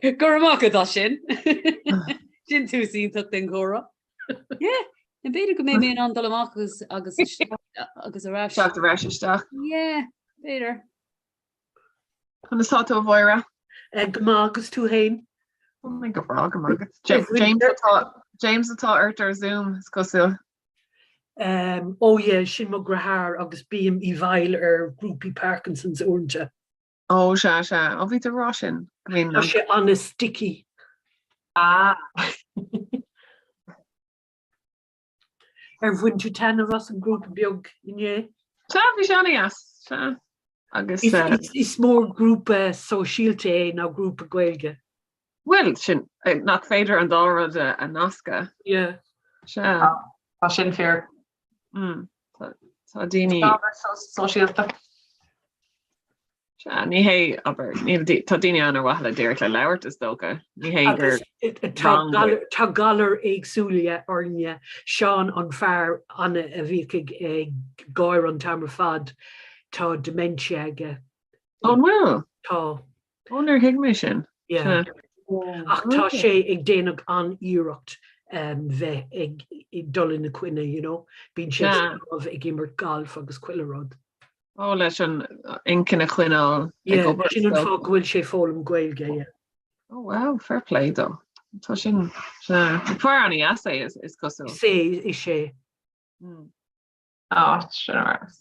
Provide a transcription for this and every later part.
Go raibh maith agat as sin. Sin tús iontach den chomhrá. Yeah, b'fhéidir go mbeidh mé in ann dul amach agus agus agus ar ais. Teacht ar ais isteach. Yeah, b'fhéidir. Conas tá tú a Mháire? Go maith agus tú féin? Tá mé go breá go maith agat. James atá James atá ort ar Zoom is cosúil. Um, oh yeah, sin mo dheartháir agus bím i bhfeighil ar grúpaí Parkinson's uaireanta. Ó sea, sea. Ó bhí tú ag rá sin. Go mbíonn Tá sé an-sticky. Ah. Ar bhain tú taitneamh as an grúpa beag inné? Sea, bhí sé an-deas. Sea. Agus. Is mór grúpa sóisialta é ná grúpa Gaeilge. Bhuel, sin, nach féidir an dá rud a nascadh. Yeah. Sea. Tá sin fíor. Mm. Tá tá daoine. Sóisialta. Sea, ní hé, abair, níl tá daoine ann ar mhaithe le díreach le labhairt is dócha. Ní hé gur Tá galar tá galair éagsúla orainne. Seán an fear an a bhíodh ag ag gáire an t-am ar fad, tá dementia aige. An bhfuil? Tá. Ó, níor thuig mé sin. Yeah. Ach tá sé ag déanamh an-iarracht bheith ag dul ina choinne, you know. Bíonn sé ag snámh, ag imirt gailf agus chuile rud. Ó, leis an inchinn a choinneáil ag Yeah, obair. sin an fáth go bhfuil sé ag foghlaim Gaeilge, yeah. Oh wow, fair play dó. Tá sin, sea, fear an-deas é is cosúil. Is é, is é. Mm. Á, sin ar fheabhas.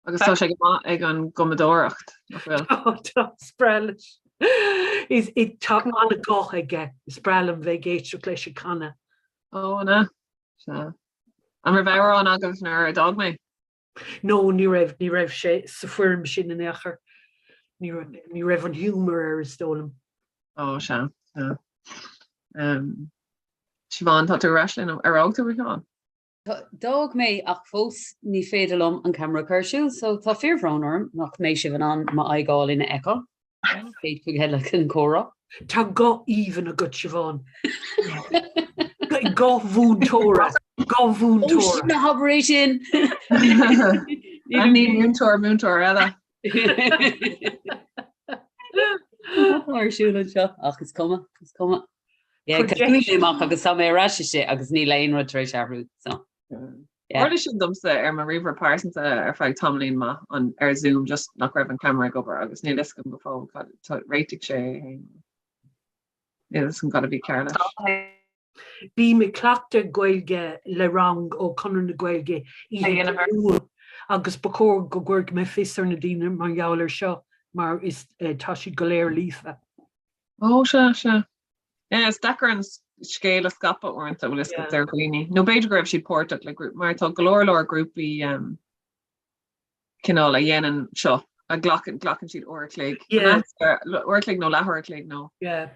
Agus tá sé go maith ag an gcumadóireacht, nach bhfuil? Tá, tá, is breá leis. Is, tá an-ghuth aige, is breá liom bheith ag éisteacht leis ag canadh. Ó, an ea? Sea. An raibh amhrán agaibh nuair a d'fhág mé? No, ní raibh, ní raibh sé sa foirm sin in aon chor. Ní raibh, ní raibh an humour air is dóigh liom. Ó, sea, sea. Um, Siobhán, tá tú ar ais linn, ar fhág tú a Shiobhán? D'fhág mé ach fós ní féidir liom an ceamara a chur ar siúl so tá fíorbhrón orm nach mbeidh sibh in ann m'aghaidh álainn a fheiceáil. Chéad chuid eile den chomhrá. Tá guth aoibhinn agat, Siobhán. Guth mhúinteora. Guth mhúinteora. Ó, ná habair é sin! Ní múinteoir, múinteoir eile. Tá ar siúl anseo ach is cuma, is cuma. Yeah, chuaigh mé amach agus tá mé ar ais istigh agus níl aon rud tar éis athrú. So. Yeah. Tharla sin domsa ar mo ríomhaire pearsanta ar feadh tamaillín maith an ar Zoom just nach raibh an ceamara ag obair agus níl fhios agam go fóill cad tá réitigh sé é féin. Níl fhios agam cad a bhí cearr leis. Bím ag cleachtadh Gaeilge le rang ó Conradh na Gaeilge oíche Dé Luain agus ba chóir go gcuirfeadh mé fios ar na daoine mar gheall ar seo mar is tá siad go léir líofa. Ó sea, sea. Yeah, is deacair an scéal a scaipeadh uaireanta bhfuil fhios agat ar dhaoine. Nó b'fhéidir go raibh siad páirteach le grúpa, mar tá go leor leor grúpaí um, cineál a dhéanann seo, a ghlacann, glacann siad uair a chloig. Yeah. Uair a chloig nó leathuair a chloig nó. Yeah.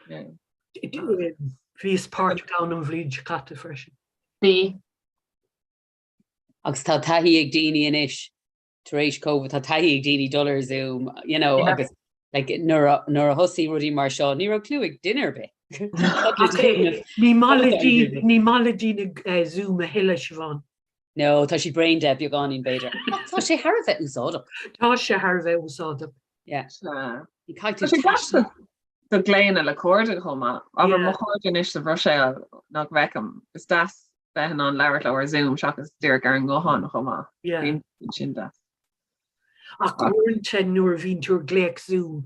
Yeah. Bhíos páirteach ann an bhliain seo caite freisin. Bhí. Agus tá taithí ag daoine anois tar éis Covid, tá taithí ag daoine dul ar Zoom, you know, yeah. agus like, nuair a, nuair a thosaigh rudaí mar seo, ní raibh clue ag duine ar bith. Ní maith le daoine ní maith le daoine eh, Zoom a thuilleadh, Siobhán. No, tá siad bréan de beagáinín b'fhéidir. Tá sé thar a bheith úsáideach. Tá sé thar a bheith úsáideach. Yeah. Ní caithfidh tú Do glaonna le cairde chomh maith. Abair mo chairde anois sa Bhruiséil nach bhfeicim. Is deas bheith in ann labhairt leo ar Zoom seachas díreach ar an nguthán chomh maith. Yeah. Bíonn sin deas. Ach uaireanta nuair a bhíonn tú ar glaoch Zoom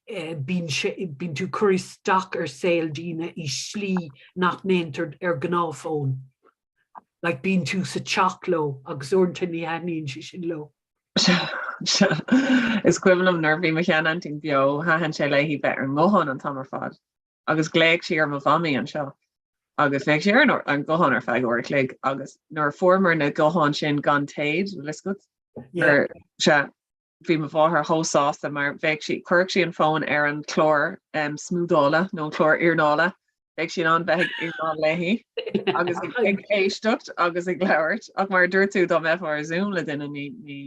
eh, bíonn sé bíonn tú cur isteach ar saol daoine i slí nach ndéantar ar gnáthfhón. Like bíonn tú sa teach leo agus uaireanta ní thaitníonn sé sin leo. Is cuimhin liom nuair a bhí mo sheanaintín beo, thaitin sé léi bheith ar an nguthán an t-am ar fad agus ghlaoigh sí ar mo mhamaí anseo agus bheadh sí ar an nguthán ar feadh uair a chloig agus nuair a fuaireamar na gutháin sin gan téad, bhfuil fhios agat? Yeah. Sea, bhí mo mháthair chomh sásta mar bheadh sí, chuirfeadh sí an fón ar an chlár smúdála nó an chlár iarnála, bheadh sí in ann bheith ag iarnáil léi agus ag éisteacht agus ag labhairt ach mar a dúirt tú dá mbeifeá ar Zoom le duine ní ní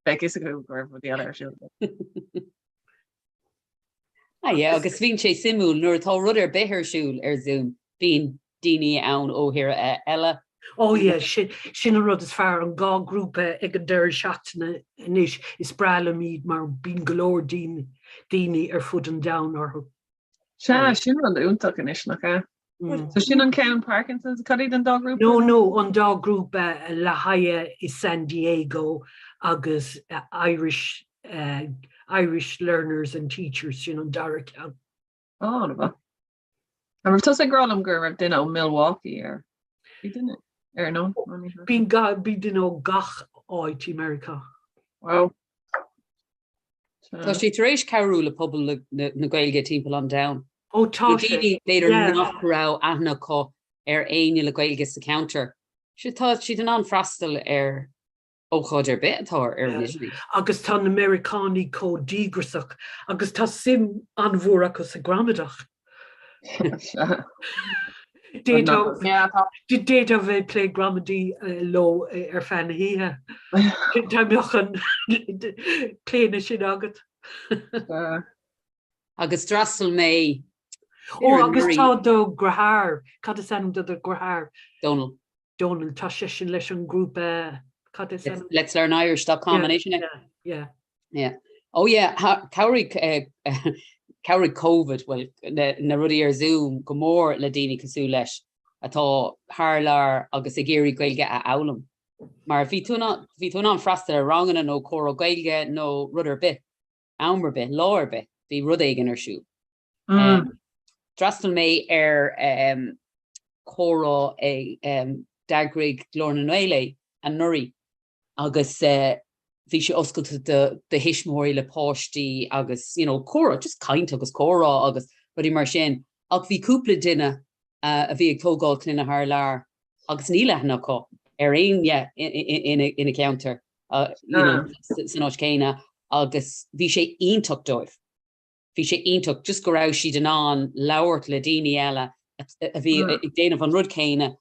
bheadh fhios acu go raibh rudaí eile ar siúl. Ah yeah, agus bíonn sé suimiúil nuair atá rud ar bith ar siúl ar Zoom, bíonn daoine ann ó thíortha eile. Oh yeah, sin, sin an rud is fearr, an dá grúpa ag an deireadh seachtaine anois, is breá liom iad mar bíonn go leor daoine, daoine ar fud an domhain orthu. Sea, sin rud iontach anois, nach ea? So sin an ceann Parkinson's, cad iad an dá ghrúpa? No, no, an dá grúpa le haghaidh i San Diego agus Irish, Irish Learners and Teachers, sin an dara ceann. Á, an-mhaith. An raibh tusa ag rá liom go raibh duine ó Milwaukee air? Bhí duine ar nó? Bíonn duine ó gach áit i Meiriceá. Wow. Tá sé tar éis cabhrú le pobal na Gaeilge timpeall an domhain. Ó tá sé. Daoine b'fhéidir nach raibh aithne acu ar éinne le Gaeilge sa cheantar. Tá siad in ann freastal ar ócáid ar bith atá ar an idirlíon. Agus tá na Meiriceánaigh chomh díograiseach agus tá suim an-mhór acu sa ghramadach. D'fhéadfá bheith ag plé gramadaí leo ar feadh na hoíche. Dá mbeadh an claonadh sin agat. Agus d'fhreastail mé Ó agus tá do dheartháir, cad is ainm do do dheartháir? Dónal. Dónal, tá seisean leis an ngrúpa, cad is ainm? Let's Learn Irish dot com, an é sin é? Yeah, yeah. Oh yeah, chabhraigh chabhraigh Covid, bhuel, na rudaí ar Zoom go mór le daoine cosúil leis atá thar lear agus ag iarraidh Gaeilge a fhoghlaim. Mar bhí tú bhí tú in ann freastal ar ranganna nó comhrá Gaeilge nó rud ar bith, am ar bith, lá ar bith, bhí rud éigin ar siúl. D'fhreastail mé ar chomhrá d'eagraigh Glór na nGael é anuraidh agus bhí sé oscailte do thuismitheoirí le páistí agus you know comhrá, just caint agus comhrá agus rudaí mar sin. Ach bhí cúpla duine a bhí ag tógáil clainne thar lear agus níl aithne acu ar éinne ina gceantar you know san áit chéanna agus bhí sé iontach dóibh. Bhí sé iontach just go raibh siad in ann labhairt le daoine eile a bhí ag déanamh an rud céanna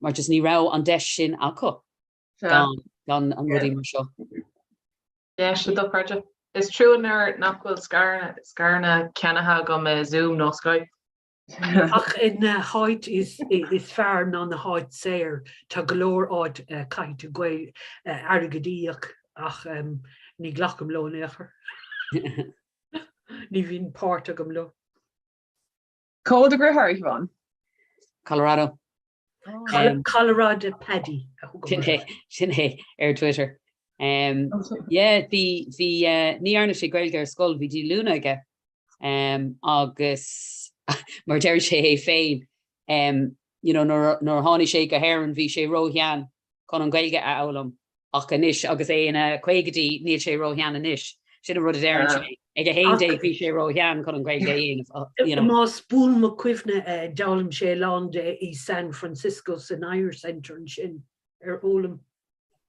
mar just ní raibh an deis sin acu gan gan an rudaí mar seo. Yeah, sin dochreidte. Is trua nuair nach bhfuil scaireanna ceannaithe agam i Zoom nó Skype. Ach na háit is fearr ná na háit saor. Tá go leor áit caithfidh tú airgead a íoc ach ní ghlacaim leo in aon chor. Ní bhíonn páirt agam leo. Cá bhfuil do dheartháir, a Shiobhán? Colorado. Colorado Paddy a thugaim air. Sin é ar Twitter. Yeah, bhí, bhí, ní dhearna sé Gaeilge ar scoil, bhí díolúine aige agus mar deir sé é féin, you know, nuair a tháinig sé go hÉirinn bhí sé róshean chun an Ghaeilge a fhoghlaim. Ach anois agus é ina chaogaidí níl sé róshean anois. Sin an rud a deireann sé. Ag 11 bhí sé róshean chun an Ghaeilge a dhéanamh, you know. Más buan mo chuimhne d'fhoghlaim sé a lán de i San Francisco san Irish Centre ansin ar fhoghlaim.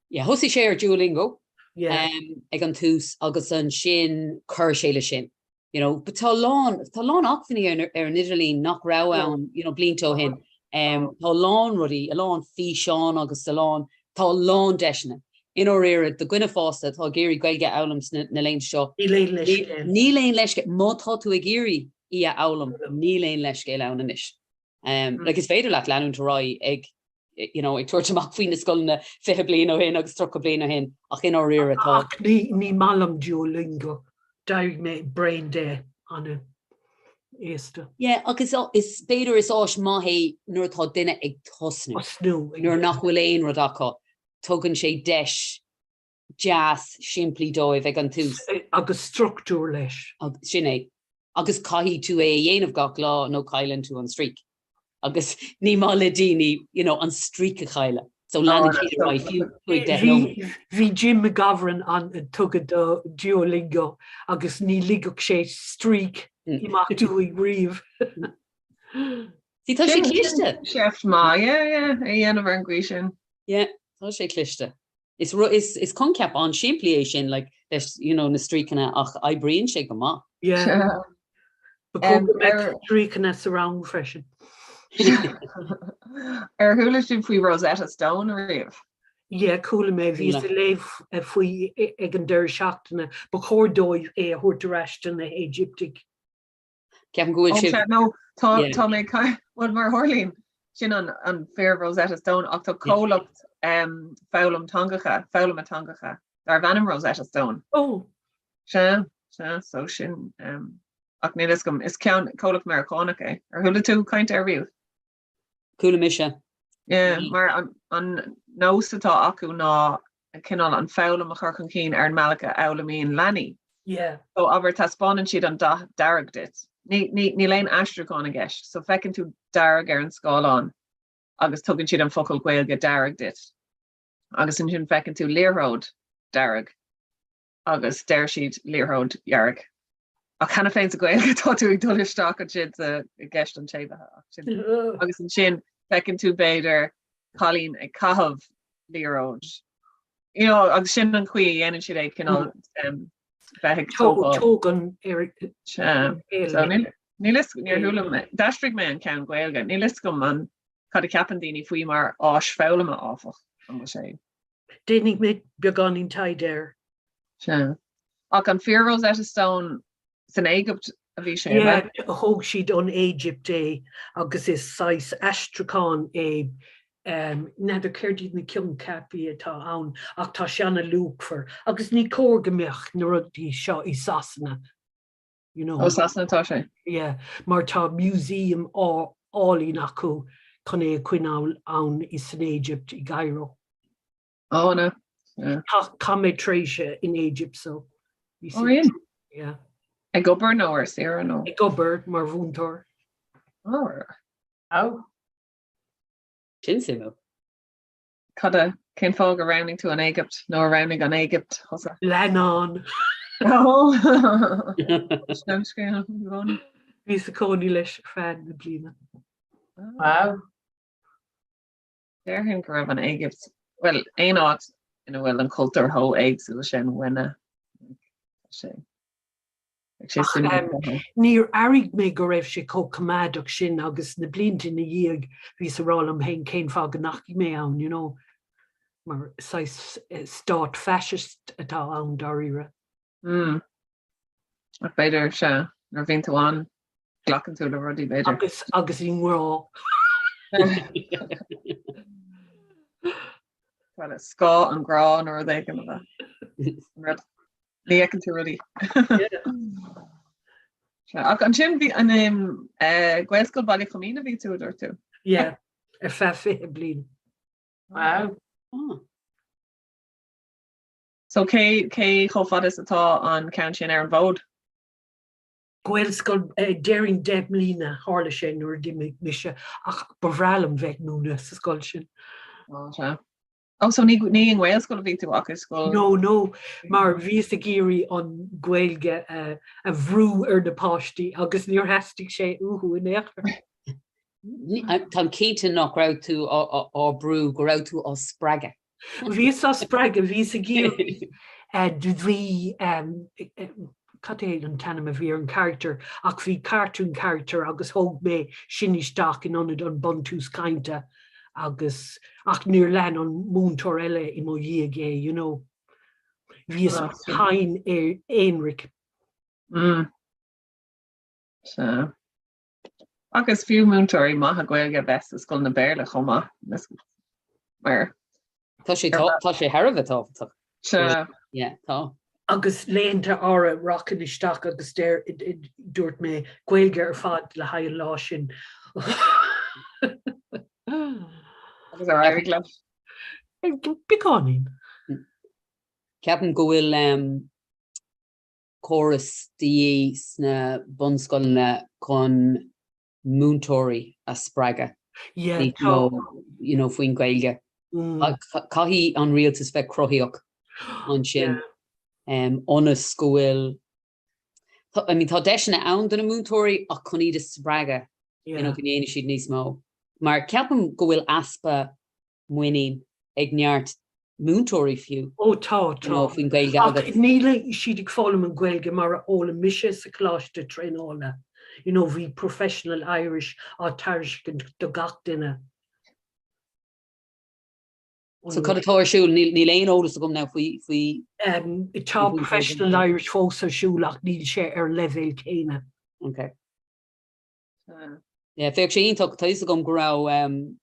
Yeah, thosaigh sé ar Duolingo ag an tús agus ansin chuir sé leis sin. You know, but tá a lán, tá a lán acmhainní ar, ar an idirlíon nach raibh ann, you know, blianta ó shin. Um, tá a lán rudaí, a lán físeán agus a lán, tá a lán deiseanna. I ndáiríre, do dhuine fásta atá ag iarraidh Gaeilge a fhoghlaim sna na laethanta seo, Níl aon leithscéal. Níl aon leithscéal. Má tá tú ag iarraidh í a fhoghlaim, níl aon leithscéal ann anois. Um, like is féidir leat leanúint ar aghaidh ag you know, ag tabhairt amach faoi na scoileanna 20 bliain ó shin agus 30 bliain ó shin, ach i ndáiríre tá. Ach ní, ní maith liom Duolingo. D'éirigh mé bréan de an-éasca. Yeah, agus is, b'fhéidir is áis maith é nuair atá duine ag tosnú. Tosnú. Nuair nach bhfuil aon rud acu, tugann sé deis deas simplí dóibh ag an tús. Agus struchtúr leis. Sin é. Agus caithfidh tú é a dhéanamh gach lá nó cailleann tú an streak. Agus ní maith le daoine you know an streak a chailleadh. So leanann siad ar aghaidh fiú 5, 10 nóiméad. Bhí Jim McGovern an-tugtha do Duolingo agus ní ligfeadh sé streak imeacht uaidh riamh. See tá sé cliste. Seift maith, yeah, yeah, a dhéanamh ar an gcaoi sin. Yeah, tá sé cliste. Is is coincheap an-simplí é sin like leis you know na streakanna ach oibríonn sé go maith. Yeah. Ba chóir go mbeadh streakanna sa rang freisin. Ar chuala sibh faoi Rosetta Stone riamh? Yeah, chuala mé, bhíos ag léamh faoi ag an deireadh seachtaine. Ba chóir dóibh é a thabhairt ar ais do na hÉigiptigh. Ceapaim go bhfuil sibh. No, tá tá mé bhuel mar a tharlaíonn. Sin an an fíor Rosetta Stone ach tá comhlacht um, foghlaim teangacha, foghlama teangacha darb ainm Rosetta Stone. Oh. Sea, sea, so sin um, ach níl fhios agam, is ceann comhlacht Meiriceánach é. Ar chuala tú caint air riamh? Chuala mise. Yeah, mar an, an nós atá acu ná cineál an foghlaim a chur chun cinn ar an mbealach a fhoghlaimíonn leanaí. Yeah. So abair taispeánann siad an dath dearg duit. Ní, ní, níl aon aistriúchán i gceist. So feiceann tú dearg ar an scáileán agus tugann siad an focal Gaeilge dearg duit. Agus ansin feiceann tú liathróid dearg agus deir siad liathróid dhearg. Ach cheana féin sa Ghaeilge tá tú ag dul isteach ansin sa i gceist an tséimhithe ach sin. Agus ansin feiceann tú b'fhéidir cailín ag caitheamh liathróid. You know, agus sin an chaoi a dhéanann siad é cineál um, bheith ag tógáil. Tógann ar Sea. So níl níl fhios níor chuala mé d'aistrigh mé an ceann Gaeilge. Níl fhios agam an cad a cheapann daoine faoi mar áis foghlama áfach an bhfuil sé. Déanfaidh mé beagáinín taighde air. Sea. Ach an fíor Rosetta Stone san Éigipt a bhí sé, Yeah, thóg siad ón Éigipt é agus is saghas aistriúchán é. N'fheadar céard iad na coincheapaí atá ann ach tá sé ana-luachmhar agus ní cóir go mbeadh na rudaí seo i Sasana. You know. Ó Sasana atá sé. Yeah, mar tá museum álainn acu chun é a choinneáil ann i san Éigipt i gCairo. Ó an ea? Yeah. Chaith mé tréimhse in Éigipt so. Ó in? Yeah. Ag obair nó ar saoire nó? Ag obair mar mhúinteoir. Ó. Ó. Sin suimiúil. Cad a, cén fáth gur roghnaigh tú an Éigipt nó ar roghnaigh an Éigipt thusa? Leannán. Ó! Sin an scéal i gcónaí. Bhíos ag cónaí leis ar feadh na bliana. Wow. Déarfainn go raibh an Éigipt, bhuel, aon áit ina bhfuil an cultúr chomh éagsúil sin, bhain sé. Ach níor airigh mé go raibh sé chomh coimeádach sin agus na blianta ina dhiaidh bhíos ag rá liom féin cén fáth go ndeachaigh mé ann, you know, mar saghas stát fascist atá ann dáiríre. Mm. Ach b'fhéidir, sea, nuair a bhíonn tú ann, glacann tú le rudaí, b'fhéidir. Agus, agus i ngrá. Well, scáth an ghrá nó rud éigin a bheith. Ní fheiceann tú rudaí. Ach ansin bhí an Gaelscoil Bhaile Choimín a bhí tú a dúirt tú? Yeah, ar feadh 20 bliain. Wow. So cé cé chomh fada is atá an ceann sin ar an bhfód? Gaelscoil déarfainn 10 mbliana tharla sé nuair a d'imigh mise ach ba bhreá liom bheith ag múineadh sa scoil sin. Ó sea. Oh, so ní ní i nGaelscoil a bhí tú ach i scoil? No, no, mar bhíos ag iarraidh an Ghaeilge a a bhrú ar na páistí agus níor theastaigh sé uathu in aon chor. Táim cinnte nach raibh tú á brú, go raibh tú á spreagadh. Bhíos á spreagadh, bhíos ag iarraidh, bhí, cad é an t-ainm a bhí ar an character, ach bhí cartoon character agus thóg mé sin isteach in ionad an buntús cainte agus, ach níor lean an múinteoir eile i mo dhiaidh é, you know. Bhíos tinn aonraic. Mm. Sea. Ach is fiú múinteoirí maithe Gaeilge a bheith sa scoileanna Béarla chomh maith. Mar. Tá sé tá sé thar a bheith tábhachtach. Sea. Yeah, tá. Agus laethanta áirithe rachainn isteach agus deir dúirt mé Gaeilge ar fad le haghaidh an lá sin. Agus ar éirigh leat? Beagáinín. Ceapaim go bhfuil córas de dhíth sna bunscoileanna chun múinteoirí a spreagadh níos mó you know faoin Ghaeilge. Caithfidh an rialtas bheith cruthaíoch ansin ionas go bhfuil I mean tá deiseanna ann do na múinteoirí ach chun iad a spreagadh you know go ndéanfaidh siad níos mó. Mar ceapaim go bhfuil easpa muinín ag neart múinteoirí fiú. Ó tá, tá. faoin Ghaeilge agus. Ach níl siad ag foghlaim an Ghaeilge mar a fhoghlaim mise sa choláiste traenála. You know, bhí professional Irish á tairiscint do gach duine. So cad atá ar siúl? Níl aon eolas agam now faoi faoi. Tá professional Irish fós ar siúl ach níl sé ar an leibhéal céanna. Okay. Yeah, bheadh sé iontach, tá fhios agam go raibh um,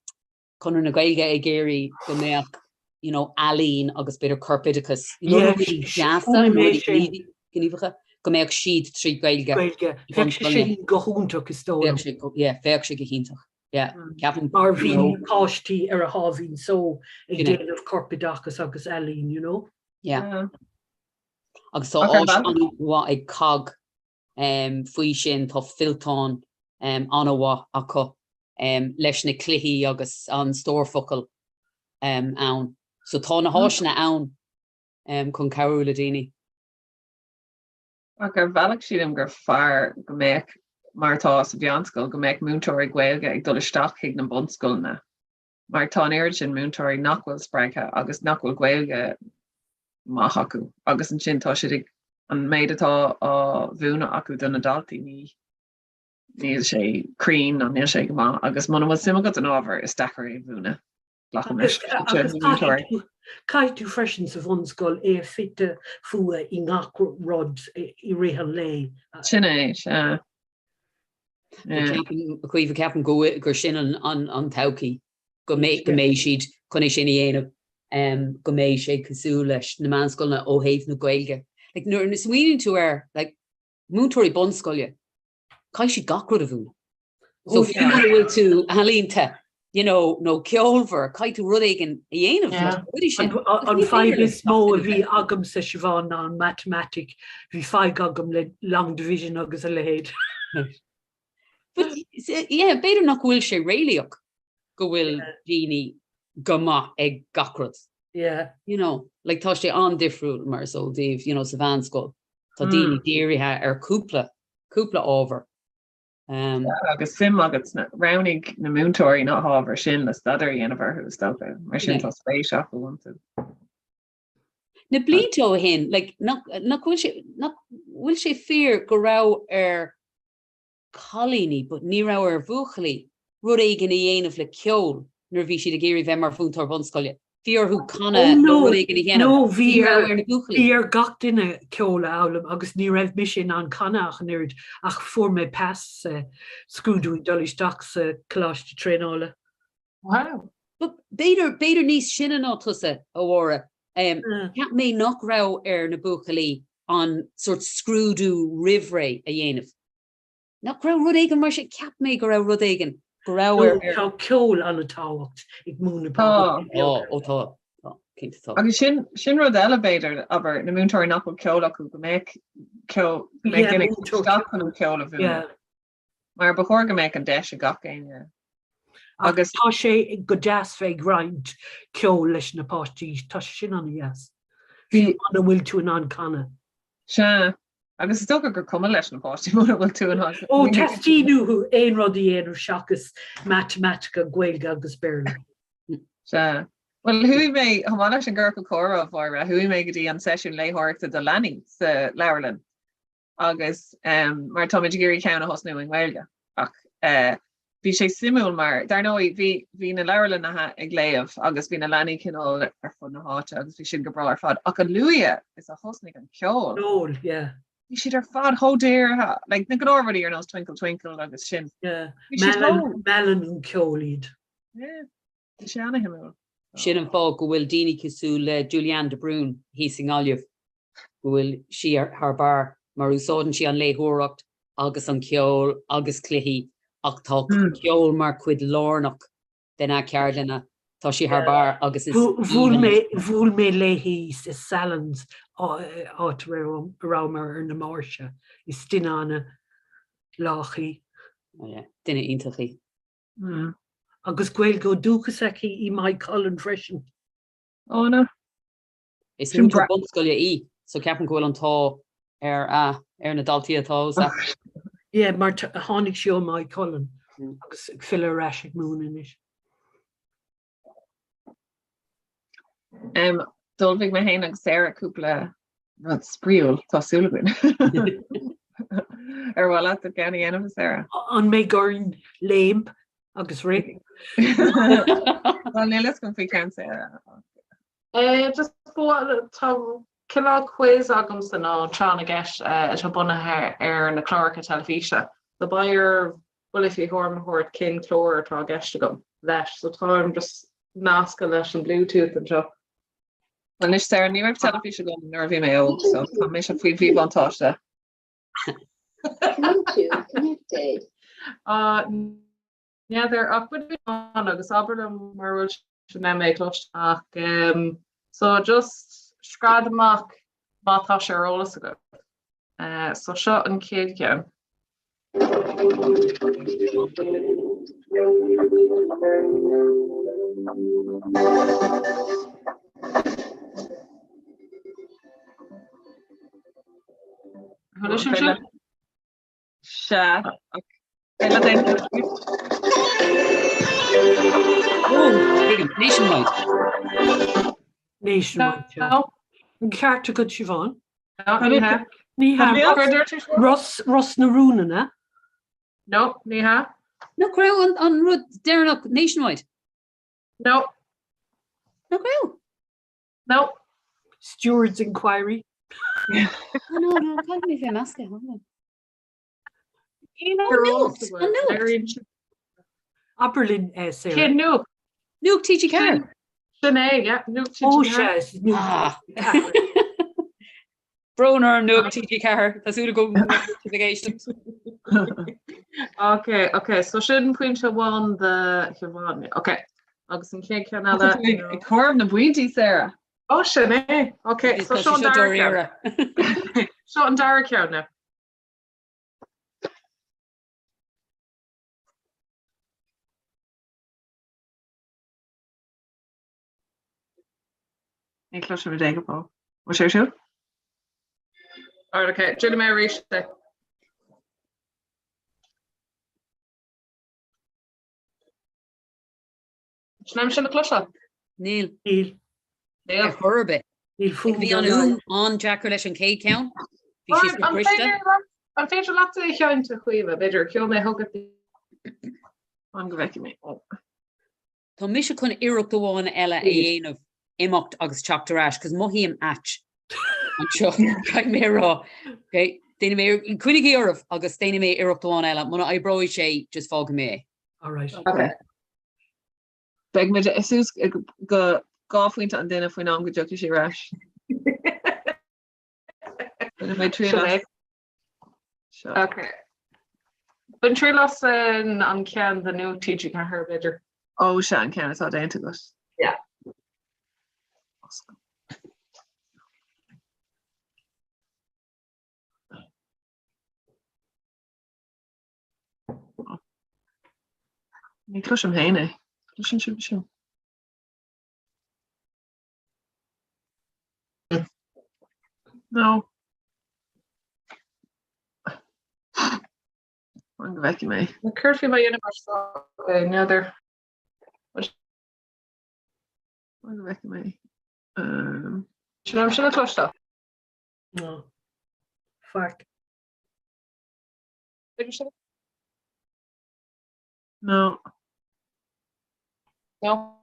Conradh na Gaeilge ag iarraidh go mbeadh you know, ealaín agus b'fhéidir corpoideachas, you know, Yeah, rudaí deasa, chonaic mé rudaí sin. gníomhacha, go mbeadh siad trí Ghaeilge. Gaeilge. Bheadh sé sin go hiontach is dóigh Bheadh sé go, yeah, bheadh sé go hiontach. Yeah, ceapaim, Mar you bhí know, páistí ar a sháimhín só ag Sin é. déanamh corpoideachas agus ealaín, you know. yeah. Yeah. Agus tá Ach ar áis bhealach- an-mhaith ag COGG faoi sin, tá fillteán an-mhaith acu leis na cluichí agus an stór focal ann. So tá na háiseanna ann chun cabhrú le daoine. Ach ar bhealach sílim gur fearr go mbeadh, mar atá sa mheánscoil, go mbeadh múinteoirí Gaeilge ag dul isteach chuig na bunscoileanna mar tá an oiread sin múinteoirí nach bhfuil spreagtha agus nach bhfuil Gaeilge maith acu agus ansin tá siad ag an méid atá á mhúineadh acu do na daltaí ní níl sé cruinn nó níl sé go maith agus muna bhfuil suim agat in ábhar is deacair é a mhúineadh. Glacaim leis Agus caithfidh tú freisin sa bhunscoil é a fite fuaite i ngach rud i rith an lae. Sin é, sea. Caoimhe, ceapaim go gur sin an todhchaí, go mbeidh siad chun é sin a dhéanamh, go mbeidh sé cosúil leis na meánscoileanna ó thaobh na Gaeilge. Like, nuair a smaoiníonn tú air, like, múinteoirí bunscoile, caithfidh siad gach rud a mhúineadh. So fiú mura bhfuil tú ealaíonta, you know, nó ceolmhar, caithfidh tú rud éigin a dhéanamh leis na rudaí sin. An fadhb is mó a bhí agamsa, Siobhán, ná an matamaitic. Bhí fadhb agam le long division agus a leithéid. But yeah, b'fhéidir nach bhfuil sé réalaíoch go bhfuil daoine go maith ag gach rud. Yeah. You know, like tá sé an-difriúil mar is eol daoibh, you know, sa mheánscoil. Tá daoine dírithe ar cúpla, cúpla ábhar. Um, agus suim agat sna, roghnaigh na múinteoirí na hábhair sin le staidéar a dhéanamh orthu is dócha, mar sin tá spéis acu iontu. Na blianta ó shin, like, nach, nach bhfuil sé, nach bhfuil sé fíor go raibh ar cailíní, but ní raibh ar bhuachaillí, rud éigin a dhéanamh le ceol nuair a bhí siad ag iarraidh bheith mar mhúinteoir bunscoile. Bhí orthu canadh nó rud éigin a dhéanamh. No, bhí Ní raibh ar ar na buachaillí. Bhí ar gach duine ceol a fhoghlaim agus ní raibh mise in ann canadh ach an oiread ach fuair mé pas sa scrúdú ag dul isteach sa choláiste traenála. Wow. But b'fhéidir, b'fhéidir níos sine ná tusa, a Mháire, cheap mé nach raibh ar na buachaillí an sórt scrúdú roimhré a dhéanamh. Nach raibh rud éigin mar sin? Cheap mé go raibh rud éigin, go raibh ar, ar. Tá ceol an-tábhacht ag múineadh Tá. páistí Ó, ó tá, tá, cinnte tá. Agus sin, sin rud eile b'fhéidir, abair, na múinteoirí nach bhfuil ceol acu, go mbeadh ceol, go mbeadh Yeah, duine ag múinteoir isteach chun an ceol a mhúineadh. Yeah. Mar ba chóir go mbeadh an deis ag gach éinne. Ach Agus. tá sé go deas bheith ag roinnt ceoil leis na páistí, tá sé sin an-dheas. Fiú muna bhfuil tú in ann canadh. Sea. Agus is dócha gur cuma leis na páistí muna bhfuil tú in ann. Ó, teastaíonn uathu aon rud a dhéanamh seachas Matamaitica, Gaeilge agus Béarla. Sea. Bhuel, chuaigh mé, chomh maith leis an gciorcal comhrá, a Mháire, chuaigh mé go dtí an seisiún léitheoireachta do leanaí sa leabharlann. agus mar táimid ag iarraidh ceann a thosnú i nGaeilge ach bhí sé suimiúil mar dar ndóigh bhí bhí na leabharlannaithe ag léamh agus bhí na leanaí cineál ar fud na háite agus bhí sin go breá ar fad ach a luaithe is a thosnaigh an ceol Ceol, yeah. bhí siad ar fad chomh dírithe like na gnáthrudaí ar nós Twinkle Twinkle agus sin. Yeah. Bhí siad chomh Meallann an ceol iad. Yeah. Bhí sé ana-shuimiúil. Sin an fáth go bhfuil daoine cosúil le Julianne de Brún thíos i nGaillimh go bhfuil sí thar barr mar úsáideann sí an léitheoireacht agus an ceol agus cluichí ach tá ceol mar chuid lárnach de na ceardlanna. Tá sí thar barr agus is Bhuail mé bhuail mé léi sa Sallins áit a rabhamar ar na Máirse. Is duine ana-lách í. Duine iontach í. Agus Gaeilge ó dúchas aici i Maigh Cuilinn freisin. Ó no. Is múinteoir bunscoile í, so ceapaim go bhfuil an t-ádh ar a ar na daltaí atá os a. Yeah, mar tháinig sí ó Maigh Cuilinn agus ag filleadh ar ais ag múineadh anois. Um, D'ullmhaigh mé féin agus Sarah cúpla rud spraíúil, tá súil againn. Ar mhaith leat do cheann a dhéanamh, a Sarah? An mbeidh orainn léim agus rith? Well, níl a fhios agam faoi cheann Sarah. Just tá cineál quiz agamsa nó tráth na gceist atá bunaithe ar na cláracha teilifíse. So beidh ar. Buille faoi thuairim a thabhairt cén clár atá i gceist agam leis. So táim just nasctha leis an Bluetooth anseo. Well anois Sarah, ní raibh teilifís agam nuair a bhí mé óg, so tá mise faoi mhíbhuntáiste. Bluetooth connected. Ah, N'fheadar ach bain an agus abair liom mura bhfuil sibh in ann mé a chloisteáil ach um, so just scread amach má tá sé ar eolas agat. Uh, so seo an chéad cheann. Chuala sibh sin? Sea. Nationwide. Nationwide. No. An ceart agat Siobhán? No, ní hea. Ní hea. Cad a dúirt tú, Siobhán? Ros, Ros na Rún an ea? No, ní hea. Nach raibh an rud deireanach Nationwide? No. Nach raibh? No. Stewards Inquiry. Oh no, no, caithfidh mé bheith measctha, hold on. An nuacht? Abair linn, eh, Sarah. Cén nuacht? Nuacht TG4. Sin é, yeah, Nuacht Ó, TG4. sea, Nuacht TG4. Brón orm Nuacht TG4, Tá súil agam go bhfuil sibh ag éisteacht. Ok, ok, so sin pointe amháin do Shiobhán. Ok, agus an chéad ceann eile. Ag comhaireamh na bpointí, Sarah. Ó, sin é. Ok, so seo an dara ceann. Seo an dara ceann now. Ní chloisim é go fóill. Bhfuil sé siúl? Alright, ok, déanfaidh mé arís é. Sin am sin le cloisteáil? Níl. Níl. Níl. Ar chor ar bith. Níl fúm Bhí an fhuaim an-deacair leis an chéad cheann. Bhí sé An briste. féidir an féidir leat é a sheinnt a Chaoimhe, b'fhéidir, ceol mé chugat. Fan go bhfeicfidh mé. Ó. Tá mise chun iarracht amháin eile a dhéanamh, imeacht agus teacht ar ais, cos mothaím ait anseo, caithfidh mé a rá. Ok, déanfaidh mé, coinnigí oraibh agus déanfaidh mé iarracht amháin eile. Muna oibreoidh sé, just fágfaidh mé é. All right. Ok. Beidh muid suas go 2 phointe an duine faoin am go dtiocfaidh sí ar ais. Bainfidh mé triail as. Seo. Ok. Bain triail as an an ceann de Nuacht TG4 b'fhéidir. Ó sea, an ceann atá déanta agat. Yeah. Ní chloisim féin é. Cloiseann sibh sin? No. Fan go bhfeicfidh mé. Céard faoi má dhéanaim mar seo é, n'fheadar. Fan go bhfeicfidh mé. Sin am sin le cloisteáil. No. Faic. No. No.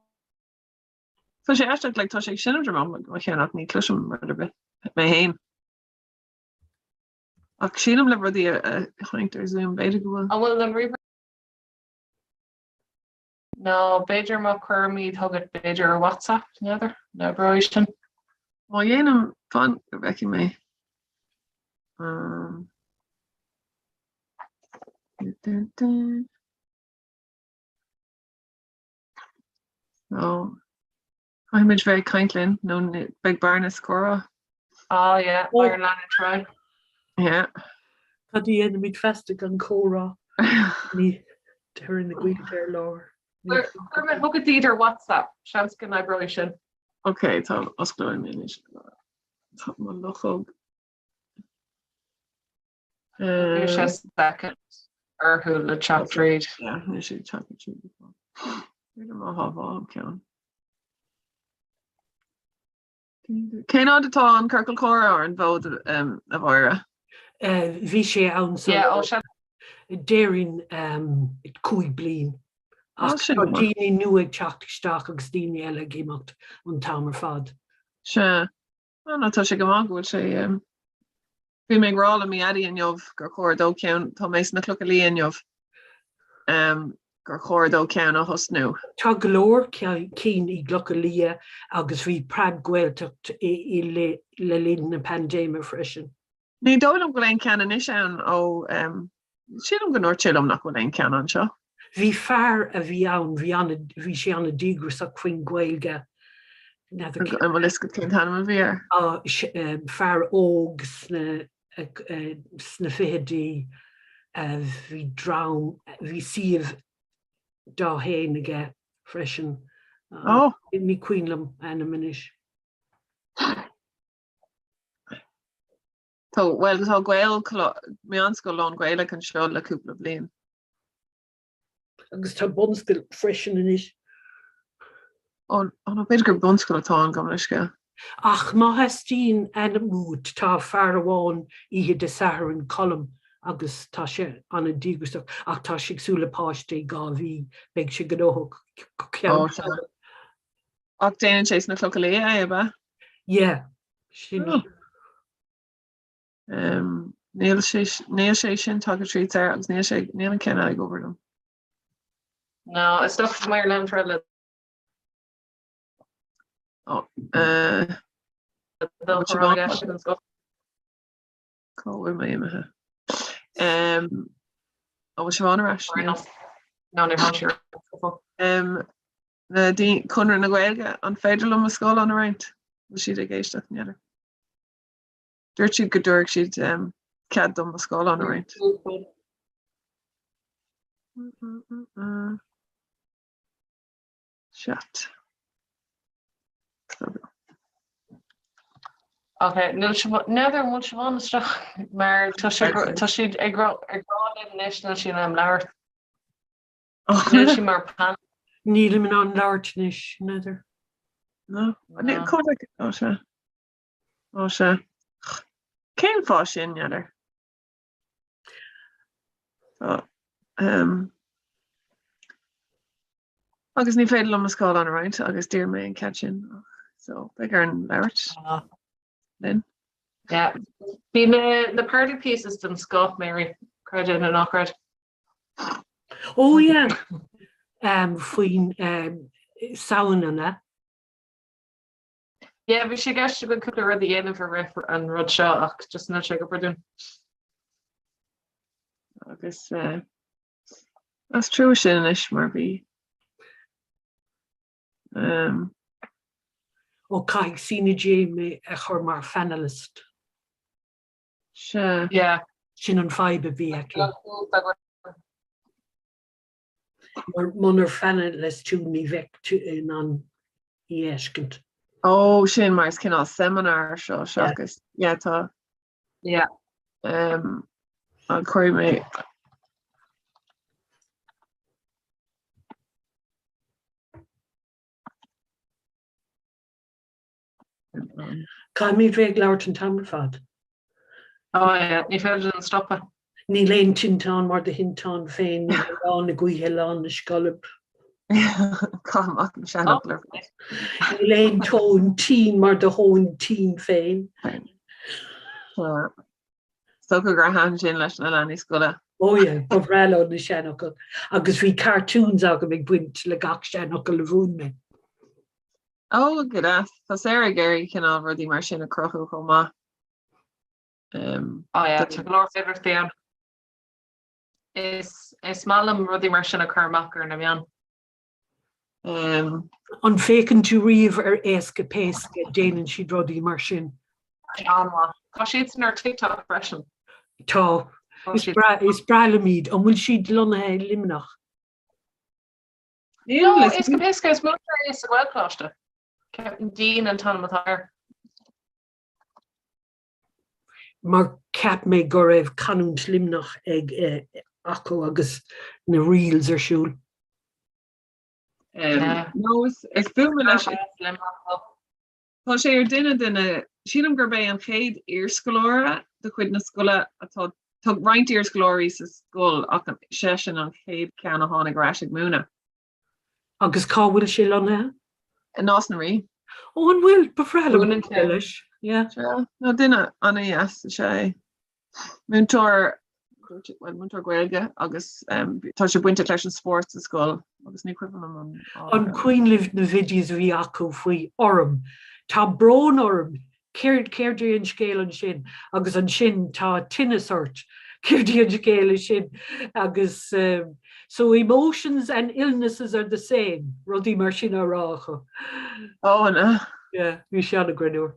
Tá sé aisteach, like, tá sé ag seinm ar mo cheann ach ní chloisim rud ar bith mé féin. Ach sílim le rudaí a sheinnt ar Zoom, b'fhéidir go bhfuil. An bhfuil an ríomhaire Nó b'fhéidir má chuirimid chugat b'fhéidir ar WhatsApp, n'fheadar, an oibreoidh sin? Má dhéanaim, fan go bhfeicfidh mé. Um, dun, dun. So, caithfimid bheith ag caint linn nó beidh bearna sa chomhrá. Ah yeah, beidh ar lean try. Yeah. Cad a dhéanfaimid feasta gan comhrá? Ní deireadh na gaoithe ar lár. Chuir mé chugat iad ar WhatsApp, seans go n-oibreoidh sin. Ok, tá osclóidh mé anois. Tá mo luchóg. Bhí sé second orthu le teacht tríd. Yeah, níl sé ag teacht tríd. B'fhéidir má shábhálaim ceann. Cén fhad atá an ciorcal comhrá ar an bhfód a Mháire? Bhí sé ann sa Yeah, ó sé. déarfainn 5 bliain. Ach tá daoine nua ag teacht isteach agus daoine eile ag imeacht an t-am ar fad. Sea. Nó tá sé go maith go bhfuil sé Bhí mé ag rá le mo dhaidí inniu gur chóir dó ceann, tá mé sna Clocha Liath inniu. gur chóir dó ceann a thosnú. Tá go leor cinn i gClocha Liath agus bhí Preab Gaeltacht le linn na paindéime freisin. Ní dóigh liom go bhfuil aon cheann anois ann ó sílim go ndúirt sé liom nach bhfuil aon cheann anseo. Bhí fear a bhí ann, bhí an, bhí sé an-díograiseach faoin Ghaeilge. N'fheadar cén. An bhfuil fhios agat cén t-ainm a bhí air? Fear óg sna sna fichidí bhí dream, bhí suíomh dá fhéin aige freisin. Ní cuimhin liom a ainm anois. Tá, bhuel, tá Gael, meánscoil lán-Ghaelach anseo le cúpla bliain. Agus tá bunscoil freisin anois. Ó, nó b'fhéidir gur bunscoil atá ann, gabh mo leithscéal. Ach má theastaíonn ainm uait, tá fear amháin oíche Dé Sathairn, Colm, agus tá sé an-díograiseach, ach tá sé ag súil le páiste i 2 mhí, beidh sé gnóthach go ceann tamaill. Ach déanann sé sna Clocha Liath é, ab ea? Yeah, sin é. Níl sé, níl sé sin tagtha tríd Sarah agus níl sé, níl an ceann eile ag obair liom. No, is dócha go mbeidh leanfar le Ó, eh, dul chun rá leis an scoth. Cá bhfuil mé imithe? Um, ó, bhfuil Siobhán ar ais? Níl. No, níor tháinig sí ar ais. Um, na daoine, Conradh na Gaeilge, an féidir liom mo scáileán a roinnt? Bhfuil siad ag éisteacht, n'fheadar. Dúirt siad go dtabharfadh siad cead dom mo scáileán a roinnt. Chat. Ok, níl Siobhán, n'fheadar an bhfuil Siobhán isteach mar tá sé tá siad ag rá ag rá linn anois níl sí in ann labhairt. Níl sí mar pan. Nílim in ann labhairt anois, n'fheadar. No, níl cá bhfuil ó sea. Ó sea. Cén fáth sin, n'fheadar? Tá, um, agus ní féidir liom mo scáileán a roinnt agus d'iarr mé an cead sin ach so beidh orainn labhairt linn. Yeah. Bhí na, na party pieces den scoth, Mary, creid é nó ná creid. Ó yeah, um, faoin um, Samhain an ea? Yeah, bhí sé i gceist againn cúpla rud a dhéanamh i rith an rud seo ach just níl sé ag obair dúinn. Agus uh, is trua sin anois mar bhí um, Ó caithfidh CnaG mé a chur mar phanelist. Sea. Yeah. Sin an fadhb a bhí aici. Mar munar panelist tú ní bheadh tú in ann í a fheiscint. Ó, sin mar is cineál seimineár seo seachas, yeah, tá. Yeah. Um, an cuirfidh mé Caithfimid bheith ag labhairt an t-am ar fad. Ó yeah, ní féidir linn stopadh. Níl aon tinteán mar do thinteán féin, níl lá na gaoithe lá na scolb. Caith amach na seanfhocail ar fad. Níl aon tóin tinn mar do thóin tinn féin. Is dócha gur thaitin sin leis na leanaí scoile. Ó yeah, ba bhreá leo na seanfhocail. Agus bhí cartoons agam ag baint le gach seanfhocal a mhúin mé. Ó, go deas. Tá Sarah ag iarraidh cineál rudaí mar sin a chruthú chomh maith. Um, oh yeah, tá go leor féidearthachtaí ann. Is, is maith liom rudaí mar sin a chur amach ar na meáin. Um, An bhféachann tú riamh ar Éasca Péasca, déanann siad rudaí mar sin. An-mhaith. Tá siadsan ar TikTok freisin. Tá. Is breá, is breá liom iad. An bhfuil siad lonnaithe i Luimneach? No, Éasca Péasca is múinteoir é sa Ghaelcholáiste. Dean an t-ainm atá air. Mar cheap mé go raibh canúint Luimneach ag acu agus na reels ar siúl. No, is buail leis. Tá sé ar duine de na, sílim gurb é an chéad iarscoláire de chuid na scoile atá, tá roinnt iarscoláirí sa scoil ach seisean an chéad cheann a tháinig ar ais ag múineadh. Agus cá bhfuil sé lonnaithe? I Nás na Rí. Ó an bhfuil? Ba bhreá liom bualadh leis. Yeah. Sea, no duine an-dheas is ea é. Múinteoir. Bhuel, múinteoir Gaeilge agus tá sé bainteach leis an spórt sa scoil agus ní cuimhin liom an. An cuimhin libh na videos a bhí acu faoi orm? Tá brón orm, céard céard é an scéal ansin? Agus ansin tá tinneas ort, céard é an scéal ansin? Agus so emotions and illnesses are the same, rudaí mar sin á rá acu. Ó, an ea? Yeah, bhí sé an-ghreannmhar.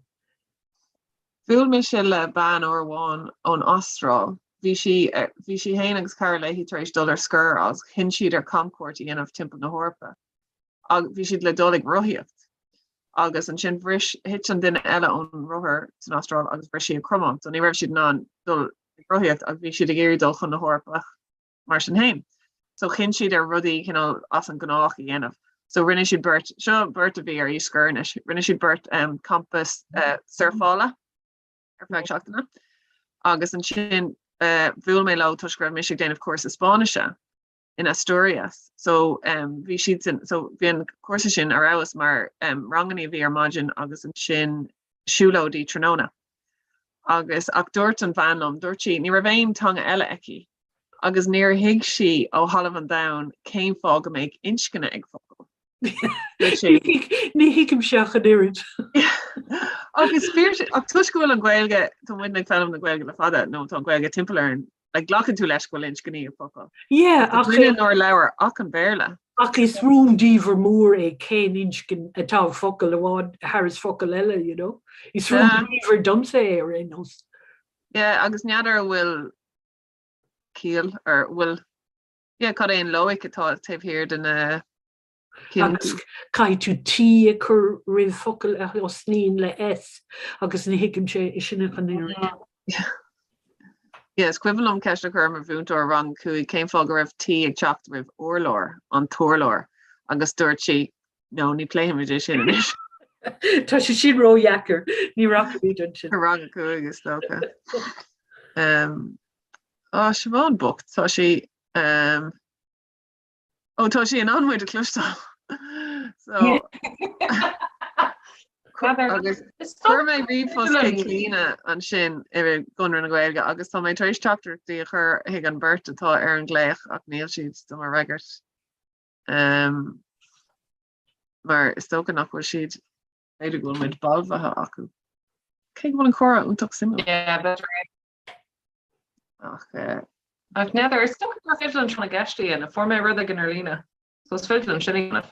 Bhuail mise le bean uair amháin ón Astráil. Bhí sí, bhí sí fhéin agus cara léi tar éis dul ar scor agus chinn siad ar camchuairt a dhéanamh timpeall na hEorpa. Agus bhí siad le dul ag rothaíocht. Agus ansin bhris, thit an duine eile ón rothar san Astráil agus bhris sí a cromán. So ní raibh siad in ann dul ag rothaíocht agus bhí siad ag iarraidh dul chun na hEorpa mar sin féin. So chinn siad ar rudaí cineál as an gnách a dhéanamh. So rinne siad beirt, seo beirt a bhí ar aois scoir anois, rinne siad beirt um, campa uh, surfála ar feadh seachtaine. Agus ansin uh, bhuail mé leo toisc go raibh mise ag déanamh cúrsa Spáinnise in Asturias. So um, bhí siad sin, so bhí an cúrsa sin ar fheabhas mar um, ranganna a bhí ar maidin agus ansin siúlóidí tráthnóna. Agus ach dúirt an bhean liom, dúirt sí, ní raibh aon teanga eile aici agus níor thuig sí ó thalamh an domhain cén fáth go mbeadh inscne ag focal. Dúirt sí. Ní thuigimse ach an oiread. Agus fíor ach toisc go bhfuil an Ghaeilge, tá muidne ag foghlaim na Gaeilge le fada nó tá an Ghaeilge timpeall orainn, like glacann tú leis go bhfuil inscní ag focail. Yeah, ach duine nár labhair ach an Béarla. Ach is rúndiamhair mór é cén inscne atá ag focal amháin thar is focal eile, you know. Is rúndiamhair domsa é ar aon nós. Yeah, agus n'fheadar an bhfuil ciall ar bhfuil yeah, cad é an loighic atá taobh thiar de na Agus caithfidh tú T a chur roimh focal a thosnaíonn le S agus ní thuigimse é sin ach an oiread. Yeah, is cuimhin liom ceist a chur ar mo mhúinteoir rang 5 cén fáth go raibh T ag teacht roimh urlár, an t-urlár, agus dúirt sí, no, ní pléifimid é sin anois. Tá sé sin ródheacair, ní rachaimid ansin. Rang 5 is dócha. Um, á, Siobhán bocht, tá sí um, Ó tá sí in ann muid a chloisteáil. So agus chuir mé ríomhphost chuig Clíona ansin i gConradh na Gaeilge agus tá mé tar éis teachtaireachtaí a chur chuig an bheirt atá ar an nglaoch ach níl siad do mo fhreagairt. Um, mar is dócha nach bhfuil siad b'fhéidir go bhfuil muid balbhaithe acu. Cé go bhfuil an comhrá iontach suimiúil. Yeah, b'fhéidir. Ach eh. Ach n'fheadar, is dócha gur féidir liom tráth na gceist a dhéanamh, fuair mé rud éigin ar líne, so is féidir liom sin a dhéanamh.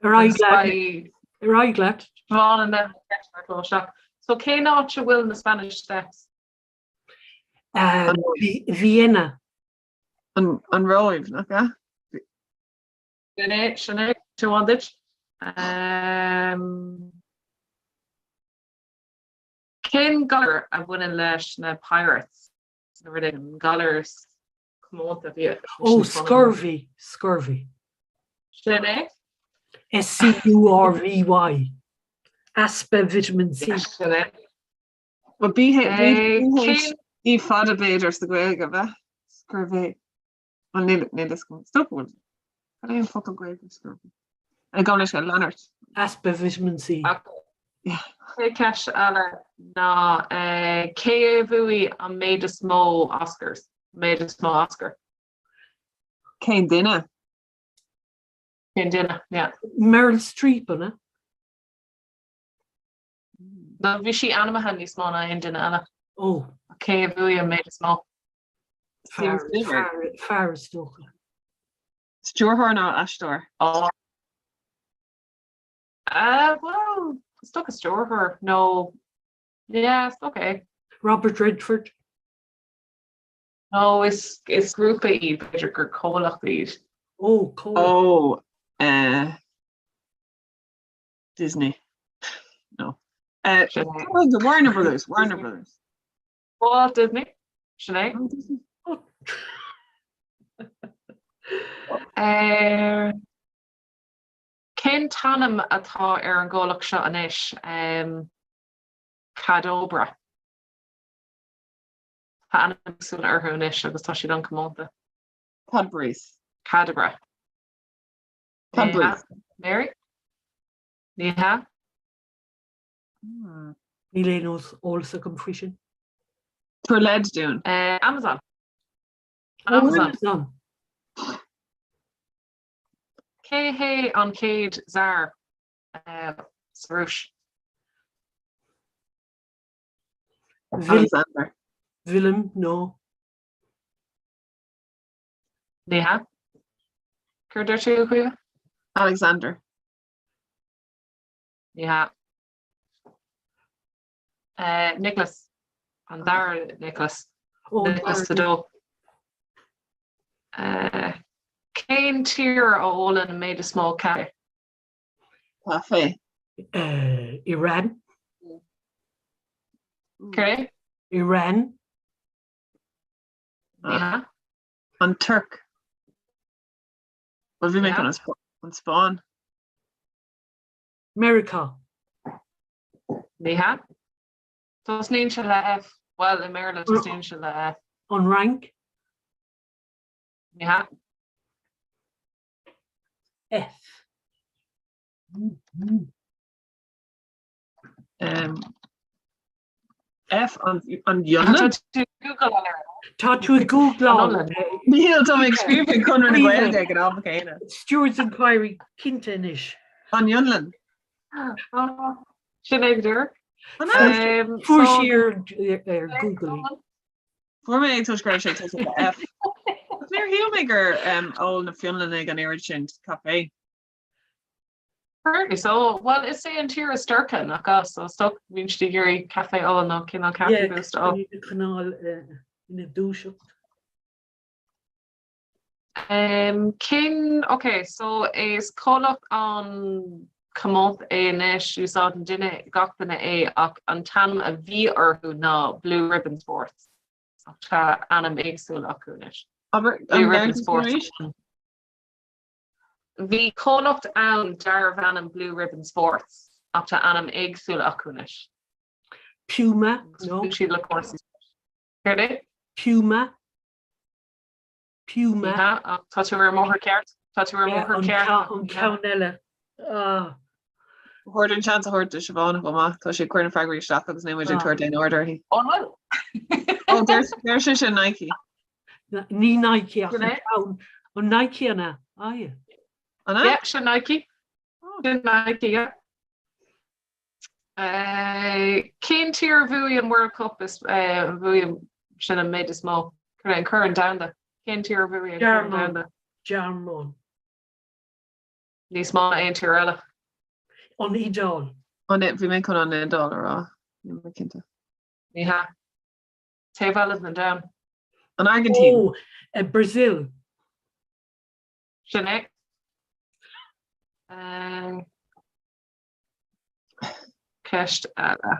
Ar aghaidh leat. Ar aghaidh leat. Siobhán in ann na ceisteanna a chló isteach. So cén áit a bhfuil na Spanish Steps? Vienna. An an Róimh, nach ea? Sin é, sin é, Siobhán duit. Um, Cén galar a bhaineann leis na Pirates? Nó rud éigin, galar comónta a bhí Ó, scurvy, scurvy. Sin é. S-C-U-R-V-Y. Easpa vitamin C. Sin é. Well, B-H E fada b'fhéidir sa Ghaeilge, ab ea? Scurvy. Bhuel, níl níl fhios agam. Is dócha go bhfuil. Cad é an focal Gaeilge scurvy? Gabh mo leithscéal, Leonard. Easpa vitamin C. Cé ceist eile ná cé a bhuaigh an méid is mó Oscars? An méid is mó Oscar? Cén duine? Cén duine, yeah. Meryl Streep, an ea? No, bhí sí ainmnithe níos mó ná aon duine eile. Ó. Cé a bhuaigh an méid is mó? Fear, fear, fear is dócha. Stiúrthóir nó aisteoir? Ó. Uh, well, is dócha stiúrthóir nó yeah, is dócha é. Robert Redford. No, is, is grúpa iad, b'fhéidir gur comhlacht iad. Ó, comhlacht. Ó, eh, Disney. No. Uh, the Warner Brothers, Warner Brothers. Walt Disney, sin é. Eh, cén t-ainm atá ar an gcomhlacht seo anois? Um, Cadobra. Tá ainm éagsúil orthu anois agus tá siad an-chomónta. Cadbury's. Cadabra. Cadbury's. Mary? Ní hea? Níl aon eolas agam faoi sin. Tabhair leid dúinn. Amazon. Amazon. Cé hé an chéad Czar sa Rúis? Alexander. Willem, no. Ní hea. Céard a dúirt tú, a Chaoimhe? Alexander. Ní hea. Nicholas, an dara Nicholas. Nicholas a dó. Cén tír a ólann an méid is mó caife? Caife. Iran. Céard é? Iran. Ní hea. An Tuirc. Bhuel bhí mé chun an Spáinn. Meiriceá. Ní hea. Tosnaíonn sé le F. Bhuel, i mBéarla tosnaíonn sé le F. An Fhrainc. Ní hea. F. F an Fhionlainn? Tá tú ag googláil. Níl, tá mé ag scríobh ag Conradh na Gaeilge ag an am céanna. Stewart's Inquiry cinnte anois. An Fhionlainn. Sin é go díreach. Fuair sí ar Google í. Fuair mé é toisc go raibh sé ag tosú le F. Ach níor shíl mé gur ól na Fionlannaigh an oiread sin caife. Apparently so. Bhuel, is é an tír is dorcha, nach ea? So is dócha go mbíonn siad ag iarraidh caife a ól nó cineál caffeine boost a fháil. Yeah, iad a choinneáil ina dúiseacht. Cén, ok, so is comhlacht an-chomónta é anois, úsáideann duine, gach duine é ach an t-ainm a bhí orthu ná Blue Ribbon Sports ach tá ainm éagsúil acu anois. Abair, Blue Ribbon Sports. Bhí comhlacht ann darbh ainm Blue Ribbon Sports ach tá ainm éagsúil acu anois. Puma, no. Bhí siad le cúrsaí spóirt. Céard é? Puma. Puma. Ní hea, ach tá tú ar an mbóthar ceart. Tá tú ar an mbóthar ceart. An ceann eile. Ah. Ba chóir dúinn seans a thabhairt do Siobhán chomh maith. Tá sí ag cur na freagraí isteach agus níl muid ag tabhairt aon aird uirthi. An bhfuil? Ó, deir sise Nike. Ní Nike ach an ceann. An Nike an ea? Ah, yeah. An ea? Yeah, sin Nike. Sin Nike, yeah. Cén tír a bhuaigh an World Cup is a bhuaigh sin an méid is mó? An Corn Domhanda. Cén tír a bhuaigh an Corn Domhanda? Gearmáin. Níos mó ná aon tír eile. An Iodáil. An bhí mé chun an Iodáil a rá. Níl mé cinnte. Ní hea. Taobh eile den domhan. An Airgintín. Ó, Brazil. Sin é. Ceist eile.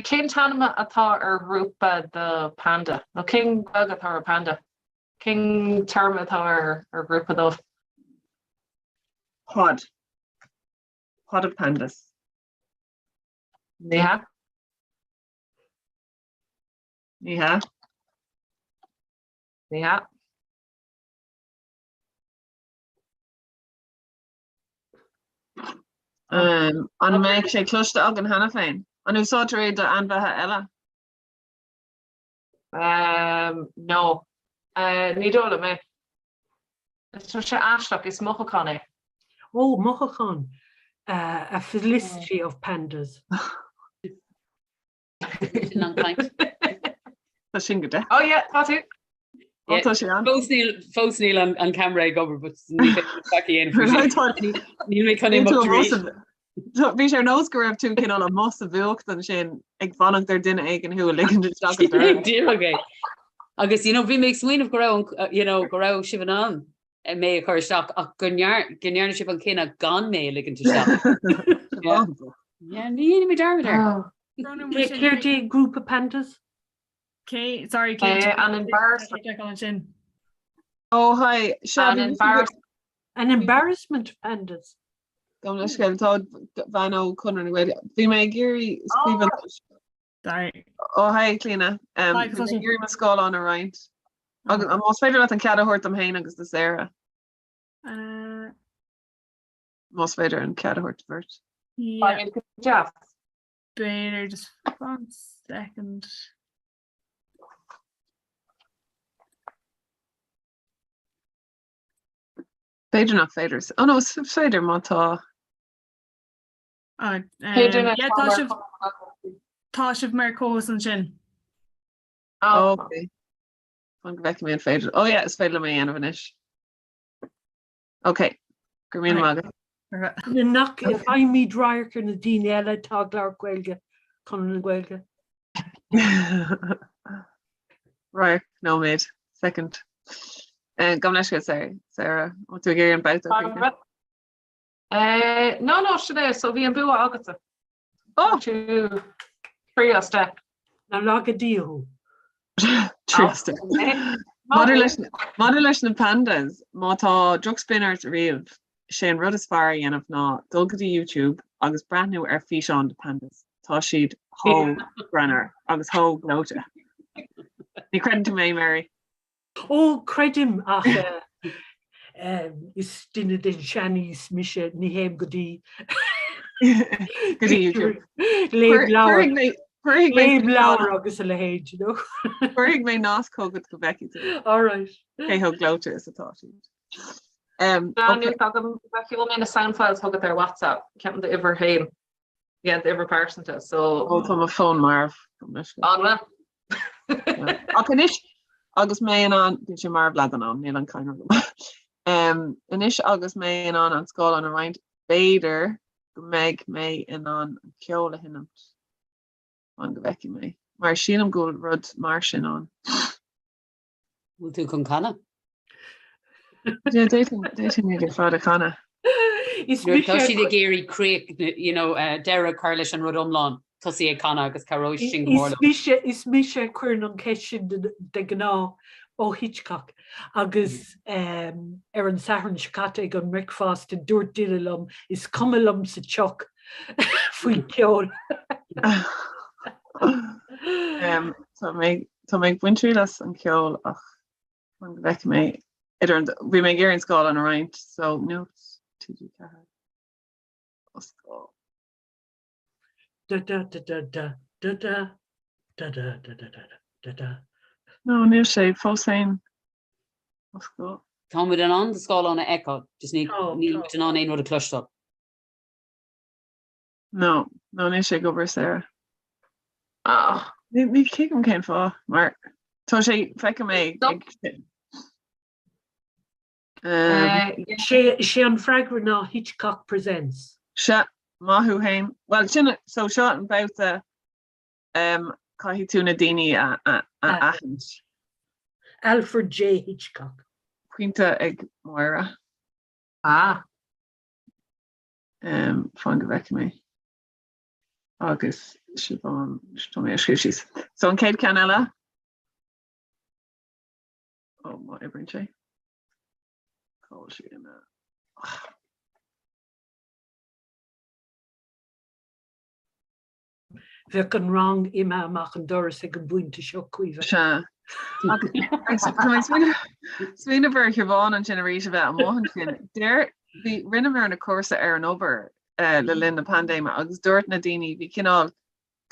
Cén t-ainm atá ar ghrúpa de panda? Nó cén Ghaeilge atá ar panda? Cén téarma atá ar ghrúpa dóibh? Pod. Pod of pandas. Ní hea. Ní hea. Ní hea. An mbeadh sé cloiste againn cheana féin? An úsáidtear é d'ainmhithe eile? No. Ní dóigh liom é. Tá sé aisteach, is mothúchán é. Ó, mothúchán. A felicity of pandas. Sin an caint. Tá sin go deas. Oh yeah, tá tú. Ó, tá sé an. Fós níl, fós níl an, an camera ag obair, but ní féidir faic a dhéanamh faoi sin. Níl mé chun imeacht arís. Bhí sé ar nós go raibh tú cineál amuigh sa bhfuacht ansin ag fanacht ar duine éigin thú a ligean isteach an doras. Díreach é. Agus you know, bhí mé ag smaoineamh go raibh an, you know, go raibh sibh in ann mé a chur isteach ach go ndearna sibh an cinneadh gan mé a ligint isteach. Yeah. Yeah, ní dhéanfaidh mé dearmad air. Céard é grúpa pandas? Cé, sorry, cé Eh, an embarrassment. ansin. Ó, hi, sea, An bhí mise embarrassment. An embarrassment of pandas. Gabh mo leithscéal, tá bean ó Chonradh na Gaeilge. Bhí mé ag iarraidh scríobh Sorry. Ó hi, Clíona. Hi, Bhí mé Clíona. ag iarraidh mo scáileán a roinnt. Agus más féidir leat an cead a thabhairt dom féin agus do Sarah, Uh, más féidir an cead a thabhairt do bheirt. yeah, Bíonn go deas. b'fhéidir just one second. B'fhéidir nach féidir. Oh no, is féidir má tá. Ah, yeah, tá sibh tá sibh mar co-host ansin. Oh, okay. Fan go bhfeicfidh mé an féidir. Oh yeah, is féidir liom é a dhéanamh anois. Ok, go raibh míle maith agat. Nach bhfaighimid radharc ar na daoine eile atá ag labhairt Gaeilge, Conradh na Gaeilge? Radharc, nóiméad, second. Gabh mo leithscéal, sorry, Sarah. An bhfuil tú ag iarraidh an babhta a chríochnú? No, no, sin é, so bhí an bua agatsa. Oh! Tú 3 as 10. Nár laga Dia thú. 3 as 10. Maidir leis maidir leis na pandas, má tá drochspin ort riamh, sé an rud is fearr a dhéanamh ná dul go dtí YouTube agus breathnú ar físeán de pandas. Tá siad chomh greannmhar agus chomh gleoite. Ní chreideann tú mé, Mary? Ó, creidim, ach is duine den seanaois mise, ní théim go dtí Go dtí YouTube. Léim leabhar. Cuirfidh mé cuirfidh mé Léim leabhar agus a leithéid, you know. Cuirfidh mé nasc chugat go bhfeicfidh tú All right. cé chomh gleoite is atá siad. Um, Tá okay. agam sheol mé na sound files chugat ar WhatsApp, ceapaim d'uimhir féin. Yeah, d'uimhir pearsanta, so. Ó tá mo fón marbh. An bhfuil? Ach anois agus mé in ann bhí sé marbh leath den am, níl an cadhnra agam. Um, anois agus mé in ann an scáileán a roinnt, b'fhéidir go mbeidh mé in ann an ceol a sheinmt. Fan go bhfeicfidh mé. Mar sílim go bhfuil rud mar sin ann. Bhfuil tú chun canadh? D'fhéadfainn iad ar fad a chanadh. Is Nuair atá mise siad ag iarraidh críoch, you know, deireadh a chur leis an rud iomlán, tosaigh ag canadh agus cabhróidh sin go mór Is leo. mise, is mise a chuireann an cheist sin de ghnáth ó Hitchcock agus ar an Satharn seo caite ag an mbricfeasta dúirt duine liom is cuma liom sa tsioc faoi cheol. Tá mé Tá mé ag baint triail as an cheol ach fan go bhfeicfidh mé idir an bhí mé ag iarraidh an scáileán a roinnt so Nuacht TG4 oscail. Da da da da da da da da da da da da da da. No, níl sé fós féin. Oscail. Tá muid in ann do scáileán a fheiceáil, just ní Tá, níl tá. muid in ann aon rud a chloisteáil. No, no níl sé ag obair Sarah. Ah. Ní ní tuigim cén fáth mar tá sé feicim é ag Um, Sé sé an freagra ná Hitchcock Presents. Sea, maith thú féin. Well sin so seo an babhta um, caithfidh tú na daoine a, a, a Ah. aithint. Alfred J. Hitchcock. Pointe ag Máire. Ah. Um, fan go bhfeicfidh mé. Agus Siobhán, tá mé ag scríobh síos. So an chéad ceann eile. Ó, má oibríonn sé. Cá bhfuil sé ina... Bheadh an rang imithe amach an doras ag an bpointe seo, Caoimhe. Sea. Tá mé ag smaoineamh ar Shiobhán ansin arís a bheith amuigh ansin. Deir, bhí, rinneamar na cúrsa ar an obair le linn na paindéime agus dúirt na daoine, bhí cineál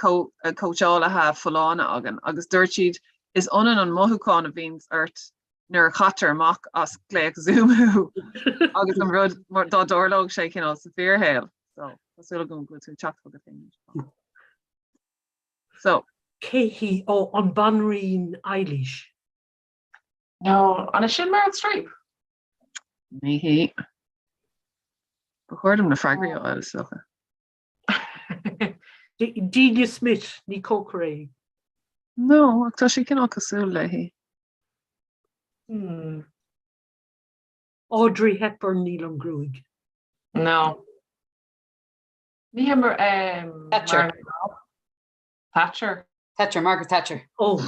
cóitseálaithe folláine againn agus dúirt siad is ionann an mothúchán a bhíonns ort nuair a chaitear amach as glaoch Zoom thú agus an rud dá dtarlódh sé cineál sa fíorshaol. So tá súil agam go bhfuil tú ag teacht chugat féin. So. Cé hí? Ó, an Banríon Eilís. No, an é sin Meryl Streep? Ní hí. Ba chóir dom na freagraí a fháil is dócha. Delia Smith, ní cócaire í. No, ach tá sí cineál cosúil léi. Hmm. Audrey Hepburn níl an gruaig. No. Ní hé mar Thatcher. Thatcher. Thatcher, Margaret Thatcher. Oh.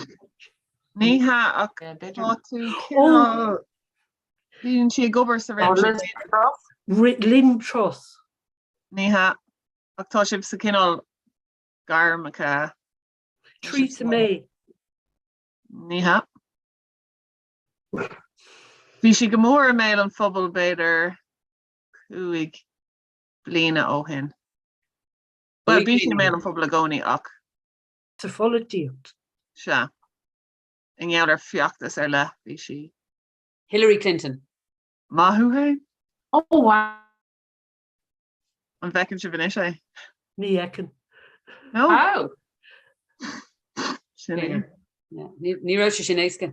Ní hea ach tá tú cineál bíonn sí ag obair sa Oh, réimse Liz Truss. Lin Truss. Ní hea ach tá sibh sa cineál gairmeacha. Theresa May. Ní hea. Bhí sí go mór i mbéal an phobail b'fhéidir 5 bliana ó shin. Bhuel, bhí sí i mbéal an phobail i gcónaí ach. Sa pholaitíocht. Sea. I ngeall ar feachtas ar leith bhí sí. Hillary Clinton. Maith thú féin. Oh wow! An bhfeiceann sibh anois é? Ní fheiceann. No? Wow! Sin é. Ní raibh sé sin éasca.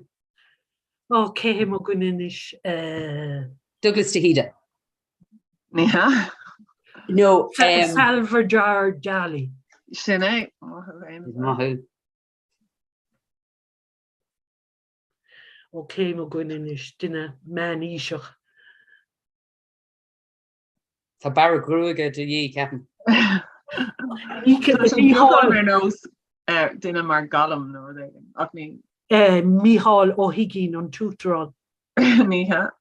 Ó, cé hé mo dhuine anois? Eh... Douglas de hÍde. Ní hea. No, um, Salvador Dali. Sin é. Maith thú féin. Maith thú. Ó, cé mo dhuine anois? Duine meánaoiseach. Tá bearradh gruaige de dhíth, ceapaim. Mícheál ar nós duine mar Gollum nó rud éigin, ach ní. Mícheál Ó hUiginn, an tUachtarán. Ní hea.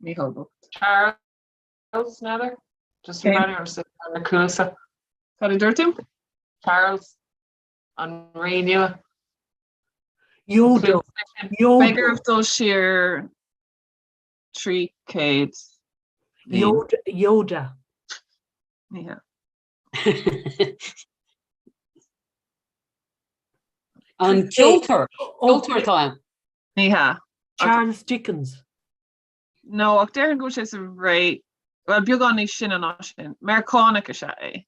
Mícheál bocht. Charles, n'fheadar? Just an breathnú ar na cluasa. Cad a dúirt tú? Charles, an rí nua. Yoda. Yoda. Beidh oraibh dul siar 300 bliain. Yoda. Ní hea. An ceoltóir. Ceoltóir atá ann. Ní hea. Charles Dickens. No, ach déarfainn go bhfuil sé sa ré, bhuel, beagán níos sine ná sin. Meiriceánach is ea é.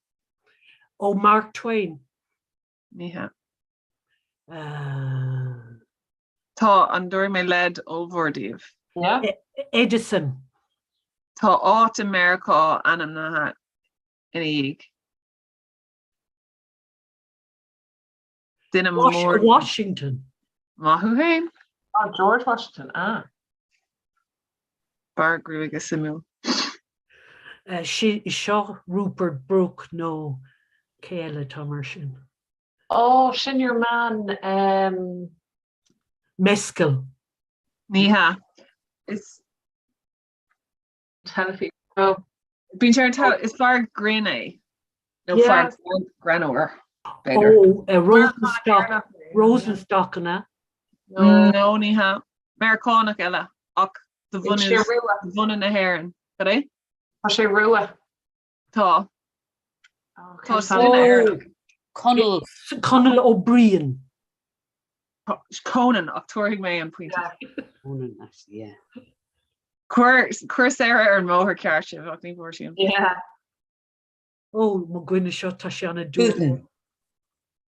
Ó, Mark Twain. Ní hea. Tá, an dtabharfaidh mé leid ollmhór daoibh? Yeah. Edison. Tá áit i Meiriceá ainmnithe ina dhiaidh. Duine mór. Washington. Maith thú féin. Ah, George Washington, ah. Bearradh gruaige suimiúil. Seo Rupert Brooke nó cé eile atá mar sin? Oh, sin your man. Um... Mescal. Ní hea. Is teilifís. Oh. Bíonn sé ar an is fear grinn é. Nó fear greannmhar. Ó, eh, Rosenstock Rosenstock an ea? No, ní hea. Meiriceánach eile ach de bhunadh na hÉireann. Cad é? Tá sé rua. Tá. Tá Conall. Conall Ó Briain. Conan ach tabharfaidh mé an pointe. Conan, actually, yeah. Chuir chuir Sarah ar an mbóthar ceart sibh ach ní bhfuair sí an. Yeah. Ó, mo dhuine seo tá sé an-dúr. Putin.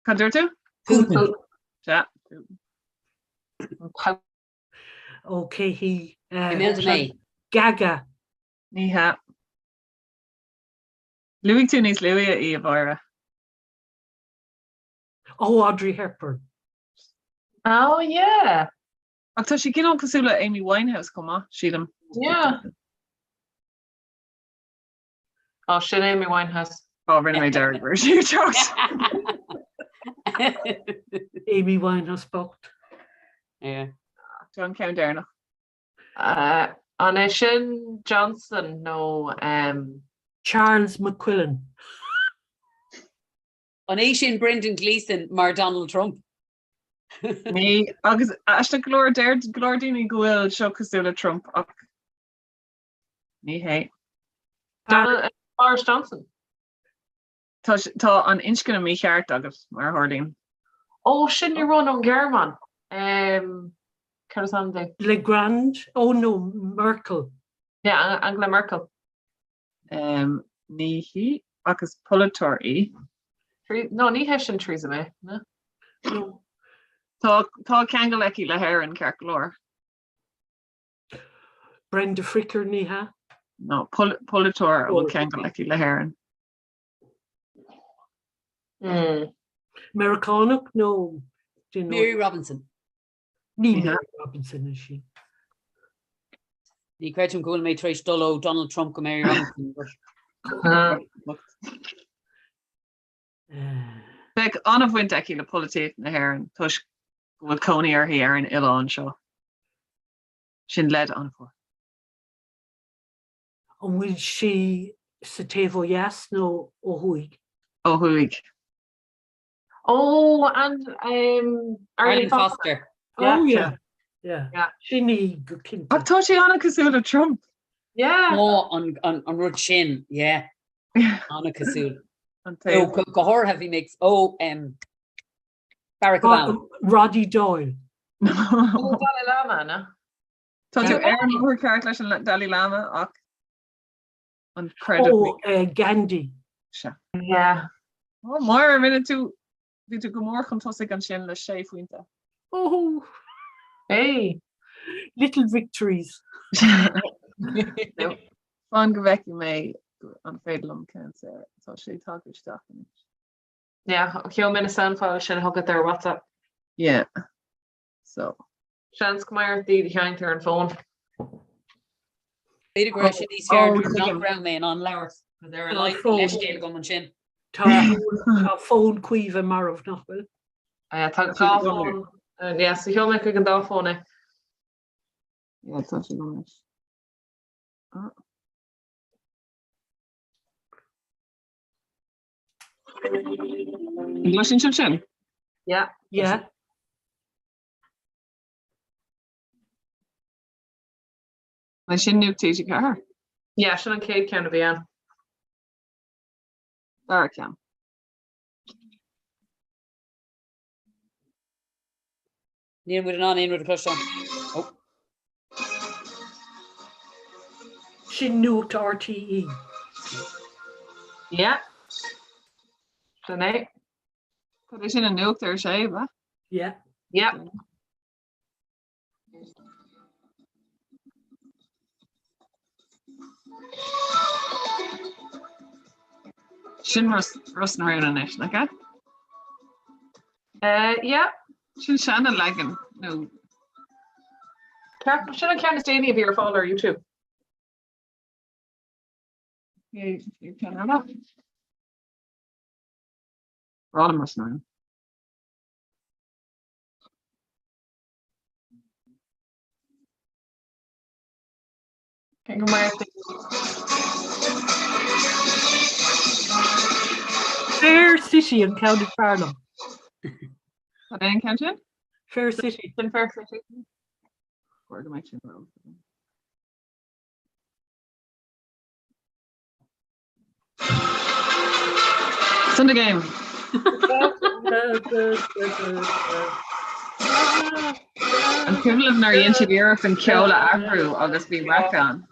Cad dúirt tú? Putin. Sea. Ó, cé hí? Imelda May. Gaga. Ní hea. Luaigh tú níos luaithe í, a Mháire. Ó, Audrey Hepburn. Oh, yeah. Ach tá sí cineál cosúil le Amy Winehouse chomh maith, sílim. Yeah. Oh, sin Amy Winehouse. Ó, rinne mé dearmad go raibh sí ag teacht. Amy Winehouse bocht. Yeah. Seo an ceann deireanach. An é sin Johnson nó. Charles McQuillan. An é sin Brendan Gleeson mar Donald Trump? Ní, agus aisteach go leor, deir go leor daoine go bhfuil seo cosúil le Trump ach ní hé. Boris Johnson. Tá, tá an inscne mícheart agat, mar a tharlaíonn. Ó, sin an rud ón Ghearmáin. Céard is ainm di? Le Grand? Oh no, Merkel. Yeah, Angela Merkel. Ní hí, ach is polaiteoir í. No, ní hé sin Theresa May, no? No. Tá, tá ceangal aici le hÉirinn, ceart go leor. Brenda Fricker, ní hea? No, polaiteoir a bhfuil ceangal aici le hÉirinn. Meiriceánach nó Mary Robinson. Ní Mary Robinson is sí. Ní chreidim go bhfuil mé tar éis dul ó Donald Trump go Mary Robinson. Bheadh an-bhaint aici le polaitíocht na hÉireann toisc go bhfuil cónaí uirthi ar an oileán seo. Sin leid an-mhór. An bhfuil sí sa taobh ó dheas nó ó thuaidh? Ó thuaidh. Ó, an um, Arlene Foster. Oh yeah. Yeah. yeah. Sin í go cinnte. Ach tá sí an-cosúil le Trump. Yeah. Ó, an, an, an rud sin, yeah. An-cosúil. Ó, go háirithe bhí mé ó um, Barack Obama. Roddy Doyle. Ó, Dalai Lama, no? Tá tú ar an mbóthar ceart leis an Dalai Lama ach an creideamh. Ó, eh, Gandhi. Sea. Yeah. Ó, Máire, rinne tú, bhí tú go mór chun tosaigh ansin le sé phointe. Oh, Hey! little victories. No, Fan go bhfeicfidh mé an féidir liom ceann Sarah. Tá sé tagtha isteach anois. Yeah, sheol mé na sound files sin chugat ar WhatsApp. Yeah. So. Seans go mbeidh ort iad a sheinnt ar an bhfón. B'fhéidir go raibh sé níos fearr nuair nach raibh mé in ann labhairt, cos ar a laghad bhí leithscéal agam ansin. Tá tá fón Caoimhe marbh, nach bhfuil? Yeah, tá dhá fón. Yeah, so sheol mé chuig an dá fón é. Yeah, tá sé agam anois. Ah. An gcloiseann sibh sin? Yeah. Yeah. An sin Nuacht TG4? Yeah, sin an chéad ceann a bhí ann. Dara ceann. Níl muid in ann aon rud a chloisteáil. Oh. Sin Nuacht RTÉ. Yeah. Sin é. Tá sin an nuacht ar sé, ba? Yeah. Yeah. Sin Ros na Rún anois, nach ea? Uh, yeah. Sin seana-leagan nó. Ceart, sin an ceann is déanaí a bhí ar fáil ar YouTube. Ceann eile? Breá liom Ros na Rún. Cé go mbeidh Fair City an ceann is fearr liom. Cad é an ceann sin? Fair City. Sin Fair City. Chóir go mbeidh sin ró. Sunday game. An cuimhin libh nuair a dhein siad iarracht an ceol a athrú agus bhí raic ann?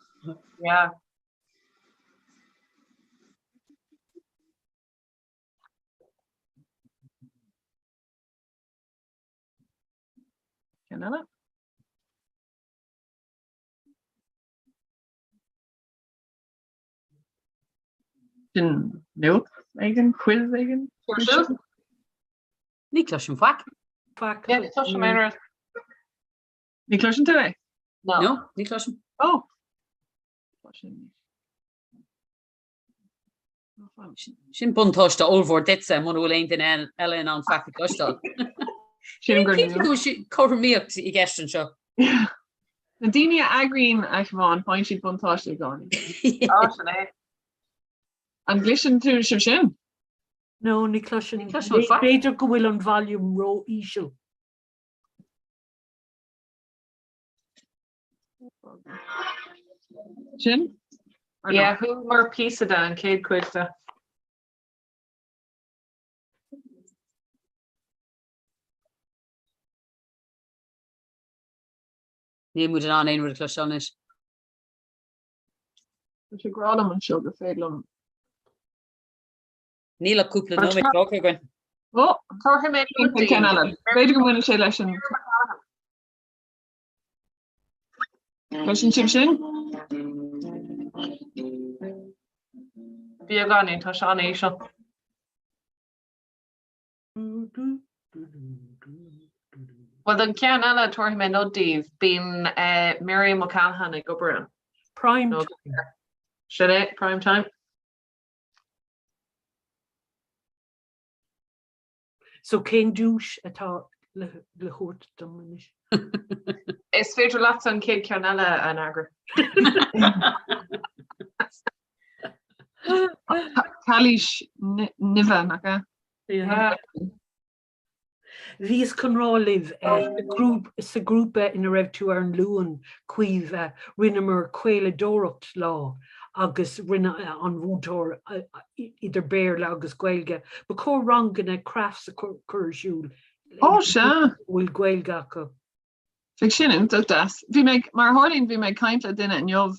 Yeah. Ceann eile? Sin nuacht éigin, quiz éigin? Ní chloisim faic. Faic. Yeah, ní chloisim aon rud. Ní chloiseann tú é? No. No, ní chloisim. Oh! Cloisim. Sin buntáiste ollmhór duitse muna bhfuil aon duine eile in ann faic a chloisteáil. Sin gur Cinnte go bhfuil cothromaíocht i gceist anseo. Na daoine a eagraíonn a Shiobhán, faigheann siad buntáiste i gcónaí. Á, sin é. An gcloiseann tú sibh sin? No, ní chloisim. Ní chloisim faic. B'fhéidir go bhfuil an volume ró-íseal. Sin? Or Yeah, chualamar píosa de an chéad chuid de. Níl muid in ann aon rud a chloisteáil anois. Tá sé grá liom anseo gur féidir liom. Níl ach cúpla nóiméad fágtha againn. Ó, Tabharfaidh mé ceann eile. B'fhéidir go mbaineann sé leis an Cloiseann sibh sin? Beagáinín, tá sé an-íseal. Bhuel, don cheann eile, tabharfaidh mé nod daoibh, bíonn Miriam O'Callaghan ag obair ann. Prime time. Sin é, prime time. So cén duais atá le thabhairt dom anois? Is féidir leatsa an chéad cheann eile a fhreagairt. Cailís nimhe, nach ea? Yeah. Bhíos chun rá libh sa ghrúpa ina raibh tú ar an Luan, Caoimhe, rinneamar caoladóireacht lá agus rinne an mhúinteoir idir Béarla agus Gaeilge. Ba chóir ranganna crafts a chur ar siúl Ó, sea! bhfuil Gaeilge acu. Bheadh sin iontach deas. Bhí mé, mar a tharlaíonn, bhí mé ag caint le duine inniu,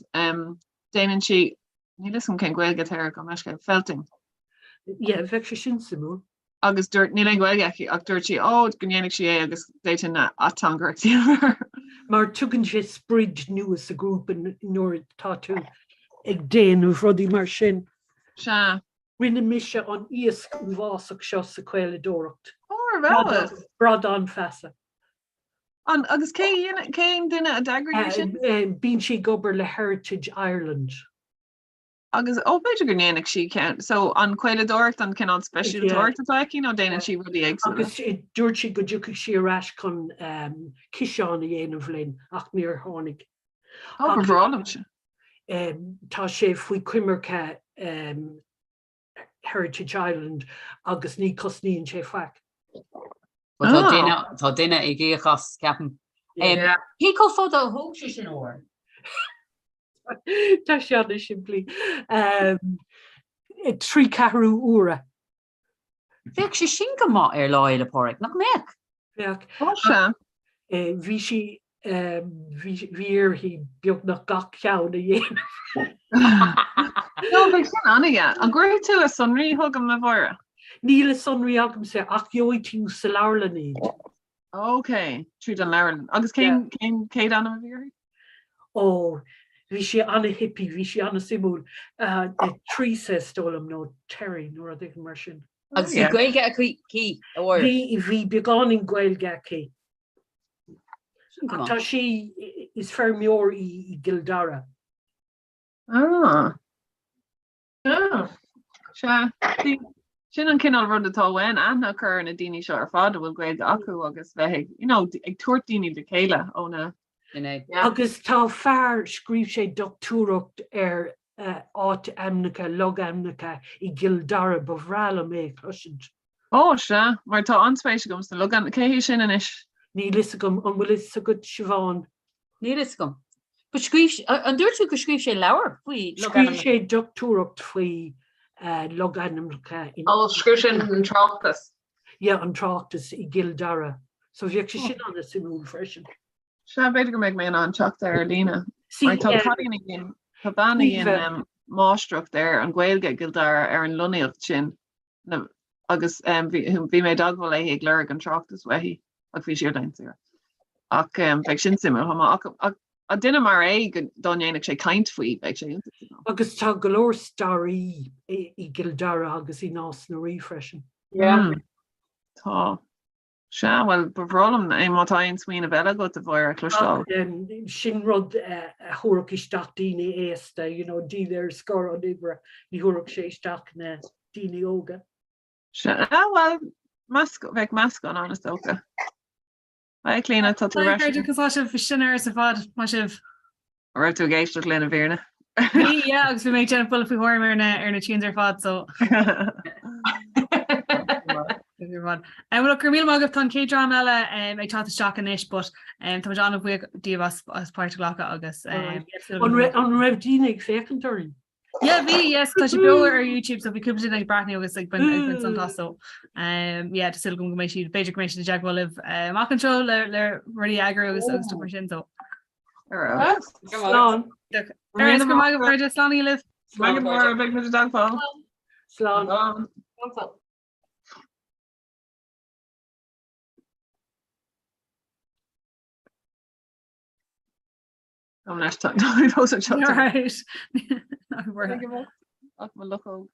déanann sí, níl 'fhios agam cén Ghaeilge atá air, gabh mo leithscéal, felting. Yeah, bheadh sé sin suimiúil. Agus dúirt, níl aon Ghaeilge aici, ach dúirt sí, ó, go ndéanfadh sí é agus d'fhéadfainn ateangaireacht a dhéanamh air. Mar tugann sé sprid nua sa ghrúpa nuair atá tú ag déanamh rudaí mar sin. Sea. Rinne mise an iasc uafásach seo sa chaoladóireacht. Ó, ar fheabhas! Bradán feasa. An, agus cé, cén duine a d'eagraigh é sin? Bíonn sí ag obair le Heritage Ireland. Agus, ó, b'fhéidir go ndéanfadh sí ceann, so an chaoladóireacht an cineál speisialtóireacht atá aici nó déanann sí rudaí éagsúla? Agus dúirt sí go dtiocfadh sí ar ais chun ciseán a dhéanamh linn ach níor tháinig. Ó, ba bhreá liom sin. Tá sé faoi choimirce Heritage Ireland agus ní cosnaíonn sé faic. Bhuel tá duine, tá duine ag íoc as, ceapaim. Cé chomh fada a thóg sé sin uair? Tá sé ana-shimplí. 3 ceathrú uaire. Bheadh sé sin go maith ar Lá Fhéile Pádraig, nach mbeadh? Bheadh. Ó sea. Bhí sí, bhí uirthi beagnach gach ceann a dhéanamh. No, bheadh sin an-deas. An gcuirfidh tú a sonraí chugam, a Mháire? Níl a sonraí agamsa ach gheobhaidh tú sa leabharlann iad. Ok, tríd an leabharlann. Agus cén cén chéad ainm a bhí uirthi? Ó, bhí sí ana-hippie, bhí sí ana-suimiúil. Teresa is dóigh liom, nó Terry nó rud éigin mar sin. Agus bhí Gaeilge aici, a Mháire? Bhí, bhí beagáinín Gaeilge aici. Ach tá sí, is feirmeoir í i gCill Dara. Ah. Sea, sin an cineál rud atá uainn, aithne a chur ar na daoine seo ar fad a bhfuil Gaeilge acu agus bheith ag, you know, ag tabhairt daoine le chéile ó na. Sin é. Agus tá fear, scríobh sé dochtúireacht ar áitainmneacha, logainmneacha i gCill Dara, ba bhreá liom é a chloisint. Ó, sea, mar tá an-spéis agam sna logainmneacha. Cé hé sin anois? Níl fhios agam, an bhfuil fhios agat Siobhán? Níl fhios agam. But scríobh, an dúirt tú gur scríobh sé leabhar faoi logainmneacha? Scríobh sé dochtúireacht faoi logainmneacha in. Ó, scríobh sé an tráchtas. Yeah, an tráchtas i gCill Dara. So bheadh sé sin an-suimiúil freisin. Sea, b'fhéidir go mbeidh mé in ann teacht air ar líne. Mar tá cailín a dhein, tá bean a dhein máistreacht ar an Ghaeilge i gCill Dara ar an lonnaíocht sin agus bhí mé i dteagmháil léi ag lorg an tráchtas uaithi ach bhí sí ar laethanta saoire. Ach bheadh sin suimiúil chomh maith. Ach ach duine mar é go dá ndéanfadh sé caint faoi bheadh sé iontach suimiúil. Agus tá go leor staraí i gCill Dara agus i Nás na Rí freisin. Yeah. Tá. Sea, bhuel, ba bhreá liom é má tá aon smaoineamh eile agat, a Mháire, a chloisteáil. Sin rud a thabharfadh isteach daoine aosta, you know, daoine ar scor ón oibre, ní thabharfadh sé isteach na daoine óga. Sea, bhuel, bheadh meascán ann is dócha. Haigh, Clíona, tá tú ar ais. Cairde, conas tá sibh, sin ar ar fad, maith sibh. An raibh tú ag éisteacht linn, a bhfírinne? Bhí, yeah, agus bhí mé ag déanamh buille faoi thuairim ar na ar na tunes ar fad, so. Um, well, go raibh míle maith agaibh, tá an chéad dream eile um, ag teacht isteach anois, but um, tá muid an-bhuíoch díobh as, as páirt a ghlacadh agus um, An raibh an raibh daoine ag féachaint orainn? Yeah, bhí, yes, tá sé beo ar YouTube, so bhí cúpla duine ag breathnú agus ag baint ag baint sult as, so um, yeah, tá súil agam go mbeidh siad, b'fhéidir go mbeidh siad i dteagmháil libh uh, amach anseo le, le rudaí a eagrú agus agus stuff mar sin, so. Slán. Ar ais go maith go slán libh. Slán go beidh muid i dteagmháil. Slán. Right. Ach mo luchóg.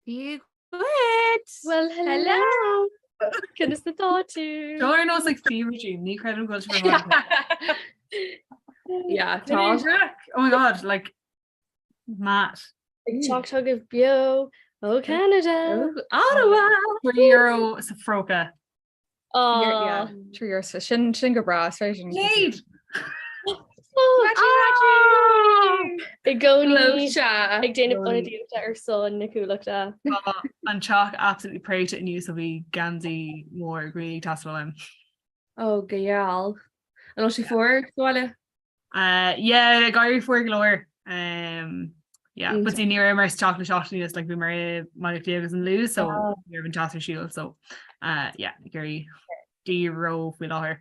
Dia dhuit! Well, hello! Conas atá tú? Seo ar nós like fever dream, ní chreidim go bhfuil sibh ar fad. Yeah, tá. Oh my god, like mad. Ag teacht chugaibh beo ó Canada. Ottawa! €3 sa phróca. Yeah, €3 sin sin go breá is féidir. Léad! I gcónaí ag déanamh ionadaíochta ar son na Cuallachta. Tá an teach absolutely préite inniu so bhí geansaí mór groí ag teastáil uaim. Ó go geal. An bhfuil sé fuar sa bhaile? Uh, yeah, ag éirí fuar go leor. Um, yeah, but see, ní raibh mé sa teach le seachtain anuas, like, bhí mé i mBaile Átha Cliath agus an Lú, so Ah. ní raibh an teas ar siúl, so uh, yeah, ag éirí dí-reo faoi láthair.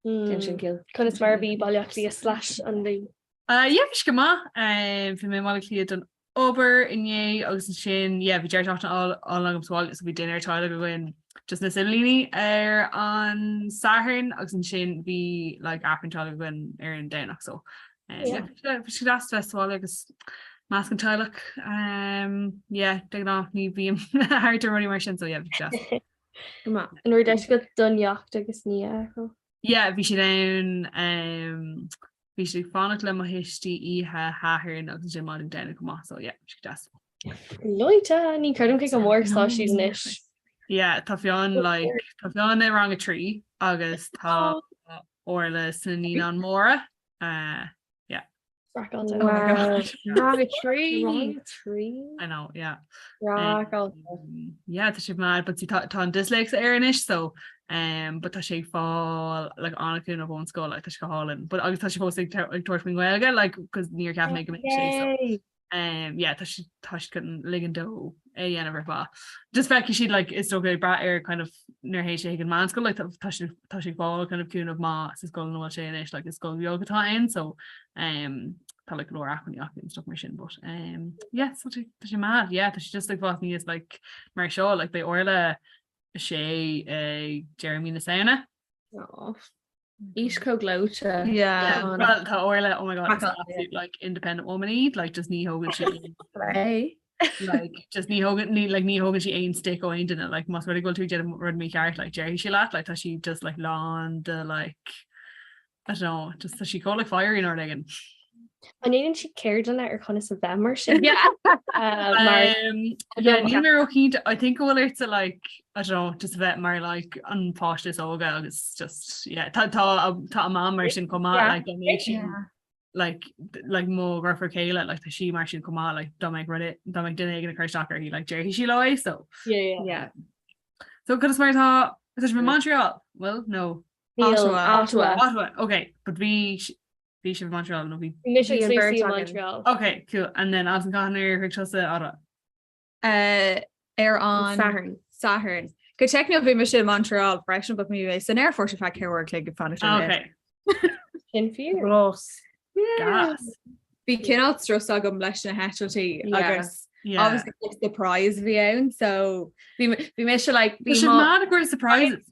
Déan sin ciall. Conas mar a bhí Baile Átha Cliath slash an Lú? Uh, yeah, bhí sé go maith. Um, bhí mé i mBaile Átha Cliath don obair inné agus ansin, yeah, bhí deireadh seachtaine álainn agam sa bhaile so bhí dinnéar teaghlaigh againn just na siblíní ar an Satharn agus ansin bhí like aifreann teaghlaigh againn ar an Domhnach so um, yeah, bhí sé deas bheith sa bhaile agus measc an teaghlach um, yeah, de ghnáth ní bhím thart ar rudaí mar sin so yeah, bhí sé deas. Go maith. An raibh deis agat do neacht agus nia a fheiceáil? Yeah, bhí siad ann um, Bhí siad ag fanacht le mo thuistí oíche Shathairn agus ansin maidin Domhnaigh chomh maith so yeah, bhí sé deas. Gleoite, ní creidim cé chomh mór is atá siad anois. Yeah, tá Fionn like tá Fionn i rang a 3 agus tá Orla sna Naíonáin Mhóra. Uh, yeah. Craiceáilte. Oh my God. Rang a 3. Rang a 3. I know, yeah. Craiceáilte. Um, yeah, tá sé mad, but see, tá, tá an disléicse air anois, so um, but tá sé ag fáil like, an-chúnamh ón scoil, like, tá sé go hálainn. But agus tá sé fós ag tabhairt faoin nGaeilge, like, cos níor cheap mé go mbeadh sé, so Yay! um, yeah, tá sé tá sé chun ligean dó é a dhéanamh ar fad. Just feicfidh siad like, is dócha ag brath ar kind of nuair a théann sé chuig an meánscoil, like, tá tá sé tá sé ag fáil kind of cúnamh maith sa scoil ina bhfuil sé anois, like, is scoil bheag atá ann, so um, tá like, go leor acmhainní acu and stuff mar sin, but um, yeah, so tá tá sé mad, yeah, tá sé just ag fás aníos like, mar seo, like, beidh Orla 6 ag deireadh mí na Samhna. Aw. Aois chomh gleoite. Yeah. Well, tá Orla, oh my god, is absolute like independent woman í, like just ní thógann sí Play. like just ní thógann ní like ní thógann sí aon stick ó aon duine, like más rud é go bhfuil tú ag déanamh rud mícheart, like déarfaidh sí leat, like tá sí just like lán de like I don't know, just tá sí chomh like fiery nó rud éigin. An ndéanann siad ceardlanna ar conas a bheith mar sin? Yeah. Uh, mar Um, yeah, níl mé róchinnte, I think go bhfuil ortsa like, I don't know, just a bheith mar like an páiste is óige agus just yeah, tá tá tá a mam mar sin chomh maith, Yeah. like dá mbeadh sí like like mo dheirfiúr céile, like tá sí mar sin chomh maith, like dá mbeadh rud dá mbeadh duine éigin ag cur isteach uirthi, like déarfaidh sí leo é, so. yeah, yeah. Yeah. So conas mar atá tá sibh i Montreal? Well, no. Níl, Ottawa. Ottawa. Ottawa, okay, but bhí Bhí sibh i Montreal nó bhí? Bhí mise Bhí agus an bheirt Lucy i againn. Montreal. Ok, cool. And then Alison cathain ar shroich tusa Ottawa? Uh, ar an Satharn. Satharn. Go teicniúil bhí mise i Montreal freisin, but bhí mé san aerfort ar feadh ceithre uair a chloig ag fanacht ar Ok. Sin fíor. Rós. Gas. Bhí cineál strus agam leis na heitiltí Yeah. agus Yeah. obviously like, surprise a bhí ann, so Bhí bhí mise like Bhí sibh mad ag cur surprises.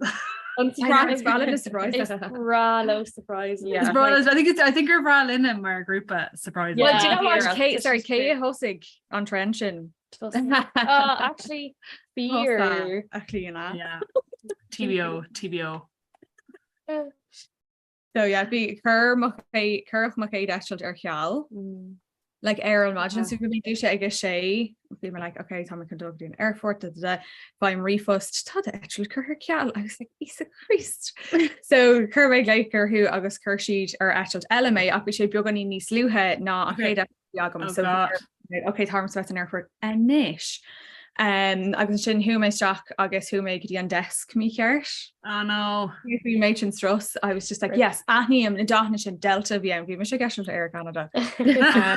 An surprise bhí na surprise. Is breá leo surprises. Yeah. Is breá- I think it's I think gur bhreá linne mar grúpa surprises. Well, Yeah. do you know what? Yeah. Cé, sorry, cé a thosaigh an trend sin? Uh, actually, fíor. A Chlíona. Yeah. TBO, TBO. So yeah, bhí chuir mo ché- cuireadh mo chéad eitilt ar ceal. Like ar an maidin so bhí mé dúisithe ag a sé bhí mé like okay tá mé chun dul go dtí an aerfort da, da, da. Faighim ríomhphost tá d'eitilt curtha ar ceal I was like Íosa Críost. So chuir mé glaoch orthu agus chuir siad ar eitilt eile mé ach bhí sé beagáinín níos luaithe ná an Okay. chéad eitilt a bhí agam Oh so God. Ok tá orm bheith san aerfort anois. Um, agus ansin chuaigh mé isteach agus chuaigh mé go dtí an desk mícheart. Oh no. Bhí mé sin strus, I was just like, yes, aithním na dathanna sin Delta bhí ann, bhí mise ag eitilt Air Canada. Um,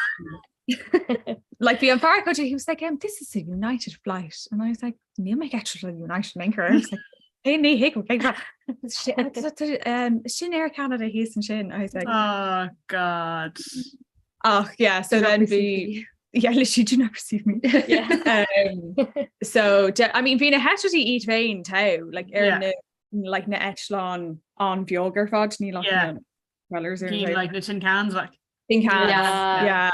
like bhí an fear go he was like, um, this is a United flight. And I was like, níl mé ag eitilt le United in aon chor. I was like, Hey, ní thuigim cén fáth. Um, sin Air Canada thíos ansin. I was like, Oh God. Ach yeah, so then bhí yeah, literally do not receive me. Yeah. Um, so de- I mean bhí na heitiltí iad féin togha, like ar Yeah. na like na eitleáin an-bheag ar fad ní like Yeah. na propellers or Cinn anything. like na tin cans like. Tin cans. Yeah. Yeah.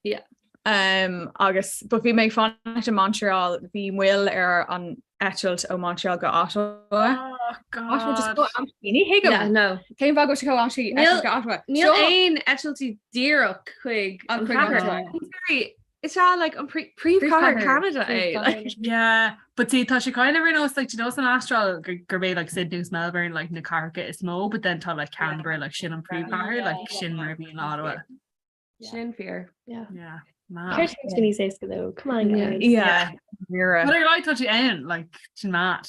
Yeah. Um, agus but bhí mé ag fanacht i Montreal, bhí moill ar an eitilt ó Montreal go Ottawa. Oh Ottawa just God. go aimsí. Ní thuigim. Yeah, no. Cén fáth go bhfuil sé chomh aimsí Níl- eitilt go Ottawa? Níl Seo- aon eitiltí díreach chuig An an chuig chathair. Ottawa. Sorry, Is ea like an príomhchathair Príomhchathair. Canada é. like. Yeah, but see tá sé kind of ar nós like do you know san Astráil gur gurb é like Sydney agus Melbourne like na cathracha is mó, but then tá like Canberra like sin an príomhchathair like sin mar a bhíonn Ottawa. Sin fíor. Yeah. Yeah. Mad. Céard sin níos éasca though. Come on, Yeah. guys. Yeah. Mira. But ar like tá tú ann like sin mad.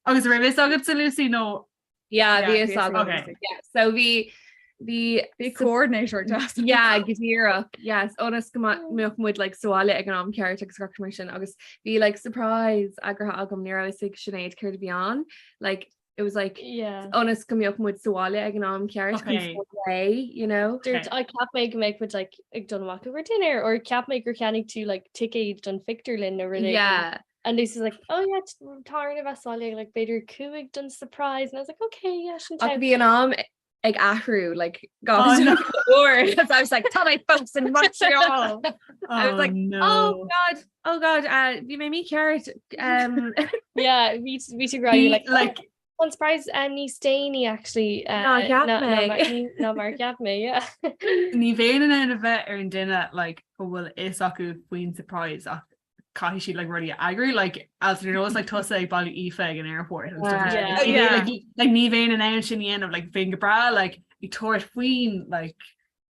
Agus raibh fhios agatsa Lucy nó Yeah, Yeah, bhí bhí fhios fhios agam. Okay. Yeah, so bhí Bhí Bhí coordinator ag teastáil. Yeah, go díreach. Yes, ionas go mbeadh muid like sa bhaile ag an am ceart agus gach mar sin agus bhí like surprise eagraithe agam ní raibh fhios ag Sinéad céard a bhí ann. Like it was like Yeah. ionas go mbeadh muid sa bhaile ag an am ceart chun Okay. fáil réidh, you know? Dúirt I cheap mé go mbeadh muid like ag dul amach over dinner or cheap mé gur cheannaigh tú like ticéid don phictiúrlann nó rud éigin. Yeah. And Lucy's like, oh yeah, tá orainn a bheith sa bhaile like b'fhéidir 5 don surprise and I was like, okay, yeah, sin Ach bhí an am ag athrú like Oh, no. uair because I was like tá mé fós in Montreal. I was Oh, like, no. Oh God, oh God, uh, bhí mé mícheart um, Yeah, bhí bhí tú ag rá like, like oh, surprise um, níos déanaí actually uh, Ná cheap ná- ná mé. mar- ní- ná mar cheap mé, yeah. Ní bheinn in ann a bheith ar an duine like go bhfuil fhios acu faoin surprise ach caithfidh siad like rudaí a eagrú like as you know it's like tusa ag bailiú Aoife ag an airport and stuff Yeah. like, Yeah. like, like ní bheinn in ann sin a dhéanamh like bheinn go breá like ag tabhairt faoin like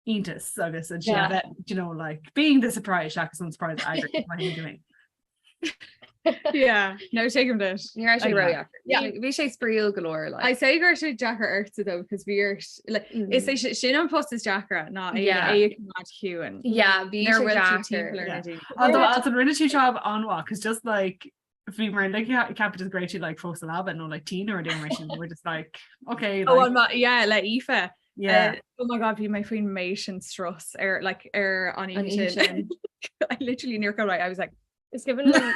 iontas agus an sin Yeah. bheith you know like being the surprise seachas an surprise eagrú mar hin go Yeah, no tuigim duit. Ní raibh sé Like, ró Yeah. Bhí sé spraíúil go leor like. I say go raibh sé deacair ortsa though because bhí ort like Mm. is é sin- sin an post is deacra ná é Yeah. é a choimeád ciúin. Yeah, bhí Nuair sé bhfuil tú deacair. timpeall ar Yeah. na daoine. Although as an rinne tú job an-mhaith cause just like bhí mar like ceap just great like fós sa leaba nó like tinn or doing sin we're just like okay Oh, like, an ma- yeah, le Aoife. yeah Uh, oh my god, bhí mé faoin méid sin strus ar like ar an An oíche oíche sin. sin. I literally near got right. I was like, It's given them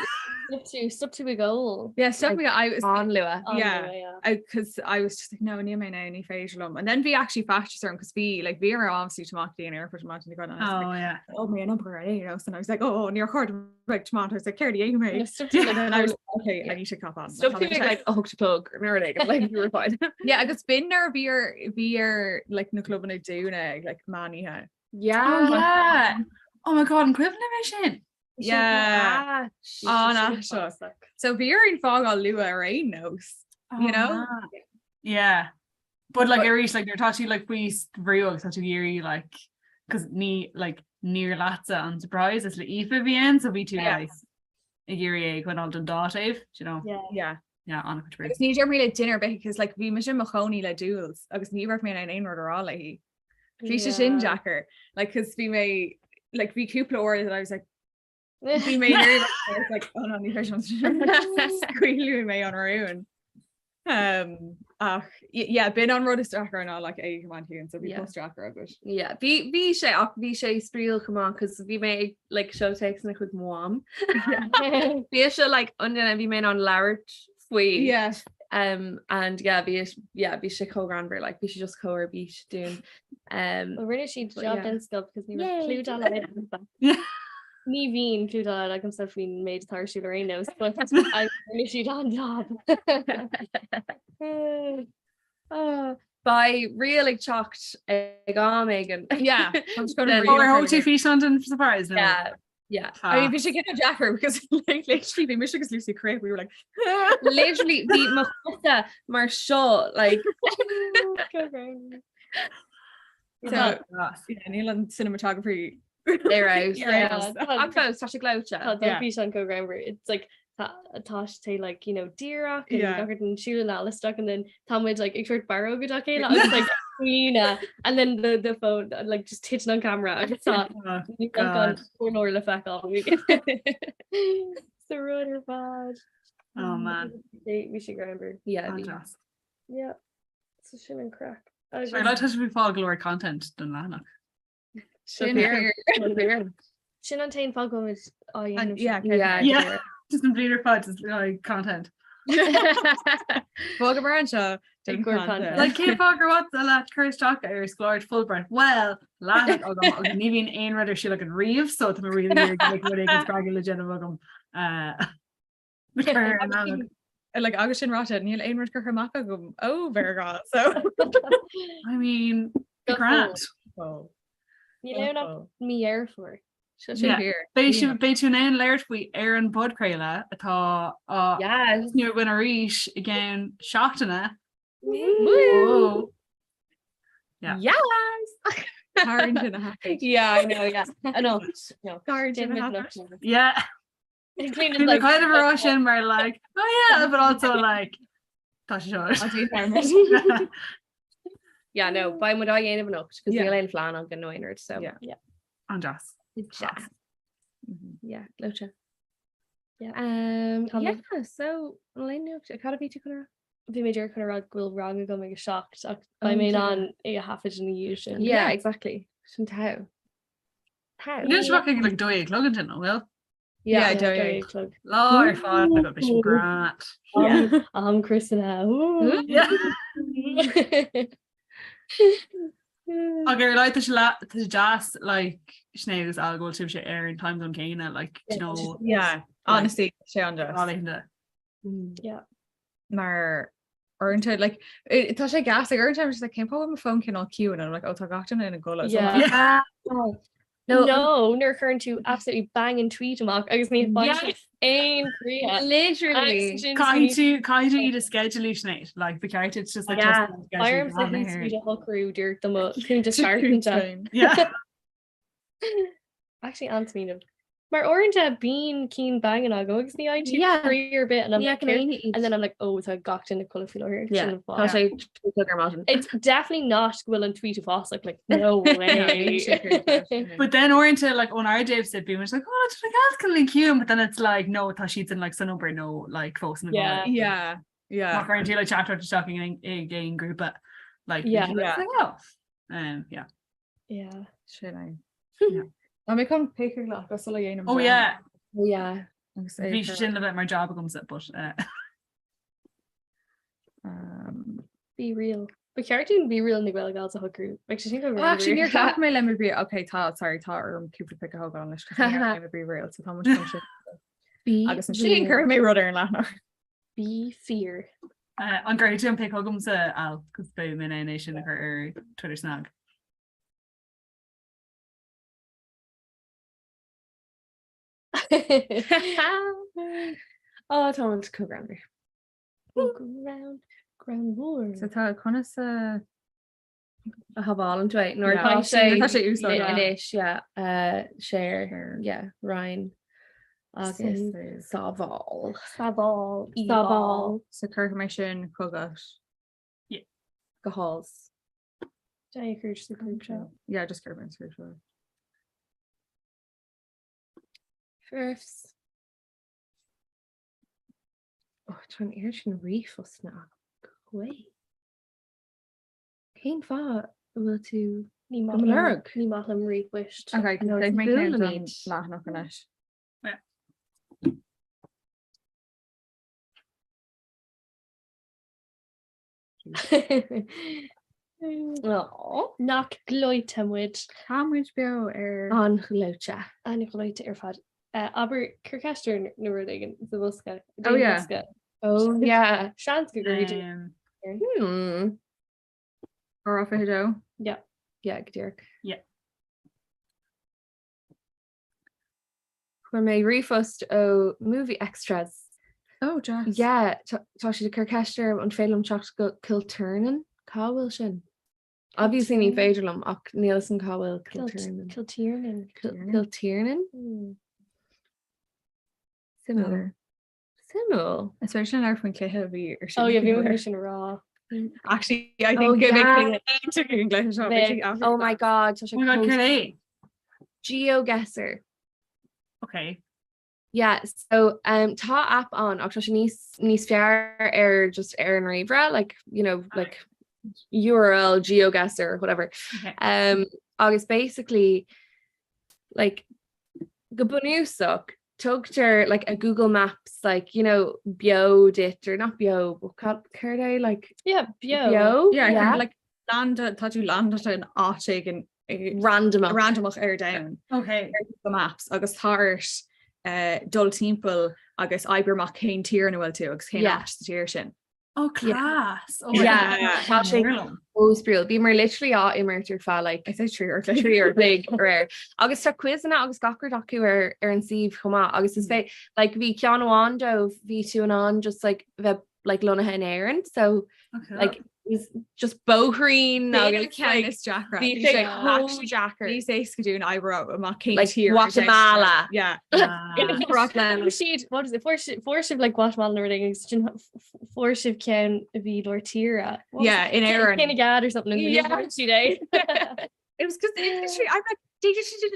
stop to stop to a goal. yeah, stop me. I was An-luath. On Yeah. the way, yeah. I because I was just like no níl mé ná ní féidir liom. And then bhí actually faitíos orm because bhí like bhí ar obviously tiomáint go dtí an airport tiomáint go and I was oh like, yeah oh me an iompar you know and I was like oh níor chóir like tiomáint I was like céard a dhéanfaidh mé No, stop to and then I was like, okay Yeah. I need to cop on Stop Like, doing like a hook to plug or like like you were fine. yeah agus b'in nuair a bhí ar bhí ar like na clubanna dúnta ag like meán oíche Yeah. oh yeah oh my god an cuimhin liom é sin yeah Ah, An aisteach. so bhí orainn fágáil luath ar aon nós You Oh, know? man. Yeah. But like But- arís like nuair atá tú like faoi bhrú agus tá tú ag iarraidh like cos ní like níor leatsa an surprise is le Aoife a bhí ann so bhí tú Yeah. like ag iarraidh é a choinneáil don dá taobh, do you know? Yeah. yeah Yeah, an-chuid brú. Agus ní deir mé le duine ar bith because like bhí mise i mo chónaí le Jules agus ní raibh mé in ann aon rud a rá léi. Bhí sé sin Yeah. deacair like cause bhí mé like bhí cúpla uair that I was like bhí mé I was like oh no ní féidir scaoilfidh mé an rún. Um, ach yeah b'in an rud is deacra ná like é a choimeád ciúin so bhí Yeah. post deacair agat. Yeah, bhí bhí sé ach bhí sé spraíúil chomh maith cos bhí mé ag like seoladh téacsanna chuig mo mham. Bhí sé like an duine bhí mé in ann labhairt faoi. Yeah. Um, and yeah, bhí yeah, bhí sé chomh greannmhar like bhí sé just chomh ar bís dúinn. Um, Well, rinne siad But job yeah. den scoth because ní raibh Yay. clue dá laghad agamsa. Yeah. Ní bhíonn clue dá laghad agamsa faoin méid atá ar siúl ar aon nós, but I rinne siad an job. oh, Beidh reel ag teacht ag am éigin. Yeah, I'm just gonna Then- reel Oh, ar for thóg tú you. físeán den surprise no? Yeah, yeah. I mean, bhí sé cineál deacair because like literally bhí mise agus Lucy Craig we were like Literally bhí mo chosa mar seo like Go round. so yeah, níl an cinematography there out. Yeah, Ach fós tá sé gleoite. Tá Yeah. físeán chomh greannmhar. It's like tá tá sé like you know díreach and Yeah. gach an siúl an isteach and then tá muid like ag tabhairt barróga dá chéile agus like caoineadh and then the the phone uh, like just titeann an camera agus tá Oh, ní God. gan leor le feiceáil. Sa rud ar fad. oh man. Bhí sé greannmhar. Yeah, bhí. An-deas. Yeah. So sin an craic. Ar like tá sé faoi fáil go leor content don leathanach. Sin fíor. Sin an t-aon fáth go bhfuil muid á And dhéanamh yeah, seo. Yeah. Yeah. Just an bhliain ar fad just like content. Fág mar anseo Ag cur content. Like cén fáth gur mhaith leat cur isteach ar scoláireacht Fulbright? Well, leathanach agam agus ní bhíonn aon rud ar siúl agam riamh, so tá mé really ag iarraidh rud éigin spreagúil le déanamh agam. Uh, le cur ar an leathanach. Like agus sin ráite níl aon rud curtha amach agam ó Mheiriceá so I mean, Go grand. Oh, Níl aon ach mí Dheireadh Fómhair. Seo sin Yeah. fíor. Beidh sibh- beidh tú in ann labhairt faoi ar an bpodchraoladh atá á Yes. tosnú againn arís i gceann seachtaine. Woo! Yeah. Yes! Tarraingt na haifid. Yeah, I know, yeah. I know. No. Tarraingt na haifid. Yeah. Bhí Bhí mé kind of rá sin mar like, oh yeah, but also like, tá sé seo. I'll do that. Yeah, no, beidh muid á dhéanamh anocht, cos Yeah. níl aon phlean againn nó aon rud, so. Yeah. Yeah. An-deas. Deas. Mhm. Yeah, gleoite. Yeah. Um, Tá yeah, so, an bhfuil aon nuacht, cad a bhí tú chun a rá? Bhí mé díreach chun a rá go bhfuil rang agam ag a 7 ach Oh, beidh mé in yeah. ann é a thaifead ina dhiaidh sin. Yeah, exactly. Sin togha. Togha. Níl sé ach ag like 12 a chlog ansin, an bhfuil? Yeah, Yeah, 12. 12 a chlog. Lá ar fad agat, beidh sin great. Am am criosanna. Yeah. Ach ar like, tá sé la- tá sé deas like Sinéad agus Al go bhfuil sibhse ar an time zone céanna like do you know Yeah, honestly, sé an-deas. lá laethanta. Yeah. Mar uaireanta like i- tá sé gas ag uaireanta I'm just like cén fáth bhfuil mo phone cineál ciúin and I'm like oh tá gach duine ina gcodladh so I'm like, Yeah. No, No, nuair a chuireann tú absolutely banging tweet amach agus ní fhaigheann Yes. aon croí. Literally. Caithfidh tú caithfidh tú iad a schedule Sinéad like ba cheart it's just like Yeah. Iram sa tweet a shocrú dúirt do mo cúnta seachtainte. Yeah. Actually an-smaoineamh. Mar uaireanta bíonn cinn banging agam agus ní fhaigheann tú Yeah. croí ar bith and I'm Yeah, like, can "Céard?" aon and then I'm like oh tá gach duine ag codladh faoi láthair. Yeah, Sin an tá fáth. sé trí ar maidin. It's definitely not go bhfuil an tweet uafásach like no way. But then uaireanta like ón ár dtaobhsa bíonn muid like oh tá gach duine ciúin but then it's like no tá siad in like san obair nó like fós ina Yeah. gcodladh. Yeah, yeah. Má chuireann tú like teachtaireacht isteach ag ag aon grúpa like Yeah. bíonn siad Yeah. like, oh. Um, yeah. Yeah. Sin é. Yeah. Tá mé chun pic a ghlacadh sula dhéanaim Oh dearmad. yeah, Oh, yeah. Agus é bhí a sé chur- sin le bheith mar job agamsa but uh, Um, Be real. Ba cheart dúinn be real na Gael Gals a shocrú. Bheadh sé sin go Oh, actually, níor greannmhar. ghlac mé le mo be okay tá sorry tá orm cúpla pic a thógáil anois 'cause níor ghlac mé le be real so tá muid chun sin Be agus ansin chuir mé rud ar an leathanach. Be fíor. uh, an gcuirfidh tú an pic chugamsa Al cos beidh mé in ann é sin a chur ar Twitter snag. Oh, tá muid chomh greannmhar. Ground, greannmhar. So tá conas a A shábhálann tú é nuair Yeah. atá sé Tá sé úsáid. anois yeah, uh, share Share. yeah, roinn agus Save. sábháil. Sábháil. Sábháil. So cuirfidh mé sin chugat. Yeah. Go halls. Déan cur sa group chat. Yeah, just cuirfidh mé sa group chat. First. Oh, tá an oiread sin ríomhphost na go way. Cén fáth a bhfuil tú Ní maith Go liom- lorg. Ní maith liom ríomhphoist. Okay, No, beidh mé buailimid. ceann don leathanach anois. Aw, Nach gleoite muid. Tá muid beo ar An-ghleoite. An-ghleoite ar fad. Eh, Abair cuir ceist orainn nó rud éigin sa bhosca. Oh, yeah. Bosca. Oh yeah. Seans go gcuirfidh tú. Um, Hmm. 222. Yeah. Yeah, go díreach. Yeah. Fuair mé ríomhphost ó Movie Extras. Oh, deas. Yeah, tá tá siad ag cur ceist orm an féidir liom teacht go Kilternan. Cá bhfuil sin? Obviously ní féidir liom ach níl 'fhios a'm cá bhfuil Kilternan. Kiltiernan. Kiltiernan? Hmm. Suimiúil. Suimiúil. Is féidir sin ar faoin cluiche a bhí ar siúl. Oh yeah, bhí mé chun sin a rá. Actually, I Oh, think go yeah. mbeidh Oh my god, tá sé Oh my god, chomh- céard é? GeoGuessr. Okay. Yeah, so um, tá app ann ach tá sé níos níos fearr ar just ar an ríomhaire, like, you know, like URL GeoGuessr or whatever. Okay. Um, agus basically like go bunúsach tugtar like a Google Maps like you know beo duit or not beo but cad céard é like Yeah, beo. beo Yeah, yeah like land tá tú landáilte in áit éigin randomach randomach ar domhan. Okay. ar Google Maps agus tá ort eh, dul timpeall agus oibriú amach cén tír ina bhfuil tú agus cén Yeah. áit sa tír sin. Oh, class. Oh my Yeah. God. Tá sé Mór liom. chomh spraíúil. Bhíomar literally á imirt ar feadh like I say trí uair trí uair an chloig aréir. Agus tá quizeanna agus gach rud acu ar ar an suíomh chomh maith agus is fé like bhí ceann amháin dóibh bhí tú in ann just like bheith like lonnaithe in Éirinn so Okay. like was just bóithrín agus ceann is deacra. Bhí sé actually deacair. Níos éasca dúinn oibriú amach cén Like tír Guatemala. Yeah. Siad what is it fuair fuair sibh like Guatemala nó rud éigin agus sin fuair sibh ceann a bhí lár tíre. Yeah, in Éirinn. Cén or something Yeah. today. It was because the industry I'm like Leis sin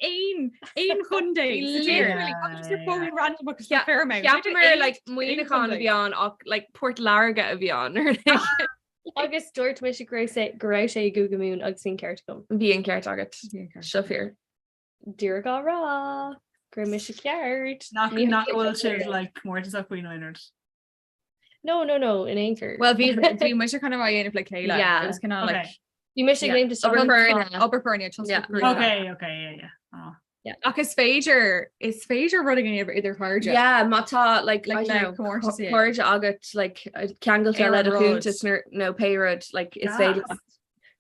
aon aon chontae sa tír. Yeah, Just your phone random agus Yeah, Fairmount. Cheapamar like Muineachán a bhí ann ach like Port Láirge a bhí ann or like Agus dúirt mise go raibh sé go raibh sé i gCúige Mumhan agus bhí an ceart agam. Bhí an ceart agat. Seo fíor. Díreach á rá go raibh mise ceart. Nach Ní nach bhfuil sibh like comórtasach faoin aon rud. No, no, no, in aon chor. Well bhí bhí mise kind of á dhéanamh le chéile. Yeah. It was kind of Okay. like Bhí mise ag Yeah. léimt isteach Obair an foirne. clár. obair foirne Yeah. Okay, okay, yeah, yeah. Oh. Ach is féidir is féidir rud a dhéanamh idir chairde. Yeah, má tá like Like I don't le know, comórtas é. cairde agat like ceangailte Ar le an do rud. chuntas nó nó pé rud like is féidir Gas.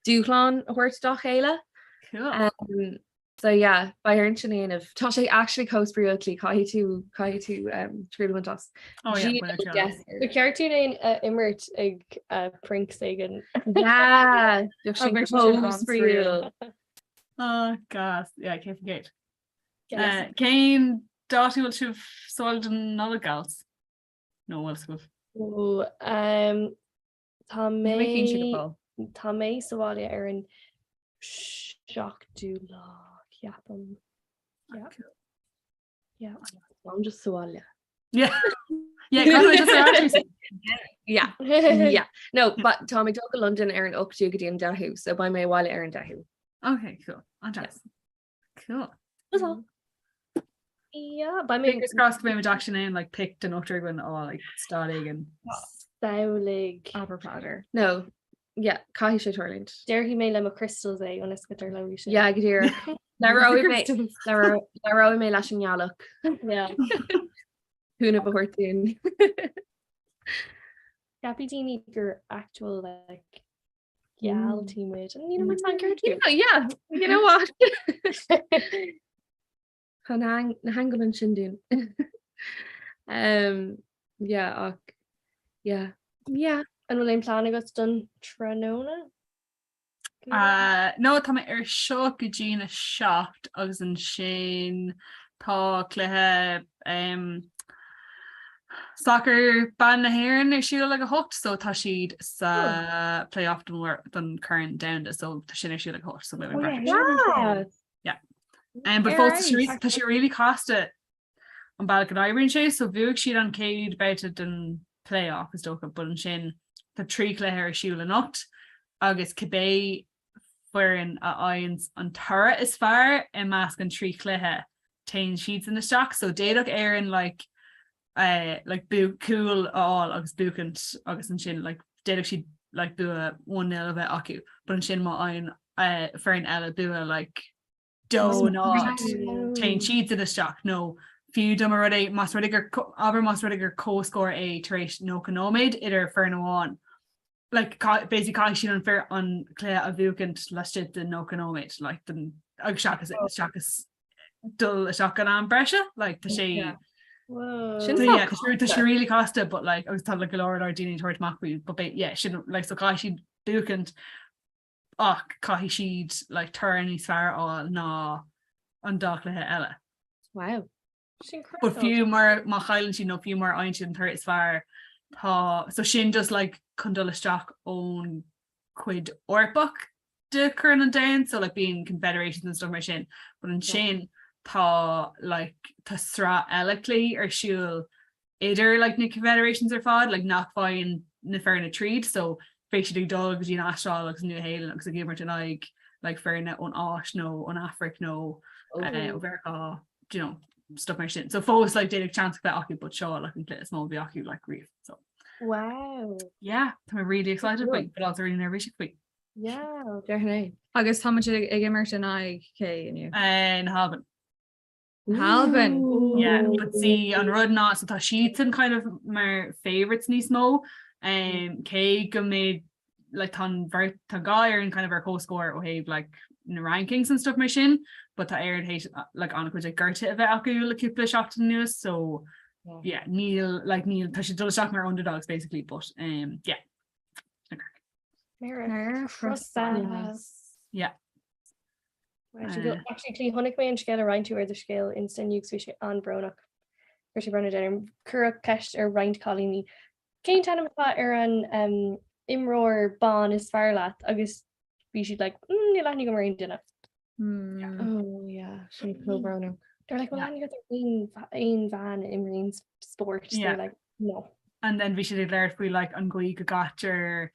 dúshlán a thabhairt dá chéile. Cool. Um, so yeah, beidh orainn sin a dhéanamh. Tá sé actually chomh spraíúil caithfidh tú caithfidh tú um, triail a bhaint as. Oh yeah, G bain triail. guess. Ba cheart dúinn é a imirt ag uh, Prince éigin. Yeah, bheadh Oh, sin bheadh sé sin chomh an-spraíúil. spraíúil. Oh, gas. Yeah, 100%. Yes. Uh, Cén dáta bhfuil sibh sa bhaile don Nollaig gals? Nó bhfuil sibh? Ó, um, tá Ní mé cinnte go mé fóill. tá mé sa bhaile ar an seachtú lá ceapaim. Yeah. Yeah. I'm just sa bhaile. Yeah. Yeah, caithfidh mé just ar ais. Yeah. Yeah. No, but tá mé ag dul go London ar an 8ú go dtí an 10ú, so beidh mé abhaile ar an 10ú. Okay, cool. An-deas. Cool. That's all. Yeah, beidh mé Fingers crossed go mbeidh muid actually in ann like pic den ochtar againn ó like staid éigin. Samhlaigh. Abair paidir. No. Yeah, caithfidh sé tarlúint. Déarfaidh mé le mo crystals é ionas go dtarlóidh sé. Yeah, go díreach. Labhróidh mé labhróidh mé leis an ngealach. Yeah. Cúnamh a thabhairt dúinn. Ceapfaidh daoine gur actual like gealtaí muid. And you know, tá an ceart Yeah, yeah, you know what? Tá na haing- na haingil ansin dúinn. Um, yeah, ach, yeah. Yeah. An bhfuil aon plean agat don tráthnóna? Uh, no, tá mé ar seo go dtí a 7 agus ansin tá cluiche um, Soccer ban na hÉireann ar siúl ag a 8 so tá siad sa play-off don wor- don Corn Domhanda so tá sin ar siúl ag a 8 so beidh mé ag breathnú air sin. Yeah. Um, but fós tá sé really- tá sé really casta an bealach go n-oibríonn sé so bhuaigh siad an chéad babhta den play-off is dócha but ansin tá 3 chluiche ar siúl anocht agus cibé foireann a fhaigheann an toradh is fearr i measc an 3 chluiche téann siadsan isteach so d'fhéadfadh Éirinn like eh like bu cúl a fháil agus buachaint agus ansin like d'fhéadfadh siad like bua 1-0 a bheith acu but ansin má fhaigheann eh foireann eile bua like 2-0 téann siadsan isteach nó fiú dá mba rud é más rud é gur abair más rud é gur comhscór é tar éis 90 nóiméad idir foireann amháin like basically caithfidh siad an fir an cluiche a bhuachaint laistigh de 90 nóiméad like den agus seachas seachas dul isteach in am breise like tá sé Yeah. Whoa. Sin So so yeah, tá sé tá sé really casta but like agus tá like go leor leor daoine ag tabhairt amach faoi but yeah sin like so caithfidh siad buachaint ach caithfidh siad like toradh níos fearr a fháil ná an dá chluiche eile. Wow. Sin But craiceáilte. fiú mar má chailleann siad nó fiú mura bhfaigheann siad an toradh is fearr tá so sin just like chun dul isteach ón cuid Eorpach de Chorn an Domhain so like bíonn confederations and stuff mar sin but ansin tá like tá sraith eile cluichí ar siúl idir like na confederations ar fad like nach bhfaigheann na foirne tríd so beidh siad ag dul go dtí an Astráil agus Nua Shéalainn agus ag imirt in aghaidh like foirne ón Áis nó ón Afraic nó eh, ó Mheiriceá do you know, stuff mar sin. So fós like d'fhéadfadh chance bheith acu but seo like an cluiche is mó a bhí acu like riamh. So Wow. yeah, tá mé really excited Cool. faoi, but also really nervous faoi. Yeah. Déarfainn é. Agus tá muid ag ag imirt in aghaidh cé inniu? Eh, na hAlbain. Albain. Yeah, but see an rud ná so tá siadsan kind of mar favourites níos mó um, cé go mbeidh like tá an bheirt tá dhá fhoireann kind of ar comhscór ó thaobh like na rankings and stuff mar sin, but tá Éirinn théis like an-chuid like gortuithe a bheith acu le cúpla seachtain anuas so yeah níl like níl tá siad dul isteach mar underdogs basically but um, yeah. Méara Crosa. Yeah. Actually chonaic mé an scéal a roinn tú ar do scéal Insta inniu agus bhí sé an-bhrónach. Chuir sé brón orm. Cuireadh ceist ar roinnt cailíní cén t-ainm atá ar an imreoir ban is fearr leat agus bhí siad like mm, níl aithne agam ar aon duine. Oh yeah, sin chomh brónach. They're like, well, aithne agat ar aon bhean a imríonn spórt. They're like, no. And then bhí siad ag labhairt faoi like an gcaoi go gcaitear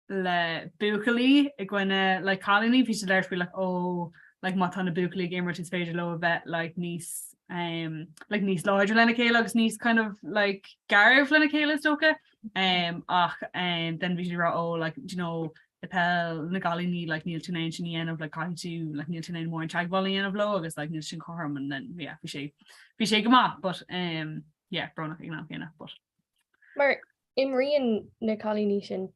le buachaillí i gcoinne like cailíní, bhí siad ag labhairt faoi like oh like má tá na buachaillí ag imirt is féidir leo a bheith like níos um, like níos láidre lena chéile agus níos kind of like garbh lena chéile is dócha um, ach um, then bhí siad ag rá oh like do you know i peil na gcailíní like níl tú in ann sin a dhéanamh like caithfidh tú like níl tú in ann mórán teagmháil a dhéanamh leo agus like níl sin cothrom and then yeah bhí sé bhí sé go maith but um, yeah brónach ag an am céanna but Mar imríonn na cailíní sin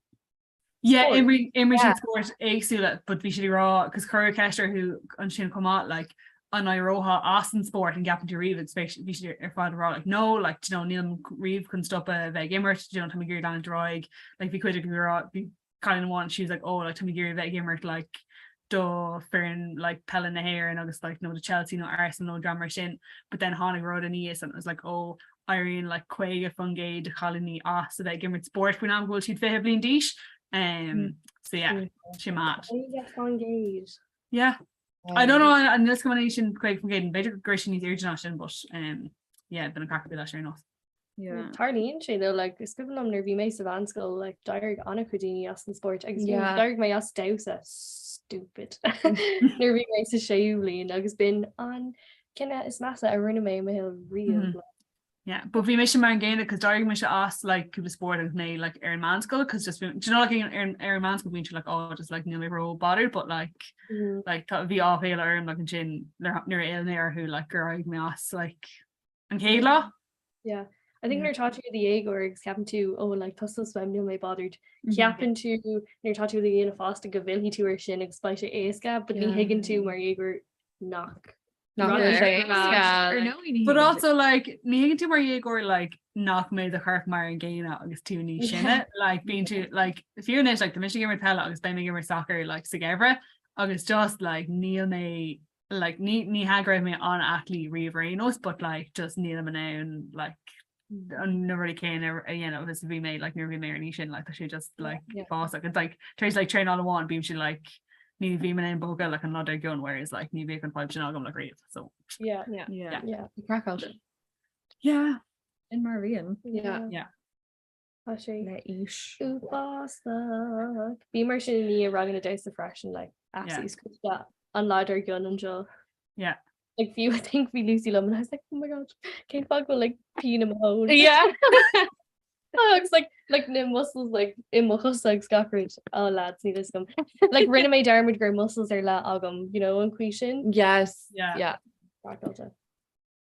Yeah, imríonn imríonn siad spóirt éagsúla, but bhí siad ag rá, cos cuireadh ceist orthu ansin chomh maith, like, an éireofá as an spórt an gceapann tú riamh agus bhí siad ar fad ag rá like no, like, do you know, nílim riamh chun stopadh a bheith ag imirt, do you know, táim ag iarraidh leanúint ar aghaidh, like, bhí cuid acu ag rá, bhí cailín amháin, she was like, oh, like, táim ag iarraidh a bheith ag imirt, like, do foireann like peile na hÉireann agus like nó do Chelsea nó Arsenal nó dream mar sin but then tháinig rud aníos and it was like oh éiríonn like 50% de chailíní as a bheith ag imirt spóirt faoin am go bhfuil siad 20 bliain d'aois um so yeah sin mad. 50%. Yeah. I don't know an níl go sin 50% b'fhéidir go raibh sin níos airde ná sin but um yeah b'in an craic a bhí leis ar aon nós. Yeah. Tarlaíonn sé though like is cuimhin liom nuair a bhí mé sa mheánscoil like d'éirigh an-chuid daoine as an spórt agus yeah. d'éirigh mé as damhsa stupid nuair a bhí mé sa séú bliain agus b'in an cinneadh is measa a rinne mé i mo shaol riamh. Mm -hmm. Yeah, but bhí mise mar an gcéanna cos d'éirigh mise as like cúpla spórt agus mé like ar an meánscoil cos just do you know like ar ar an meánscoil bíonn tú like oh just like níl mé ró bothered but like mm -hmm. like tá bhí áiféala orm like ansin nuair a fhill mé orthu like gur éirigh mé as like An chéad lá? Yeah. I think nuair atá tú i do dhéagóir agus ceapann tú oh like tá sos uaim níl mé bothered. Mm-hmm. Ceapann tú nuair atá tú i do dhuine fásta go bhfillfidh tú ar sin agus beidh sé éasca, but ní thuigeann tú mar dhéagóir nach But also like ní thuigeann tú mar dhéagóir like nach mbeidh do chorp mar an gcéanna agus tú níos sine like bíonn tú like fiú anois like tá mise ag imirt peile agus beidh mé ag imirt soccer like sa gheimhreadh agus just like níl mé like ní ní hea go raibh mé an-aclaí riamh ar aon nós but like just nílim in ann like an na rudaí céanna a dhéanamh is a bhí mé like nuair a bhí mé ar an aois sin like tá sé just like yeah. fásach it's like tar éis like traenáil amháin bímse like ní bhím in ann bogadh like an lá dár gcionn whereas like ní bhíodh an fadhb sin agam like riamh so yeah yeah yeah, yeah. Craiceáilte. yeah In mar bhíonn. yeah yeah Tá sé le aois. uafásach. Bím mar sin i ndiaidh ranganna damhsa freisin, like, absolutely scriosta an lá dár gcionn anseo. Yeah. Like, fiú I think bhí Lucy liom and I was like, oh my god, cén fáth go bhfuil like pian i mo thóin? Yeah. Agus like, like na muscles like i mo chosa agus gach rud. Oh lads, níl fhios agam. Like rinne mé dearmad go raibh muscles ar leith agam, you know, an chaoi sin. Yes. Yeah. Yeah. Craiceáilte.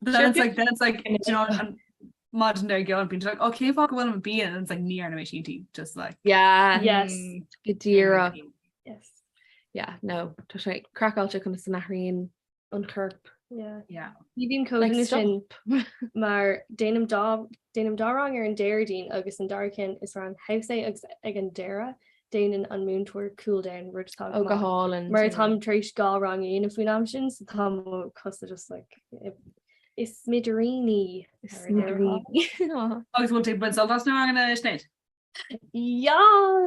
Then it's like, then it's like, you know, an maidin dár gcionn, bíonn tú like, oh, cén fáth go bhfuil mé pian? And it's like, ní dhearna mé sínte, just like. Yeah. Yes. Go díreach. Yes. Yeah, no, tá sé craiceáilte conas a n-athraíonn an corp. Yeah. Yeah. Ní bhím Like, chomh stop. sin mar déanaim dá déanaim dá rang ar an Déardaoin agus an dara ceann is rang house é agus ag an deireadh déanann an múinteoir cool down rud atá Ó go hálainn. Mar táim tar éis dhá rang a dhéanamh faoin am sin so tá mo chosa just like i smidiríní. I smidiríní. Agus bhfuil tú ag baint sult as na ranganna Sinéad? Yeah!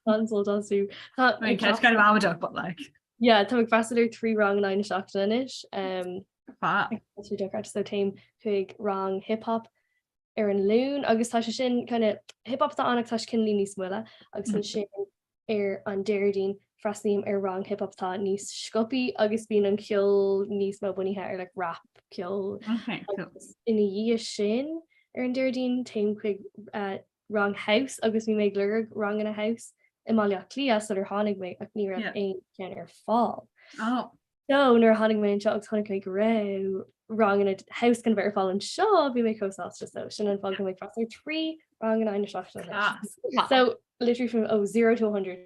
An-sult astu. I mean, ceist kind of amaideach, but like. Yeah, tá ag freastal ar 3 rang in aghaidh na seachtaine anois. Um, Fab. So téim chuig rang hip hop ar an Luan agus tá sé sin kind of hip hop atá ann ach tá sé cineál níos moille agus mm. ansin ar an Déardaoin freastalaím ar rang hip hop atá níos sciobtha agus bíonn an ceol níos mó bunaithe ar like rap ceol. Okay, cool. Ina dhiaidh sin ar an Déardaoin téim chuig uh, rang house agus bhí mé ag lorg ranganna house i mBaile Átha Cliath sular tháinig mé ach ní raibh Yeah. aon cheann ar fáil. Oh. So nuair a tháinig mé anseo agus chonaic mé go raibh ranganna house chun bheith ar fáil anseo, bhí mé chomh sásta so sin an fáth go bhfuil mé ag freastal ar 3 rang in aghaidh na seachtaine anois. Class. So literally from oh, 0 to 100.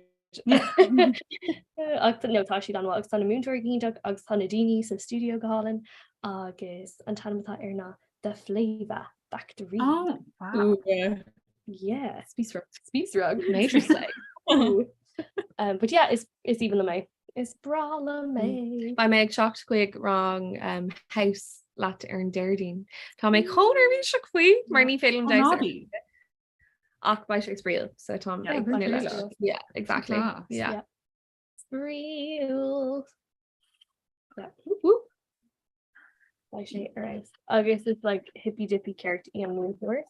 Ach no, tá siad an-mhaith agus tá na múinteoirí go hiontach agus tá na daoine sa stiúideo go hálainn agus an t-ainm atá air ná The Flava Factory. Oh, wow. Yeah. Spíosrach. Spíosrach. Major slay. Ooh. Um, but yeah, is is aoibhinn liom é. Is breá liom é. Beidh mé ag teacht chuig rang um, house leat ar an Déardaoin. Tá mé chomh neirbhíseach faoi mar ní féidir liom damhsa. Ach beidh sé spraíúil, so tá Yeah, ag tnúth leis. Yeah, exactly. Class. Yeah. Yeah. Spraíúil. Yeah. Whoop, whoop. Beidh sé ar fheabhas. Agus is like hippy dippy ceart í an múinteoir.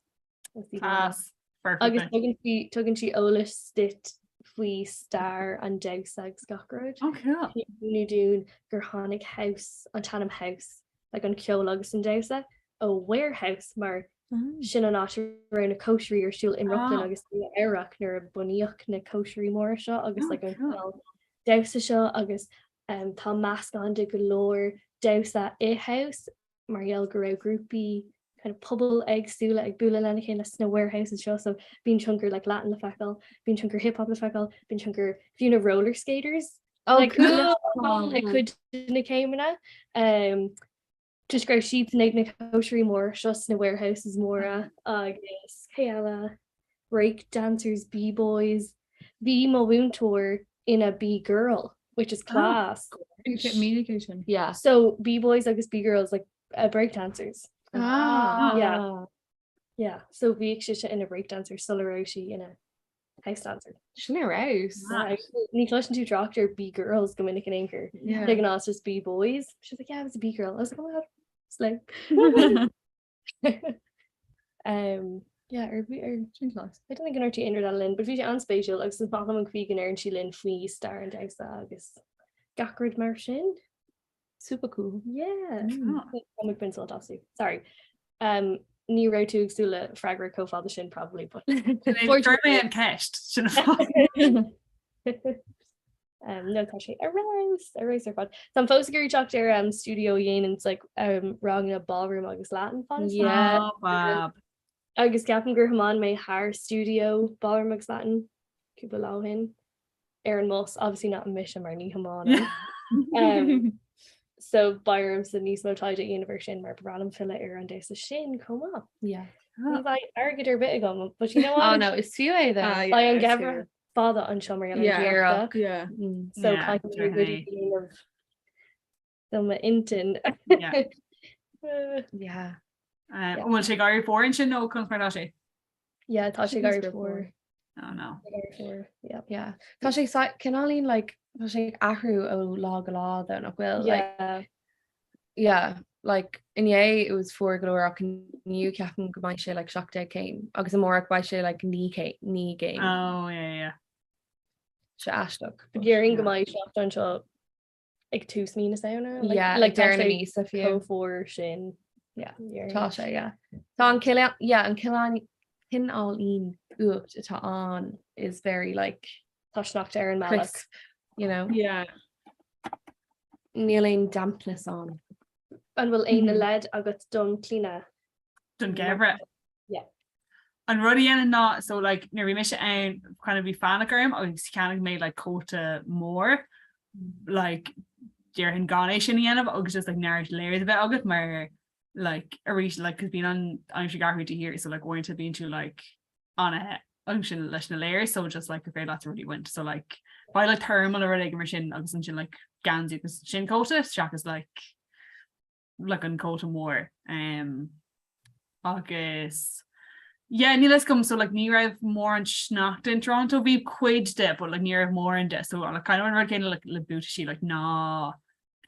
Is í Class. Perfect. Agus tugann sí tugann sí eolas duit faoi stair an damhsa agus gach rud. Oh, cool. Nó dúinn gur tháinig house an t-ainm house like an ceol agus an damhsa ó warehouse mar sin an áit a raibh na cóisirí ar siúl i mBrooklyn Ah. agus Nua Eabhrac nuair a bunaíodh na cóisirí móra seo agus Oh, like an cool. ceol damhsa seo agus um, tá meascán de go leor damhsa i house mar gheall go raibh grúpaí kind of pobail éagsúla ag bualadh lena chéile sna warehouses seo so bíonn tionchar like Latin le feiceáil, bíonn tionchar hip hop le feiceáil, bíonn tionchar fiú na roller skaters Oh, like, cool. le cuid de na céimeanna. Um, toisc go raibh siad ag na cóisirí móra seo sna warehouses móra agus cé eile break dancers, b-boys. Bhí mo mhúinteoir ina b-girl, which is class. Communication. Yeah. So b-boys agus b-girls like uh, break dancers. Ah. Yeah. Yeah. So bhíodh sise ina break dancer sula raibh sí ina house dancer. Sin ar fheabhas. Yeah, Ní chloiseann tú trácht ar b-girls go minic in aon chor. Yeah. Like an just b-boys. She's like, yeah, I was a b-girl. I was like, oh my god, slay. um, yeah, ar bhí ar Sin class. I don't think an RT aon rud eile linn, but bhí sé an-spéisiúil agus is maith liom an chaoi go ndeireann sí linn faoi stair an damhsa agus gach rud mar sin. Super cool. Yeah. Mm. Tá ag baint sult astu. Sorry. Um, ní raibh tú ag súil le freagra chomh fada sin probably, but Chuir mé an ceist sin an fáth. um, no tá sé ar fheabhas ar fheabhas ar fad. Táim fós ag iarraidh teacht ar um, studio a dhéanann like, um, ranganna ballroom agus Latin fad is Yeah. Oh, fab. Agus ceapaim gur thiomáin mé thar studio ballroom agus Latin cúpla lá ó shin ar an mbus, obviously not mise mar ní thiománaim. Um, so beidh ormsa níos mó taighde a dhéanamh ar sin mar ba bhreá liom filleadh ar an damhsa sin chomh maith. Yeah. Ní bheidh airgead ar bith agam, but you know Oh what? no, is fiú é though. Ah, yeah, Beidh an is geimhreadh fada anseo mar gheall ar an Yeah. gceart. Yeah. Mm. So Yeah, caithfidh mé definitely. rudaí a dhéanamh do m'intinn. Yeah. Uh, Yeah. Um, An bhfuil sé ag éirí fuar ansin nó conas mar atá sé? Yeah, tá sé ag éirí fuar. Oh no. Ag éirí fuar, yeah. Yeah. Tá sé sa- cineáilín like tá sé ag athrú ó lá go lá though nach bhfuil like Yeah. yeah like inné it was fuar go leor ach inniu ceapaim go mbeidh sé like 17 céim agus amárach beidh sé like 9 céim 9 gcéim. Oh yeah yeah. Sé aisteach. but- Déarfainn go mbeidh sneachta anseo ag tús mí na Samhna. Like, Yeah, like ag deireadh na tá sé míosa fiú. chomh fuar sin. Yeah, Déarfainn. Tá sé, yeah. Tá an cineál, yeah, an cineál cineáilín fuacht atá ann is very like Tá sneachta ar an mbealach. crisp, you know. Yeah. Níl aon dampness ann. An bhfuil aon leid agat dom Clíona? Don gheimhreadh. Yeah. An rud a dhéanann ná so like nuair bhí mise ann kind of bhí fainic orm agus cheannaigh mé like cóta mór like déarfainn gan é sin a dhéanamh agus just like neart layers a bheith agat mar like arís like 'cause bíonn an aimsir ag athrú de shíor so like uaireanta bíonn tú like ana ansin leis na layers so just like gur féidir leat rudaí a bhaint so like buy like thermal nó rud éigin mar sin agus ansin like geansaí agus sin cóta seachas like like an cóta mór um, agus yeah níl a fhios agam so like ní raibh mórán sneachta in Toronto bhí cuid de but like ní raibh mórán de so like kind of an rud céanna like le buataisí like ná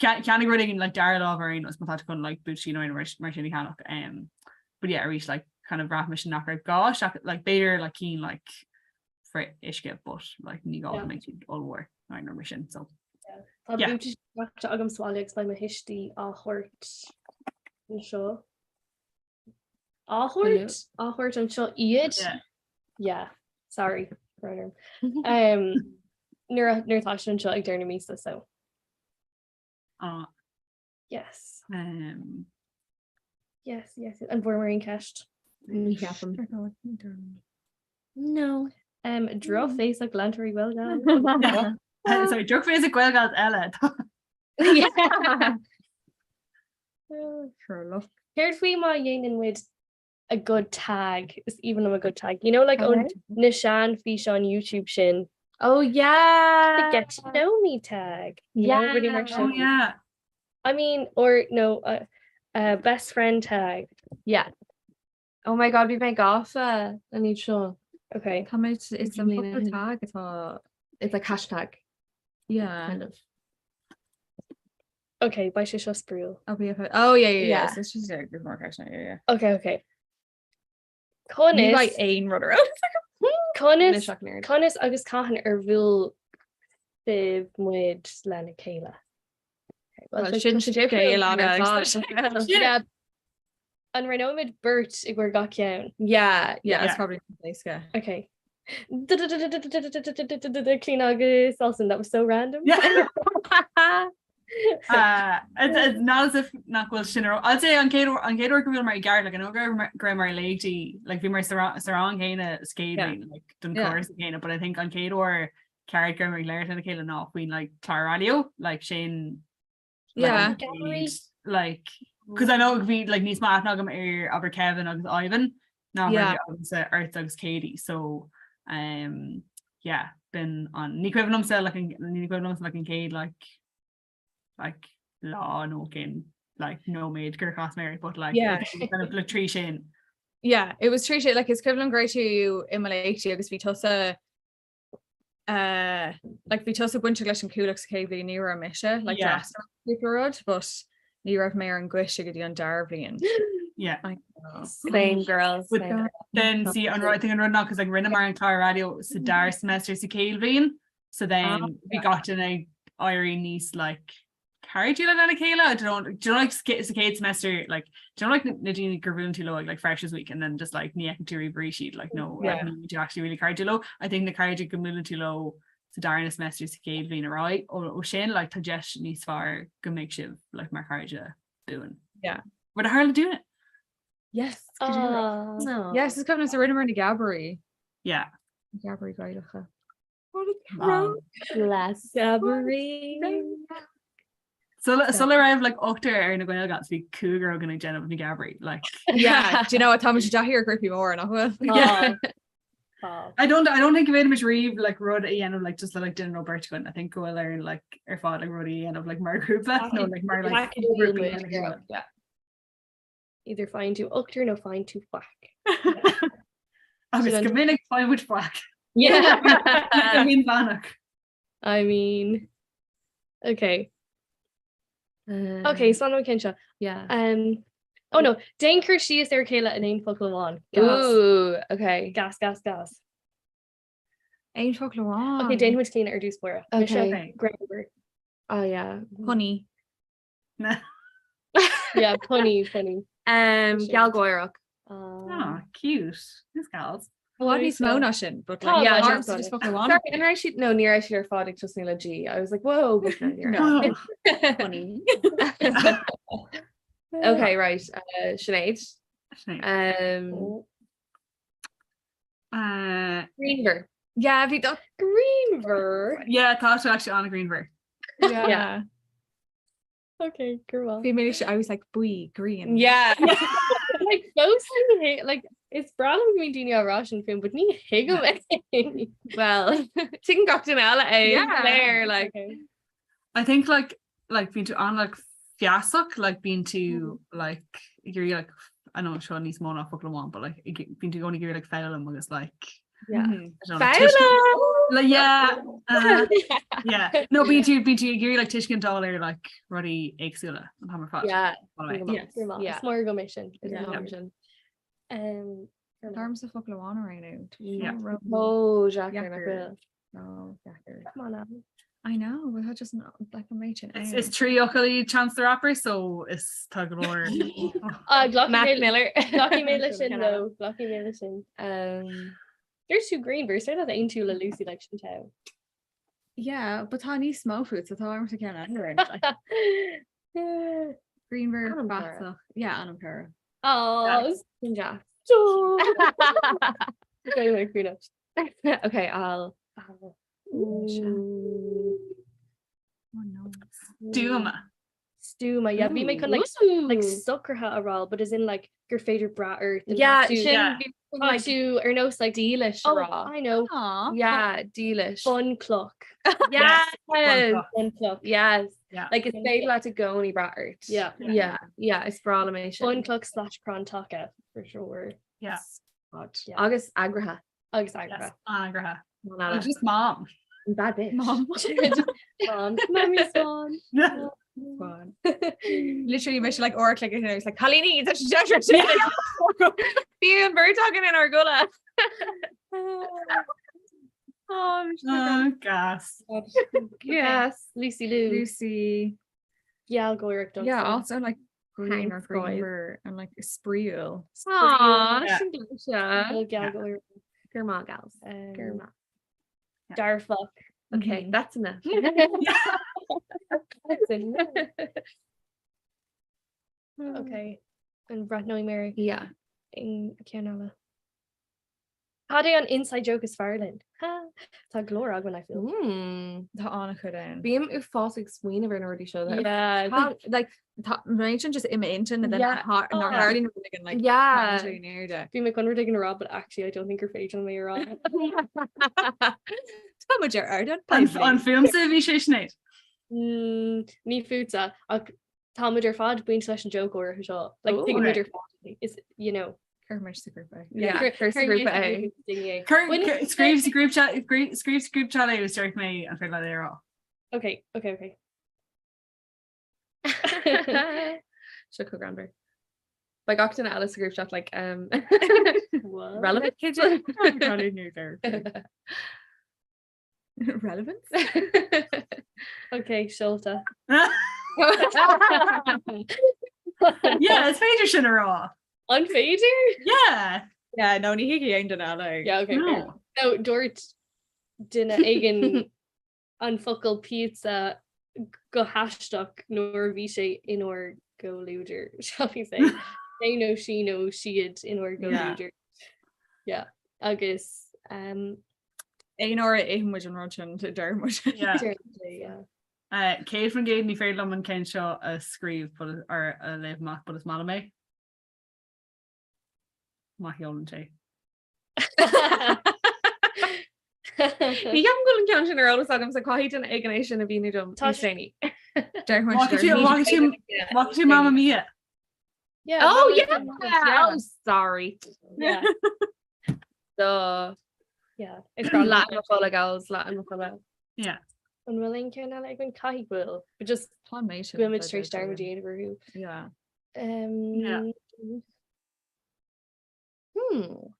ceannaigh rud éigin like dara lámh ar aon nós má tá tú chun like buataisí nó aon rud mar sin a cheannach um, but yeah arís like kind of bhraith mise nach raibh gá seachas like b'fhéidir like cinn like frith uisce but like ní gá go mbeidh siad ollmhór nó aon rud mar sin so Tá Yeah. buataisí sneachta agam sa bhaile agus beidh mo thuistí á thabhairt anseo. Á thabhairt? Á thabhairt anseo iad? Yeah. Yeah. Sorry. Brón orm. Um, nuair a- nuair atá siad anseo ag deireadh na míosa so. Ah. Yes. Um, Yes, yes. An bhfuair muid aon cheist? Ní cheapaim. No. Um, drochbhéasach leantóirí Gaeilge. Sorry, drochbhéasach Gaeilge eile. Yeah. Sure, Céard faoi má dhéanann muid a good tag is aoibhinn liom a good tag. You know like Okay. na sean físeáin YouTube sin. Oh yeah! The get to know me tag. Yeah. Really mar Oh sin. yeah. I mean, or no, uh, uh, best friend tag. Yeah. Oh my god, bhí mé gafa an iad seo. Okay. Tá mé it's an Bliana focal shin. tag atá It's like hashtag yeah. kind of. Okay, beidh sé seo spraíúil. Oh, yeah, oh yeah, yeah, yeah. Yeah. So it's just a group more question. Yeah, yeah. Okay, okay. Ní Conas bheidh aon rud ar conas Anois ach nerd. conas agus cathain ar bhuail sibh muid lena chéile. Well, Well, sin tá sé difriúil scéal ar fada fad. agus- Yeah. An roghnóimid beirt i gcomhair gach ceann. Yeah, Yeah, yeah. it's probably éasca. Okay. Clíona agus Alison, that was so random. Yeah. Uh, it's, it's not as if nach bhfuil sin ar I'd say an chéad uair an chéad uair go bhfuil mar i gceart like, an go raibh mar léachtaí like bhí mar sa ra- sa rang céanna sa chéad Yeah. bhliain, like don Yeah. cúrsa céanna but I think an chéad uair ceart go raibh mar ag labhairt lena chéile ná faoin like clár raidió like sin like, Yeah. an chéad, like because I know bhí like níos mó aithne agam ar abair Kevin agus Ivan ná mar Yeah. bhí agamsa ort agus Katie so um yeah b'in an ní cuimhin liomsa like an ní cuimhin liomsa like an chéad like like lá nó cén like nóiméad gur chas mé air, but like Yeah. kind of like trí sin Yeah, it was trí sé like is cuimhin liom go raibh tú i mo léachtaí agus bhí tusa uh, like bhí tusa bainteach leis an Chuallacht sa chéad bhliain ní raibh mise like Yeah. d'fhreastail mé ar cúpla rud but ní raibh mé ar an gcoiste go dtí an dara bhliain. yeah I know. Same girls. But Same. then see an rud I think an rud ná cos like rinneamar an clár raidió sa dara semester sa chéad bhliain so then Ah, bhí gach duine ag éirí níos like cairdiúla lena chéile I don't do you know like sa sa chéad semester like do you know like na na daoine gur bhuail tú leo ag like freshers week and then just like ní fheiceann tú riamh arís iad like no like Yeah. ní tú actually really cairdiúil leo I think na cairde go mbuaileann tú leo sa darna semester sa chéad bhliain ar aghaidh ó ó sin like tá deis níos fearr go mbeidh sibh like mar chairde buan. Yeah. Rud a tharla dúinne. Yes. Ah. No. Yes, is cuimhin liom rinneamar na Geabairí. Yeah. Geabairí Gaelacha. Wow. Bless. Geabairí. Sula sula raibh like ochtar ar na GaelGals bhí cúigear againn ag déanamh na Geabairí like Yeah, do you know what tá sé deacair grúpaí mór nach bhfuil? Yeah. Ah. I don't I don't think go bhféadfaimis riamh like rud a dhéanamh like just le like duine nó beirt againn I think go bhfuil orainn like ar fad like rudaí a dhéanamh like mar grúpa nó like mar like Package grúpaí deal lena chéile. Yeah. Either faigheann tú ochtar nó faigheann tú faic. Agus Sin go an- minic faigheann muid faic. Yeah. I mean bheannach. I mean, okay. Um, Okay, so an ceann seo. Yeah. Um, oh no, déan cur síos ar a chéile in aon focal amháin. Gas. Ooh, okay. Gas, gas, gas. Aon focal amháin. Okay, déanfaidh muid Clíona ar dtús báire. Mise Okay. Greanmhar. Oh yeah. Punny. Yeah, punny, punny. Um, Shit. Gealgháireach. Um, Ah, cute. This gals. Bhfuil níos mó ná sin, but Tá, like, yeah, yeah, just just focal amháin. Sorry, an raibh siad no ní raibh siad ar fad ag tosnú le G. I was like, whoa, but no, ní raibh. Oh. Punny. Okay, right. Uh, Sinéad. Sinéad. Um, Oh. Uh, Grianmhar. Yeah, bhí do Grianmhar. yeah, tá sé actually an-ghrianmhar. Yeah. Okay, go Bhí mé I was like buí green. Yeah. Like fós like is breá liom go mbíonn daoine á rá sin fúm, but ní thuigim é. Well, tuigeann gach duine eile é. Yeah. Claire, like. Okay. I think like like bíonn tú an like feasach like bíonn tú like ag like I know seo níos mó ná focal amháin but like bíonn tú i gcónaí ag iarraidh like foghlaim agus like Yeah. Mhm. I don't know, tuiscint- Foghlaim! like yeah uh, yeah no bíonn tú bíonn tú ag iarraidh like tuiscint a fháil ar like rudaí éagsúla an t-am ar fad. Yeah. By the way. Yes. Yeah. Is mór agam é sin. Is Yeah. mór agam sin. Um, Táim sa focal amháin a roghnú. Yeah. Oh, Jacques, Deacair. nach bhfuil. Oh, deacair. Come on, Abby. I know, but tá just not like an méid sin Is ann. is trí fhocal í Chance the Rapper so is tá go leor Ah, glacfaidh Mac mé- Miller. glacfaidh mé leis sin nó glacfaidh mé leis sin. Um, There's tú grianmhar, is féidir leat aontú le Lucy like sin too. Yeah, but tá níos mó fút, so tá ormsa ceann eile ar like, Grianmhar Anam cara. feasach. Yeah, anam cara. Oh, sin Jack. stop. Okay, wait, Karina. Okay, I'll. Oh. Oh no. Stuama. Stuama, yeah, bhí mé chun like Ooh. like socraithe a rá, but as in like gur féidir brath ort and Yeah, tú- sin Yeah. bhí Tá tú ar nós like dílis Oh, rá. I know. Aw. Yeah, dílis. Bunchloch. Yes. Bunchloch. Yes. Yeah. Like is féidir leat i gcónaí brath ort. Yeah. Yeah, yeah, is breá liom é sin. Bunchloch slash crann taca for sure. Yeah. God. Yeah. Agus eagraithe. Agus Yes. eagraithe. An-eagraithe. Mom eile. Just mom. Bad bitch. Mom. Mom. Mommy swan. Fun. Literally mise like or like you know, it's like cailíní tá sé deis Bhí an bheirt againn inár gcodladh. Oh, gas. Yes. Lucy Lou. Lucy. Gealgháireach domsa. Yeah, also like green or Thanks, guys. greener and like spraoiúil. Aw, Yeah. sin gluise. Gealgháireach. Grma gals. Um, Grma. Dearfach. Okay, Mhm. that's enough. That's enough. Okay. An breathnóidh mé Yeah. in ceann eile. Cad é an inside joke is fearr linn? Ha! Tá go leor againn, I feel. Mm. Tá an-chuid ann. Bím uafásach ag smaoineamh ar na rudaí seo though. Yeah. Tá- like tá méid sin just i m'intinn and then Yeah. ha- Oh. nár tharlaíonn rud éigin, like Yeah. tagann sé in airde. Bhí mé chun rud éigin a rá, but actually I don't think gur féidir liom é a rá. Tá muid ar ardán An poiblí. an fúmsa bhí sé Sinéad. Mm, ní fútsa ach táimid ar fad baint leis an joke áirithe seo. Like Oh. tuigimid Okay. ar fad is you know. Cuirfimid sa ghrúpa. Yeah, Cuir- cuir sa cuir ghrúpa sa é. ghrúpa daoine é. Cuir- Bhain- cuir- Scríobh sa group chat scríobh sa group chat é agus déarfaidh mé an féidir leat é a rá. Okay, okay, okay. Seo chomh greannmhar. Beidh gach duine eile sa group chat like um What? relevant Relevance? Okay, seolta. Yeah, is féidir sin a rá. An féidir? Yeah. Yeah, no, ní thuigfidh aon duine eile. Yeah, okay, fair. No. So dúirt duine éigin an focal pizza go haisteach nuair a bhí sé inár gcomhluadar, shall we say. É nó sí nó siad inár gcomhluadar. Yeah. Agus um, Aon uair a itheann muid an rud sin deir muid. Yeah. deir sé, yeah. 100% ní féidir liom an ceann seo a scríobh but or a léamh amach but is maith liom é. Má sheolann sé. Ní cheapaim go bhfuil an ceann sin ar eolas agam so caithfidh duine éigin é sin a mhíniú dom Tá níos sé- déanaí. Deir muid Bhfaca deir tú- muid. bhfaca tú- bhfaca tú Mamma Mia. Yeah, Oh Mamma yeah! Mia. Oh sorry. Yeah. Duh. Yeah. Is breá liom Leath i mo chodladh gals, leath i mo chodladh. Yeah. An bhfuil aon ceann eile againn? Caithfidh go bhfuil. But just Tá an méid sin go bhfuil muid le tar éis dearmad a déanamh. dhéanamh orthu. Yeah. Um, Yeah. Hmm.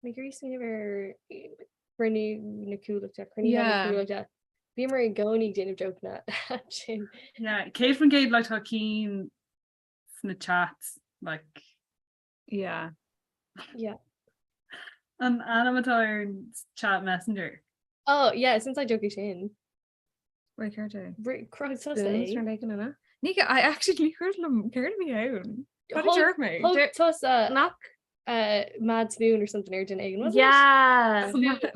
Mé ag iarraidh smaoineamh ar cruinniú na Cuallachta, cruinniú na Yeah. Cuallachta. Bhíomar i gcónaí ag déanamh jokeanna sin. Yeah, 100% like tá cinn sna chats like Yeah. Yeah. an ainm atá ar an chat messenger. Oh, yeah, since I joke sin. Wait, céard é? Cruthaigh tusa Spoons é. rud éigin eile? Ní I actually ní cuimhin liom céard a bhí ann. Cad a Thug- deir mé? Thug Deir- tusa Nach? uh, Mad Spoon or something ar duine éigin, wasn't it? Yeah.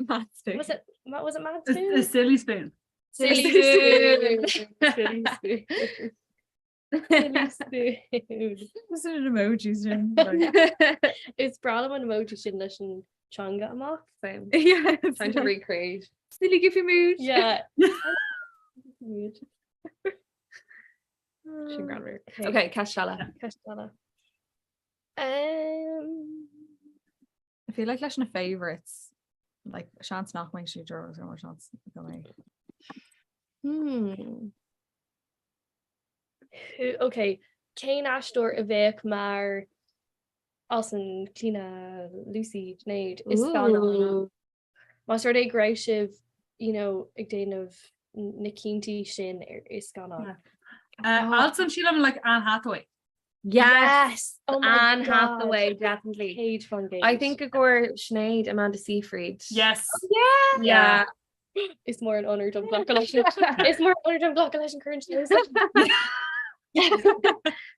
Mad Spoon. Was it, ma- was it Mad A, Spoon? a silly spoon. Silly Silly Spoon. Silly Spoon. Silly Spoon. Is it an emoji sin? Like, Is breá liom an emoji sin leis an teanga amach. Same. yeah, it's Trying to like, recreate. silly goofy mood. Yeah. Mood. Sin greannmhar. Okay. Okay, ceist eile. Ceist eile. Um, I feel like leis na favorites, like seans nach mbeidh siad ar or seans go mbeidh. Hmm. who, okay, cén aisteoir a bheadh mar Alison, Clíona, Lucy, Sinéad i scannán? Ooh. Más rud é go raibh sibh, you know, ag déanamh na cinntí sin ar i scannán. Yeah. Uh, Alison sílim like Anne Hathaway. Yes. Oh my Anne God. Hathaway, definitely. Céad faoin gcéad. I think i gcomhair Sinéad Amanda Seyfried. Yes. Yeah. Is mór an onóir dom glacadh leis an- Is mór an onóir dom glacadh leis an current news.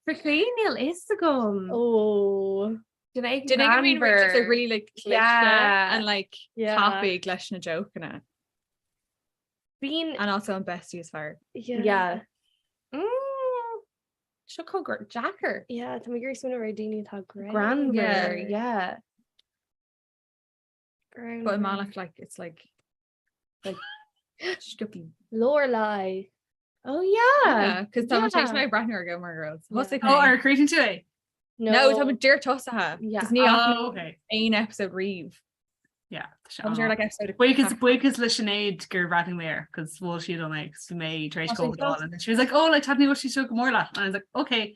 For cé níl fhios agam. Oh. Duine éigin Duine éigin mean where just like greannmhar. really like cliché Yeah. and like Yeah. tapaidh leis na jokeanna. Bíonn And also an bestie is fearr. yeah. Yeah. Mm. Seo chomh deacair. Yeah, tá mé ag iarraidh smaoineamh ar daoine atá greannmhar. Yeah. But i mbealach like it's like like sciobthaí. Lorelai. Oh yeah. Cos tá tar éis mé breathnú ar Gilmore Girls. Thosaigh Oh, ar chríochnaigh tú é? No, tá mé díreach tosaithe. Yeah. Cos ní fhaca Oh, okay. aon episode riamh. Yeah, tá sé Tá an- like episode Buíochas buíochas le Sinéad gur bhreathnaigh mé air, cos mhol sí dom é, cos bhí mé tar éis Tá sé cógáil and she was like, oh, like taitneoidh sé seo go mór leat. And I was like, okay.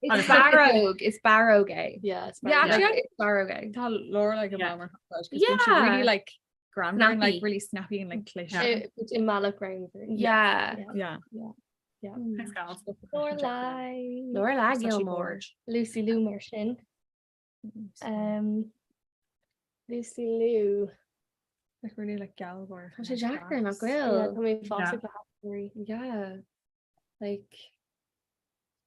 Is Agus- barróg, is barróg é. Yeah, it's Yeah, barróg. actually, Like, is barróg é. Tá Lorelai go Yeah. maith mar yeah. Yeah. really like greannmhar and like Snappy. really snappy and like cliché. Yeah. I mbealach greannmhar. Yeah. Yeah. Yeah. Thanks, gals. Lorelai. Lorelai Tá sí Gilmore. gorge. Lucy Liu mar sin. Um, Lucy Liu. Like really like gealgháireach. Tá sé deacair nach Yeah, bhfuil. tá mé fásta le haisteoirí. Yeah. Like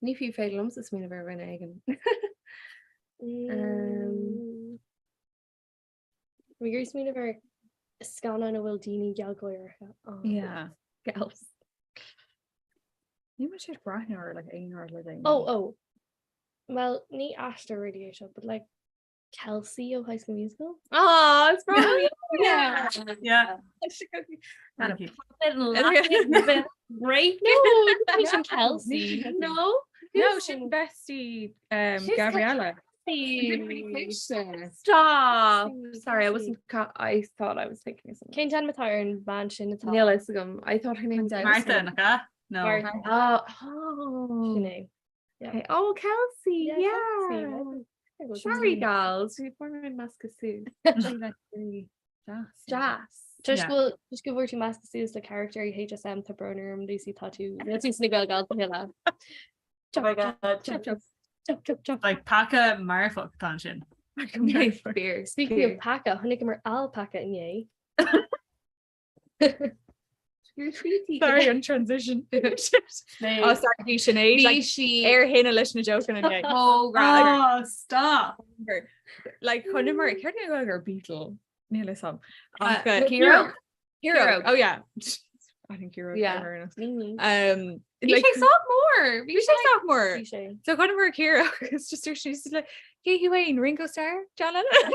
ní fiú féidir liomsa smaoineamh ar dhuine éigin. Um, Bhí gur smaoineamh ar scannán a bhfuil daoine gealgháireacha ann. Yeah. Gals. Ní sé breathnú ar like aon rud le daoine. Oh, oh. Well, ní aisteoir really é seo, but like Kelsey ó High School Musical. Oh, it's probably Yeah. Yeah. Kind Thank you. of break. No, ní sin Kelsey. No. No, sin bestie um, She's Gabriella. Stop. Kelsey, Sorry, I Kelsey. wasn't. I thought I was thinking of something. Cén t-ainm atá ar an bhean sin atá Níl a fhios agam. I thought her name was Martha, nach ea? No. Martha. Oh, oh. Sin é. Yeah. Okay. Oh, Kelsey. Yeah, Yeah. Kelsey, right. Sorry, gals. We form in Mascasu. Really deas. Jas. Toisc Yeah. go bhfuil go bhfuair tú measctha suas le character i HSM tá brón orm Lucy tá tú níl tú sna Gael Gals a thuilleadh. Oh my God. Chop chop chop chop chop. Like peaca marfach atá ansin. Beer. Speaking of paca, chonaiceamar alpaca inné. Sorry an transition. Oh, sorry, bhí Sinéad like, Bhí sí ar thine leis na jokeanna inné. Oh, right. Oh, stop. Like chonaiceamar céard é ar Beatle Níl a fhios agam. Ach, Hero? Hero. Hero. Oh yeah. I think Hero. Yeah. Um Bhí like, sé sách mór. Bhí sé sách mór. Bhí sé. So chonaiceamar Hero it's just she's like Cé hí Wayne Ringo Starr John Lennon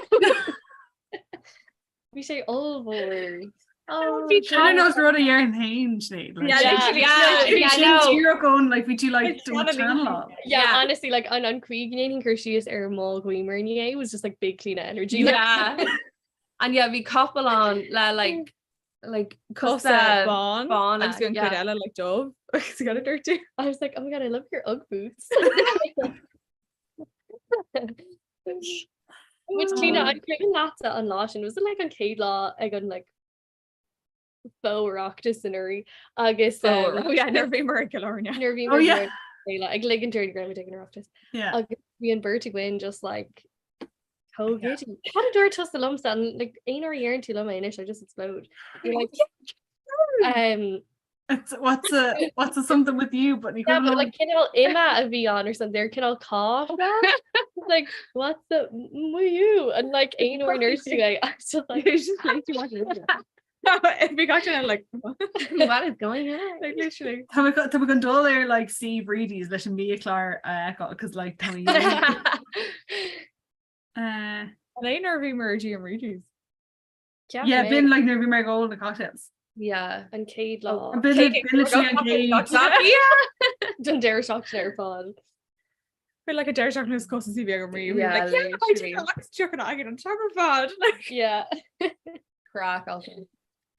Bhí sé ollmhór. Oh, Bhí Sin nós rud a dhéarfainn féin, Sinéad. Like, Yeah, Yeah, literally, yeah, literally. yeah, Sin no. díreach ón, like, bhí tú like It's not channel. Yeah, Yeah. honestly, like an an chaoi go ndéanfainn cur síos ar Mol Ghaoimar inné was just like big clean energy. Like, Yeah. And yeah, bhí capall ann le like like Cosa cosa bán bána, agus bhí an yeah. cuid eile like dubh agus got a dirty. I was like, oh my god, I love your Ugg boots. Which Clíona, an cuimhin leatsa an lá sin, was it like an chéad lá ag an like fo-Oireachtas anuraidh agus um, Oh yeah, nuair a bhíomar i gCill Airne. nuair a bhí Oh, yeah. ag ligint ar go raibh muid ag an Oireachtas. Yeah. Agus bhí an bheirt againn just like chomh giddy. Cad a dúirt tusa liomsa an like aon uair a dheireann tú liom é anois I just explode. You're like um It's, what's a what's a something with you but ní yeah, cuimhin but liom. like cineál ime a bhí ann or something there cineál cá like what's the with you and like aon uair a ndúirt tú é I was just like Just like to watch it. Bhí gach duine like What is going on? like literally. Tá mé tá mé chun dul ar like suíomh Bhrídí's leis an mbiachlár a fheiceáil cos like tá mé Uh, An é nuair a bhíomar i dTigh Bhrídí's. yeah, b'in like nuair a bhí mé ag ól na cocktails. Yeah. an chéad lá B'in b'in literally an chéad don deireadh seachtaine ar fad. Feel like a deireadh seachtaine is costas bhí agam riamh. Yeah, Like, yeah, I literally. do like chucking agad an time ar fad. Like, Yeah. Crack also.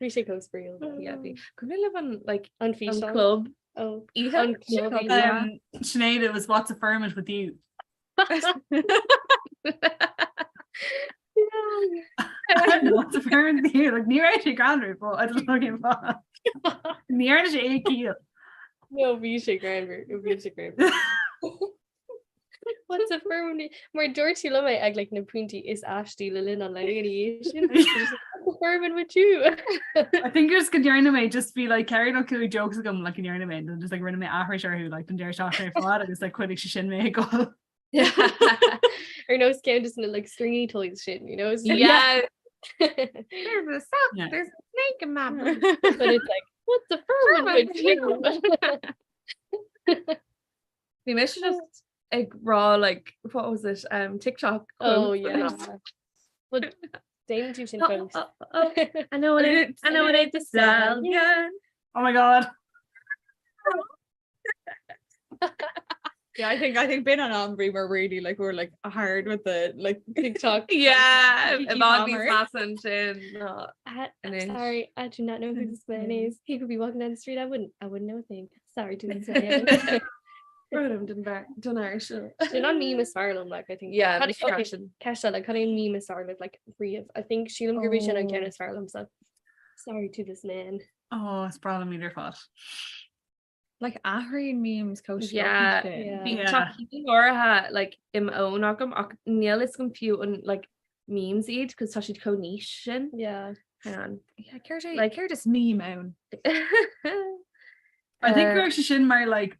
Bhí sé chomh spraíúil. Yeah, bhí. Cuimhin libh an like An an físeán. club Oh, oíche? an club Club, oíche. yeah. Um, Sinéad, it was what's a ferment with you. What's a ferment with you? Like ní raibh sé greannmhar, but I don't know cén fáth. Ní dhearna sé aon chiall. No, bhí sé greannmhar, bhí sé greannmhar. What's a ferment? Mar dúirt tú liom é ag like na pointí is aistí le linn an lae ina dhiaidh sin. Just like, What's a ferment with you? I think just go ndearna mé just bhí like ceithre nó cúig jokes agam like go ndearna mé and then just like rinne mé aithris orthu like don deireadh seachtaine ar fad agus like chuidigh sé sin mé ag gol. Ar nós ceann de na like stringy toys sin, you know? It's like- Yeah. There's a sock, Yeah. there's a snake in my boot. But it's like, what's a ferment with you? Bhí mise just ag rá like what was it um, TikTok Oh yeah. But déanann tú sin fós. Oh, oh, oh, I know it I know it ain't the stallion. Oh my god. Yeah, I think I think b'in an am we were really like we were like hard with the like TikTok. Yeah, Keke i bhfad níos Palmer. measa ansin ná I, I'm anois. sorry, I do not know who this man is. He could be walking down the street. I wouldn't I wouldn't know a thing. Sorry to this man. Random den bheith don air seo. Sin an meme is fearr liom, like I think. Yeah, Cad- bhí okay, freisin. Ceist eile, cad é an meme is fearr libh, like riamh. I think sílim gurb é sin an ceann is fearr liomsa. Sorry to this man. Oh, is breá liom iad ar fad. Like athraíonn memes chomh sciobtha Yeah. sin. Yeah. Bhí Yeah. tá cinn áirithe like i m'fhón agam ach níl fhios agam fiú an like memes iad cos tá siad chomh niche sin. Yeah. Hang on. Yeah, céard é Like- céard is meme ann? I think Uh, go raibh sé sin mar like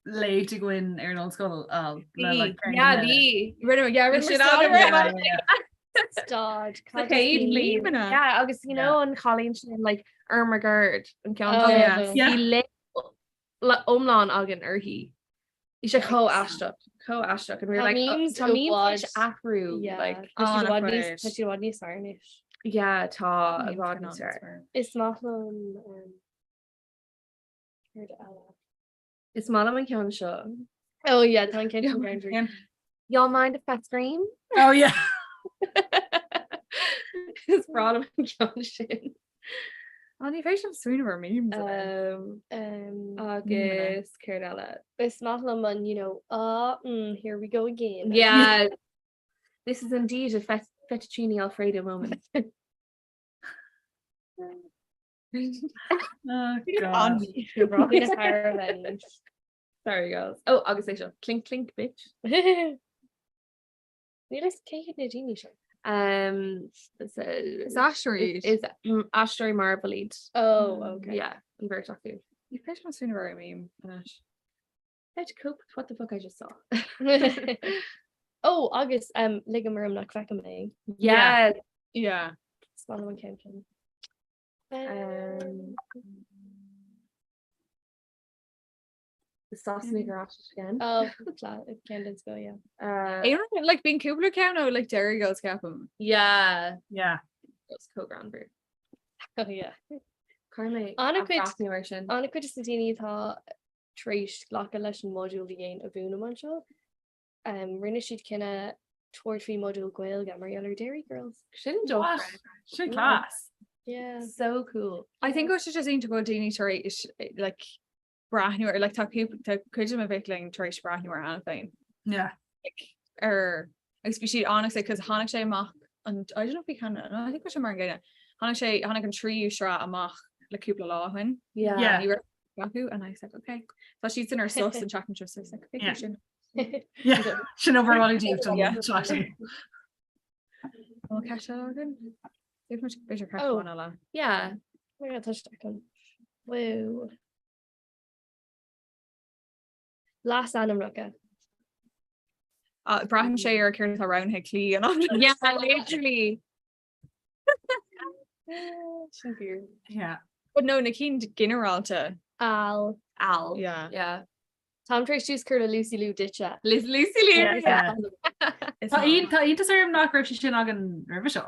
léite againn ar an ollscoil uh, le, like, Yeah, bhí. Rinne yeah, rinne sin muid agam, staidéar yeah. air. Stad. Sa chéad bhliain. memeanna. Yeah, agus you know an chailín sin like Ermagerd an ceann Oh, sin. yeah. Yeah. Bhí léamh le iomlán againn uirthi. Bhí sé chomh aisteach, chomh aisteach and we were Tá like oh, memes tá i memes bhfad- tar éis athrú Yeah. like Tá siad i bhfad níos- An-chuid. tá siad i bhfad níos fearr anois. yeah tá i Memes bhfad are níos not fearr. fearr. Is maith liom um, céard eile? Is maith liom an ceann seo. Oh yeah, tá an ceann sin greannmhar. Y'all mind if I scream? Oh yeah. Is breá liom an ceann sin. Á ní féidir liom smaoineamh ar memes. Um, Um, agus céard eile. Is maith liom an, you know, ah, mm, here we go again. Yeah. This is indeed a fet fettuccine alfredo moment. Oh god. Bhí na fear bheith. Sorry girls. Oh, agus é seo. Clink clink bitch. Níl fhios cé hiad na daoine seo. Um, so, Is aisteoirí iad. Is mm, aisteoirí Marvel iad. Oh, okay. Yeah, an bheirt acu. Ní féidir liom smaoineamh ar meme anois. How to cope with what the fuck I just saw. Oh, agus um, ligim orm nach bhfeicim é. Yeah. Yeah. Is maith liom an ceann sin. Um, the Sasanaigh are at it again. Oh, ceann den scoth, yeah. Uh, Aon like bíonn cúpla ceann ó like Derry Girls ceapaim. yeah. Yeah. That's chomh greannmhar. Oh, yeah. Carmé An-chuid- mar sin. An-chuid de na daoine atá tar éis glacadh leis an modúl a dhéanamh a mhúinim anseo. Um, rinne siad cinneadh tabhairt faoi modúl Gaeilge mar gheall ar Derry Girls. Sin What? dochreidte. Sin class. Yeah. So cool. I think go bhfuil sé just iontach go bhfuil daoine tar éis like breathnú ar like tá cúpla tá cuid de mo mhic léinn tar éis breathnú air cheana féin. Yeah. Like, ar agus bhí siad honestly cos tháinig sé amach an I don't know if we can no, I think sé mar an gcéanna. Tháinig sé tháinig an tríú sraith amach le cúpla lá ó shin. Yeah. Yeah. Ní raibh acu and I was like okay. Tá siad sin ar sos an tseachtain seo so I was like okay Yeah. sin. Yeah. Sin over all díobh don Yeah. seachtain. Bhfuil ceist eile againn? B'fhéidir ceist Oh. amháin eile. Yeah. Oh my God, tá sé agam. Whoa. Leasainmneacha. Uh, Braitheann sé ar céard atá roghnaithe ag Clí an am. Yeah, literally. Sin fíor. Yeah. But no, na cinn ginearálta. Al. Al. Yeah. Yeah. Táim tar éis tús cur le Lucy Liu duitse. Liz Lucy Liu. Yeah. Is Tá maith. aon- tá iontas orm nach raibh sé sin againn roimhe seo.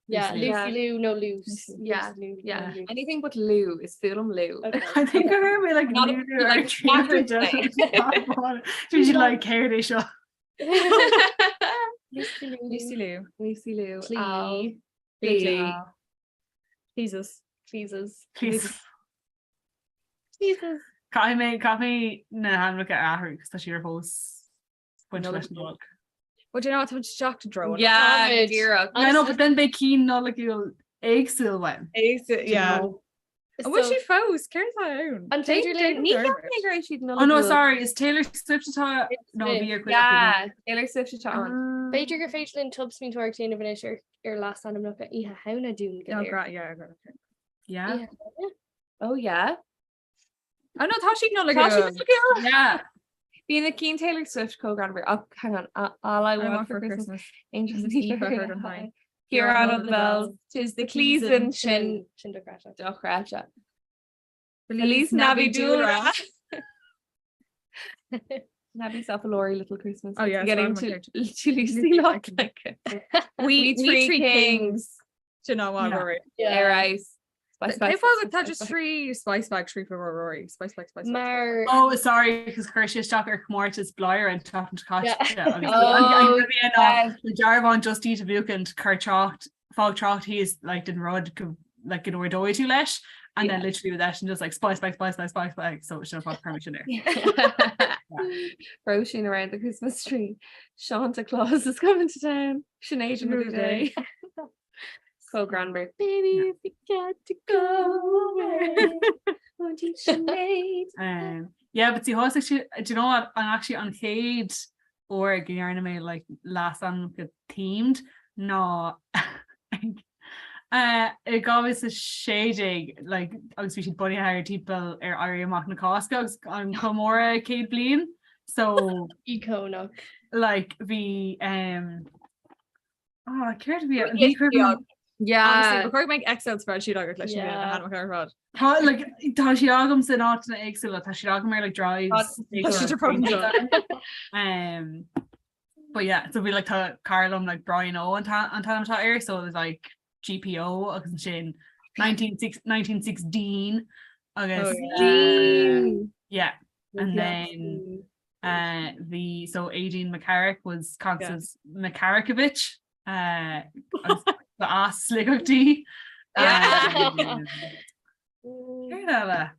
Yeah, Lucy Liu. Lucy Liu no Luce. Yeah, Lucy Liu, no yeah. Luce. Anything but Lou is full am Lou. Okay. I think I heard me like Not a- Lulu like, ar tríocha backwards Bhí siad like céard é seo. Lucy Liu. Lucy Liu. Lucy Liu. Clí. Al. Clí. Jesus. Jesus. Please. Jesus. Caithfidh mé caithfidh mé na hainmneacha a athrú cos tá siad ar fós baint leis an Nollaig. Well, do you know what? Tá seach drone. Yeah, Táimid. díreach. I know, but then beidh cinn Nollaigúil éagsúil uaim. Yeah. know? An bhfuil So- sí fós? Céard atá ann? An féidir linn- Ní cheapaim go raibh siad Oh no, Nollaigúil. sorry, is Taylor Swift atá no Swift. bhí ar cuid acu. Yeah, Taylor Swift atá ann. Ah. B'fhéidir gur féidir linn tobsmaointeoireacht a dhéanamh anois ar ar leasainmneacha Oíche Shamhna dúinn go Oh, léir. gra- yeah, gra- Yeah. Oíche Shamhna? Oh yeah. Oh no, tá siad Tá Nollaigúil. siad Nollaigúil. Yeah. Bhí na cinn Taylor Swift chomh greannmhar. Oh, hang on. Uh, All I want for Christmas. Angels is and Aoife Aoife heard on high. Here on on the bells. Tis the Cleason sin Sin dochreidte. dochreidte. Feliz Navidad. Have yourself a Lori little Christmas. Oh, yeah, Getting sorry, to to Lucy Lock like We We Three Kings. Do you know what Yeah. Rory? Air ice. Spice Cé bag, fáth spice tá bag, just spice trí spice bag scríofa ar Rory spice bag spice bag. Mar Oh sorry cos chuir sé isteach ar chomórtas Bladhaire an tseachtain seo caite Yeah. agus Oh, an dearbhán just iad a bhuachaint cuir trácht fág trácht thíos like den rud go like go n-ordóidh tú leis and then literally with that and just like spice bag spice bag spice bag so sin an fáth chuir mé sin air. Roisin around the Christmas tree. Santa Claus is coming to town. Sinead another day. So Granberg. Baby, if you got to go away, won't you Sinead? Um, yeah, but see thosaigh sé do you know what an actually an chéad uair go ndearna mé like leasainmneacha themed ná uh, i 2016 like agus bhí siad bunaithe ar timpeall ar Éirí Amach na Cásca agus an comóradh 100 bliain so Íocónach. like bhí um, oh, céard a bhí ní cuimhin Yeah. Chuir mé Excel spreadsheet agat leis Yeah. an ar fad. Tá like tá siad agam san áiteanna éagsúla tá siad agam ar like drives Tá siad ar fad. Um, but yeah, so bhí like tá cara liom like Brian O an ta- an t-ainm atá air, so it was like GPO agus ansin 19 1916 agus Oh, uh, yeah, and then uh, the so Aideen McCarrick was Constance McCarrickovich uh, agus ba as Sligeach di. Um, Céard eile?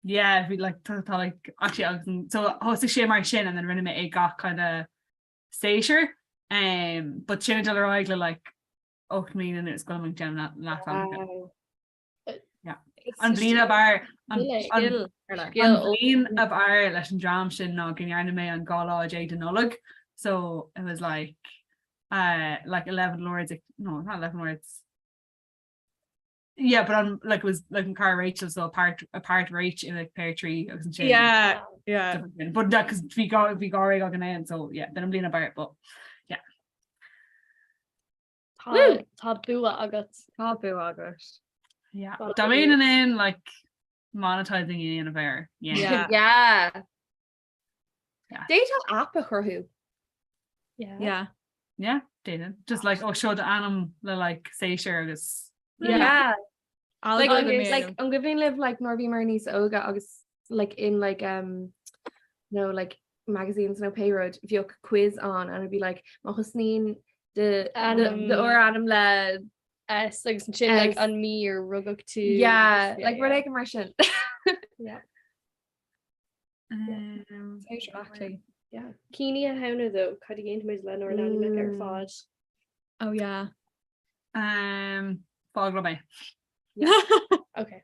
Yeah, bhí like tá tá like actually agus an- so thosaigh sé mar sin and then rinne mé é gach kind of séasúr um, but sin ag dul ar aghaidh le like 8 mbliana anuas go bhfuil mé ag déanamh leasainmneacha. Yeah. An bhliain ab fhearr an an bhliain ab fhearr leis an dream sin ná go ndearna mé an 12 lá de Nollaig so it was like uh, like 11 lords no not 11 lords yeah but I'm like it was like an car Rachel so a part a part Rach in like pear tree agus ansin Yeah, yeah. but that cause bhí gá bhí gá ag an end so yeah then an bliain ab fhearr but yeah Tá tá bua agat. Tá bua agat. Yeah. Dá mbeinn in ann like monetizing a dhéanamh air. Yeah. Yeah. Yeah. Yeah. D'fhéadfá app a chruthú. Yeah. Yeah. Yeah, d'fhéadfainn. Just like oh seo d'ainm le like séasúr agus Yeah. Like, Like, agus, like an gcuimhin libh like nuair a bhíomar níos óga agus like in like um no like magazines nó pé rud bhíodh quiz ann and it'd be like má thosnaíonn do Ainm. d'fhorainm le S agus ansin like S. an mí ar rugadh tú. yeah Yeah, like rud yeah. éigin mar sin. Yeah. um, Actually. Yeah. Cinn Oíche Shamhna though, cad a dhéanfaimid lenár n-ainmneacha ar Mm. fad. Oh yeah. um, fág liom é. Okay.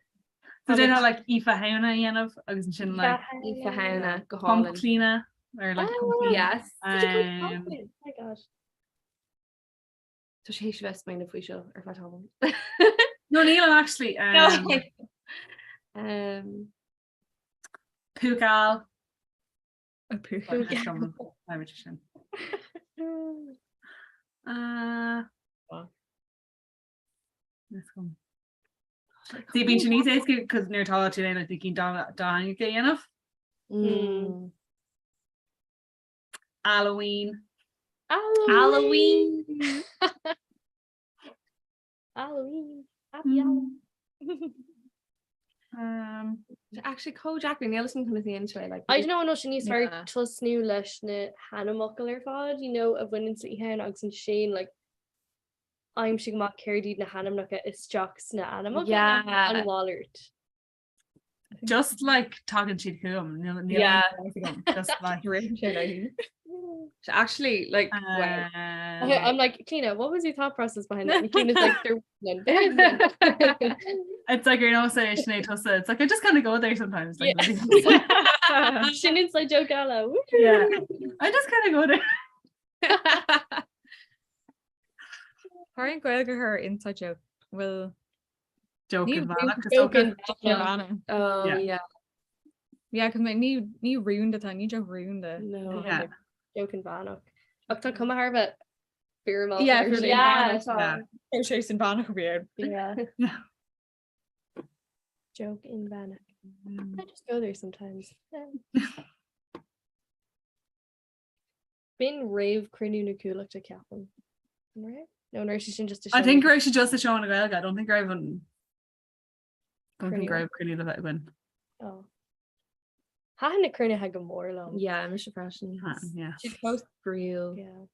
So d'fhéadfá like Aoife Shamhna a dhéanamh agus ansin like Aoife Shamhna go hálainn. Pump or like Ah, Pump Yes. Um, Oh my god. Tá sé théis a bheith smaoineamh faoi seo ar feadh tamaill. No níl actually um, Um, Púcal Púcal. sin. Uh, Let's go. Sí bíonn sé níos éasca cos nuair atá tú in ann na cinn dátheangacha a dhéanamh. mm. Halloween. Halloween. Halloween. Happy Halloween. Um, Actually chomh deacair níl sin chun an sé like I don't know an sin níos fearr Yeah. tosnú leis na hainmfhocail ar fad, you know, a bhaineann le Oíche Shamhna agus ansin like aimsigh amach céard iad na hainmneacha isteach sna hainmfhocail Yeah. an mhalairt. just like tagann siad chugam. Níl níl Yeah. aon fhios agam. Just like Actually like wow. Okay, uh, I'm like, Clíona, what was your thought process behind that? And Clíona's like, they're winning. They're winning. It's like you're not saying Sinead Tusa. It's like I just kind of go there sometimes. Like, Yeah. Sin inside joke eile. Woo. yeah. I just kind of go there. Thar an Gaeilge her inside joke will Joke Ní and Vanach is Joke okay. and Joanna. Oh Yeah. yeah. Yeah, cos ní ní rúnda tá ní joke rúnda. No. Yeah. Joke and Vanach. Ach tá cuma thar a bheith foirmeálta Yeah, ar sin. Yeah. Yeah. Tá sé sin bheannach weird. Yeah. Yeah. Joke in Vanach. I just go there sometimes. Yeah. B'in roimh cruinniú na Cuallachta ceapaim. An raibh? Nó an raibh sé sin just I think go raibh sé just i Seó na Gaeilge, I don't think go raibh an don't think go raibh cruinniú le bheith againn. Oh. Thaitin na cruinnithe go mór liom. Yeah, mise freisin. Yeah. Siad chomh spraíúil. Yeah.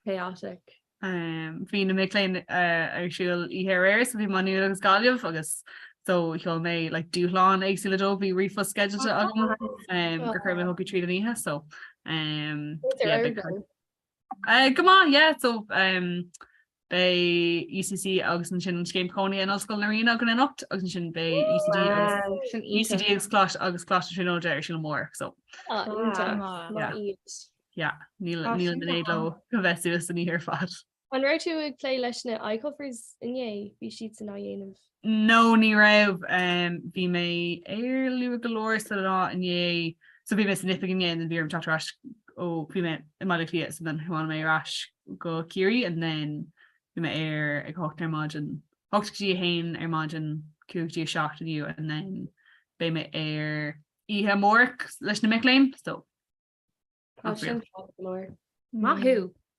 Chaotic. Um, bhí na mic léinn uh, ar siúl oíche aréir so bhí Maigh Nuad agus Gaillimh agus so sheol mé like, dúshlán éagsúla dóibh bhí ríomhphost sceidealta agam um, gur chuir mé chucu tríd an oíche so um, yeah, big Uh, go maith, yeah, so um, beidh UCC agus ansin an scéim cónaithe in Ollscoil na Ríona againn anocht agus ansin beidh UCD agus UCD agus Coláiste agus Coláiste na Tríonóide ar siúl amárach so Ah, iontach. Maith iad. yeah, níl níl in éad leo go bheith suas san oíche ar fad. An raibh tú ag plé leis na iCuffers inné? Bhí siadsan á dhéanamh. No, ní raibh. Bhí mé ar luath go leor sa lá inné. So bhí mé san oifig inné and then bhí orm teacht ar ais ó bhí mé i mBaile Átha Cliath so then thiomáin mé ar ais go Ciarraí and then bhí mé ar ag 8 ar maidin, 8 go dtí 1 ar maidin, 5 go dtí 7 inniu and then beidh mé ar oíche amárach leis na mic léinn so Tá sin fada go leor. Maith thú.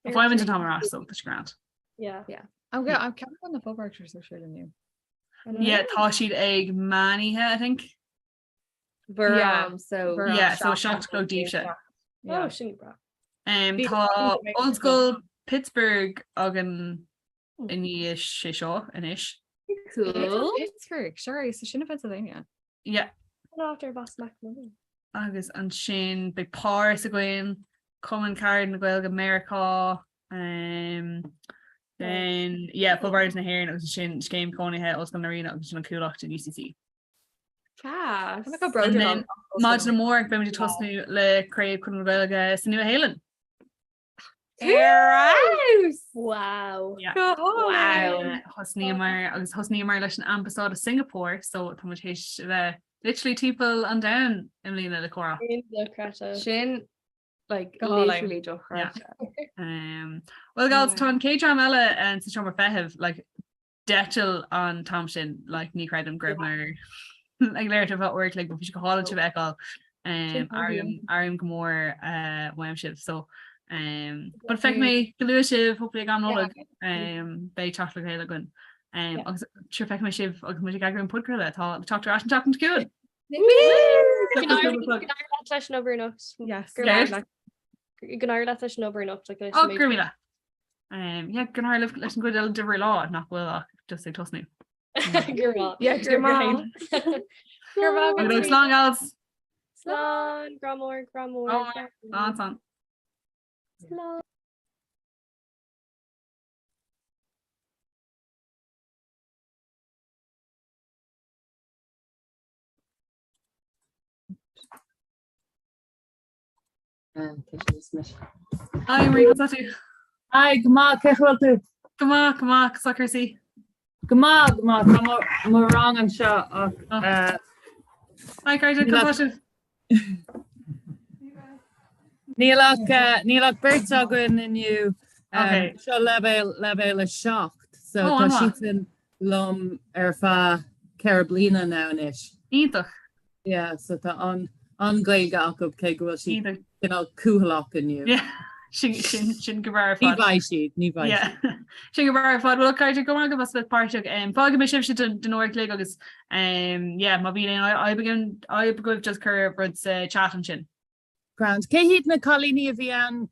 Faighimid an t-am ar ais so tá sé grand. Yeah. Yeah. I'm go I'm ceapaim na Fulbrighters ar siúl inniu. Yeah, tá siad ag meán oíche, I think. Bhur am so Yeah, so 7 a chlog daoibhse. Oh, sin breá. Um, tá Ollscoil Pittsburgh againn i ndiaidh sé seo anois. Cool. Pittsburgh, sure, so sin i Pennsylvania. Yeah. An áit arb as Mac Mullin. Agus ansin beidh Páras againn, Cumann Carad na Gaeilge Meiriceá, um, then yeah, Fulbrighters na hÉireann agus ansin Scéim Cónaithe Ollscoil na Ríona agus ansin an Chuallacht in UCC. Class. And then maidin amárach beimid ag tosnú le Craobh Chonradh na Gaeilge sa Nua Shéalainn. Wow. Wow. Thosnaíomar agus thosnaíomar leis an ambasáid i Singapore so tá muid théis a bheith literally timpeall an domhain i mbliana le comhrá. Dochreidte. Sin like Go hálainn. literally dochreidte. Um, well gals tá an chéad dream eile um, sa seomra feithimh like d'eitil an t-am sin like ní chreidim go raibh mé ag labhairt ar feadh uair a chloig bhí sé go hálainn sibh a fheiceáil. Um, airím airím go mór uh, uaim sibh so um, but feicfidh mé go luath sibh hopefully ag am Nollag um, beidh teacht le chéile againn. Um, agus sure feicfidh mé sibh agus muid ag eagrú an podchraoladh atá le teacht ar ais an tseachtain seo chugainn. Go n-éirí leat leis an obair anocht. Yes. Go n-éirí leat leis an obair anocht. Oh, go raibh míle. Um, yeah, go n-éirí libh leis an gcuid eile de bhur lá nach bhfuil ach just ag tosnú. Go raibh. Yeah, go raibh. Go raibh. Agus slán gals. Slán, grá mór, grá mór. Slán, slán. Slán. Hi Marie, conas tá tú? Hi, go maith, cén chaoi a bhfuil tú? Go maith, go maith, conas tá cúrsaí? Go maith, go maith, tá mo, mo rang anseo ach Oh. eh, Hi cairde, conas tá sibh? níl ach eh, níl ach beirt againn inniu. Um, Okay. Seo leibhéal leibhéal 7, so Oh, tá an-mhaith. siadsan liom ar feadh 4 bliana now anois. Iontach. Yeah, so tá an an Ghaeilge acu cé go bhfuil siad Iontach. cineál cúthaileach inniu. Yeah. Sin sin sin go breá ar Ní fad. bheidh siad, ní bheidh Yeah. siad. Sin go breá ar fad. Well cairde go raibh maith agaibh as bheith páirteach. Um, fágfaidh mé sibhse don don uair a chloig agus um, yeah, má bhíonn aon fhadhb againn fhadhb agaibh just cuir rud sa chat ansin. Grand. Cé hiad na cailíní a bhí ann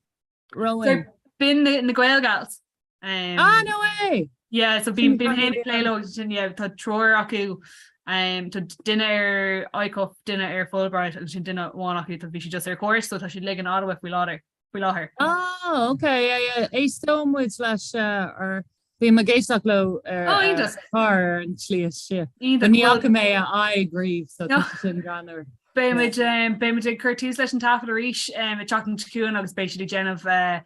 romhainn? B'in na, na Gaelgals. Um, Ah, no way! Yeah, so bím bím féin ag plé leo agus sin, yeah, tá triúr acu um, tá duine ar ICUF, duine ar Fulbright agus sin duine amháin acu tá bhí sí just ar cuairt, so tá siad uilig in Ottawa faoi láthair. Faoi láthair. Ah, okay, yeah, yeah. Éisteoidh muid leis uh, ar Bím ag éisteacht leo ar Oh, iontach. carr ar an tslí isteach. Iontach. Ní Well, fhaca mé a aghaidh riamh, so tá sé sin greannmhar. Beimid um, beimid ag cur tús leis an taifead arís um, an tseachtain seo chugainn agus beidh siad ag déanamh uh,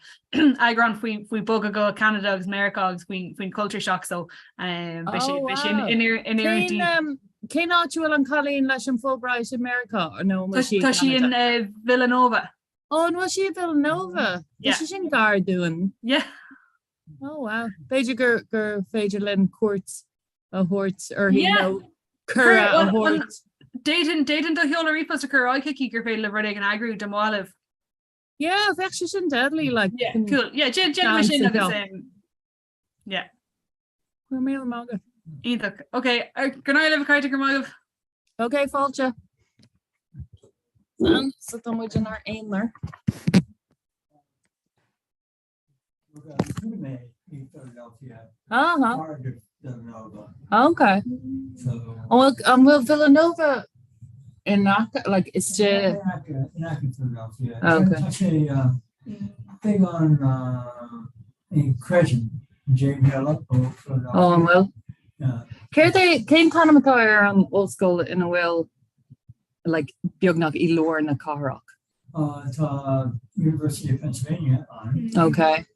eagrán faoi faoi bogadh go Canada agus Meiriceá agus faoin faoin culture shock so um, beidh sé Oh, beidh sin wow. in in Cén, in um, cén áit a bhfuil an cailín leis an Fulbright i Meiriceá nó an bhfuil sí i Tá sí in Canada? uh, Villanova. Oh, an bhfuil sí i Villanova? Tá Yeah. sé sin gar dúinn. Yeah. Oh wow. B'fhéidir gur gur féidir linn cuairt a thabhairt uirthi Yeah. nó cuireadh a Well, thabhairt. D'fhéadfainn d'fhéadfainn do sheoladh ríomhphost a chur ar aghaidh chuici gur féidir libh rud éigin a eagrú dá mba mhaith libh. Yeah, bheadh sé sin deadly like. Yeah, cool. Yeah, déanfaidh sin agus um, yeah. Go raibh míle maith agat. Iontach. Ok, go n-éirí libh a chairde, go raibh maith agaibh. Ok, fáilte. So tá muid inár n-aonar. Ok. An bhfuil Villanova in aice, like, is de... In aice Philadelphia. Tá sé beagán creidim James eile ó Philadelphia. Ó, an bhfuil? Céard é, cén t-ainm atá ar an ollscoil ina bhfuil, like, beagnach i lár na cathrach? Tá University of Pennsylvania ann. Ok.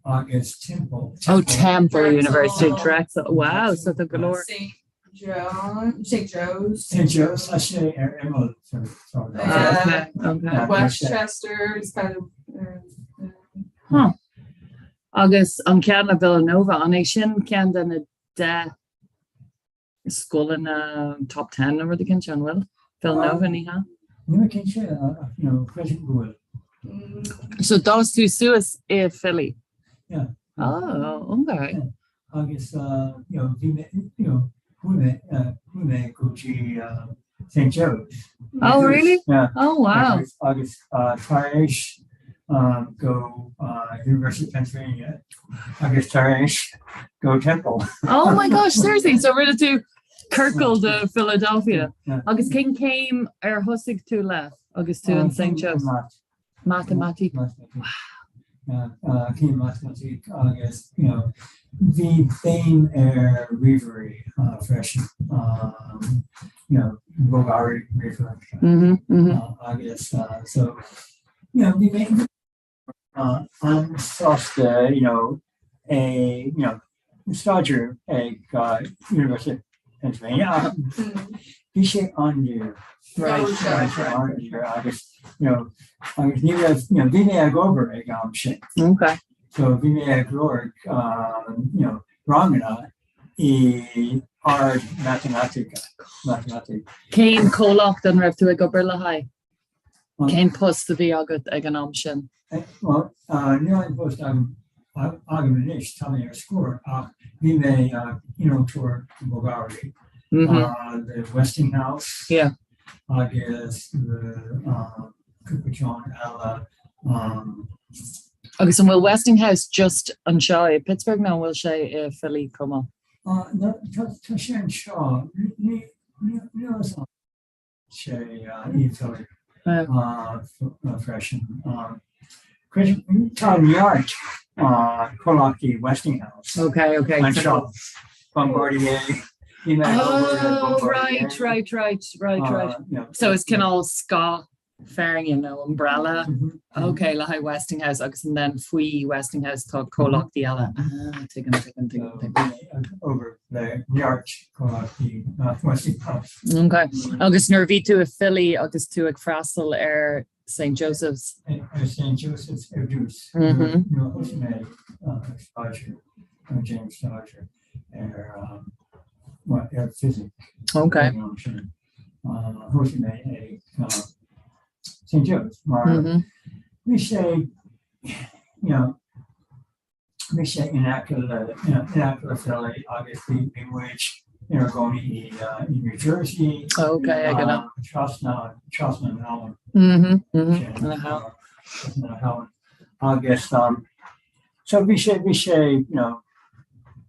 Agus Temple. Oh, Temple University, Drexel. Wow, so tá go leor. St. John, St. Joe's. St. Joe's, tá sé ar imeall Okay, okay. Westchester is kind of. Huh. Agus an ceann i Villanova, an é sin ceann de na 10 scoileanna top ten nó rud éicint, an bhfuil? Villanova, ní hea? Níl mé cinnte, you know, creidim go bhfuil. So d'fhás tú suas i Philly? Yeah. Oh, okay. Yeah. Agus, you know, bhí mé, you know, chuaigh mé, chuaigh mé go dtí St. Joe's. Oh, really? Yeah. Oh, wow. Agus, agus tar éis go University of Pennsylvania agus tar éis go Temple. Oh my gosh, seriously, so rinne tú ciorcal de Philadelphia. Agus cén céim ar thosaigh tú le agus tú in St. Joe's? Matamaitic. Wow. Céim matamaitic agus you know, bhí béim ar ríomhairí freisin. You know, bogearraí ríomhaireachta. Mm -hmm, mm -hmm. Agus so you know, bhí mé an-sásta, you know, é, you know, staidéar ag University of Pennsylvania ach bhí sé an-daor. Right. Bhí sé an-daor agus, you know, agus ní raibh, you know, bhí mé ag obair ag am sin. Okay. So bhí mé ag lorg, um, you know, ranganna i ard matamaitice, matamaitic. Cén comhlacht an raibh tú ag obair le haghaidh? Cén post a bhí agat ag an am sin? Bhuel, níl aon post agam anois, tá mé ar scor, ach bhí mé innealtóir bogearraí le Westinghouse agus le cúpla ceann eile. Agus an bhfuil Westinghouse just anseo i Pittsburgh nó an bhfuil sé i Philly chomh maith? Tá sé anseo, níl a fhios agam. sé i Philly freisin. Tá neart comhlachtaí Westinghouse. Okay, okay. Anseo. Bombardier. Oh, right, right, right, right, right. So is cineál scáth feirme nó umbrella. Ok, le haghaidh Westinghouse agus and then faoi Westinghouse tá comhlachtaí eile. Ah, tuigim, tuigim, tuigim, tuigim. Obair le neart comhlachtaí Westinghouse. Ok, agus nuair a bhí tú i Philly agus tú ag freastal ar St Joseph's? Ar St Joseph's ar dtús, nuair a thosaigh mé ag staidéar, ag déanamh staidéar ar, bhuel, ar fisic. Ok. Thosaigh mé ag St Joe's mar bhí sé, you know, bhí sé in aice le, you know, in aice le Philly agus bhí bhí muid inár gcónaí i i New Jersey. Ok, ag an am. Trasna trasna an abhainn. Mhm, mhm, na habhann. Trasna na habhann. Agus um, so bhí sé bhí sé, you know,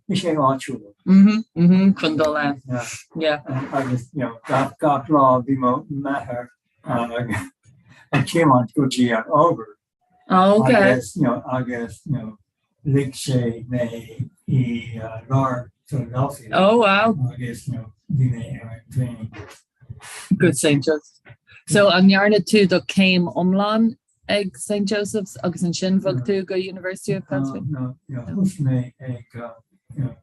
bhí sé áisiúil. Mhm, mhm, chun dul ann. Yeah. Yeah. Agus, you know, gach gach lá bhí mo mháthair ag tiomáint go dtí an obair. Oh, ok. Agus, you know, agus, you know, lig sé mé i lár Philadelphia. Oh, wow. Agus, you know, bhí mé ar an traein. Go St. Joseph's. So an ndearna tú do céim iomlán ag St. Joseph's agus ansin bhog tú go University of Pennsylvania? No, no, thosaigh mé ag, you know,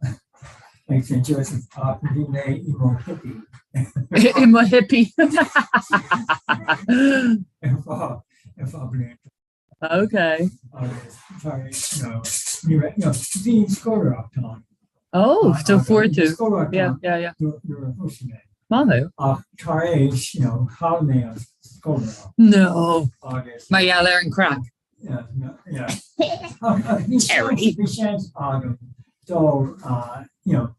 ag St. Joseph's ach bhí mé i mo hippie. I mo hippie. Ar feadh, ar feadh blianta. Ok. Agus tar éis, you know, ní raibh, you know, bhí scoláireacht ann. Oh, so fuair tú. Scoláireacht Yeah, yeah, yeah. Nuair a thosaigh mé. Maith thú. Ach tar éis, you know, chaill mé an scoláireacht. No. Agus. Mar gheall ar an craic. Yeah, yeah. Bhí bhí seans agam dul uh, you know,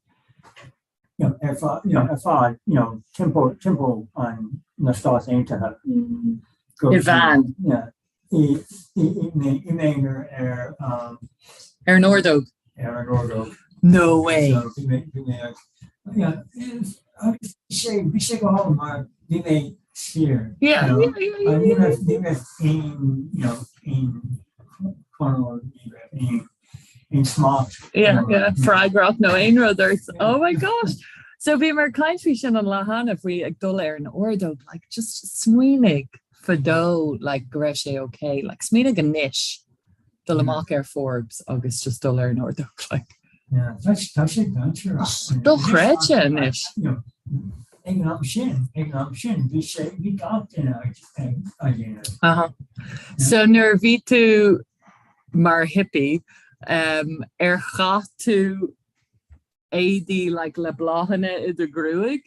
you know, ar fad, you know, ar fad, you know, timpeall timpeall an na Stáit Aontaithe. Go I veain. Yeah. I i i mé i m'aonar ar um, Ar an ordóg. Ar an ordóg. No way. So bhí mé bhí mé ag yeah, agus bhí sé bhí sé go hálainn mar bhí mé saor. Yeah, you know. yeah, yeah, yeah, Ní yeah. raibh ní raibh aon you know, aon control ní raibh aon aon smacht. Yeah, yeah, freagracht nó aon rud ort. Oh my gosh! So bhíomar ag caint faoi sin an lá cheana faoi ag dul ar an ordóg, like just smaoinigh fadó like go raibh sé okay, like smaoinigh anois dul amach ar Forbes agus just dul ar an ordóg like. Yeah, tá tá sé dainséarach. Oh, dochreidte anois. You know, ag an am sin, ag an am sin, bhí sé, bhí gach duine ag ag á dhéanamh. Uh-huh. So nuair a bhí tú mar hippie, um, ar chaith tú éadaí like le bláthanna i do ghruaig?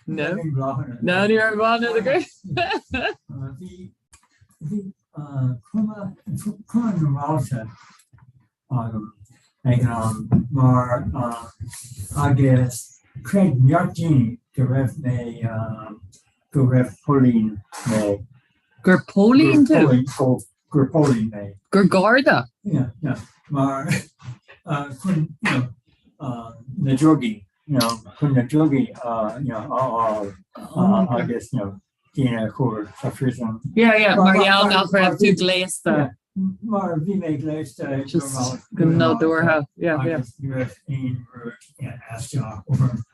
No? Ní bláthanna. No, ní raibh bláthanna i do ghruaig. Bhí bhí uh, cuma cuma normálta agam ag an am mar uh, agus chreid neart daoine go raibh mé uh, go raibh póilín mé. Gur póilín tú? Gur gur póilín mé. Gur garda? Yeah, yeah. Mar uh, chun you know, uh, na drugaí, you know, chun na drugaí uh, you know, a fháil uh, agus you know, daoine a chur sa phríosún. Yeah, yeah, mar gheall nach raibh tú gléasta. Mar bhí mé gléasta Just go nádúrtha, yeah, yeah. Agus ní raibh aon rud aisteach orm.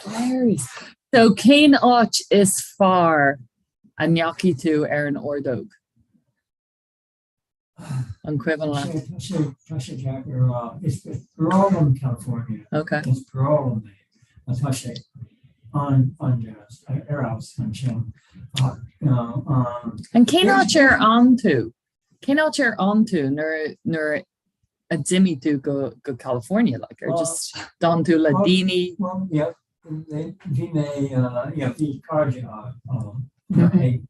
Hilarious. So cén áit is fearr a ndeachaigh tú ar an ordóg? An cuimhin leat? Tá sé tá sé deacair a rá. Is breá liom California. Okay. Is breá liom é. Tá sé an-deas ar fheabhas ansin. Ach, you know, um, An cén áit ar fhan tú? Cén áit ar fhan tú nuair nuair a d'imigh tú go go California like or just d'fhan tú le daoine? Well, yeah, bhí mé uh, yeah, bhí cairde agam i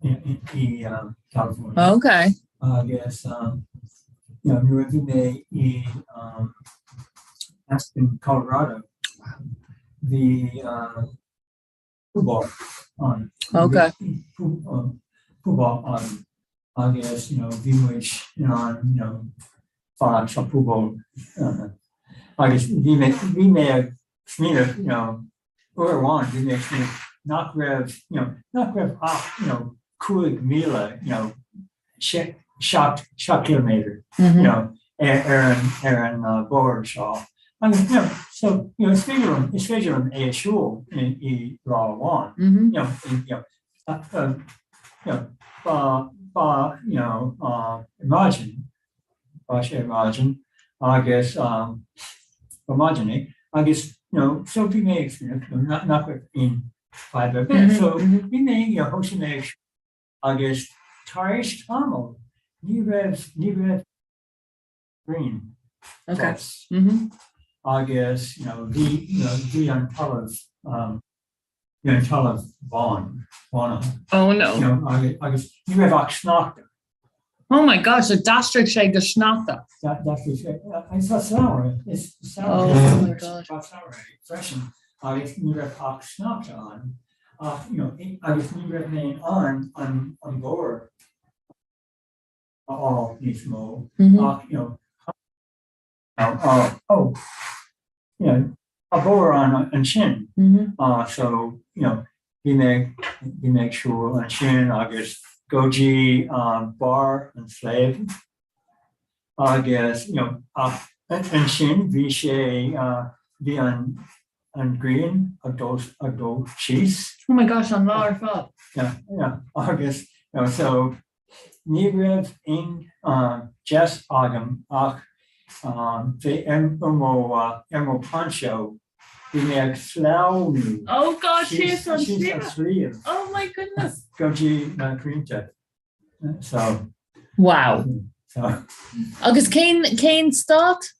i um, California. Okay. Agus um, you know, nuair a bhí mé i um, Aspen, Colorado, bhí uh, puball ann. Okay. Puball ann agus you know, bhí muid in ann you know, fanacht sa phuball uh, agus bhí mé bhí mé ag smaoineamh you know, uair amháin bhí mé ag smaoineamh nach raibh you know, nach raibh ach you know, 5,000 you know, 7 ciliméadar you know, ar ar an ar an uh, bóthar seo. Agus you know, so you know, is féidir liom is féidir liom é a siúl i i lá amháin. You know, i, you know, uh, uh, you know, ba ba you know, uh, maidin bhí sé ar maidin agus um, ba maidin é agus you know, so bhí mé ag smaoineamh you know, nach nach raibh aon fadhb ar bith. So bhí mé you know, thosaigh mé ag Agus tar éis tamaill, ní raibh, ní raibh grian fós. Agus, you know, bhí, you know, bhí an talamh, um, bhí an talamh bán, bánaithe. Oh no. You know, agus, agus ní raibh ach sneachta. Oh my gosh, so d'aistrigh sé go sneachta. D'aistrigh sé, is tá samhradh, is samhradh, Oh my God. tá samhradh freisin, agus ní raibh ach sneachta ann. Ach, you know, agus ní raibh mé in ann an an bóthar a fháil níos mó ach, you know, oh, you know, tá bóthar ann ansin. So, you know, bhí mé bhí mé ag siúl ansin agus go dtí barr an sléibh agus, you know, ach ansin bhí sé, bhí an an ghrian ag dul ag dul síos. Oh my gosh, an lá ar fad. Yeah, yeah, agus you know, so ní raibh aon uh, deis agam ach um, bheith ar mo uh, ar mo poncho bhí mé ag sleamhnú Oh God, síos an síos an sliabh. sliabh Oh my goodness. go dtí na crainnte. So, Wow. so Agus cén cén stát?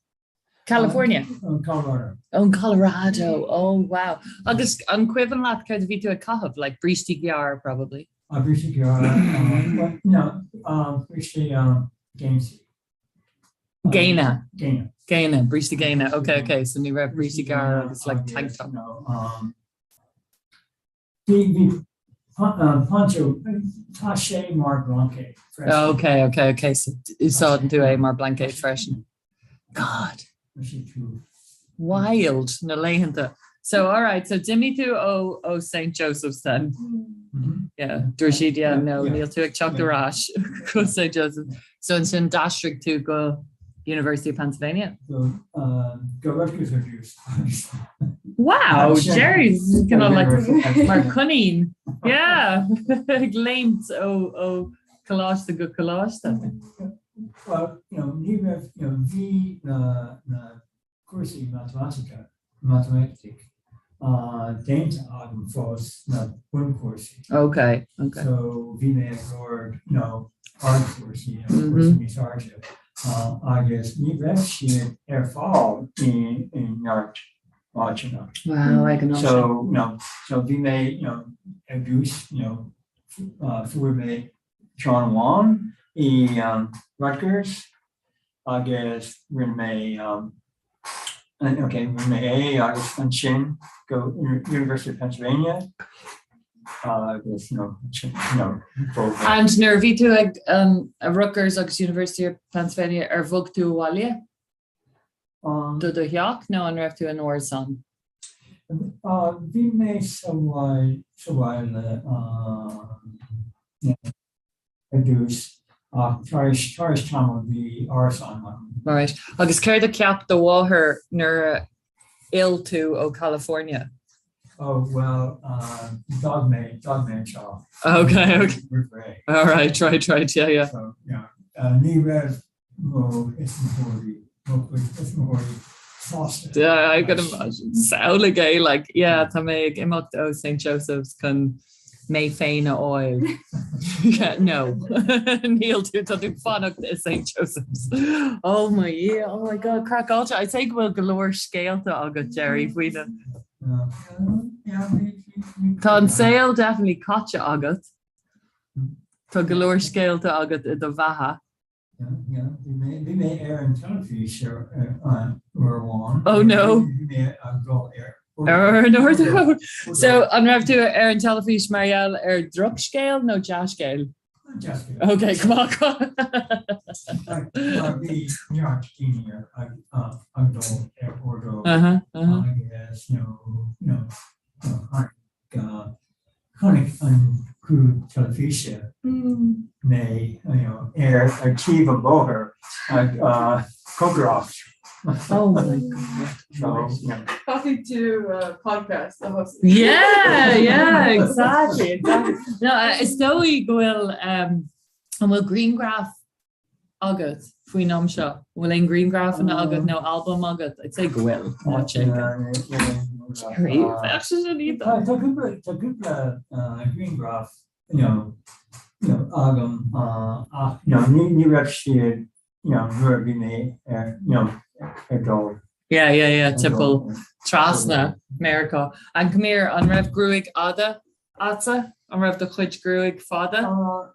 California? An Colorado. Oh, Colorado. Oh, wow. Agus an cuimhin leat céard a bhí tú ag caitheamh, like brístí gearr probably? Brístí gearra, no, brístí géansaí. Géine. Géine. Géine, bríste géine, ok, ok, so ní raibh brístí gearra agus like tank top. Bhí, bhí poncho, tá sé mar blaincéad freisin. Ok, ok, ok, so úsáideann tú é mar blaincéad freisin. God. Wild na laethanta. So alright, so d'imigh tú ó ó St Joseph's then. Yeah, dúirt siad yeah, no, níl tú ag teacht ar ais go St Joseph's. So ansin d'aistrigh tú go University of Pennsylvania? Go go Rutgers ar dtús. Wow, Jerry's kind of like mar coinín. Yeah, ag léimt ó ó coláiste go coláiste. Well, you know, ní raibh, you know, bhí na, na cúrsaí matamaitice, matamaitic, déanta agam fós, na bunchúrsaí. Ok, ok. So bhí mé ag lorg, you know, ardchúrsaí, you know, cúrsaí níos airde, agus ní raibh siad ar fáil i, i neart áiteanna. Wow, ag an am sin. So, you know, so bhí mé, you know, ar dtús, you know, fuair mé ceann amháin i Rutgers agus rinne mé ok rinne mé é agus ansin go University of Pennsylvania agus you know ansin you know bhog mé. And nuair a bhí tú ag um, Rutgers agus University of Pennsylvania ar bhog tú abhaile? Do do theach nó an raibh tú in árasán? Bhí mé sa bhaile ar dtús ach tar éis tar éis tamaill bhí árasán agam. Alright. Agus céard a cheap do mháthair nuair a fhill tú ó California? Oh well d'fhág mé d'fhág mé anseo. Okay, okay. Roimh ré. Alright, right, right, yeah, yeah. So, yeah, ní raibh mo thuismitheoirí, mo chuid tuismitheoirí sásta. Yeah, I can imagine. Samhlaigh é, like, yeah, tá mé ag imeacht ó St Joseph's chun mé féin a fháil. Yeah, no. Níl tú, tá tú fanacht i St Joseph's. Oh my yeah, oh my god, craiceáilte. I'd say go bhfuil go leor scéalta agat, Jerry, faoi na... Tá an saol definitely caite agat. Tá go leor scéalta agat i do bheatha. Bhí mé ar an teilifís uair amháin. Oh no! Bhí mé ag dul ar. Ar an ardú. So an raibh tú ar an teilifís mar gheall ar drochscéal nó dea-scéal? Dea-scéal. Ok, come on. Mar bhí neart daoine ag dul ar ordóg agus you know Chonaic an criú teilifíse mé ar taobh an bhóthair ag cócaireacht. Oh my God. So, you know. Caithfidh tú podcast a thosú. Yeah, yeah, exactly, exactly. No, is dóigh go bhfuil, an bhfuil grianghraf agat faoin am seo? An bhfuil aon grianghrafanna agat nó albam agat? I'd say go bhfuil, áit éigin. Jerry, bheadh sé sin iontach. Tá cúpla tá cúpla grianghraf you know you know agam ach you know ní ní raibh siad you know nuair a bhí mé ar you know ar dul. Yeah, yeah, yeah, timpeall trasna Meiriceá. And come here, an raibh gruaig fhada agatsa? An raibh do chuid gruaig fada? Ar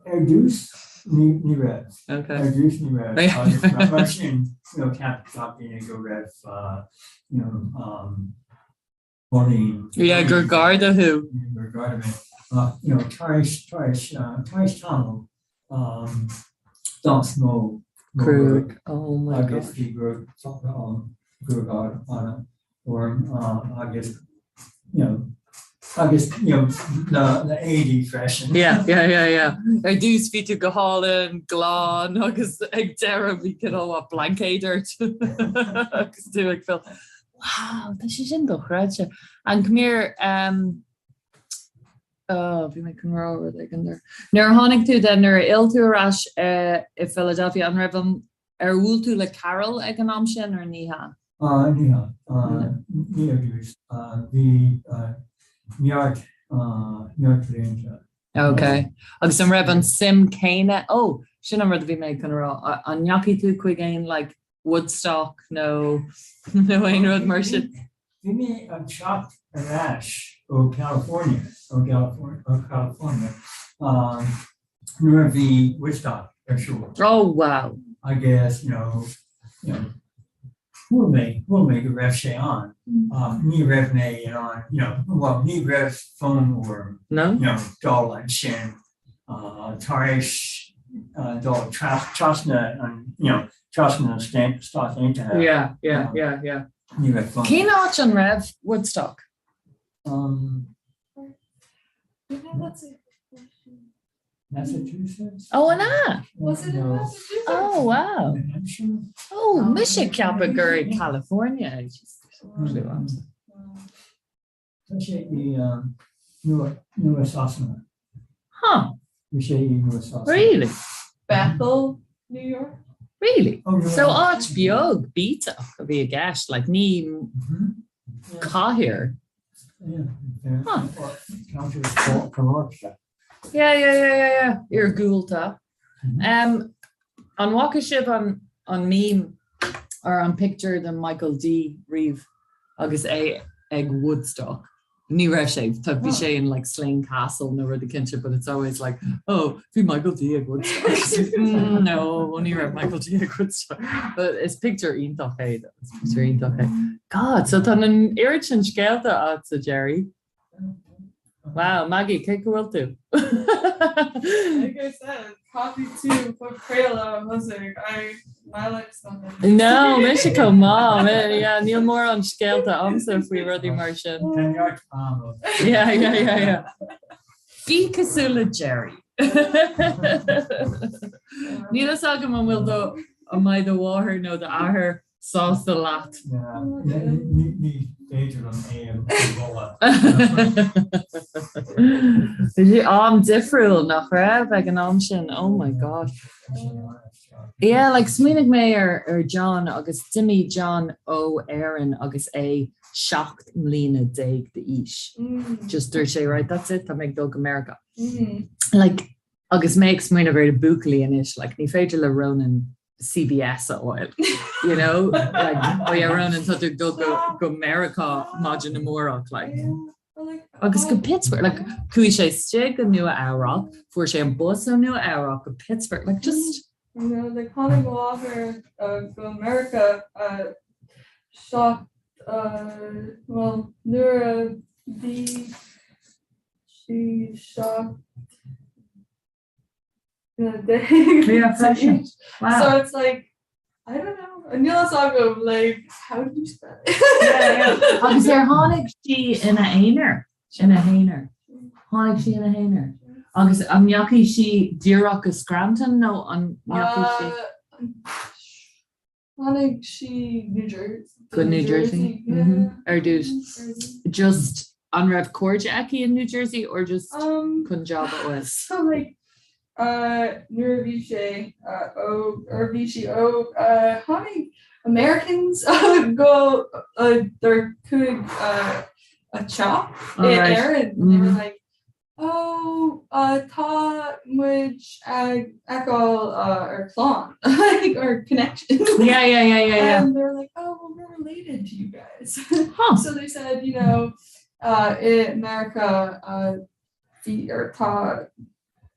dtús, ní raibh. Ar dtús ní raibh. Agus mar sin, you know, cheap gach duine go raibh, you know, builín. Yeah, gur garda thú. Gur garda mé. Ach, you know, tar éis, tar éis, tar éis tamaill, d'fhás mo Gruaig. Oh my God. Agus bhí gruaig fada ann, gruaig fhada orm agus, you know, agus, you know, na, na éadaí freisin. Yeah, yeah, yeah, yeah. Ar dtús bhí tú go hálainn, glan agus ag deireadh bhí cineál what, blaincéad ort agus tú ag filleadh. Wow, tá sé sin dochreidte. And come here, um, oh, bhí mé chun rá rud éigin there. Nuair a tháinig tú then, nuair a fhill tú ar ais uh, i Philadelphia, an raibh an Ar bhuail tú le Carol ag an am sin or ní hea? Ní hea. Ní ar dtús. Bhí neart, neart blianta. Ok. Agus an raibh an suim céanna, ó, sin an rud a bhí mé chun a rá, an ndeachaigh tú chuig aon like Woodstock nó nó aon rud mar sin? Bhí mé ag teacht ar ais. ó California, ó California, ó California nuair a bhí Woodstock ar siúl. Oh wow. Agus you know, you know, chuala mé, chuala mé go raibh sé ann ach ní raibh mé in ann, you know, well ní raibh fonn orm, No? you know, dul ansin tar éis dul trasna an, you know, trasna na Stát Aontaithe. Yeah, yeah, yeah, yeah. Ní raibh fonn. Cén áit an raibh Woodstock? Um, Massachusetts? Oh, an ea? Was it in Massachusetts? Oh, wow. New Hampshire? Oh, mise ag ceapadh gur i California. Tá sé i Nua Nua Sasana. Huh. Bhí sé i Nua Sasana. Really? Bethel, New York? Really? Oh, no. So áit beag bíteach a bhí i gceist, like ní cathair. Yeah. Huh. Ceantar paróiste. Yeah, yeah, yeah, yeah, yeah. Iargúlta. Um, an bhfaca sibh an, an meme or an picture de Michael D riamh agus é ag Woodstock? Ní raibh sé, tá bhí sé in like Slane Castle nó rud eicínt, but it's always like, oh, bhí Michael D ag Woodstock. Mm, no, ní raibh Michael D ag Woodstock. But is picture iontach é, is picture iontach é. God, so tá an oiread sin scéalta agatsa, Jerry. Wow, Maggie, cé go bhfuil tú? Like I said, caithfidh tú podchraoladh a thosaigh. I, my life's nothing. No, mise chomh maith. Yeah, níl mórán scéalta agamsa faoi rudaí mar sin. Tá neart ama. Yeah, yeah, yeah, yeah. Bí cosúil le Jerry. Níl fhios agam an bhfuil do an mbeidh do mháthair nó d'athair sásta leat. Ní féidir liom é a mholadh. Bhí sé am difriúil nach raibh ag an am sin, oh my god. Yeah, like smaoinigh mé ar ar John agus d'imigh John ó Éirinn agus é 17 mbliana d'aois. Just dúirt sé right that's it, tá mé ag dul go Meiriceá. Like agus mé ag smaoineamh ar na buachaillí anois, like ní féidir le Ronan CVS a fháil, you know? Like, oh yeah, Ronan, tá tú ag dul go, go Meiriceá maidin amárach, like. Agus go Pittsburgh, like, chuaigh sé istigh go Nua Eabhrac, fuair sé an bus ó Nua Eabhrac go Pittsburgh, like, just... You know, like, tháinig mo mháthair uh, go Meiriceá uh, seacht, uh, well, nuair a bhí sí 17 Yeah, freisin. Wow. So it's like, I don't know, níl fhios agam, like, how do you spell it? Agus ar tháinig sí ina aonar, ina haonar. Tháinig sí ina haonar. Agus an ndeachaigh sí díreach go Scranton nó an ndeachaigh sí? Uh, Tháinig sí New Jersey. Go New Jersey yeah. Ar dtús. Just an raibh cairde aici in New Jersey or just Um, chun job a fháil? So like uh, nuair a bhí sé uh, óg or bhí sí óg uh, tháinig Americans go uh, their chuig uh, a teach All in right. Éirinn. They were Mhm. like Oh, tá muid ag feiceáil ar clann, like our connection. Yeah, yeah, yeah, yeah, yeah. And they're like, oh, well, we're related to you guys. Huh. So they said, you know, uh, in America, uh, bhí or tá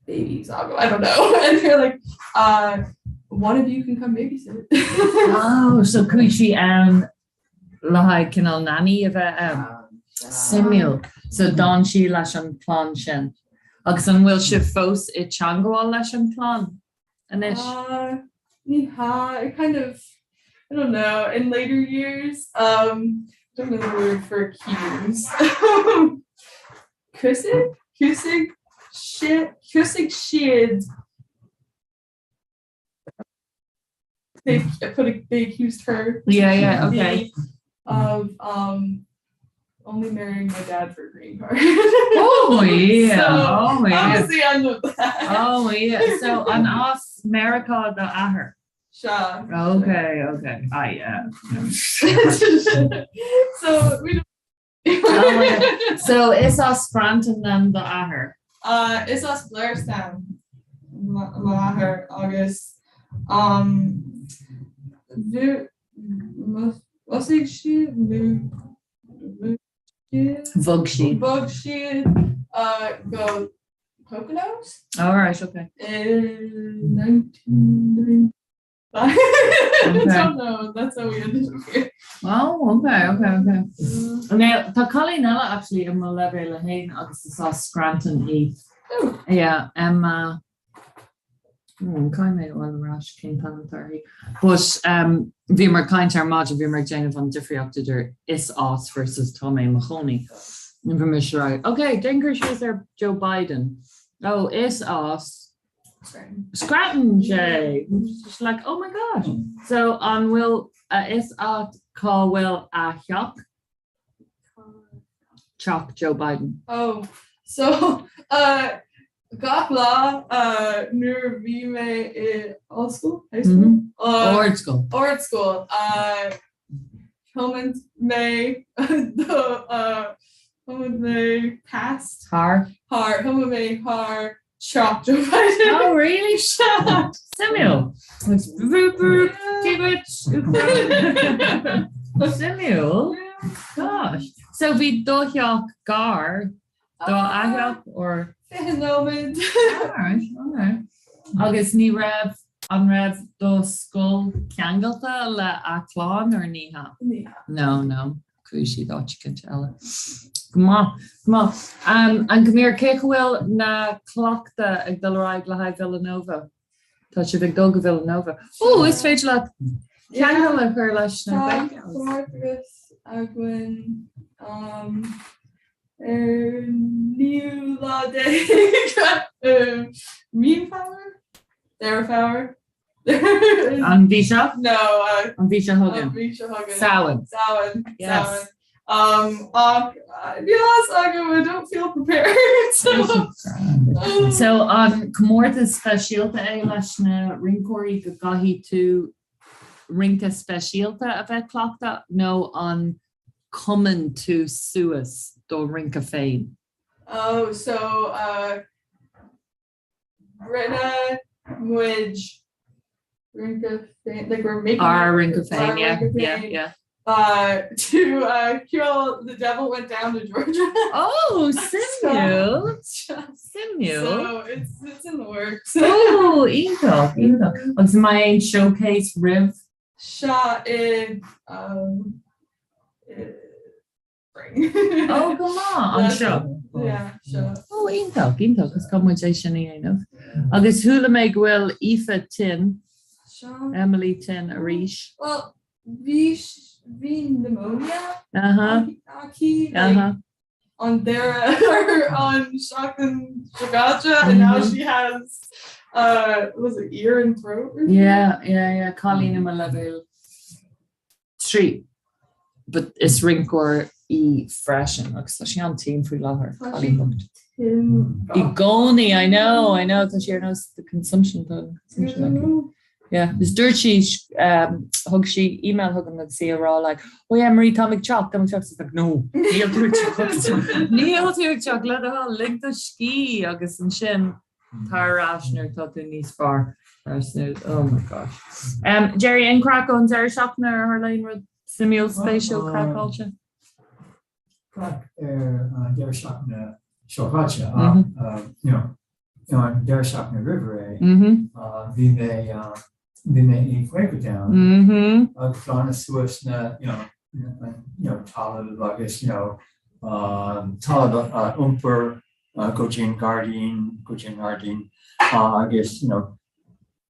babies, I don't know. And they're like, uh, one of you can come babysit. Oh, so chuaigh sí ann le haghaidh cineál nanny a bheith ann. Suimiúil. So d'fhan sí leis an chlann sin. Agus an bhfuil sibh fós i dteangmháil leis an chlann anois? Uh, ní hea, it kind of, I don't know, in later years, um, I don't know the word for accuse. Cusaigh? Cusaigh? Cusaigh siad They put a, they accused her. Yeah, yeah, okay. Of um, only marrying my dad for a green card. Oh yeah, So, oh that yeah. was the end of that. Oh yeah. So an as Meiriceá do athair. Sea. Okay, okay. Ah yeah. so we Oh, yeah. So is as Scranton then do athair. Uh, is as Blairstown m'athair agus um, thosaigh siad nó. siad Bhog siad. Bhog siad go Poconos. All right, okay. In 1995. I don't know, that's how we ended up here. Oh, okay, okay, okay. Now, tá cailín eile actually i mo leibhéal a haon agus is as Scranton í. Oh. Yeah, Emma. Hmm, caithfidh mé a fháil ar ais cén t-ainm atá uirthi. But um, bhíomar ag caint ar maidin, bhíomar ag déanamh an difríocht idir is as versus tá mé i mo chónaí. Bhí mise right, okay, déan cur síos ar Joe Biden. Oh, is as Scranton sé. Just like, oh my gosh. So an bhfuil a fhios agat cá bhfuil a theach? Teach Joe Biden. Oh, so uh, gach lá uh, nuair a bhí mé i ollscoil, high school? Mm -hmm. Uh, Ardscoil. Ardscoil. Uh, Thiomáin mé do uh, thiomáin mé past. Thar. Thar, thiomáin mé thar teach Joe Biden. Oh really? Suimiúil. Suimiúil. Suimiúil. Gosh. So bhí do theach gar do a theach or? 20 nóiméad. Alright, okay. Agus ní raibh, an raibh do scoil ceangailte le a clann or ní hea? Ní hea. No, no. Chuaigh siad áit eicínt eile. Go maith, go maith. An Camille, cén chaoi bhfuil na cleachtaidh ag dul ar aghaidh le haghaidh Villanova? Tá sibh ag dul go Villanova. Ó, is féidir leat ceangal a chur leis na Tá comórtas againn ar naoú lá déag Meán Fómhair? Deireadh Fómhair? An mhí seo? No. An mhí seo chugainn. An mhí seo chugainn. Samhain. Samhain. Yes. Samhain. Um, ach níl a fhios agam, I don't feel prepared. So, So an comórtas speisialta é leis na rinceoirí go gcaithfidh tú rince speisialta a bheith cleachta nó an cumann tú suas do rince féin? Oh, so uh, Rinne muid rince féin, like we're making Ár rince féin, our yeah, rince yeah, féin, yeah. uh, to uh, ceol The Devil Went Down to Georgia. Oh, suimiúil! Suimiúil! So it's, it's in the works. Oh, iontach, iontach. Agus an mbeidh aon showcase roimh? Sea i um, i spring. Ó, go maith, anseo. Yeah, seo. Ó, iontach, iontach, is caithfidh muid é sin a dhéanamh. Agus chuala mé go bhfuil Aoife tinn, Seo. Emily tinn arís. Well, bhí bhí pneumonia Aha. aici like, Aha. an deireadh ar an seachtain seo caite and now she has uh, was it ear and throat? or something? Yeah, yeah, yeah, cailín i mo leibhéal 3. But is rinceoir í freisin agus tá sí an-tinn faoi láthair, Tá cailín sí bocht. tinn I gcónaí, I know, I know, tá sí ar nós the consumption tá consumption aici. Yeah, is dúirt sí, um, thug sí email chugam agus í ag rá like, oh yeah Marie táim ag teacht, táim ag teacht, like, no, níl tú ag teacht, níl tú ag teacht, le do thoil, lig do scíth agus ansin tar ar ais nuair atá tú níos fearr. Oh my gosh. Um, Jerry, aon craic ón deireadh seachtaine ar tharla aon rud suimiúil spéisiúil craiceáilte? Craic ar an deireadh seachtaine seo caite ach you know, an deireadh seachtaine roimh ré bhí mé bhí mé i Quakertown ag glanadh suas na you know, you know, talamh agus you know, talamh a iompar go dtí an gairdín, go dtí an ngairdín agus you know,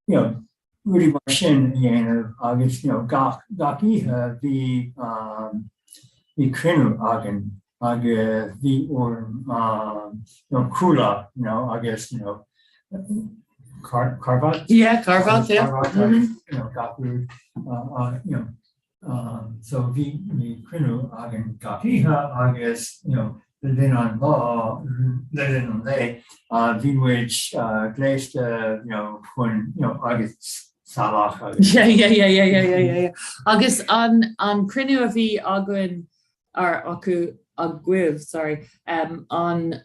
you know, rudaí mar sin a dhéanamh agus you know, gach, gach oíche bhí um, bhí cruinniú againn agus bhí orainn um, you know, culaith you know, agus you know, car, carbhat? Yeah, carbhat, yeah. Carbhat Mm -hmm. agus you know, gach rud uh, uh, you know, Um, so bhí bhí cruinniú againn gach oíche agus you know, le linn an lá, le linn an lae, uh, bhí muid uh, gléasta you know, chun you know, agus salach agus. Yeah, yeah, yeah, yeah, yeah, yeah, yeah, yeah. Agus an, an cruinniú a bhí againn ar acu agaibh, sorry, um, an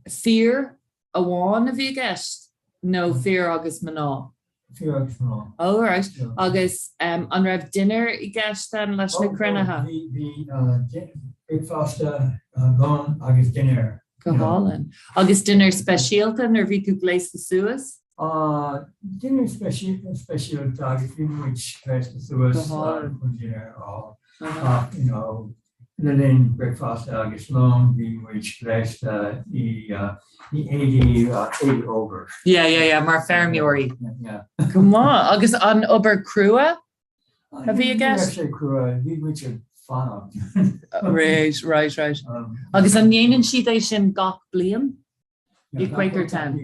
fir amháin a bhí i gceist nó fir agus mná? Fir agus mná. Oh right. Agus an raibh dinnéar i gceist then leis na cruinnithe? Bhí, bhí, bricfeasta, lón agus dinnéar. Go hálainn. Agus dinnéar speisialta nuair a bhí tú gléasta suas? Dinnéar speisialta agus bhí muid gléasta suas chun dinnéar a fháil. Ach, you know, le linn bricfeasta agus lón bhí muid gléasta i éadaí éadaí obair. Yeah, yeah, yeah, mar feirmeoirí. Yeah. Go maith. Agus an obair crua a bhí i Ní raibh gceist? sé crua, bhí muid ag fanacht. Right, right, right. Agus an ndéanann siad é sin gach bliain? I Quakertown.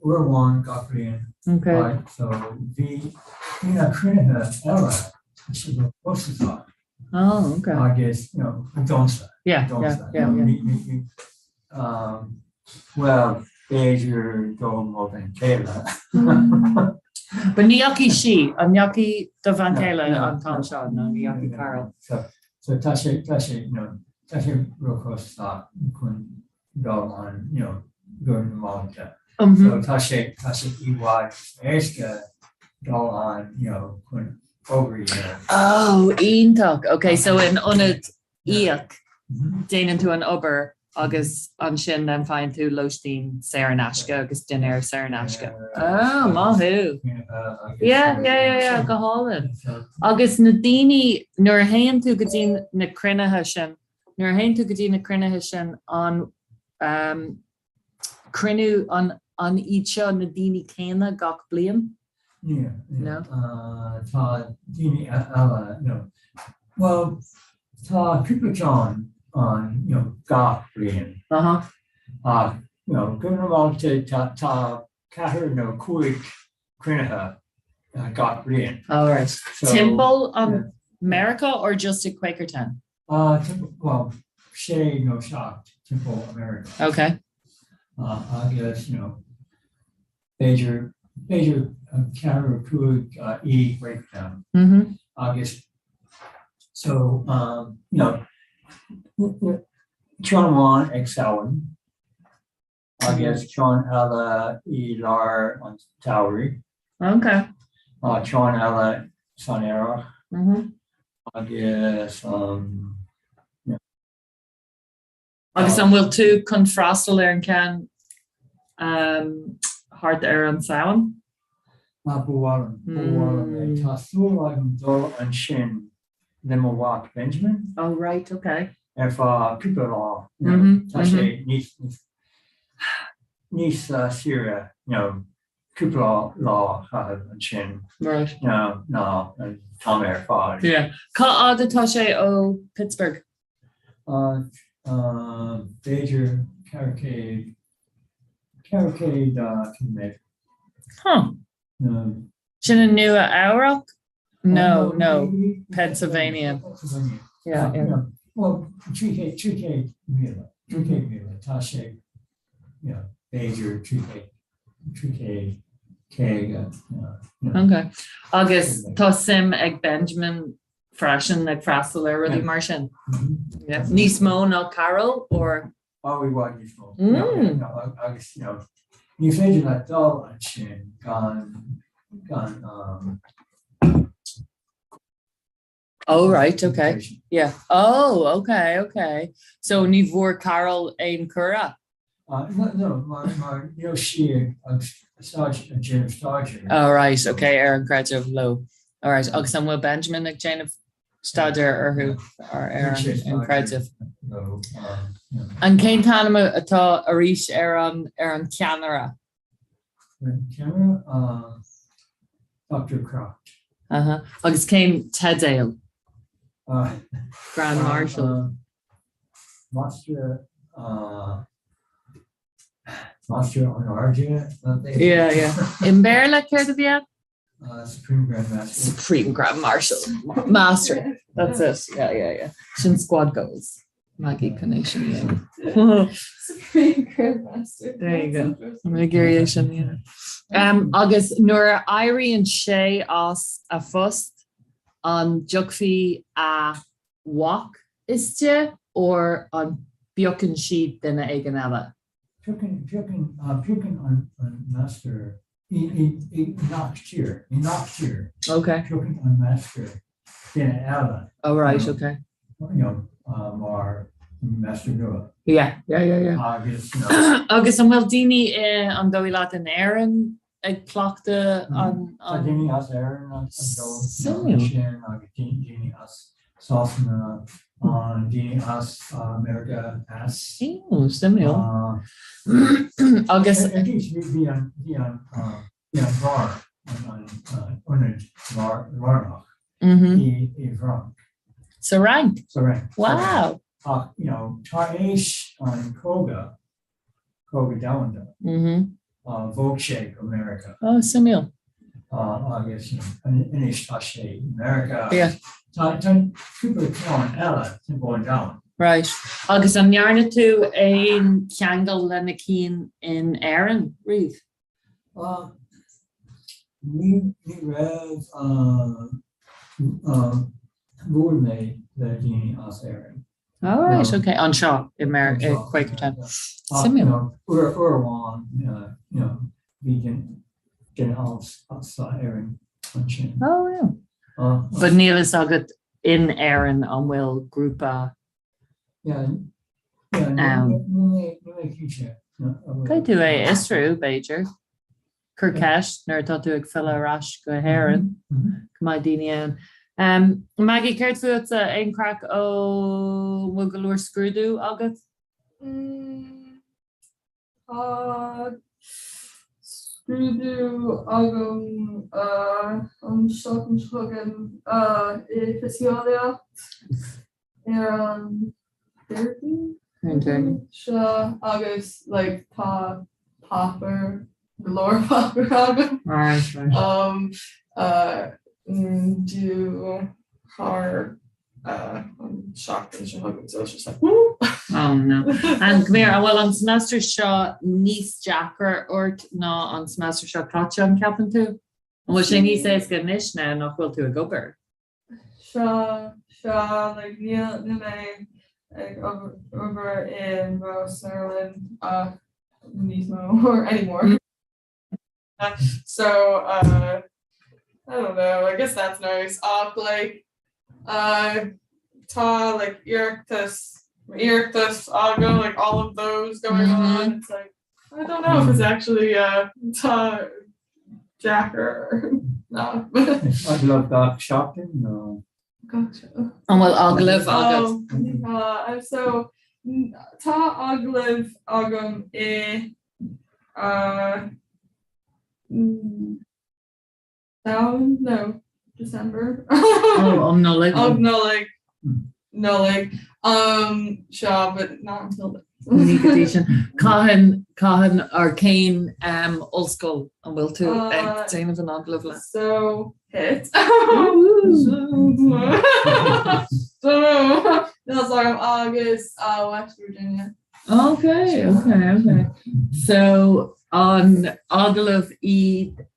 Uair amháin gach bliain. Okay. Right, so bhí bhí na cruinnithe eile tá siad ró-chostasach. Oh, okay. Agus, you know, domsa. Yeah, domsa. yeah, yeah, yeah. Ní, ní, um, well, b'fhéidir do mo bhean chéile. But ní dheachaigh sí, an ndeachaigh do bhean chéile an t-am seo nó ní dheachaigh Carol? So, so tá sé, tá sé, you know, tá sé róchostasach chun dul ann, you know, go normálta. So tá sé, tá sé i bhfad níos éasca dul ann, you know, chun obair a dhéanamh. Oh, iontach. Ok, so in ionad íoc, déanann tú an obair agus ansin then faigheann tú lóistín saor in aisce agus dinnéar saor in aisce. Oh, maith thú. Yeah, yeah, yeah, yeah, go hálainn. Agus na daoine, nuair a théann tú go dtí na cruinnithe sin, Nuair a théann tú go dtí na cruinnithe sin, an cruinniú, an an iad seo na daoine céanna gach bliain? Níl, níl. Tá daoine eile, you know, bhuel, tá cúpla ceann ann, you know, gach bliain. Ach, you know, go normálta tá tá ceathair nó cúig cruinnithe gach bliain. All right. Timpeall an Meiriceá or just i Quakertown? Well, sé nó seacht timpeall America. Ok. Agus, you know, b'fhéidir, b'fhéidir ceathair nó cúig i Quakertown. Agus so, you know, ceann amháin ag Samhain agus ceann eile i lár an tsamhraidh. Ok. Ceann eile san earrach agus yeah. Agus an bhfuil tú chun freastal ar an ceann thart ar an Samhain? Ba mhaith liom, ba mhaith liom é. Tá súil agam dul ansin le mo mhac Benjamin. Oh right, ok. Ar feadh cúpla lá. Tá sé níos níos saoire, you know, cúpla lá a chaitheamh ansin Right. ná an t-am ar fad. Yeah. Cá fhad atá sé ó Pittsburgh? B'fhéidir 400, 400 ciliméadar. Huh. Sin i Nua Eabhrac? No, no, Pennsylvania. Pennsylvania. Yeah, yeah. Well, 300, 300 míle, 300 míle, tá sé, you know, b'fhéidir 300, 300 caoga, you know. Ok. Agus tá suim ag Benjamin freisin ag freastal ar rudaí mar sin? Yeah. Níos mó ná Carol or? Ó, i bhfad níos mó. Agus, you know, ní féidir leat dul ansin gan, gan, um, Oh right, okay. Yeah. Oh, okay, okay. So ní bhfuair Carol aon cuireadh? Uh, no, no, mar, mar níl sí ag ag déanamh staidéir. Oh right, okay, ar an gcreideamh leo. All right, agus an bhfuil Benjamin ag déanamh staidéar orthu ar an gcreideamh? An cén t-ainm atá arís ar an ar an ceannaire? An ceannaire? Dr. Croft. Aha. Agus cén teideal? Grand Marshal. Máistir Máistir an Airde. Yeah, yeah. I mBéarla céard a bhí ann? Supreme Grand Master. Supreme Grand Marshal. Master. That's it. Yeah, yeah, yeah. Sin squad goals. Maggie Connection. Supreme Grand Master. There you go. Tá géir sin yeah. Um, agus nuair a éiríonn sé as a phost an dtiocfaidh a mhac isteach or an bpiocann siad duine éigin eile? Piocann, piocann, piocann an, an master i, i, i ngach tír, i ngach tír. Okay. Piocann an master duine eile. Oh right, okay. You know, mar máistir nua. Yeah, yeah, yeah, yeah. Agus, you know. Agus an bhfuil daoine i, an dóigh leat in Éirinn ag cleachtadh an. Tá daoine as Éirinn ag dul ansin agus daoine as Sasana, daoine as Meiriceá Theas. Suimiúil. Agus. Ar dtús bhí an bhí an bhí an lár an ionad lárnach i i bhFrainc. Sa Fhrainc? Sa Fhrainc. Wow! Ach you know tar éis an cogadh Cogadh Domhanda. Bhog sé go Meiriceá. Oh, suimiúil. Agus anois tá sé i Meiriceá. Tá cúpla ceann eile timpeall an domhain. Right. Agus an ndearna tú aon cheangal le na cinn in Éirinn riamh? Ní raibh bhuail mé le daoine as Éirinn. Oh right, ok, anseo i Mer i Quakertown. Suimiúil. Uair amháin you know bhí duine as Éirinn ansin. Oh yeah. But níl fhios agat in Éirinn an bhfuil grúpa ann. Níl mé cinnte. Caithfidh tú é a fhiosrú, b'fhéidir. Cuir ceist nuair atá tú ag filleadh ar ais go hÉirinn, go mbeidh daoine ann. Maggie, céard fútsa? Aon craic ó an bhfuil go leor scrúdú agat? Tá scrúdú agam an seachtain seo chugainn i Fiseolaíocht ar an Déardaoin. Ar an Déardaoin. Seo agus like tá páipéar, go leor páipéar agam. Right, right. Um, uh, due thar an seachtain seo chugainn so it's just like woo! Oh no. And come here, an bhfuil an semester seo níos deacra ort ná an semester seo caite an ceapann tú? An bhfuil sé níos éasca anois now nach bhfuil tú ag obair? Sea, sea, like níl níl mé ag obair i mo saotharlann ach níos mó or anymore. So uh, I don't know, I guess that's nice. Ach like uh, tá like iarratas iarratas agam, like all of those going mm -hmm. on. It's like I don't know if it's actually uh, tá deacair ná. Agallamh gach seachtain nó? Gotcha. An bhfuil agallamh agat? Oh, uh, so tá agallamh agam i uh, Samhain? No, December. Oh, um Nollaig. Um Nollaig. Nollaig. Um, seo, but not until then. Ní go dtí sin. Cathain, cathain or cén um, ollscoil an bhfuil tú ag Uh, déanamh an agallamh le? So hit. Don't know. Níl fhios agam agus uh, West Virginia. Okay, okay, okay. So an agallamh iad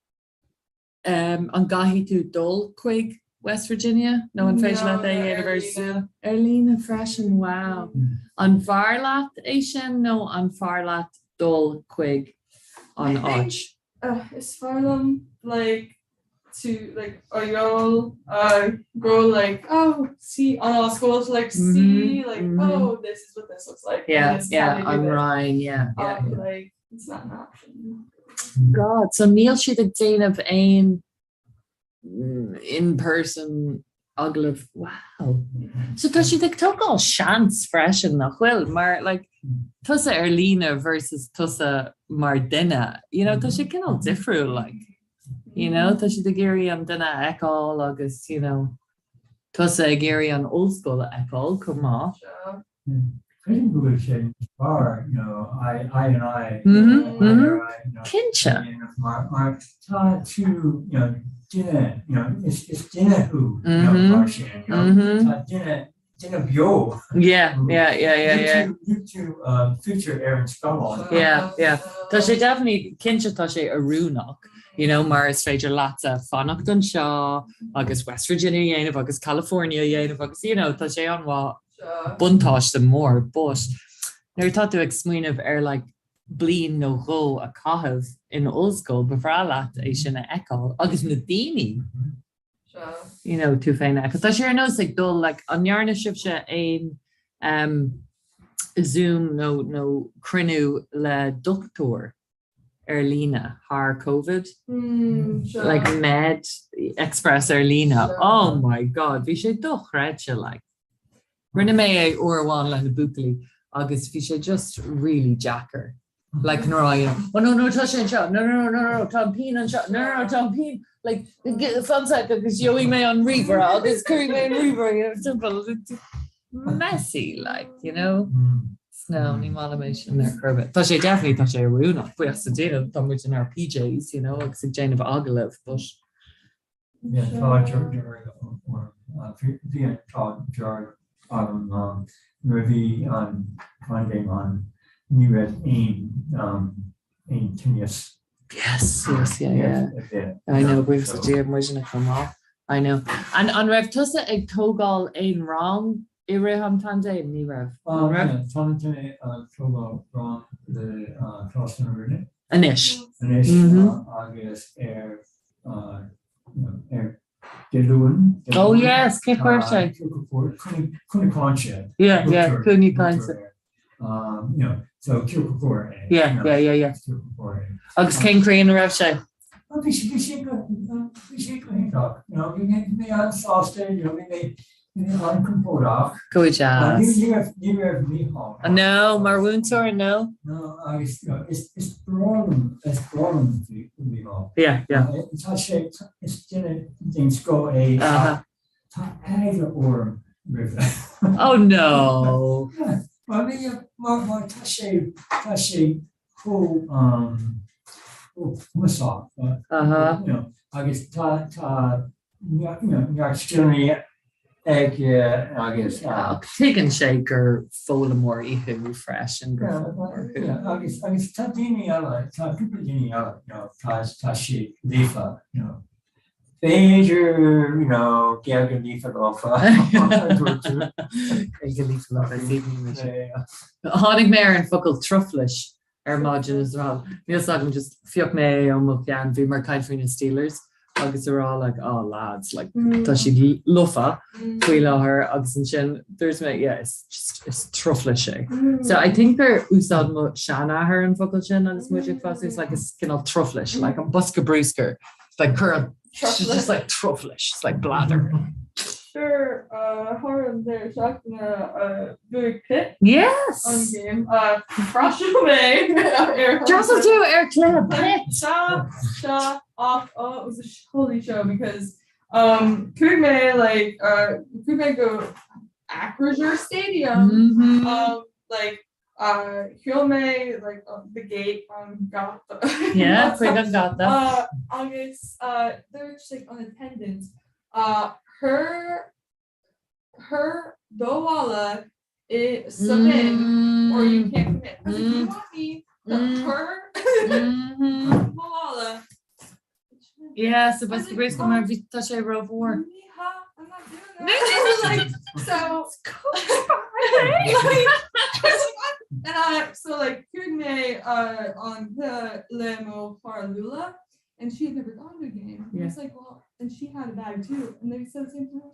um, an gcaithfidh tú dul chuig West Virginia nó an féidir leat é a dhéanamh ar Zoom? Ar líne freisin, wow. An bhfearr leat é sin nó an fearr leat dul chuig an áit? Uh, is fearr liom like to like a go uh, go like oh see an ollscoil to like see like oh this is what this looks like and Yeah, this is how yeah, they do an this. Roinn, yeah, yeah, Ach, yeah. like it's not an option. God, so níl siad ag déanamh aon in-person agallamh, wow. So tá siad ag tógáil seans freisin nach bhfuil, mar like tusa ar líne versus tusa mar duine, you know, tá sé cineál difriúil like, you know, tá siad ag iarraidh an duine a fheiceáil agus, you know, tusa ag iarraidh an ollscoil a fheiceáil chomh maith. Creidim go bhfuil sé níos fearr, you know, I, I and I, you know, I or I, you know, Cinnte. mar, mar tá tú, you know, duine, you know, is, is duine thú, you know, mar sin, you know, tá duine, duine beo. Yeah, yeah, yeah, yeah, yeah. Níl tú, uh, fite ar an scáileán. Yeah, yeah. Tá sé definitely, cinnte tá sé oiriúnach, you know, mar is féidir leatsa fanacht anseo agus West Virginia a dhéanamh agus California a dhéanamh agus, you know, tá sé an-mhaith buntáiste mór but nuair atá tú ag smaoineamh ar like bliain nó dhó a chaitheamh in ollscoil ba bhreá leat é sin a fheiceáil agus na daoine you know tú féin a fheiceáil. Tá sé ar nós ag dul like an ndearna sibhse aon. um, Zoom nó nó cruinniú le dochtúir ar líne thar Covid. Mm, like Med Express ar líne. Oh my God, bhí sé dochreidte like. Rinne mé é uair amháin le na buachaillí agus bhí sé just really deacair. Like nuair a you know, oh no no tá sé anseo, no no no no no tá an pian anseo, no no no tá an pian like fan sec agus gheobhaidh mé an ríomhaire agus cuirfidh mé an ríomhaire you know, simple messy like you know. No, ní maith liom é sin ar chor ar bith. Tá sé definitely tá sé oiriúnach buíochas le Dia tá muid in ár PJs you know agus ag déanamh agallamh but Bhí an t-ádh dearg orm, bhí an t-ádh dearg agam nuair a bhí an phaindéim ann, ní raibh aon aon tinneas. Yes, yes, yeah, yeah. I know, buíochas le Dia muidne chomh maith. I know. And an raibh tusa ag tógáil aon rang i rith an phaindéim? Ní raibh. An raibh? Tá mé ag tógáil rang le Coláiste na Rinne. Anois. Anois agus ar ar Dé Luain. Oh yes, cé chuir sé? Cúinne Cainte. Yeah, yeah, Cúinne Cainte. Um, you know, so ciúch cóir é. Yeah, yeah, yeah, yeah. Agus cén chaoi a raibh sé? Bhí sé bhí sé go bhí sé go hiontach. You know, bhí mé bhí mé an-sásta, you know, bhí mé bhí mé an-compordach. Go deas. Ní raibh ní raibh Mícheál. No, mar mhúinteoir, no? No, agus you know, is is breá liom is breá liom Mícheál. Yeah, yeah. Tá sé is duine den scoth é. Tá eagla orm roimhe. Oh no! Mar mar mar tá sé tá sé chomh um, chomh cumasach Uh-huh. you know, agus tá tá neart you know, neart scileanna aige agus uh, Ach tuigeann sé gur foghlaimeoir thú freisin gur foghlaimeoir thú. yeah, agus agus tá daoine eile tá cúpla daoine eile you know, tá tá siad líofa you know. B'fhéidir, you know, Gaeilge líofa lofa. Gaeilge líofa lofa, is aoibhinn liom é. Tháinig mé ar an focal truflais ar maidin as well. Níl 's agam just phioc mé é ó mo cheann, bhíomar ag caint faoi na Steelers agus a rá like oh lads like tá siad lofa faoi láthair agus ansin dúirt mé yeah it's just is truflais é. So I think gur úsáid mo seanathair an focal sin agus muid ag fás it's like is cineál truflais like an bosca bruscair. Like cur She's just like truflais, it's like blather. Sure, uh, thar an deireadh seachtaine uh, bhuaigh Pitt Yes! an game. Uh, D'fhreastail mé ar D'fhreastail tú ar chluiche Pitt! Sea, sea, ach oh, it was a holy show because um, chuaigh mé like uh, chuaigh mé go Acrisure Stadium Mm -hmm. um, like Shiúil mé like the gate an geata. Yeah, chuig an geata. Agus dúirt like an attendant cuir cuir do mhála i sa bin or you can't come in. I was like, you want me to cuir mo mhála Yeah, so bosca bruscair mar bhí tá sé rómhór. I'm not doing that. like, so and I so like chuaigh mé uh, on the le mo chara Lula and she had never gone to a game. Yeah. I was like, well, and she had a bag too, and they said the same thing.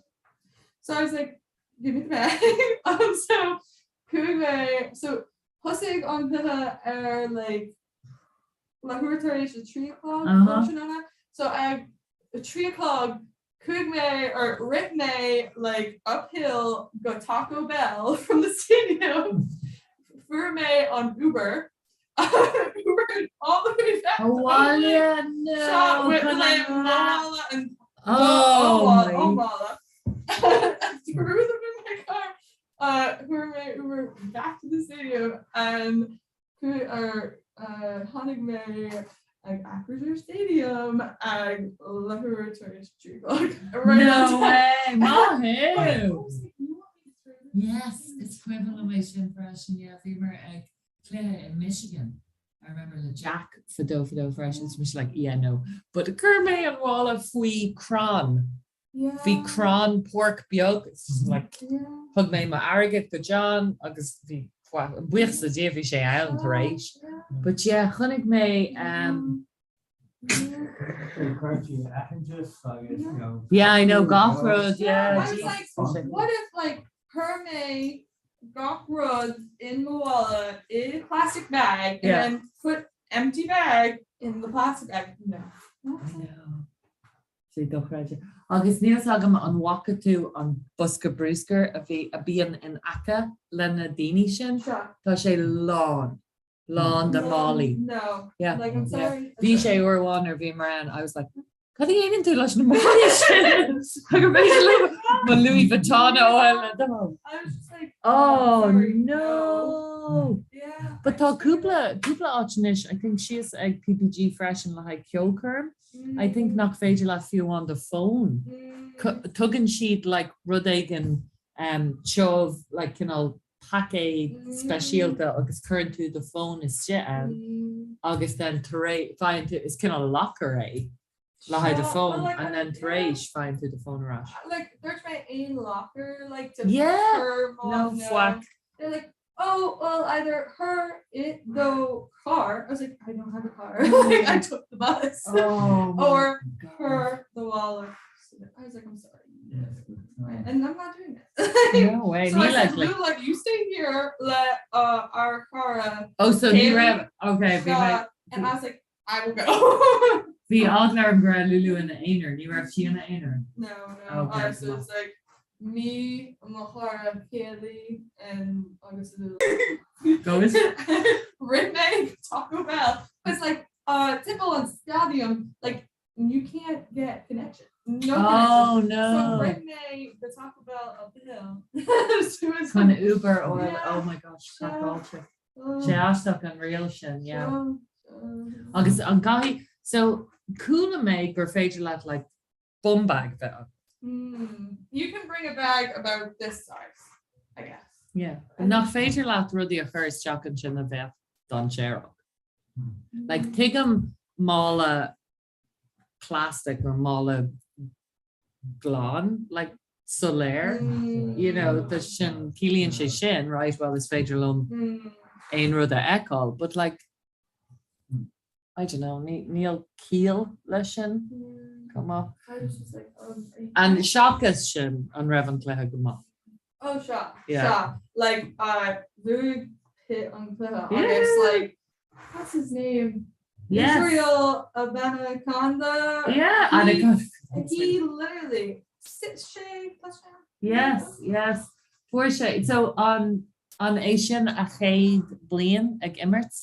So I was like, give me the bag. um, so chuaigh mé so thosaigh an cluiche ar like leathuair tar éis a 3 a chlog tráthnóna. So ag a 3 a chlog chuaigh mé or rith mé like uphill go Taco Bell from the stadium. Fuair mé an Uber. Uber all the way back. Abhaile no! With like mo mhála and Oh my. mo mhála. Threw them in my car. Uh, fuair mé Uber back to the stadium and Chuaigh or tháinig mé ag Acrisure Stadium ag leathuair tar éis a 3 a chlog. No way! Maith thú! Yes, is cuimhin liom é sin freisin, yeah, bhíomar ag cluiche in Michigan, I remember le Jack fadó fadó freisin, so mise like, yeah, no. But chuir mé an mhála faoi crann Bhí crann páirc beag, like, thug mé m'airgead go John agus bhí buíochas le Dia bhí sé ann tar éis. But yeah, chonaic mé um, Yeah, I know gach rud, yeah. I was like, what if like chuir mé gach rud in mo mhála i plastic bag and then put empty bag in the plastic bag. No. No. Sé dochreidte. Agus níl 's agam an bhfaca tú an bosca bruscair a bhí, a bíonn in aice le na daoine sin? Tá sé lán, lán de málaí. No. Yeah. Like I'm sorry. Bhí sé uair amháin nuair a bhíomar ann, I was like, Cad a dhéanann tú leis na málaí sin? Go mb'fhéidir liom mo Louis Vuitton a fháil le do thoil. I was just like, Oh sorry, no! Yeah. But tá cúpla cúpla áit anois, I think síos ag PPG freisin le haghaidh ceolchoirm. I think nach féidir leat fiú amháin do fón. Tugann siad like rud éigin um, tiubh like cineál paicéad speisialta agus cuireann tú do fón istigh ann agus then tar éis faigheann tú is cineál locker é le haghaidh do fón and then tar éis faigheann tú do fón ar ais. Like dúirt mé aon locker like to Yeah! cur mo No, faic. They're like oh well either her i do charr I was like I don't have a car like I took the bus Oh my or cuir do mhála I was like I'm sorry and I'm not doing it. No way. So I Níl said, like Lou, like you stay here le uh, our cara Oh so ní Kaylee, raibh okay bhí mé Shaw, and I was like I will go. Bhí eagla orm go raibh Lulu ina aonar, ní raibh sí ina aonar. No, no. Okay, Uh, so it's like me, mo chara Kaylee, and agus Lulu. Go is Rith mé Taco Bell. It's like uh timpeall an stadium, like you can't get connection. No Oh connection. So no. rith mé the Taco Bell up the hill. So it's Chun Uber or Yeah. oh my gosh, Sure. craiceáilte. Uh, Sé aisteach an riail sin, yeah. so, um, Agus an gcaithfidh so chuala mé gur féidir leat like bum bag bheith agat. Mm, you can bring a bag about this size, I guess. Yeah. Nach féidir leat rudaí a chur isteach ansin a bheadh dainséarach. Like tuigim mála plastic or mála glan, like soiléir, you know, tá sin ciallaíonn sé sin, right, well is féidir liom Mm. aon rud a fheiceáil, but like I don't know, ní, níl ciall leis sin chomh maith. I was just like, um, are you- And seachas sin an raibh an cluiche go maith. Oh, sea, Yeah. sea. Like, uh, bhuaigh Pitt an cluiche Yeah. agus like, what's his name? Yes. Israel Abanikanda. Yeah, and it He, got he literally sé touchdown. Yes, yes. Fuair sé so an an é sin a chéad bliain ag imirt?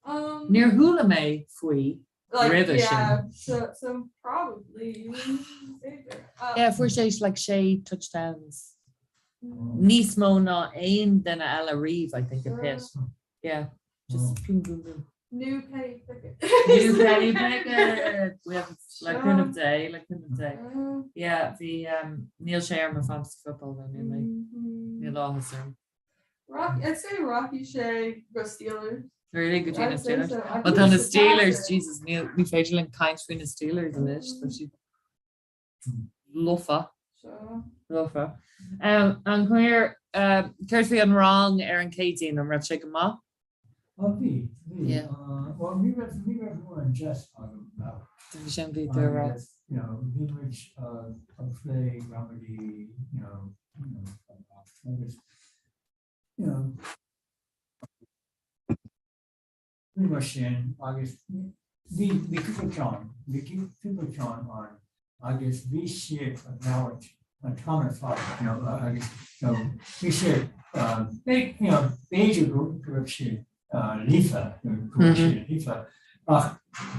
Um, Níor chuala mé faoi like, roimhe yeah, sin. so, so probably. b'fhéidir. Uh, Yeah, fuair sé like sé touchdowns. Níos mó ná aon duine eile riamh, I think, i Pitt. Yeah, just boom, boom, boom. New Kenny Pickett. New Kenny Pickett! We have le cúnamh Dé, le cúnamh Dé. Yeah, bhí, um, níl sé ar mo fantasy football though, níl mé. Níl áthas orm. Rock, I'd say rachaidh sé go Steelers. Really go dtí na I'd say Steelers. so. I Well think tá na he's a Steelers, passer. Jesus, níl, ní féidir linn caint faoi na Steelers anois, tá siad lofa. Sure. Lofa. Um, an chuir, um, céard faoi an rang ar an Céadaoin, an raibh sé go maith? Oh, bhí, bhí. Yeah. Uh, well, ní raibh, ní raibh mórán deis agam labhairt. Bhí sin bhí tú a rá. Agus, you know, bhí muid uh, ag plé gramadaí, you know, you know, agus, you know, bhí mar sin agus bhí, bhí cúpla ceann, bhí cúpla ceann ann agus bhí siad ag labhairt an t-am ar fad, you know, agus, you know, bhí siad, uh, you know, b'fhéidir go go raibh siad uh, líofa, you know, go raibh siad líofa, ach,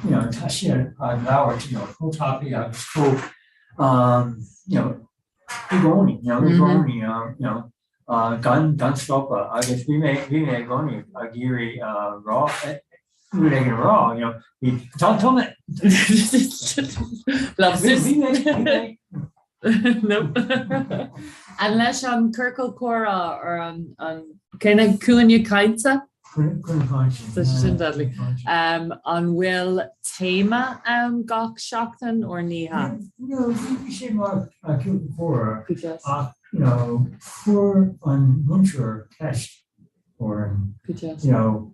you know, tá siad ag labhairt, you know, chomh tapaidh agus chomh, um, you know, i gcónaí, you know, i gcónaí, um, you know, gan gan stopadh agus bhí mé bhí mé i gcónaí ag iarraidh rá rud éigin a rá, you know, bhí tá tá mé Bhí mé bhí mé No. An leis an ciorcal comhrá or an an cén cúinne cainte? Cúinne cainte. Tá sé sin deadly. Um, an bhfuil téama ann gach seachtain or ní hea? No, bhí sé mar ciorcal comhrá ach you know, chuir an múinteoir ceist orainn, you know,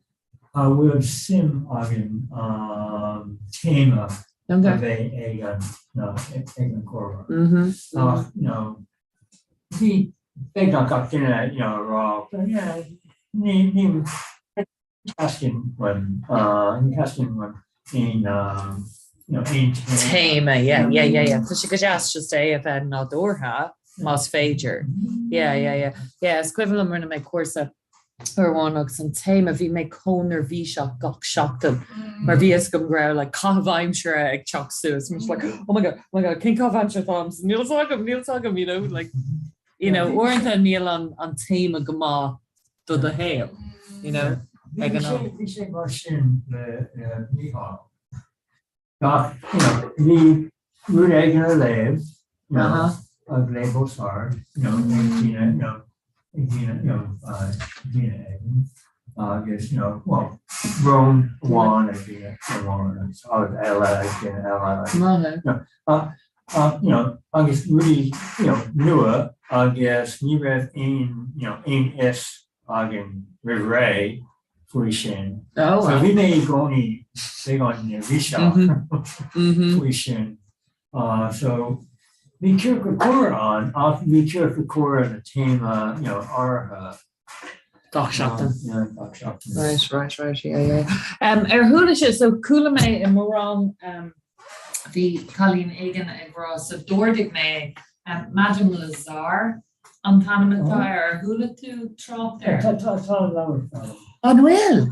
an bhfuil suim againn um, téama a bheith ag an, ag an comhrá. Ach, you know, bhí. beagnach gach duine you know ag rá yeah ní ní teastaíonn uaim ní theastaíonn uaim aon you know aon téama yeah yeah yeah yeah tá sé go deas just é a bheith nádúrtha más féidir yeah yeah yeah yeah is cuimhin liom rinne mé cúrsa uair amháin agus an téama bhí mé chomh neirbhíseach gach seachtain mar bhí fhios agam go raibh like caitheamh aimsire ag teacht suas and like oh my god oh my god cén caitheamh aimsire atá agam níl fhios agam níl fhios agam you know like you know uaireanta níl an an téama go maith do do shaol you know ag an am. Bhí sé mar sin le Mícheál. Gach, you know, bhí rud éigin á léamh, you know, ag léamh os ard, you know, ag daoine, you know, ag daoine, you know, daoine éigin, agus, you know, well, rún amháin ag duine amháin agus eile ag duine eile, you know, ach, you know, agus rudaí, you know, nua agus ní raibh aon, you know, aon fhios againn roimh ré faoi sin. Oh, So bhí mé i gcónaí beagán neirbhíseach faoi sin. So bhí ciorcal comhrá ann ach bhí ciorcal comhrá le téama you know, áirithe. Gach seachtain. Yeah, gach seachtain. Right, right, right, yeah, yeah. Um, ar chuala sibh, so chuala mé i mo rang um, bhí cailín éigin ag rá, so d'ordaigh mé um, Madame Lazare An t-ainm atá air, ar chuala tú trácht air? Tá tá tá an leabhar agam. An bhfuil?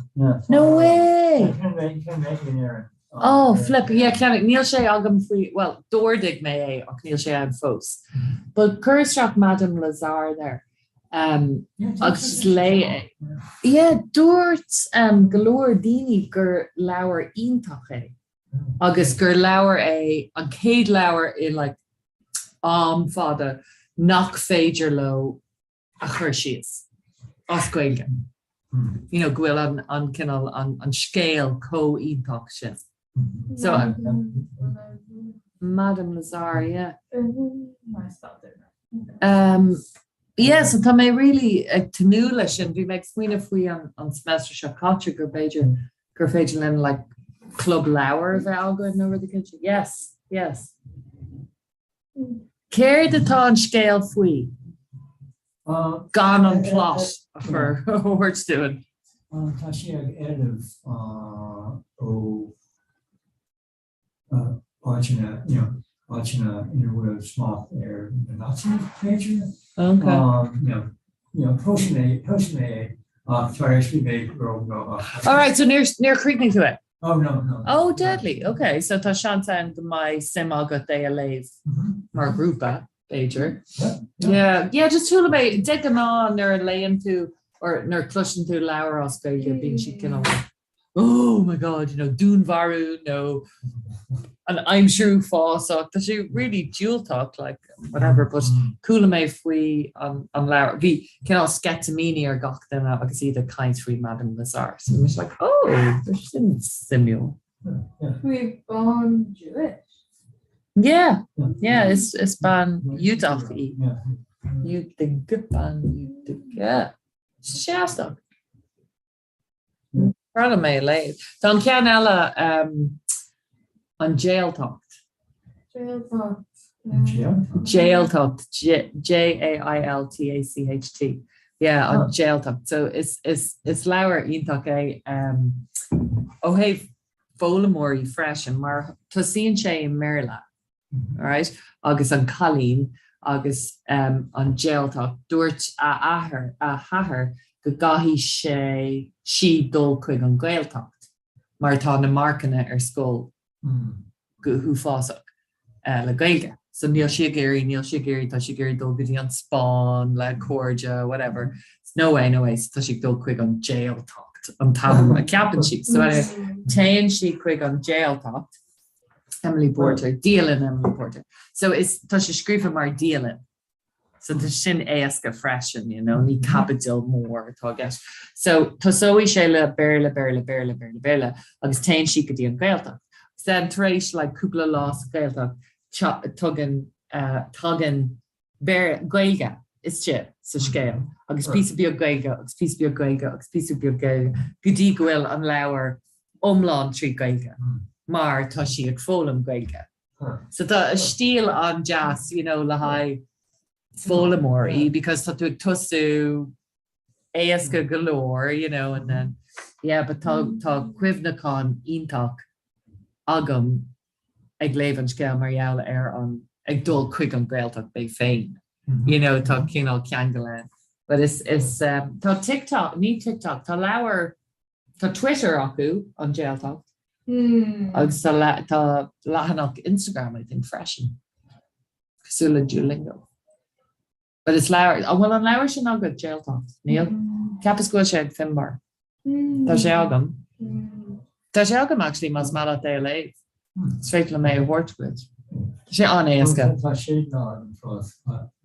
No way! Tá mé tá mé in Éirinn. Oh, flip, yeah, ceannaigh, níl sé agam faoi, well, d'ordaigh mé é ach níl sé ann fós. But cuir isteach Madame Lazare there um, agus just léigh é. Yeah, dúirt um, go leor daoine gur leabhar iontach é. Agus gur leabhar é, an chéad leabhar i like am fada nach féidir leo a chur síos as Gaeilge. You know, go bhfuil an, an cineál, an, an scéal chomh iontach sin. So, Madame Lazare, yeah. Um, yeah, so tá mé really ag tnúth leis sin. Bhí mé ag smaoineamh faoi an, an semester seo caite gur b'fhéidir gur féidir linn like club leabhar a bheith againn nó rud éicint. Yes, yes. Céard atá an scéal faoi? Gan an plot a chur a thabhairt dúinn. Tá sé ag éileamh ó áiteanna, you know, áiteanna ina bhfuil smacht ar na Naitsithe, b'fhéidir. Okay. You know, you know, thosaigh mé, thosaigh mé é ach tar éis bhí mé ró-ghnóthach. All right, so níor, níor chríochnaigh tú é? Oh, no, no. Oh, deadly, okay. So tá seans ann go mbeidh suim agat é a léamh mar ghrúpa, b'fhéidir. Yeah, yeah, just chuala mé, de ghnáth nuair a léann tú or nuair a chloiseann tú leabhar as Gaeilge, bíonn siad cineál like, oh my god, you know, dúnmharú nó an aimsir uafásach, tá sé really diúltach, like, whatever, but chuala mé faoi an, an leabhar, bhí cineál sceitimíní ar gach duine agus iad ag caint faoi Madame Lazare, so bhí mise like, oh, tá sin suimiúil. Faoi bean Jewish? Yeah, yeah, is, is bean Iúdach í. Iúdaigh, bean Iúdaigh, yeah. Seastach. B'fhearr liom é a léamh. Tá an ceann eile, An Jailtacht. Jailtacht. Jailtacht, J-A-I-L-T-A-C-H-T. Yeah, An Jailtacht. So is, is, is leabhar iontach é ó thaobh foghlaimeoirí freisin mar tosaíonn sé i mBéarla. Alright? Agus an cailín agus an Jailtacht, dúirt a athair, a hathair go gcaithfidh sé, sí dul chuig an Ghaeltacht mar tá na marcanna ar scoil go huafásach le Gaeilge. So níl sí ag iarraidh, níl sí ag iarraidh, tá sí ag iarraidh dul go dtí an Spáinn le cairde, whatever. No way, no way, so tá sí ag dul chuig an Jailtacht, an t-ainm a ceapann sí. So anyway, téann sí chuig an Jailtacht Emily Porter, dialann Emily Porter. So is tá sé scríofa mar dialann. So tá sin éasca freisin, you know, ní caibidil mór atá i gceist. So tosóidh sé le Béarla, Béarla, Béarla, Béarla, Béarla agus téann sí go dtí an Ghaeltacht. Then tar éis like cúpla lá sa Ghaeltacht tugann uh, tagann Gaeilge istigh sa scéal agus píosa beag Gaeilge agus píosa beag Gaeilge agus píosa beag Gaeilge go dtí go bhfuil an leabhar iomlán trí Ghaeilge mar tá sí ag foghlaim Gaeilge. So tá a stíl an-deas you know, le haghaidh foghlaimeoir í because tá tú ag tosú éasca go leor, you know, and then, yeah, but tá, tá cuimhneachán iontach agam ag léamh an scéil mar gheall ar an, ag dul chuig an Ghaeltacht mé féin, you know, tá cineál ceangal ann. But is, is, um, tá TikTok, ní TikTok, tá leabhar, tá Twitter acu, an Jailtacht, agus tá le, tá leathanach Instagram, I think, freisin, cosúil le Duolingo. But is leabhar, an bhfuil an leabhar sin agat, Jailtacht? Níl? Cheapas go bhfuil sé ag Finbar. Tá sé agam. Tá sé agam actually más maith leat é a léamh. Is féidir liom é a thabhairt duit. Tá sé an-éasca. Tá sé agam fós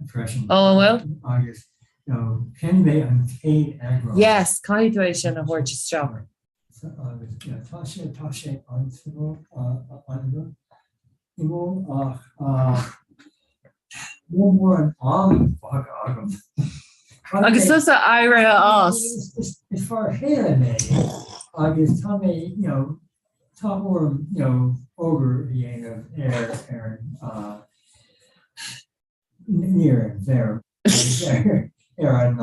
freisin. Ó, an bhfuil? Agus you know, cheannaigh mé an chéad eagrán. Yes, caithfidh tú é sin a thabhairt isteach. Agus you know, tá sé tá sé an-suimiúil an-suimiúil ach níl mórán am fágtha agam. Agus tusa éirithe as. Is fear céile mé agus tá mé, you know, tá orm, you know, obair a dhéanamh ar ar an ní ar an bhfeirm, ar an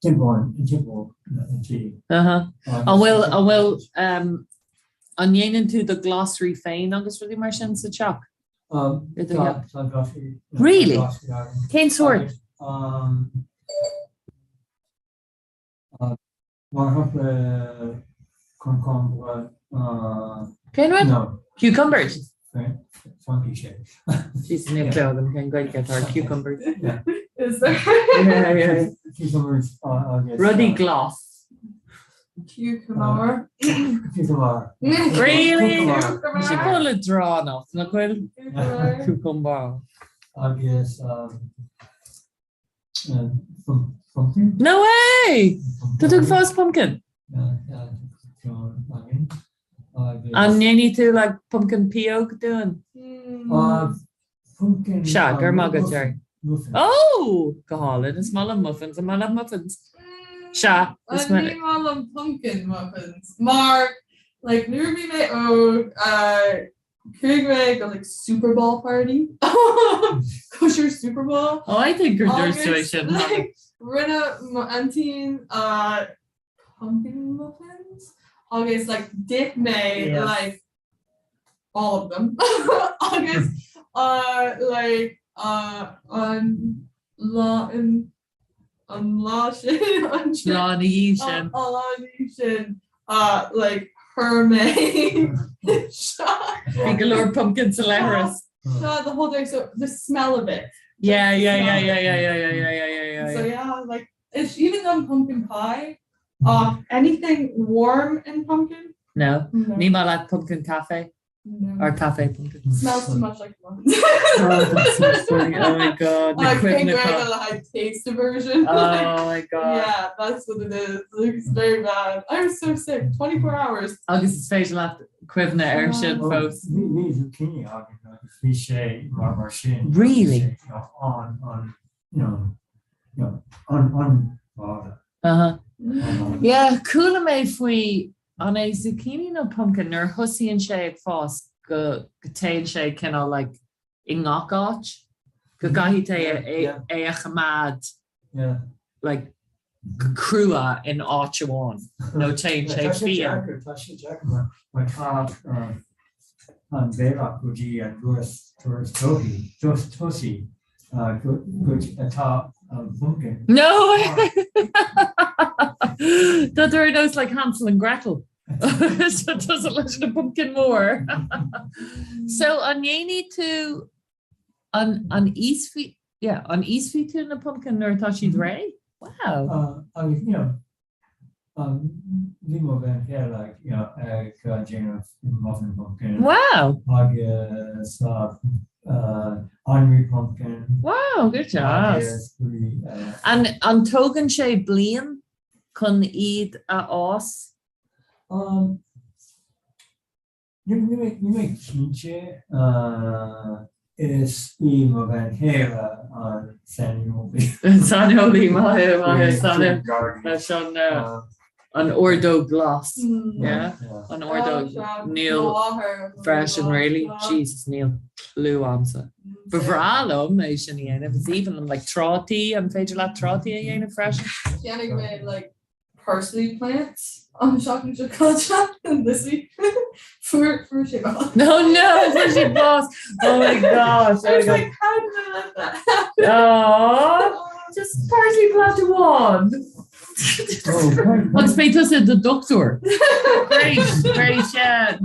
timpeall an timpeall an tí. An bhfuil, an bhfuil, an ndéanann tú do ghlasraí féin agus rudaí mar sin sa teach? Tá, tá glasraí. Really? Cén sórt? Mar shampla, concombre. Cén rud? No. Cucumbers? Fraincise. Jesus, níl clue agam cén Gaeilge atá ar cucumbers. Is there? Yeah, yeah. Cucumbers agus. Rudaí glas. Cucumber. Cucumber. Really? Cucumber. Sé go leadránach, nach bhfuil? Cucumber. Agus Pumpkin? No way! Tá tú ag fás pumpkin? An ndéanfaidh tú like pumpkin pióg dúinn? Pumpkin. Sea, go raibh maith agat, Jerry. Oh! Go hálainn, is maith liom muffins, is maith liom muffins. Sea, is maith. Ní maith liom pumpkin muffins. Mar, like, nuair a bhí mé óg, Chuaigh mé go like Super Bowl party Cóisir Super Bowl. Oh I think gur dúirt tú é sin. Like rinne m'aintín uh, pumpkin muffins agus like d'ith mé Yes. like all of them agus uh, like uh, an lá in an lá sin an Lá ina dhiaidh sin. An lá ina dhiaidh sin uh, like chuir mé Bhí go leor pumpkin sa leithreas. Seo the whole day so the smell of it. Yeah, yeah, yeah, yeah, yeah, yeah, yeah, yeah, yeah, yeah, yeah. So yeah, like it's even on pumpkin pie, uh, anything warm in pumpkin. No. No. Ní maith leat pumpkin cafe? No. Or cafe pumpkin. Smells too much like muffins. Oh, that's so funny. Oh my god. Na I think cuimhne I like taste aversion. Oh my god. Yeah, that's what it is. Like, it's very bad. I was so sick. 24 hours. Agus is féidir leat cuimhne air sin fós. Bhí zucchini againn agus bhí sé mar mar sin. Really? An an you know, you know, an an báda. Uh-huh. Yeah, chuala mé faoi An é zucchini nó pumpkin nuair a thosaíonn sé ag fás go go téann sé cineál like i ngach áit? Go gcaithfidh tú é é a choimeád like go crua in áit amháin nó téann sé Tá sé fiáin. deacair, tá sé deacair mar mar tá an bealach go dtí an doras doras tosaigh tosaigh go dtí atá an pumpkin. No! Tá tú ar nós like Hansel and Gretel. So tusa leis an pumpkin mór. So an ndéanfaidh tú an an íosfaidh yeah, an íosfaidh tú na pumpkin nuair atá siad réidh? Wow. Agus you know, Bhí mo bhean chéile ag déanamh muffin pumpkin. Wow! Agus anraith pumpkin. Wow, go deas. An an tógann sé bliain chun iad a fhás? Níl mé cinnte, is í mo bhean chéile an saineolaí. An saineolaí, maith thú, maith thú, leis an an ordóg glas, yeah, an ordóg, níl freisin really, Jesus, níl clue a'msa. Ba bhreá liom é sin a dhéanamh, is aoibhinn liom like trátaí, an féidir leat trátaí a dhéanamh freisin? Cheannaigh mé like parsley plants an seachtain seo caite and this week fuair fuair sé bás. No no fuair sé bás oh my gosh I was like how did I let that happen? Oh just parsley plant amháin. Agus beidh tusa do dochtúir. Great, great, yeah.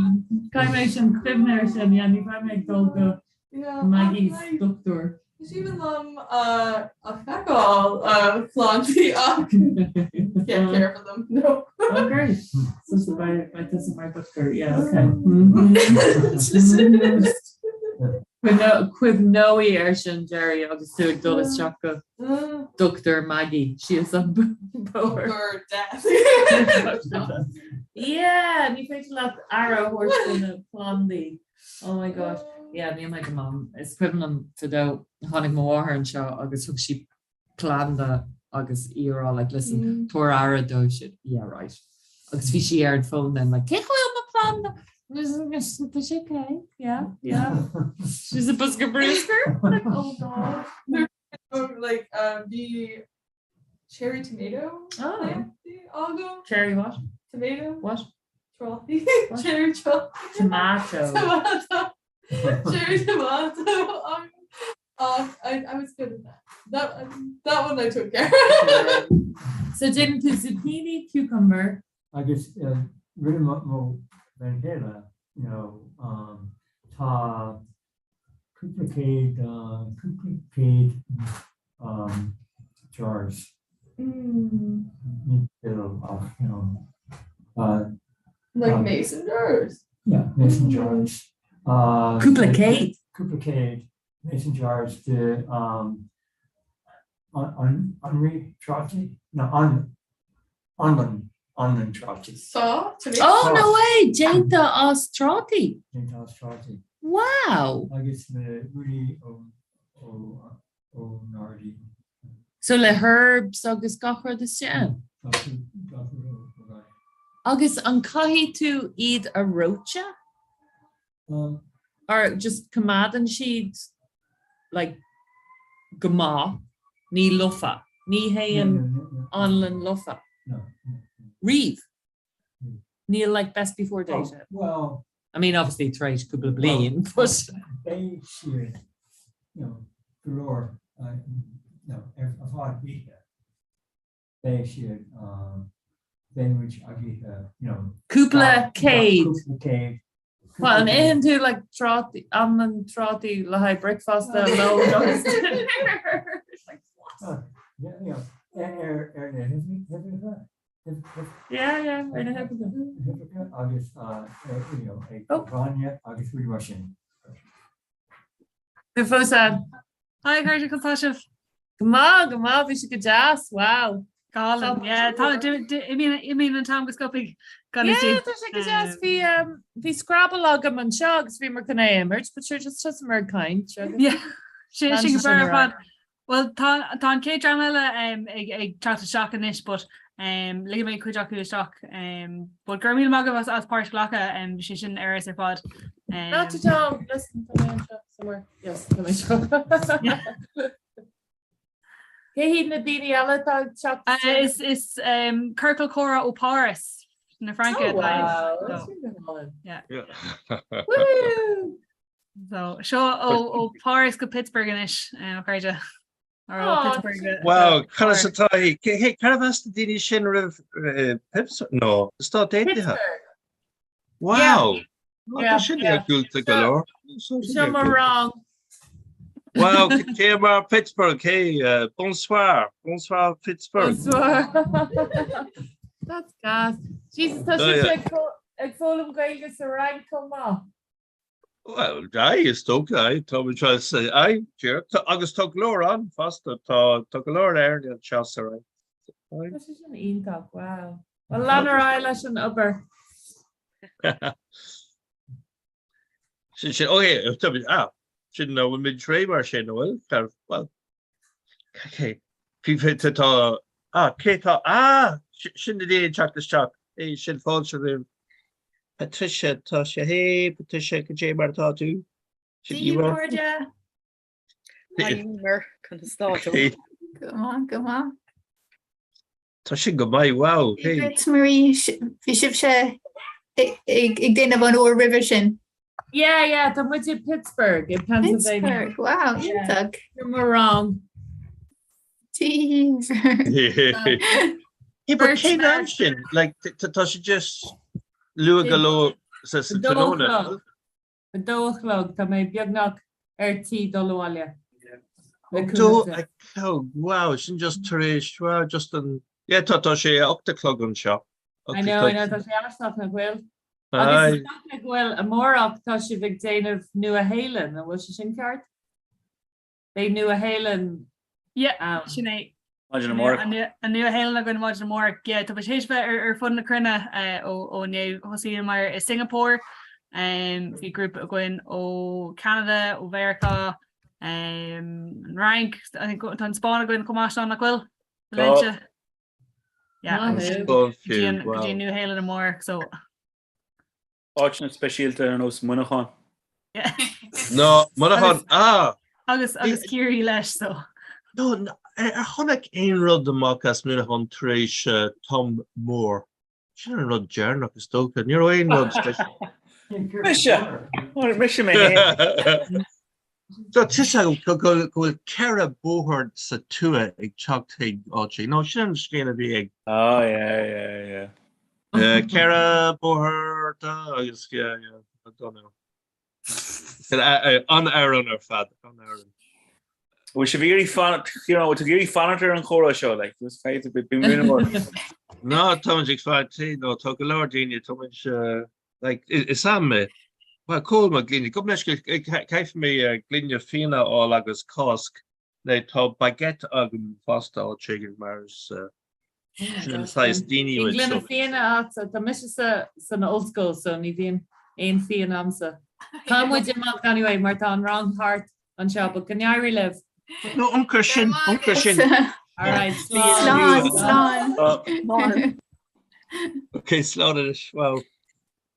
Caithfidh mé sin cuimhne ar sin, yeah, ní bheidh mé ag dul go Maggie's dochtúir. Is aoibhinn liom a feiceáil plandaí ach can't care for them, no. Oh great. So so beidh beidh tusa mar dochtúir, yeah, okay. Cuimhneoidh air sin Jerry agus tú ag dul isteach go Dochtúir Maggie síos an bóthar. Dochtúir Death. Yeah, ní féidir leat aire a thabhairt do na plandaí. Oh my gosh. Yeah, níl mé go maith. Is cuimhin liom fadó tháinig mo mháthair anseo agus thug sí planda agus í ag rá like listen mm. tabhair aire dó sin yeah right. Agus bhí sí ar an phone then like cé bhfuil mo planda? Tá sé okay yeah yeah. She's a bosca bruscair like oh god. Like um, bhí cherry tomato oh. agam. Cherry what? Tomato. What? Trátaí. Cherry tomato. Tomato. Cherry tomato. Um, uh, I, I was good at that. That, that one I took care of. So déanann tú zucchini, cucumber. Agus uh, rinne mo bhean chéile, you know, um, tá cúpla céad, uh, cúpla céad um, jars. Mm. Ní ach, you know, uh, Like um, mason jars? Yeah, mason jars. Uh, Cúpla céad? Cúpla céad mason jars de um, anraith trátaí? No, an anlann anlann trátaí. Sá? Oh, no way! Déanta as trátaí? Déanta as trátaí. Wow! Agus na rudaí ó ó ón ngairdín. So le herbs agus gach rud istigh ann? Gach gach rud ón ngairdín. Agus an caithfidh tú iad a reoite? Um. Or just coimeádann siad like go maith, ní lofa, ní théann anlann lofa. No, no, no. Riamh? Níl like best before date? Oh, well. I mean obviously tar éis cúpla bliain, but. Beidh siad, you know, go leor, uh, no, ar feadh oíche. Beidh siad, um, beidh muid ag ithe, you know. Cúpla céad. Cúpla céad. Well, an itheann tú like trátaí, anlann trátaí le haghaidh bricfeasta, lón agus dinnéar? It's like, what? Yeah, you know, ar ar na huimhreacha, Yeah, yeah, ar na huimhreacha. huimhreacha agus uh, you know, ag Oh. bainne agus rudaí mar sin. Tú fós ann? Hi, cairde, conas tá sibh? Go maith, go maith, bhí sé go deas, wow. Go hálainn, yeah, tá, imíonn an t-am go sciobtha gan Yeah, tá sé go deas, bhí um, bhí Scrabble agam anseo agus bhíomar chun é a imirt, but sure, just thosaíomar ag caint. Yeah, sin sin go breá ar fad. Bhuel, tá tá an chéad dream eile um, ag ag teacht isteach anois, but um, ligfidh mé cuid acu isteach. Um, but go raibh míle maith agaibh as as páirt a ghlacadh, um, bhí sé sin ar fheabhas ar fad. Um, Not at all. Listen, tá mé anseo somewhere. Yes, tá mé anseo. Cé hiad na daoine eile atá ag teacht Uh, isteach? is is um, ciorcal comhrá ó Páras na Fraince Oh, atá ann. wow. So, That's really fun. yeah. Woo! So, seo ó ó Páras go Pittsburgh anois, um, a chairde. Or ó Aw, Pittsburgh go- Wow, go conas Páras. atá í? Cé hé, cérbh as na daoine sin roimh eh, Pittsburgh? No, Stáit Aontaithe. Pittsburgh. Wow! Oh, Yeah, Tá sin yeah. iargúlta go Seo- leor. Seo sin Seo mo iargúlta. rang. Wow, cé mar Pittsburgh, hey, uh, bonsoir, bonsoir Pittsburgh. Bonsoir. That's gas. Jesus, tá Oh, sibhse yeah. ag fo- ag foghlaim Gaeilge sa Fhrainc chomh maith. Well, aye, is dócha, aye, tá muid seo sa, aye, dear, tá, agus tá go leor ann fosta, tá, tá go leor Éireannaigh anseo sa Fhrainc. Aye. Tá sé sin iontach, wow. Well, lean ar aghaidh leis an obair. Sin sin, okay, tá muid, ah, sin ná bhfuil muid réidh mar sin, an bhfuil? Tá, well, okay, bhí, bhí, tá, tá, ah, cé tá, ah, sin na daoine ag teacht isteach, é, sin fáilte roimh Patricia, tá sé, hey, Patricia, cad é mar atá tú? Sin Dia Eva. cairde. Eimear conas tá tú? Go maith, go maith. Tá sin go maith, wow. Hey. Marie, bhí sibhse ag déanamh an uair roimhe sin. Yeah, yeah, tá muid i Pittsburgh, i Pennsylvania. Pittsburgh, wow, iontach. You're more wrong. Jeez. Hey, but cén am sin? Like, tá sé just luath go leor sa tráthnóna. A dó a chlog, tá mé beagnach ar tí dul abhaile. A dó a chlog, wow, sin just tar éis, wow, just an, yeah, tá tá sé a 8 a chlog anseo. I know, I know, tá sé aisteach nach bhfuil? Agus is dócha go bhfuil amárach tá sibh ag déanamh Nua Shéalainn, an bhfuil sé sin ceart? Beidh Nua Shéalainn Yeah, ann. sin é. Maidin amárach. An Nua Shéalainn againn maidin amárach. Yeah, tá muid théis bheith ar fud na cruinne ó inné. Thosaíomar i Singapore. Bhí grúpa againn ó Canada, ó Mheiriceá, an Fhrainc, I think tá an Spáinn againn chomh maith, Seán, nach bhfuil? Valencia. Yeah, An agus Spáinn go fiú, dtí an go wow. dtí an Nua Shéalainn amárach, so. Áiteanna speisialta ar nós Muineachán. No, Muineachán, ah! Agus agus Ciarraí leis, so. No, ar chonaic aon rud amach as Muineachán tar éis Tom Moore? Sin an rud deireanach is dócha. Ní raibh aon rud speisialta. Mise! Mise mé féin. Tá tusa go bhfuil 4 bóthar sa tuath ag teacht chuig áit éigin. No, sin an scéal a bhí ag. Oh, yeah, yeah, yeah. 4 bóthar agus yeah, yeah, I don't know. An amhrán ar fad, an amhrán. Bhfuil sibh iarraidh fanacht, you know, tú iarraidh fanacht ar an chomhrá seo, like, just caithfidh tú bí minimal. No, táimid ag fanacht, no, tá go leor daoine, táimid, Like, is am é. Bhuel, cá bhfuil mo ghloine? Gabh mo leithscéal, caithfidh mé gloine fíona a fháil agus cás nó tá baguette agam fosta áit éigin mar is sin an saghas daoine Bíonn muid gloine so. fíona agatsa, tá mise sa san ollscoil so ní bhíonn aon fíon agamsa. Tá muid amach anyway mar tá an rang thart anseo but go n-éirí libh. No, uncair sin, uncair sin. All right, slán. Slán, slán. Ok, slán anois, wow.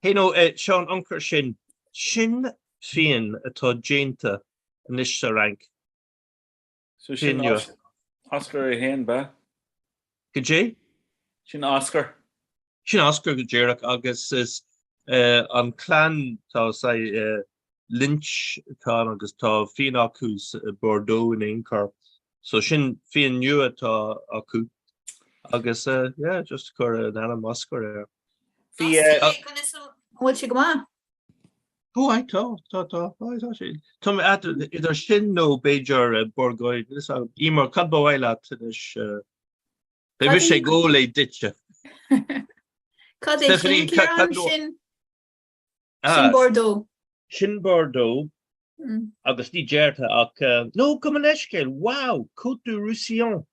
Hey no, eh, Seán, uncair sin, sin fíon atá déanta anois sa Fhrainc. So sin Fíon nua. Oscar é féin, b'ea? Goidé? Sin Oscar. Sin Oscar go díreach agus is an clann tá saghas Lynch atá ann agus tá fíon acu i Bordeaux in aon chor. So sin fíon nua atá acu agus yeah just cur an ainm Oscar air. Bhí An bhfuil sé go maith? Ó aye tá, tá, tá, aye tá sé. Tá mé idir sin nó b'fhéidir Bourgogne, Emer, cad ba mhaith leat anois? Beidh mise ag ól é duitse. Cad é sin, Ciarán? Sin sin Bordeaux. Sin Bordeaux agus ní déarfá ach nó gabh mo leithscéal, wow, Côtes du Roussillon.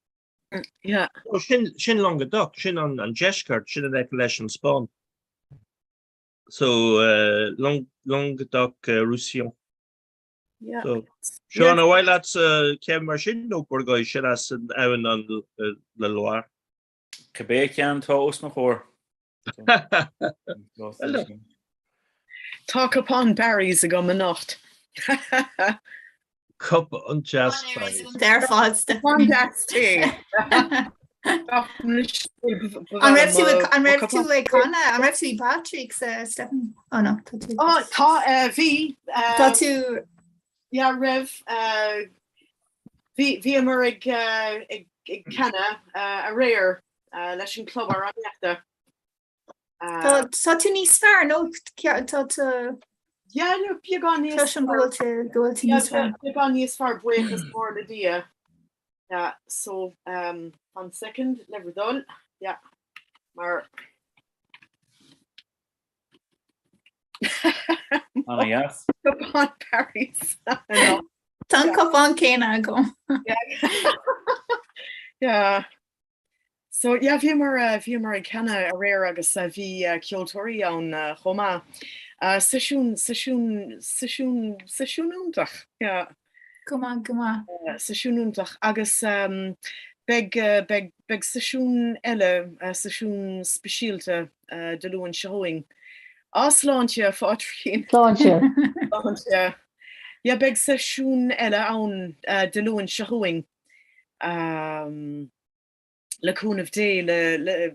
Yeah. Sin sin Languedoc, sin an an deisceart, sin in aice leis an Spáinn. So Languedoc Roussillon. Yeah. So Seán, ar mhaith leat ceann mar sin nó Bourgogne sin as an abhainn an la Loire? Cibé ceann atá os mo chomhair. Tá cupán Barry's agam anocht. Cupán deas Barry's. Ar fad. Cupán deas tae. An raibh tú an raibh tú ag canadh an raibh tú i Patrick's uh, Stephanie? Oh no, tá tú. Oh, tá uh, bhí uh, Tá tú yeah, raibh uh, bhí bhíomar ag uh, ag ag canadh uh, aréir uh, leis an club amhránaíochta. Tá tá tú níos fearr nó tá tú Yeah, no, beagán níos Cloisim go bhfuil tú go bhfuil tú níos fearr. Beagán níos fearr buíochas mór le Dia. Yeah, so um, one second, le bhur dtoil. Yeah, mar Ana dheas. Cupán Barry's. Tá an cupán céanna agam. Yeah. So yeah, bhíomar bhíomar ag canadh aréir agus bhí ceoltóirí ann chomh maith. Seisiún seisiún seisiún seisiún iontach, yeah. Go maith, go maith. Seisiún iontach agus beidh beidh beidh seisiún eile, seisiún speisialta Dé Luain seo chugainn. Á sláinte, a Phádraigín. Sláinte. Sláinte. Yeah, beidh seisiún eile ann Dé Luain seo chugainn le cúnamh Dé le le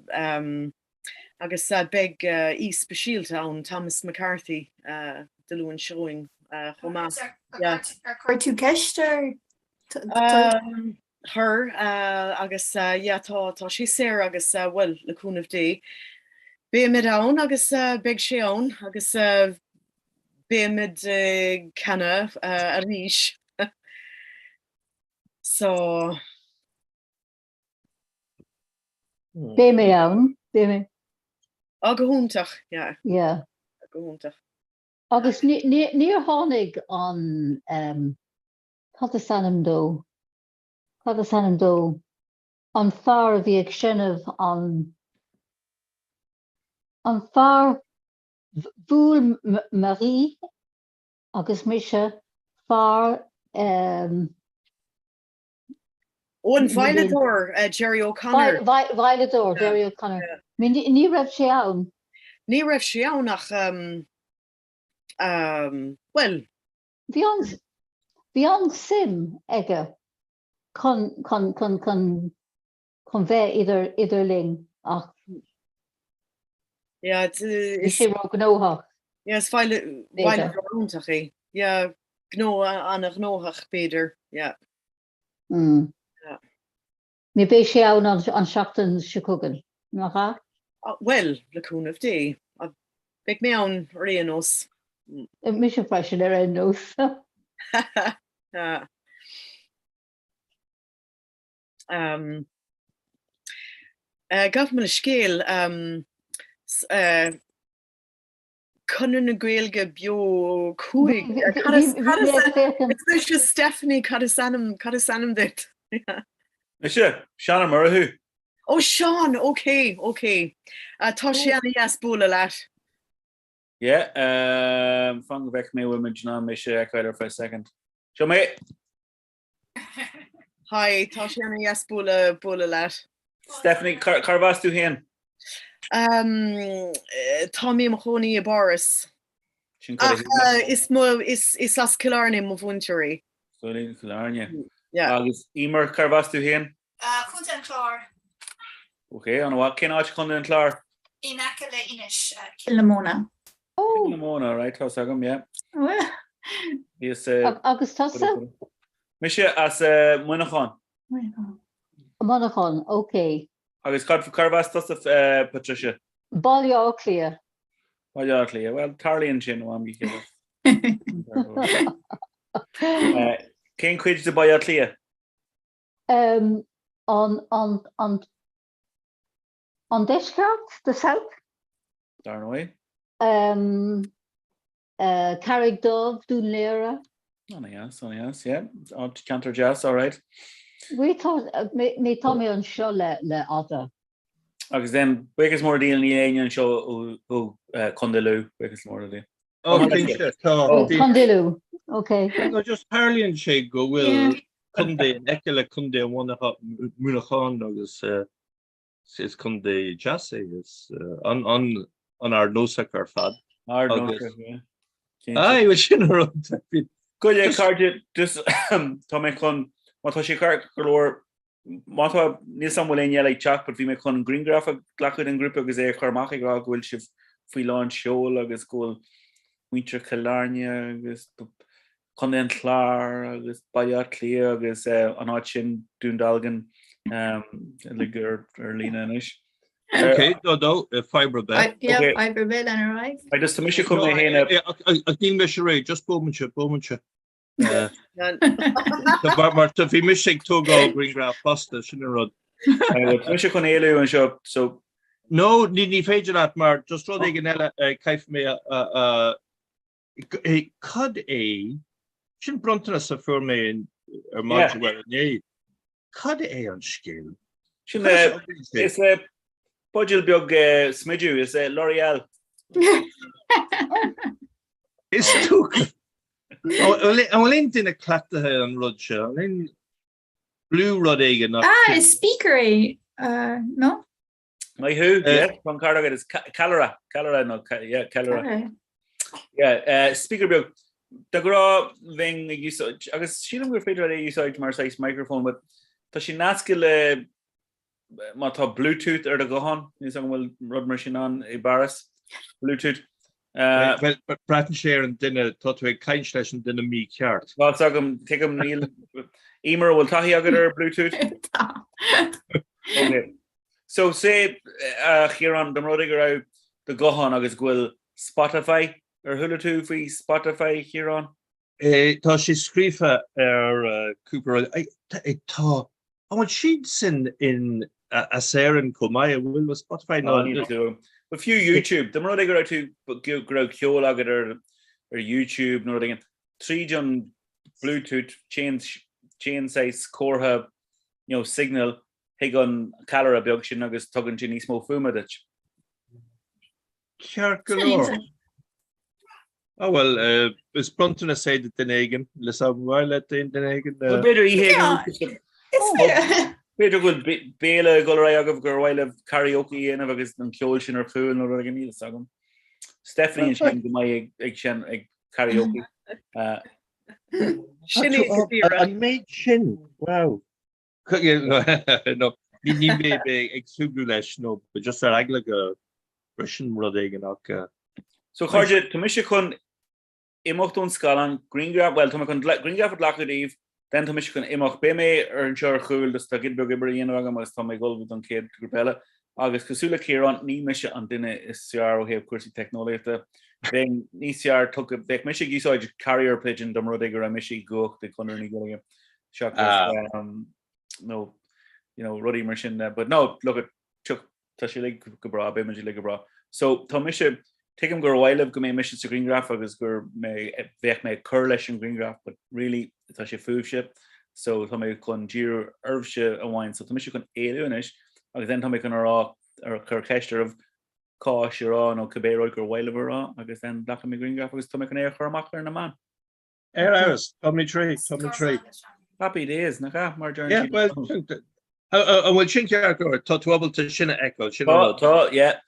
agus beidh aoi speisialta ann, Thomas McCarthy, Dé Luain seo chugainn chomh maith. Yeah. Ar chuir tú ceist air? Chuir agus yeah tá tá sé saor agus bhuel le cúnamh Dé beimid ann agus beidh sé ann agus beimid ag canadh arís. So. Beidh mé ann, beidh mé. Á go hiontach, yeah. Yeah. Go hiontach. Agus níor tháinig an, cad is ainm dó? Cad is ainm dó? An fear a bhí ag seinm an, an fear, bhuail Marie agus mise, fear, Ó, an veidhleadóir, Gerry O'Connor. Veidhleadóir, Gerry O'Connor. Ní raibh sé ann. Ní raibh sé ann ach, bhuel. Bhí an, bhí an-suim aige chun, chun, chun, chun, chun bheith idir, idir linn ach Yeah, bhí sé róghnóthach. Yeah, is veidhleadóir iontach é. Yeah, gnó, an-ghnóthach b'fhéidir, yeah. Mm. Yeah. Ní bheidh sé ann an seachtain seo chugainn, nach ea? Bhuel, le cúnamh Dé. Beidh mé ann ar aon nós. Mise freisin ar aon nós. Gabh mo leithscéal. Conradh na Gaeilge Beo 5. Is mise Stephanie, cad is ainm, cad is ainm duit? Mise, Seán Ó Murchú. Ó Seán, ok, ok. Tá sé ana-dheas bualadh leat. Yeah, fan go bhfeicfidh mé bhfuil muid in ann mise a fheiceáil ar feadh second. Seo mé! Hi, tá sé ana-dheas bualadh bualadh leat. Stephanie, cárb as tú féin? Tá mé i mo chónaí i bPáras. Sin cad Ach is mo is is as Cill Airne mo mhúinteoirí. Cill Airne. Yeah. Agus Emer, cárb as tú féin? Contae an Chláir. Ok, an-mhaith. Cén áit i Contae an Chláir? In aice le Inis, Cill na Móna. Cill na Móna, right, tá's agam, yeah. Bhfuil? Bhíos eh. Agus tusa? Mise as Muineachán. Muineachán, ok. Agus cad, cárb as tusa, Patricia? Baile Átha Cliath. Baile Átha Cliath, well, tarlaíonn sin ó am go chéile. Cén cuid de Baile Átha Cliath? An, an, an, an deisceart, the south? Dar ndóigh. Carraig Dubh, Dún Laoghaire. Ana-dheas, ana-dheas, yeah. Áit ceantar deas, all right. Bhuel tá, mé tá mé anseo le le fhada. Agus then, buíochas mór Dia níl éinne anseo ó Chontae Lú, buíochas mór le Dia. Ó, cinnte, tá. Contae Lú, ok. No, just tarlaíonn sé go bhfuil contae in aice le contae Mhuineacháin agus is contae deas é, is an-ardnósach ar fad. Ardnósach, yeah. Aye, well sin an rud. Go leith cairde, just tá mé chun, má tá sé ceart go leor, má tá, níl 's a'm bhfuil éinne eile ag teacht, but bhí mé chun grianghraf a ghlacadh den ghrúpa agus é a chur amach ag rá go bhfuil sibh faoi lán seoil agus go bhfuil muintir Chill Airne agus Contae an Chláir agus Baile Átha Cliath agus an áit sin Dún Dealgan uilig ar líne anois. Ok, do do, fadhb ar bith. Yeah, fadhb ar bith lean ar aghaidh. I just tá mise chun mé féin a. Ach níl mise réidh, just bomainte, bomainte. Mar tá bhí mise ag tógáil grianghraf fosta, sin an rud. Tá mise chun éalú anseo, so. No, ní féidir leat mar just rud éigin eile caithfidh mé a Cad é, sin bronntanas a fuair mé ar maidin, bhuel inné. Cad é an scéal? Sin é, is é buidéal beag smidiú, is é L'Oreal. Is tú. An bhfuil aon duine cleachtaithe an rud seo? An aon blue rud éigin? Ah, is speaker é, no? Maith thú, yeah, tá an ceart agat, is callaire, callaire nó, yeah, callaire. Yeah, speaker beag. De ghnáth bheinn ag úsáid, agus sílim gur féidir é a úsáid mar saghas microphone, but tá sé nasctha le, má tá Bluetooth ar do ghuthán, níl 's agam an bhfuil rud mar sin ann i bPáras, Bluetooth. Bhuel, braitheann sé ar an duine, tá tú ag caint leis an duine mícheart. Tá 's agam, tuigim, níl, Emer, an bhfuil taithí agat ar Bluetooth? Tá. Ok. So, say, a Chiaráin, dá mba rud é go raibh do ghuthán agus go bhfuil Spotify, ar chuala tú faoi Spotify, a Chiaráin? Tá sé scríofa ar cúpla rud. Tá, an bhfuil siad sin in as Éirinn chomh maith, an bhfuil Spotify ná? Níl a fhios agam. But fiú YouTube, dá mba rud é go raibh tú, go raibh ceol agat ar ar YouTube nó rud éigin, tríd an Bluetooth, téann, téann saghas comhartha, you know, signal chuig an challaire beag sin agus tugann sé níos mó fuaime duit. Ceart go leor. Ah bhuel, is bronntanas é do duine éigin, le samhail le duine éigin. Bhuel, b'fhéidir oíche éigin. B'fhéidir go bhfuil béile ag dul ar aghaidh agaibh gur mhaith libh karaoke a dhéanamh agus an ceol sin ar chúl nó rud éigin, níl a fhios agam. Stephanie ansin go maith ag sin ag karaoke. Sin é go díreach. An méid sin, wow. No, ní mé ag súgradh leis nó just ar eagla go briseann rud éigin ach. So chairde, tá mise chun imeacht ón scáileán, grianghraf, bhuel tá mé chun grianghraf a ghlacadh daoibh, then tá mise chun imeacht. Beidh mé ar anseo ar chúl, just tá giota beag oibre a dhéanamh agam agus tá mé ag ullmhú don chéad ghrúpa eile. Agus cosúil le Ciarán, ní mise an duine is fearr ó thaobh cúrsaí teicneolaíochta. Bheinn níos fearr tugtha, bheadh mise ag úsáid carrier pigeon dá mba rud é go raibh mise i gcumhacht ag Conradh na Gaeilge. seachas um, nó you know, rudaí mar sin but no look at tá sé uilig go breá beidh muid uilig go breá. So tá mise tuigim gur mhaith libh go mbeidh mise sa ghrianghraf agus gur mé bheadh mé ag cur leis an ghrianghraf but really tá sé fúibhse so tá mé chun díriú oraibhse amháin so tá mise chun éalú anois agus then tá mé chun a rá ar chur ceist oraibh cáis a rá nó cibé rud gur mhaith libh a rá agus then glacfaidh mé grianghraf agus tá mé chun é a chur amach ar na meáin. Ar fheabhas, tá mé réidh, tá mé réidh. Happy days, nach ea, mar deir siad. Yeah, well, an bhfuil sin ceart go leor? Tá tú ábalta sin a fheiceáil, sin an rud. Tá, tá, yeah.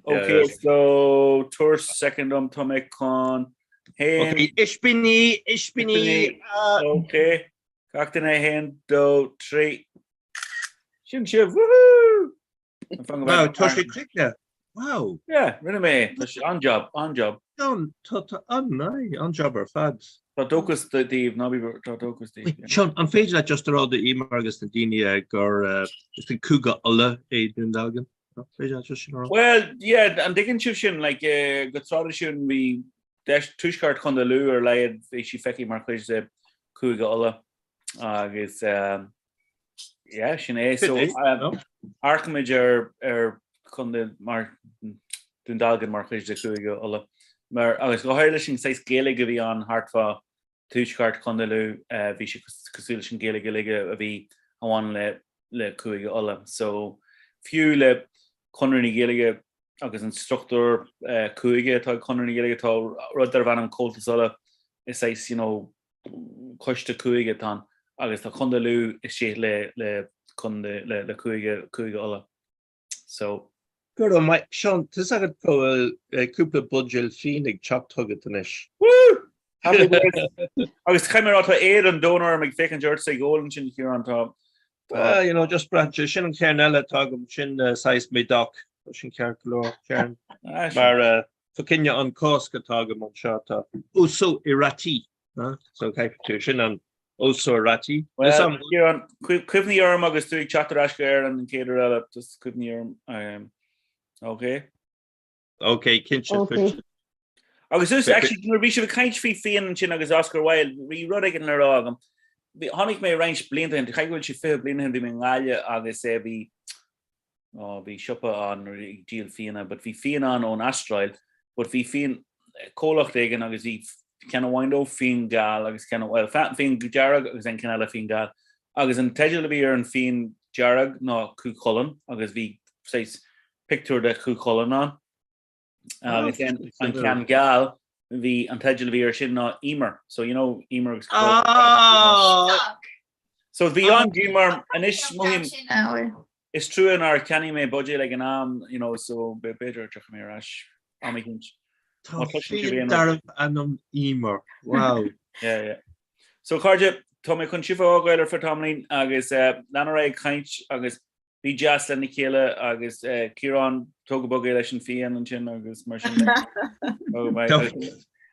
Ok, so tabhair second dom, tá mé chun haon. Ok, ispíní, ispíní. Ok, gach duine haon, dó, trí. Sin sibh, woohoo! Wow, tá sé críochnaithe. Wow. Yeah, rinne mé é. Tá sé an-job, an-job. An, tá, tá, an, an-job ar fad. Tá dóchas daoibh, ná bí, tá dóchas daoibh. Wait, Seán, an féidir leat just a rá d'Emer agus na daoine gur is den Cúige Uladh é Dún Dealgan? An féidir leat just sin a rá? Well, yeah, an dtuigeann sibh sin, like, go traidisiúnta bhí deis, tuaisceart Chontae Lú ar a laghad, bhí sí feicthe mar chuid de Cúige Uladh agus Yeah, sin é. So, amharcaimid ar ar chontae mar Dún Dealgan mar chuid de Chúige Uladh. Mar agus go háirithe leis an saghas Gaeilge a bhí ann thart fá tuaisceart Chontae Lú, bhí sé cosúil leis an Ghaeilge uilig a bhí a bhain le le Cúige Uladh. So fiú le Conradh na Gaeilge agus an struchtúr cúige atá ag Conradh na Gaeilge, tá rud darb ainm Comhaltas Uladh, is saghas, you know, coiste cúige atá ann agus tá Contae Lú istigh le le contae le le cúige Cúige Uladh. So. Go raibh maith. Seán, tá 'fhios agat go bhfuil cúpla buidéal fíon ag teacht chugat anois. Woo! Happy days! Agus caithfidh mé a rá, tá éad an domhain orm ag féachaint ortsa ag ól ansin, Ciarán, tá, tá. Ah, you know, just braitheann sé, sin an ceann eile atá agam, sin saghas Médoc, tá sin ceart go leor, ceann. Ah, sin. Mar Fá choinne an Cásc atá agam anseo tá Ossau-Iraty so caithfidh tú sin an Ossau-Iraty. Well, Ciarán, cuimhnigh orm agus tú ag teacht ar ais go Éirinn an chéad uair eile, just cuimhnigh orm. Ok? Ok, cinnte. Ok. Agus just, actually, nuair a bhí sibh ag caint faoi fíon ansin agus Oscar Wilde, bhí rud éigin le rá agam. Tháinig mé roinnt blianta ó shin, caithfidh go bhfuil sé 20 bliain ó shin, bhí mé i nGaillimh agus eh, bhí Ó, bhí siopa ann ag díol fíona, but bhí fíon ann ón Astráil, but bhí fíon, comhlacht éigin agus bhí ceann amháin dóibh fíon geal agus ceann, well, fíon dearg agus an ceann eile fíon geal. Agus an teideal a bhí ar an fíon dearg ná Cú Chulainn agus bhí saghas pictiúr de Chú Chulainn ann. Agus then an ceann geal, bhí an teideal a bhí air sin ná Emer. So you know Emer agus Cú Chulainn. So bhí an-díomá orm anois mothaím is trua nár cheannaigh mé buidéal ag an am, you know, so b'fhéidir tiocfaidh mé ar ais am éicint. Tá fíon darbh ainm Emer. Wow. Yeah, yeah. So cairde, tá mé chun sibh a fhágáil ar feadh tamaillín agus lean ar aghaidh ag caint agus bí deas lena chéile agus Ciarán, tóg go bog é leis an fíon ansin agus mar sin de.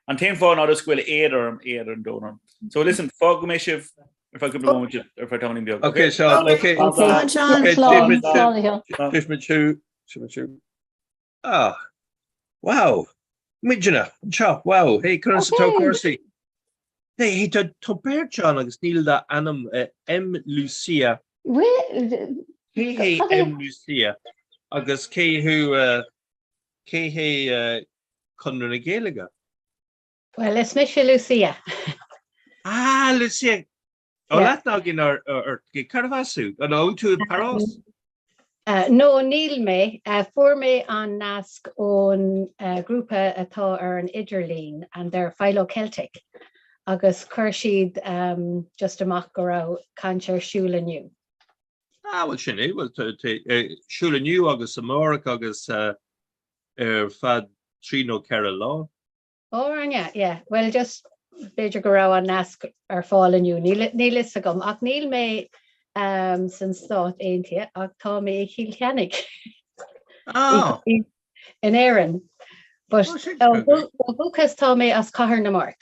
An t-aon fáth ná just go bhfuil éad orm, éad an domhain orm. So listen, fágfaidh mé sibh ar feadh cúpla móimint ar feadh tamaillín beag. Okay, Seán, okay. Slán, Seán. Slán, Seán. Ah, wow! Muidne, anseo, wow! Hey, conas atá cúrsaí? Hey, hey, tá tá beirt ann agus níl d'ainm M. Lucia. Cé hé M. Lucia agus cé thú cé hé Conradh na Gaeilge? Well, is mise Lucia. Ah, Lucia! Ó leat ná gin ort, cérbh as thú? An bhfuil tú i bPáras? No, níl mé. Fuair mé an nasc ón grúpa atá ar an idirlíon and they're Philo Celtic agus chuir siad just amach go raibh caint ar siúl inniu. Ah, bhuel sin é, bhuel siúl inniu agus amárach agus ar feadh trí nó 4 lá. Ó, an ea? Yeah. Well, just b'fhéidir go raibh an nasc ar fáil inniu, níl níl fhios agam, ach níl mé um, san Stát Aontaithe ach tá mé i Chill Chainnigh Ah! in Éirinn. But Oh, sin ó good. ó dhúchas tá mé as Cathair na Mart.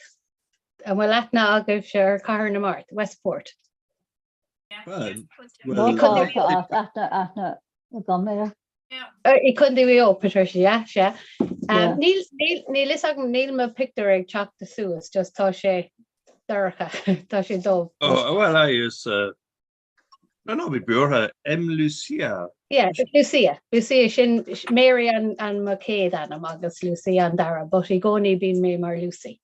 An bhfuil aithne agaibhse ar Cathair na Mart, Westport? Well, Well, tá tá aithne aithne agam air. I Contae Mhaigh Eo, Patricia, yeah, sea. Yeah. Níl níl níl fhios agam, níl mo pictiúr ag teacht suas, just tá sé dorcha, tá sé dubh. Oh, well, I is uh, no, no, bí buartha M. Lucia. Yeah, Lucia. Lucia sin Mary an an mo chéad ainm agus Lucia an dara, but i gcónaí bíonn mé mar Lucy.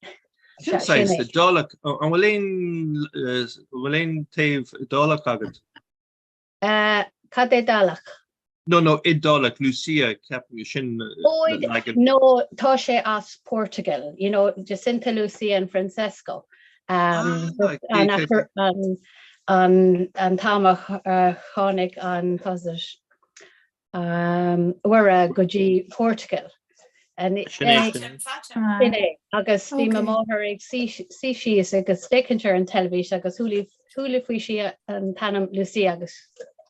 Sin Sea, sin saghas é. Iodálach, an bhfuil aon an bhfuil aon taobh Iodálach agat? Uh, cad é Dalach? No, no, Iodálach, Lucia, ceapaim sin Ó, leagan. no, tá sé as Portugal, you know, Jacinta Lucia and Francesco. Um, Ah, an, okay, okay. an, an, an t-am a ch- a tháinig an, how's it, um, Mhuire go dtí Portugal. Sin é, sin é. Sin é. Agus bhí mo Okay. máthair ag suí suí síos agus féachaint ar an teilifís agus chuala chuala faoi sí an t-ainm Lucia agus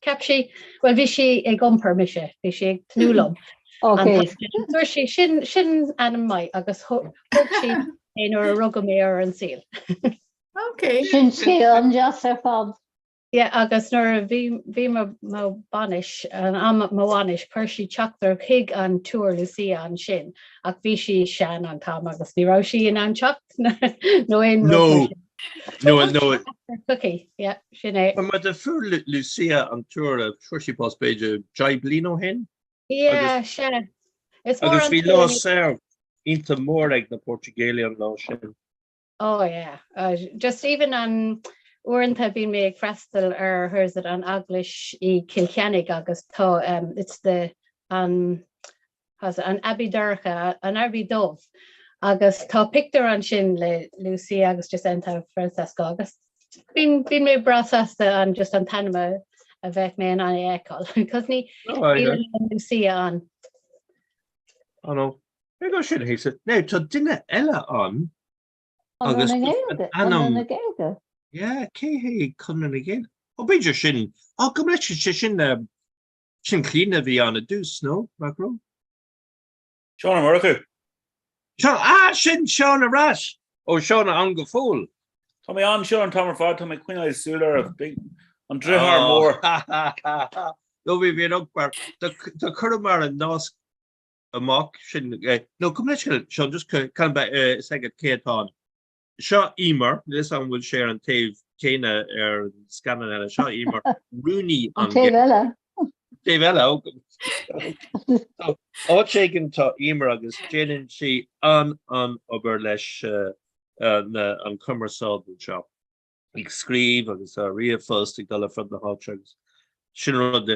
cheap sí, bhuel bhí sí ag iompar mise, bhí sí ag tnúth liom. Okay. Dúirt sí sin sin ainm maith agus thóg sí é nuair a rugadh mé ar an saol. Okay. Sin scéal an-deas ar fad. Yeah, agus nuair a bhí bhí mo mo bainis, an am mo bhainis, chuir sí teachtaireacht chuig an tSiúr Lucia ansin ach bhí sí sean an t-am agus ní raibh sí in ann teacht nó aon rud mar No, sin. no, no. Chuici, yeah, sin é. Mar do fuair Lucia an tSiúr, fuair sí bás b'fhéidir 10 bliain ó shin? Yeah, sea. Is mór Agus an bhí lá trua saor iontach mór ag na Portaingéalaigh an lá sin. Oh yeah, just even an uaireanta bíonn mé ag freastal ar where is it an eaglais i Cill Chainnigh agus tá um, it's the an how's it, an Abbey Dorcha, an Abbey Dubh agus tá pictiúr ansin le Lucia agus Jacinta Francesco agus bíonn bíonn mé breá sásta an just an t-ainm a a bheith mé in ann é a fheiceáil because ní Oh, I níl know. an Lucia ann. Oh no. Cé go sin thíos? Now tá duine eile ann Conradh agus na Gaeilge, an Conradh ainm na Gaeilge. Yeah, cé hé Conradh na Gaeilge? Ó b'fhéidir sin, ó go mbeidh sé sin eh, sin Clíodhna a bhí ann i dtús, nó nach raibh? Seán Ó Murchú. Seán, ah sin Seán ar ais! Ó Seán ann go fóill. Tá mé anseo an t-am ar fad, tá mé ag coinneáil súil oraibh. An driotháir mór. No bhí bhí an mar do chuireamar an nasc amach sin nó gabh mo leithscéal Seán just kind of is agat cé atá ann. Seo Emer, níl 'fhios a'm an bhfuil sé ar an taobh céanna ar an scannán eile, seo Emer, rúnaí An taobh eile. Taobh eile, ó. Áit éigin tá Emer agus déanann sí an-an-obair leis an chumarsáid anseo. ag scríobh agus ar ríomhphost ag dul ar fud na háite agus sin rud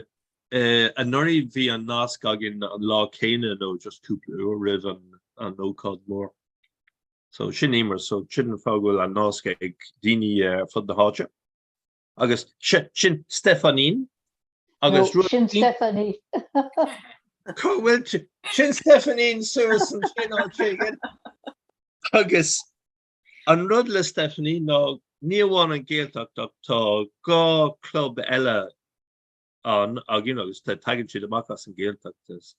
anuraidh bhí an nasc againn an lá céanna nó just cúpla uair roimh an an ócáid mór. So sin Emer, so sin an fáth go bhfuil an nasc ag daoine ar fud na háite. Agus sin Stephanie agus No, sin Stephanie. Cá bhfuil tú? Sin Stephanie suas ansin áit éigin. Agus an rud le Stephanie ná ní amháin an Ghaeltacht ach tá 2 club eile ann againn agus tagann siad amach as an Ghaeltacht.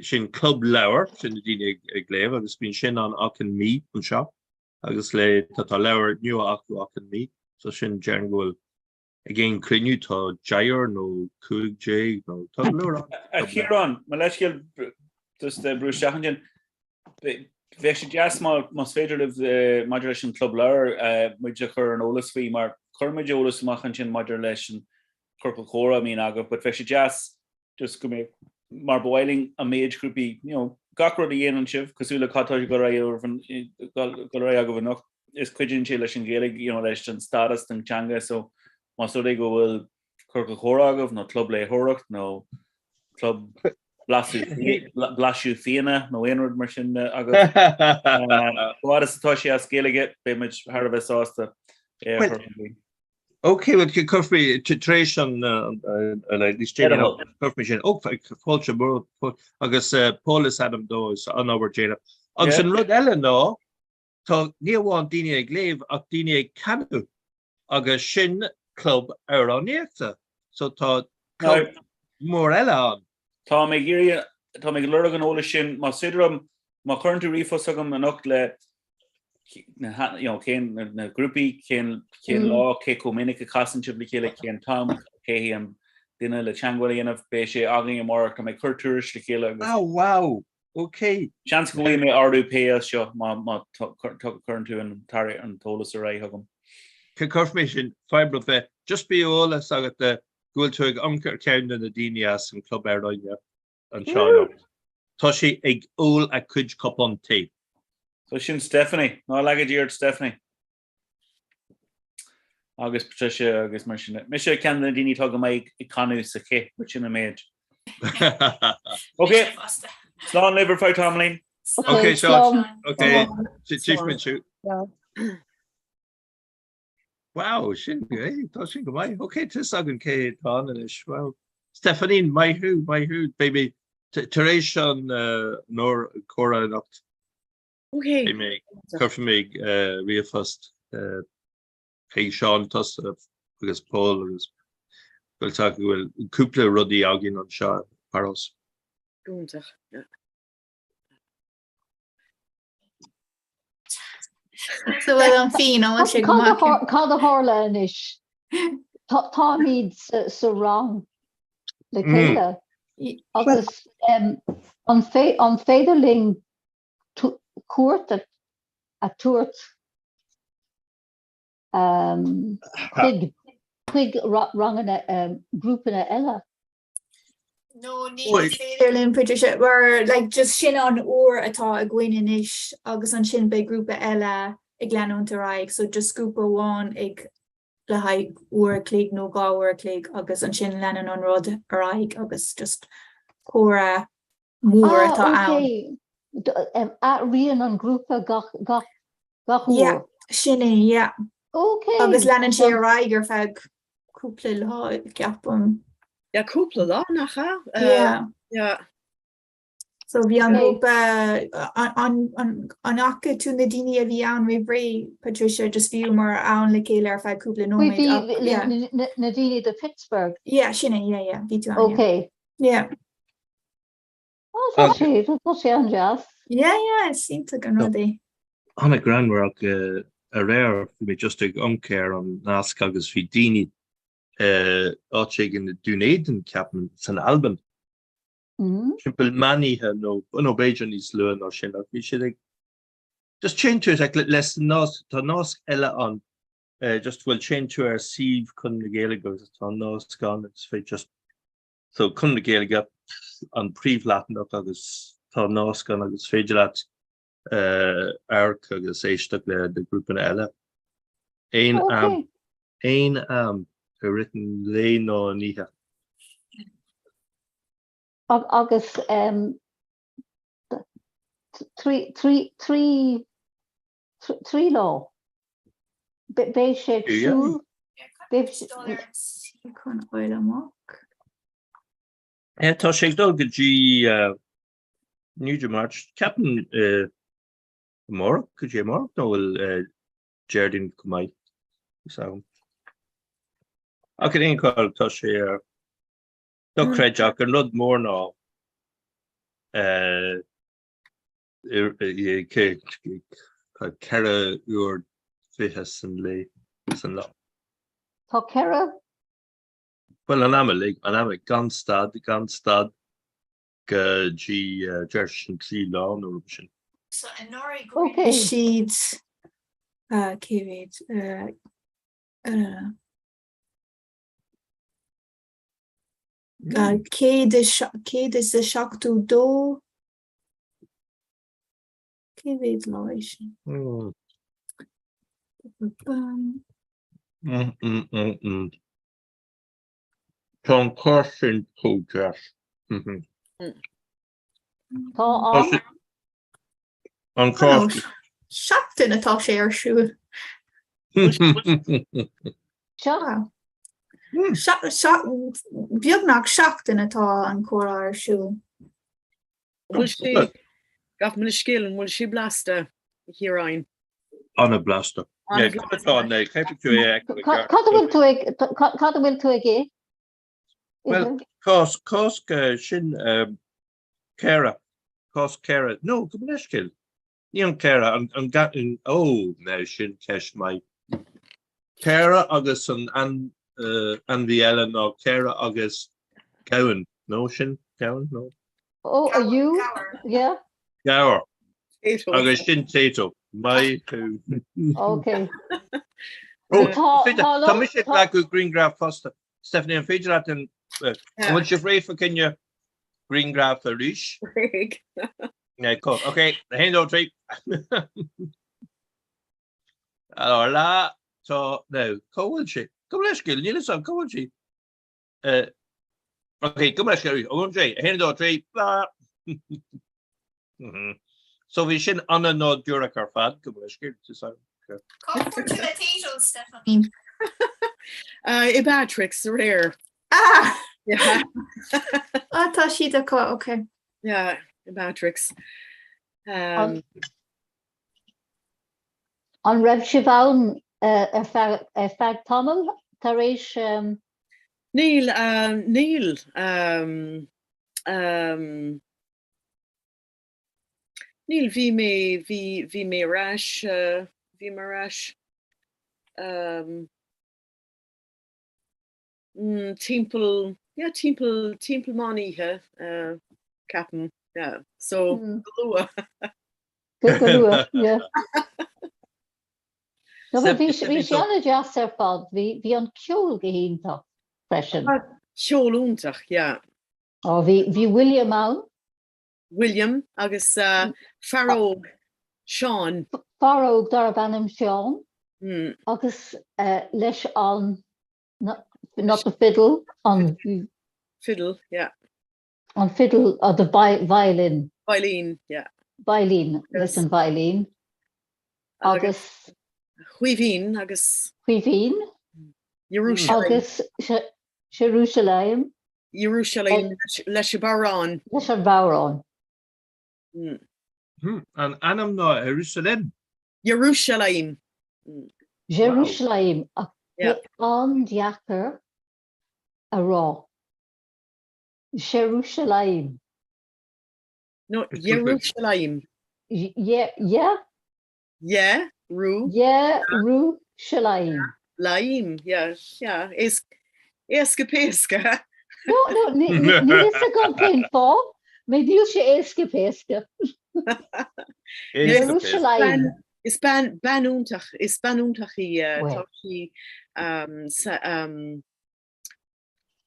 Sin club leabhar, sin na daoine ag léamh agus bíonn sin ann achan mí anseo agus le tá tá leabhar nua acu achan mí so sin déarfainn go bhfuil ag aon chruinniú tá deichniúr nó 15 nó tá go leor ann. A Chiaráin, mo leithscéal just brú isteach ansin. Bheadh sé deas más féidir libh maidir leis an Club Leabhar muid a chur ar an eolas faoi mar chuir muid eolas amach ansin maidir leis an Ciorcal Comhrá a mbíonn agaibh but bheadh sé deas just go mbeadh mar ba mhaith linn an méid grúpaí you know gach rud a dhéanann sibh cosúil le cad tá ag dul ar aghaidh agaibh anocht is cuidíonn sé leis an Ghaeilge you know leis an stádas den teanga so más rud é go bhfuil ciorcal comhrá agaibh nó club léitheoireacht nó club blaiseadh fíona nó aon rud mar sin agaibh. Fad is atá sé as Gaeilge beidh muid thar a bheith sásta é a chur chun cinn. Ok, well cuirfidh tar éis an níos déanaí cuirfidh sin ó fáilte mór agus Paul is ainm dó is an-obair déanamh. Agus an rud eile ná tá ní amháin daoine ag léamh ach daoine ag canadh agus sin club amhránaíochta. So tá club mór eile ann. Tá mé ag iarraidh, tá mé ag lorg an eolais sin. Más féidir liom, má chuireann tú ríomhphost chugam anocht le na, you know, cén, na grúpaí, cén, cén lá, cé chomh minic a chasann sibh le chéile, cén t-am, cé hé an duine le teagmháil a dhéanamh, beidh sé againn amárach. Tá mé ag cur tuairisc le chéile agus. Oh wow! Ok. Seans go bhfaighidh mé ardú pá as seo má chuireann tú an t-eolas ar aghaidh chugam. Cuirfidh mé sin, fadhb ar bith. Just bíodh eolas agat go bhfuil tú ag amharc ar cheann de na daoine as an Club Amhránaíochta anseo anocht. Tá sí ag ól a cuid cupán tae. So sin Stephanie. Ná laga Dia ort Stephanie. Agus Patricia agus mar sin. Mise ceann de na daoine atá go maith ag canadh sa chith, but sin an méid. Ok, slán libh ar feadh tamaillín. Ok, Seán. Ok, tchífimid thú. Wow, sin, eh, tá sin go maith. Ok, tá fhios againn cé atá ann anois. Wow. Stephanie, maith thú, maith thú. Beidh mé tar éis an uair comhrá anocht. Ok. Beidh mé, cuirfidh mé ríomhphost chuig Seán tusa agus Paul agus bhfuil tá go bhfuil cúpla rudaí againn anseo i Paros. Iontach. So bhfuil an fíon an bhfuil sé go maith? Cad a tharla anois? Táimid sa rang le chéile agus an féidir linn cuairt a tabhairt chuig chuig ranganna grúpanna eile. No ní féidir linn Patricia mar like just sin an uair atá againn anois agus ansin beidh grúpa eile ag leanúint ar aghaidh so just grúpa amháin ag le haghaidh uair a chloig nó 2 uair a chloig agus ansin leanann an rud ar aghaidh agus just comhrá mór Ah, atá ann. ok. Athraíonn an grúpa gach, gach, gach uair. Yeah, sin é, yeah. Ok. Agus leanann sé ar aghaidh ar feadh cúpla lá, ceapaim. Yeah, cúpla lá, nach ea? Yeah. Yeah. So bhí an grúpa, an bhfaca tú na daoine a bhí ann roimh ré, Patricia, just bhíomar ann le chéile ar feadh cúpla nóiméad ach, yeah. Bhí na daoine do Pittsburgh? Yeah, sin é, yeah, yeah, bhí tú ann, yeah. Ok. Yeah. Oh, tá sé, tá sé an-deas. Yeah, yeah, is iontach an rud é. An-ghreannmhar ach aréir bhí mé just ag amharc ar an nasc agus bhí daoine áit éigin i Dún Éideann, ceapaim, san Albain. Timpeall meánoíche nó nó b'fhéidir níos luaithe ná sin ach bhí siad ag just téann tú like leis an nasc tá nasc eile ann just bhuel téann tú ar suíomh Chonradh na Gaeilge agus tá nasc ann agus féidir just so Conradh na Gaeilge an príomhleathanach agus tá nasc ann agus féidir leat amharc agus éisteacht le na grúpanna eile. Aon am aon am i rith an lae nó an oíche. Agus 3 lá. Beidh sé ag siúl. Chun fháil amach. Yeah, tá sé ag dul go dtí Newton March. Ceapaim amárach, go dtí amárach nó bhfuil Déardaoin chomh maith. So. Ach in aon chor tá sé dochreidte ach an rud mór ná 4 uair 20 san lae san lá. Tá 4? Bhuel an am uilig, an am gan stad, gan stad go dtí deir sin 3 lá nó rud sin. So anuraidh go raibh siad cé mhéad? 172 Cé mhéad lá é sin? Tá an carr sin chomh deas. Tá an. An carr. Seachtain atá sé ar siúl. Seo. Beagnach seachtain atá an comhrá ar siúl. Bhfuil sé, gabh mo leithscéal, an bhfuil sé blasta, a Chiaráin? An-bhlasta. Cad a bhfuil tú ag, cad a bhfuil tú ag ithe? Bhuel, cás, cás sin caora, cás caora, no, gabh mo leithscéal. Ní an caora, an, an, an, ó, now sin ceist maith. Caora agus an ainmhí eile ná caora agus gamhain, nó sin gamhain, nó? Oh, a ewe? Yeah. Gabhar. Agus sin Tayto. Maith thú. Ok. Oh, tá mise ag glacadh grianghraf fosta. Stephanie, an féidir leat an bhfuil sibh réidh fá choinne grianghraf arís? Réidh. Cool. Ok, 1, 2, 3. Alors là, tá, now, cá bhfuil sé? Gabh mo leithscéal, níl a fhios agam, cá bhfuil sé? Ok, gabh mo leithscéal arís. 1, 2, 1, 2, 3, blah! So bhí sin an-nádúrach ar fad, gabh mo leithscéal, Cá bhfuair tú na Taytos, Stephanie? I Patrick's aréir. Ah! Ah, tá siad acu, ok. Yeah, i Patrick's. Um, An raibh sibh ann ar feadh ar feadh tamaill tar éis um... Níl, um, níl. Um, um, níl, bhí mé, bhí, bhí mé ar ais, uh, bhí mé ar ais um, mm, timpeall, yeah, timpeall, timpeall meán oíche, uh, ceapaim, yeah. So, mm. go luath. Go go luath, yeah. No, but bhí bhí sé an-deas ar fad, bhí bhí an ceol go hiontach freisin. Ceol iontach, yeah. Ó, bhí bhí William ann. William agus uh, fear óg Seán. Fear óg darb ainm Seán mm. agus uh, leis an not, not the fiddle, an fiddle, yeah. An fiddle or the vi violin. Violin, yeah. Violin, leis an violin. Agus Caoimhín agus Caoimhín Jerusalem. Agus Jerusalem. Jerusalem leis an bodhrán. Leis an bodhrán. An ainm ná Jerusalem? Jerusalem. Jerusalem ach an-deacair a rá. Jerusalem. No, Jerusalem. Yeah, yeah. Yeah, Ru. Yeah, Ru-shalem. Laim, yeah, yeah. Éasca péasca. No, no, níl a fhios agam cén fáth, mé níl sé éasca péasca. Jerusalem. Is bean bean iontach, is bean iontach í tá sí um, sa, um,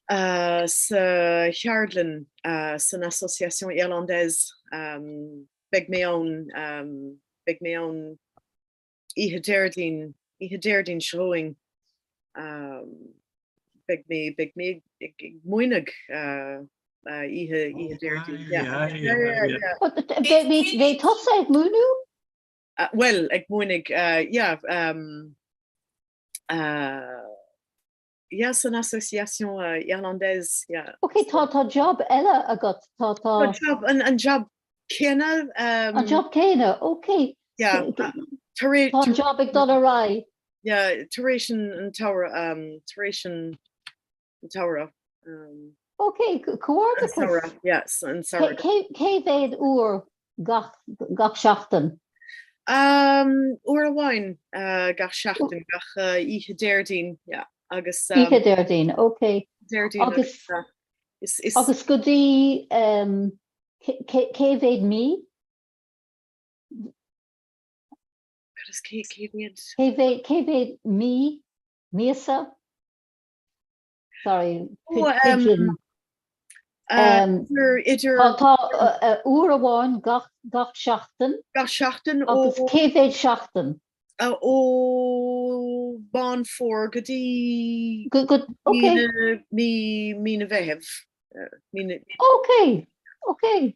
uh, sa cheardlann uh, san Association Irlandaise um, beidh mé ann um, beidh mé ann oíche Déardaoin, oíche Déardaoin seo chugainn, beidh mé, beidh mé ag múineadh oíche, oíche Déardaoin. Beidh tusa ag múineadh? Bhuel, ag múineadh, yeah. Yeah, san Association Irlandaise, yeah. Ok, tá tá job eile agat, tá tá. Tá job, an an job céanna. An job céanna, ok. Yeah, tar éis. Tá an job ag dul ar aghaidh. Yeah, tar éis an an tsamhraidh, tar éis an tsamhraidh. Ok, comhghairdeachas. An samhradh, yes, an samhradh. Cé mhéad uair gach gach seachtain? Um, uair amháin gach seachtain, gach oíche Déardaoin, yeah. Agus um, Oíche Déardaoin, ok. Déardaoin agus is, is, agus go dtí um, cé mhéad mí? Cad is cé cé mhéad? Cé mhéad cé mhéad mí? Míosa? Sorry, pigeon. Um, idir Tá uair amháin gach gach seachtain. Gach seachtain agus cé mhéad seachtain? Ó Mheán Fómhair go dtí mí mí na Mheithimh. Ok, ok.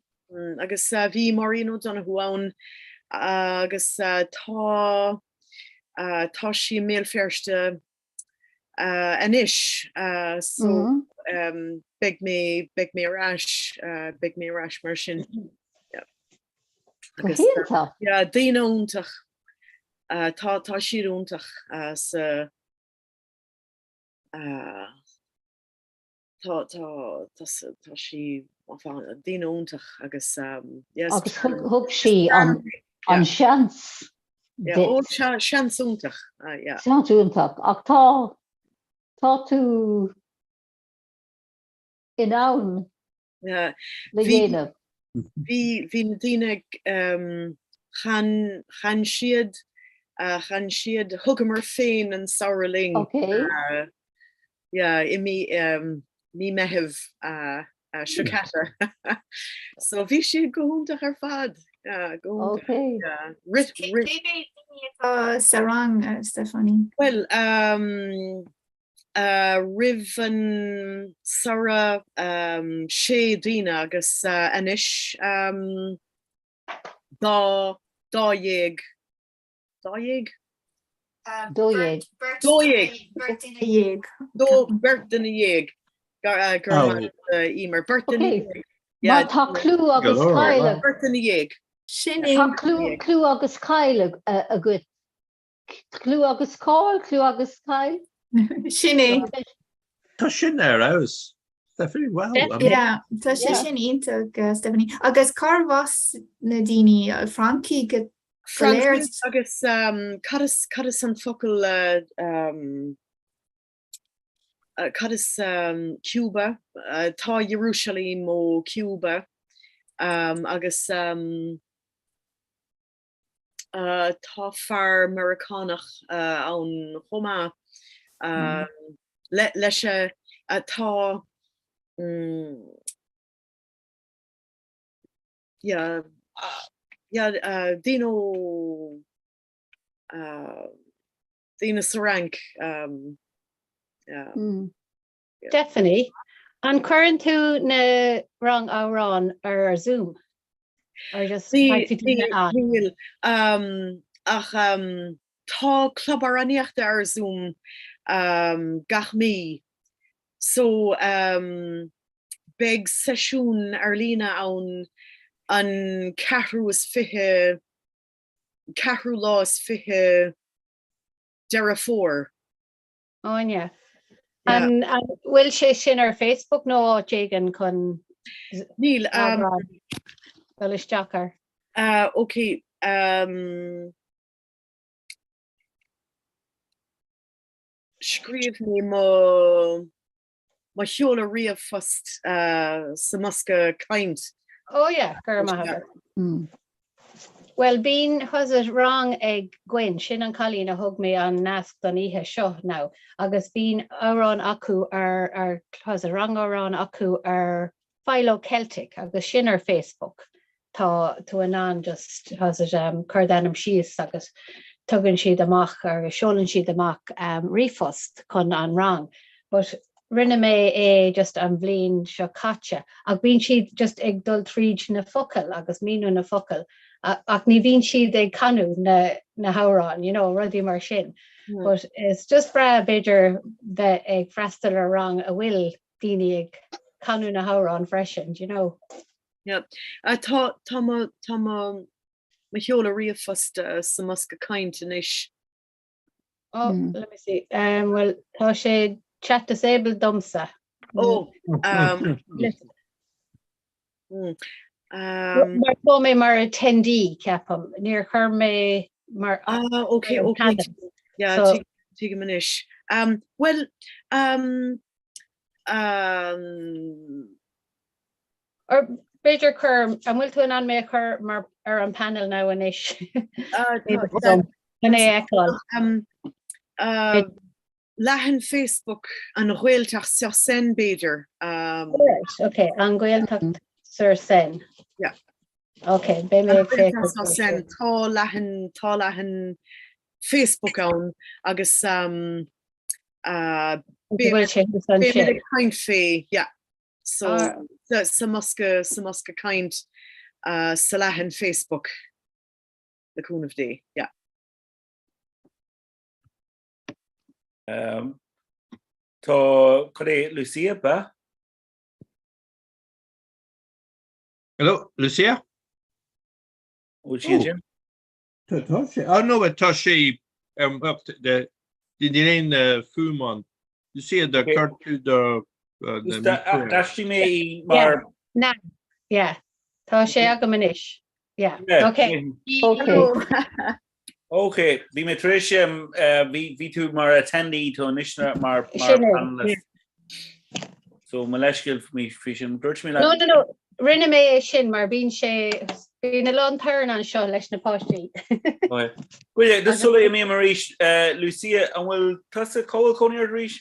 Agus bhí Maureen O'Donoghue ann agus tá tá sí i mBéal Feirste anois so beidh mé beidh mé ar ais beidh mé ar ais mar sin. Go hiontach. Yeah, daoine iontach tá tá siad iontach sa tá tá tá tá sí daoine iontach agus yes. Agus thug sí an an seans duit. Seans iontach, yeah. Seans iontach ach tá tá tú in ann le dhéanamh. Bhí bhí na daoine chan chan siad chan siad thugamar féin an samhradh linn. Okay. Yeah, i mí mí Meitheamh seo caite. So bhí siad go hiontach ar fad. Yeah, go hiontach. Okay. Yeah. Rith Cé rith. mhéad daoine atá sa rang, Stephanie? Well, um, uh, roimh an samhradh um, sé daoine agus uh, anois um, dá 12. 12? 12. 12. Beirt duine dhéag. Dó beirt duine dhéag. Gur Emer beirt duine dhéag. Má tá clú agus cáil. Beirt duine dhéag. Sin é. Tá clú agus cáil agat. Clú agus cáil, clú agus cáil. Sin é. Tá sin ar fheabhas. Stephanie, wow. Yeah, tá sé sin iontach, Stephanie. Agus cárbh as na daoine Francaigh go léir? Francaigh agus cad is cad is an focal cad is Cuba? Tá Ierúsaleim ó Cuba agus Tá fear Meiriceánach ann chomh maith leis tá yeah yeah daoine ó daoine sa Fhrainc yeah. Stephanie, an cuireann tú na rang amhrán ar Zoom? Or just Níl, ach tá club amhránaíochta ar Zoom gach mí so beidh seisiún ar líne ann an 24ú ceathrú lá is 20 Deireadh Fómhair. Áine, An bhfuil sé sin ar Facebook nó áit éigin chun Níl. dul isteach air? Ok. Scríobh mé mo mo sheoladh ríomhphost sa mbosca caint. Oh yeah, go raibh maith agat. Bhuel bíonn how's it rang ag Gwen, sin an cailín a thug mé an nasc don oíche seo now, agus bíonn amhrán acu ar, ar, how's it rang amhrán acu ar Philo Celtic agus sin ar Facebook. Tá tú in ann just, how's it, um, cur d'ainm síos agus tugann siad amach agus seolann siad amach um, ríomhphost chun an rang. But rinne mé é just an bhliain seo caite ach bíonn siad just ag dul tríd na focail agus míniú na focail. ach ní bhíonn siad ag canadh na na hamhráin, you know, rudaí mar sin. Mm. But it's just breá b'fhéidir bheith ag freastal ar rang a bhfuil daoine ag canadh na hamhráin freisin, you know. Yeah. Uh, tá tá mo tá mo mo sheoladh ríomhphost uh, sa mbosca caint anois. Oh, mm. let me see. Um, well, tá sé chat disabled domsa. Oh, um, mm, um, Mar tá mé mar attendee ceapaim, níor chuir mé mar ah, okay, okay. Yeah, so, tuigim anois. Um, well, um, um, Or b'fhéidir cuir, an bhfuil tú in ann mé a chur mar ar an panel now anois? Chun é a fheiceáil. Leathan Facebook an Ghaeltacht sur Seine b'fhéidir. Right, ok, an Ghaeltacht sur Seine. Yeah. Ok, beidh mé ag féachaint. Sur Seine, tá leathan, tá leathan Facebook ann agus beidh sé ag caint fé, yeah. So sa mbosca sa mbosca caint sa leathan Facebook le cúnamh Dé, yeah. Um, tá cad é Lucia ba? Hello, Lucia? Bhfuil sí ansin? Tá tá sé. Ah no, tá sé um, níl aon uh, fuaim ann. Lucia, do chuir tú do uh, D'aistrigh mé í mar Na, yeah. Tá sé agam anois. Yeah. Okay. Okay. Ok, bhí mé tar éis um, uh, bhí bhí tú mar attendee tú anois mar mar Sin é, panelist. So mo leithscéal faoi sin dúirt mé No, no, no. Rinne mé é sin mar bíonn sé bíonn a lán torann anseo leis na páistí. Goile, just sula imím arís, eh, Lucia, an bhfuil tusa cá bhfuil cónaí ort arís?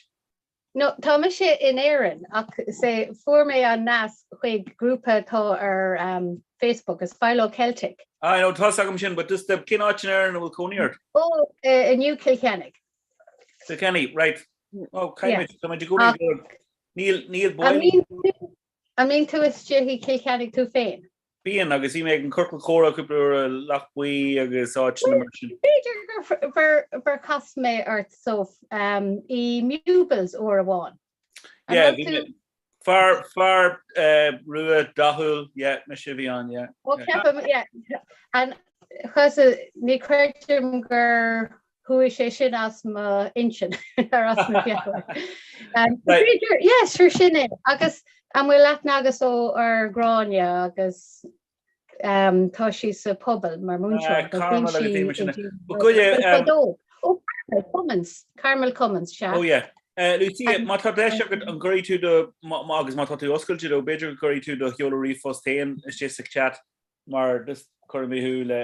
No, tá mise in Éirinn ach sé fuair mé an nasc chuig grúpa atá ar um, Facebook is Philo Celtic. Ah, no, tá's agam sin, but just uh, cén áit in Éirinn a bhfuil cónaí ort? Ó, uh, i New Cill Chainnigh. Cill Chainnigh, right. Oh, caithfidh tá mé i gcónaí Níl níl An mbíonn tú istigh i Cill Chainnigh tú féin? Bíonn, agus bhí mé ag an Ciorcal Comhrá cúpla uair i Loch Buí agus áiteanna mar sin. B'fhéidir gur gur chas mé ort so i Mubel's uair amháin. Yeah, bhí mé fear fear rua dathúil, yeah, mise a bhí ann, yeah. Ó ceapaim, yeah. And chas ní chreidim gur Chuaigh sé sin as m'intinn ar as mo mheabhair. B'fhéidir, yeah, sure sin é. Agus an bhfuil aithne agat ar Gráinne agus um, tá sí sa pobal mar múinteoir. Carmel agus daoine mar sin. Goile, Oh, Carmel Cummins, Carmel Cummins, sea. Oh yeah. Uh, Lucia, má tá deis agat an gcuirfidh tú do agus má tá tú oscailte dó, b'fhéidir go gcuirfidh tú do sheoladh ríomhphost féin istigh sa chat mar just cuirfidh mé thú le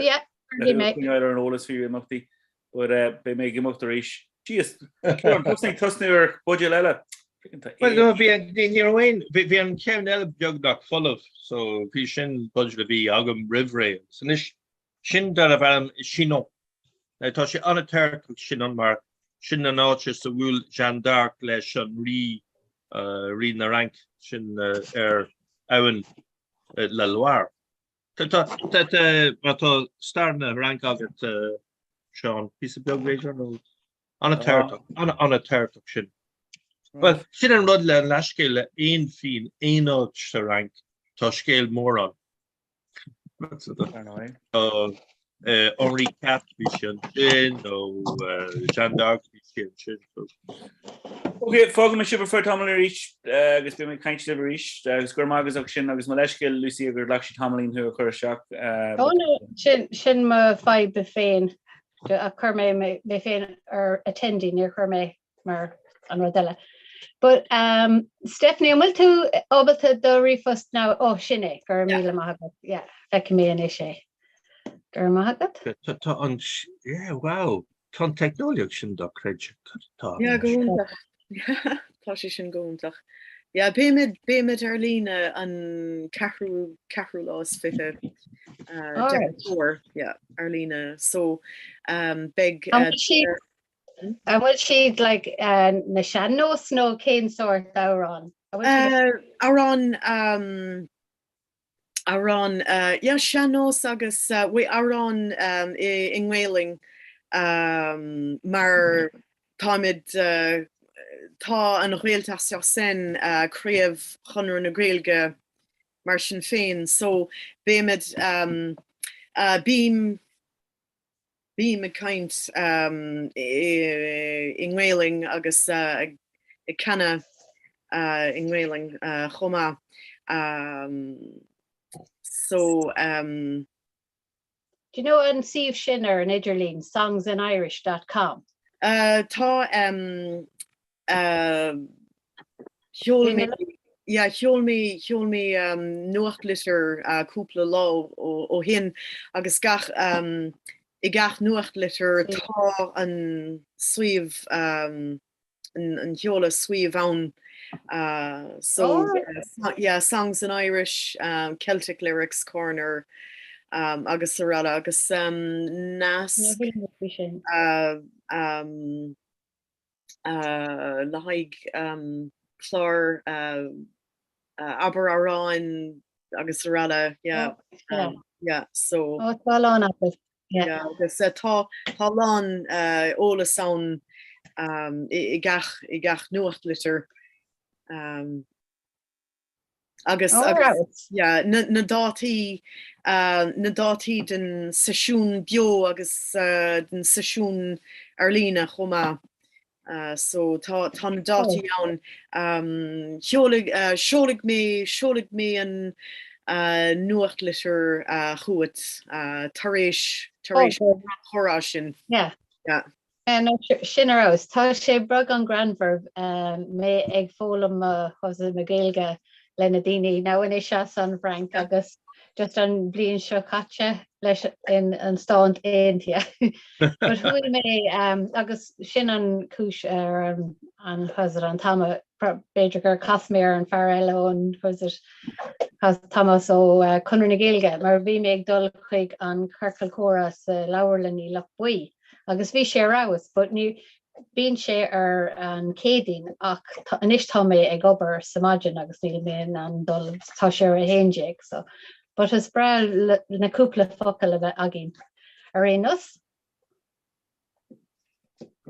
coinneáil ar an eolas faoi imeachtaí, but eh, beidh mé ag imeacht arís. Jeez, Ciarán, tosnaigh tosnú ar buidéal eile. Well, no, bhí an ní raibh aon bhí an ceann eile beagnach folamh, so bhí sin buidéal a bhí agam roimh ré. So anois sin darbh ainm Chinon. Now, tá sé an-tábhachtach Chinon mar sin an áit is a bhuail Jeanne d'Arc leis an rí uh, rí na Fhraince sin uh, ar abhainn la Loire. Tá, tá, tá, má tá stair na Fhraince agat, Seán, píosa beag b'fhéidir, nó an-tábhachtach, an-tábhachtach sin. Bhuel, sin an rud le an leathscéal le aon fíon, aon áit sa Fhrainc, tá scéal mór ann. Tá Henri Quatre, bhí sé ansin, nó Jeanne d'Arc, bhí sí ansin. Ok, fágfaidh mé sibh ar feadh tamaill arís agus beidh mé ag caint libh arís agus go raibh maith agat as sin agus mo leithscéal Lucia gur ghlac sé tamaillín thú a chur isteach. Oh no, sin sin mo fadhb féin. A chuir mé mé féin ar attendee, níor chuir mé mar an rud eile. But um, Stephanie, an bhfuil tú ábalta do ríomhphost now? Oh, sin é, go raibh míle maith agat. Yeah, feicfidh mé anois é. Go raibh maith agat. Tá an, yeah, wow. Tá an teicneolaíocht sin dochreidte. Cad atá Yeah, go hiontach. Tá sé sin go hiontach. Yeah, beimid, beimid ar líne an ceathrú, ceathrú lá is fiche uh, Deireadh Fómhair, yeah, ar líne. So um, beidh An bhfuil siad, an bhfuil siad like, uh, na sean-nós nó cén sórt amhrán? An bhfuil siad- Uh, amhrán um, Amhrán, yeah, sean-nós agus bhuel amhrán i nGaelainn mar táimid, tá an Ghaeltacht sur Seine, craobh Chonradh na Gaeilge mar sin féin so beimid, bím, Bím ag caint i nGaelainn agus ag canadh i nGaelainn chomh maith. So. Do you know an suíomh sin ar an idirlíon, songsinirish dot com? Tá. Sheol mé, yeah, sheol mé, sheol mé nuachtlitir cúpla lá ó shin agus gach, i gach nuachtlitir tá an suíomh, an seoladh suíomh ann. So, yeah, Songs in Irish, Celtic Lyrics Corner agus araile agus nasc le haghaidh clár Abair Amhráin agus araile yeah yeah so Ó tá a lán acu yeah. Yeah agus tá tá a lán eolas ann i gach i gach nuachtlitir. Agus agus yeah na na dátaí na dátaí den seisiún beo agus den seisiún ar líne chomh maith. So tá tá na dátaí ann. Sheolfaidh seolfaidh mé seolfaidh mé an nuachtlitir chugat tar éis tar éis an chomhrá sin. Yeah. Yeah. No, sin ar fheabhas. Tá sé beagán greannmhar mé ag foghlaim mo mo Ghaeilge le na daoine now anois as an bhFrainc agus just an bhliain seo caite leis in an Stáit Aontaithe. But chuaigh mé agus sin an cúis ar an an an t-am b'fhéidir gur chas mé ar an fear eile ón Tomás ó Conradh na Gaeilge mar bhí mé ag dul chuig an Ciorcal Comhrá sa leabharlann i Loch Buí. Agus bhí sé ar fheabhas, but ní, bíonn sé ar an Céadaoin ach anois tá mé ag obair sa maidin agus níl mé in ann dul, tá sé ar a 11 so. But is breá na cúpla focal a bheith againn ar aon nós.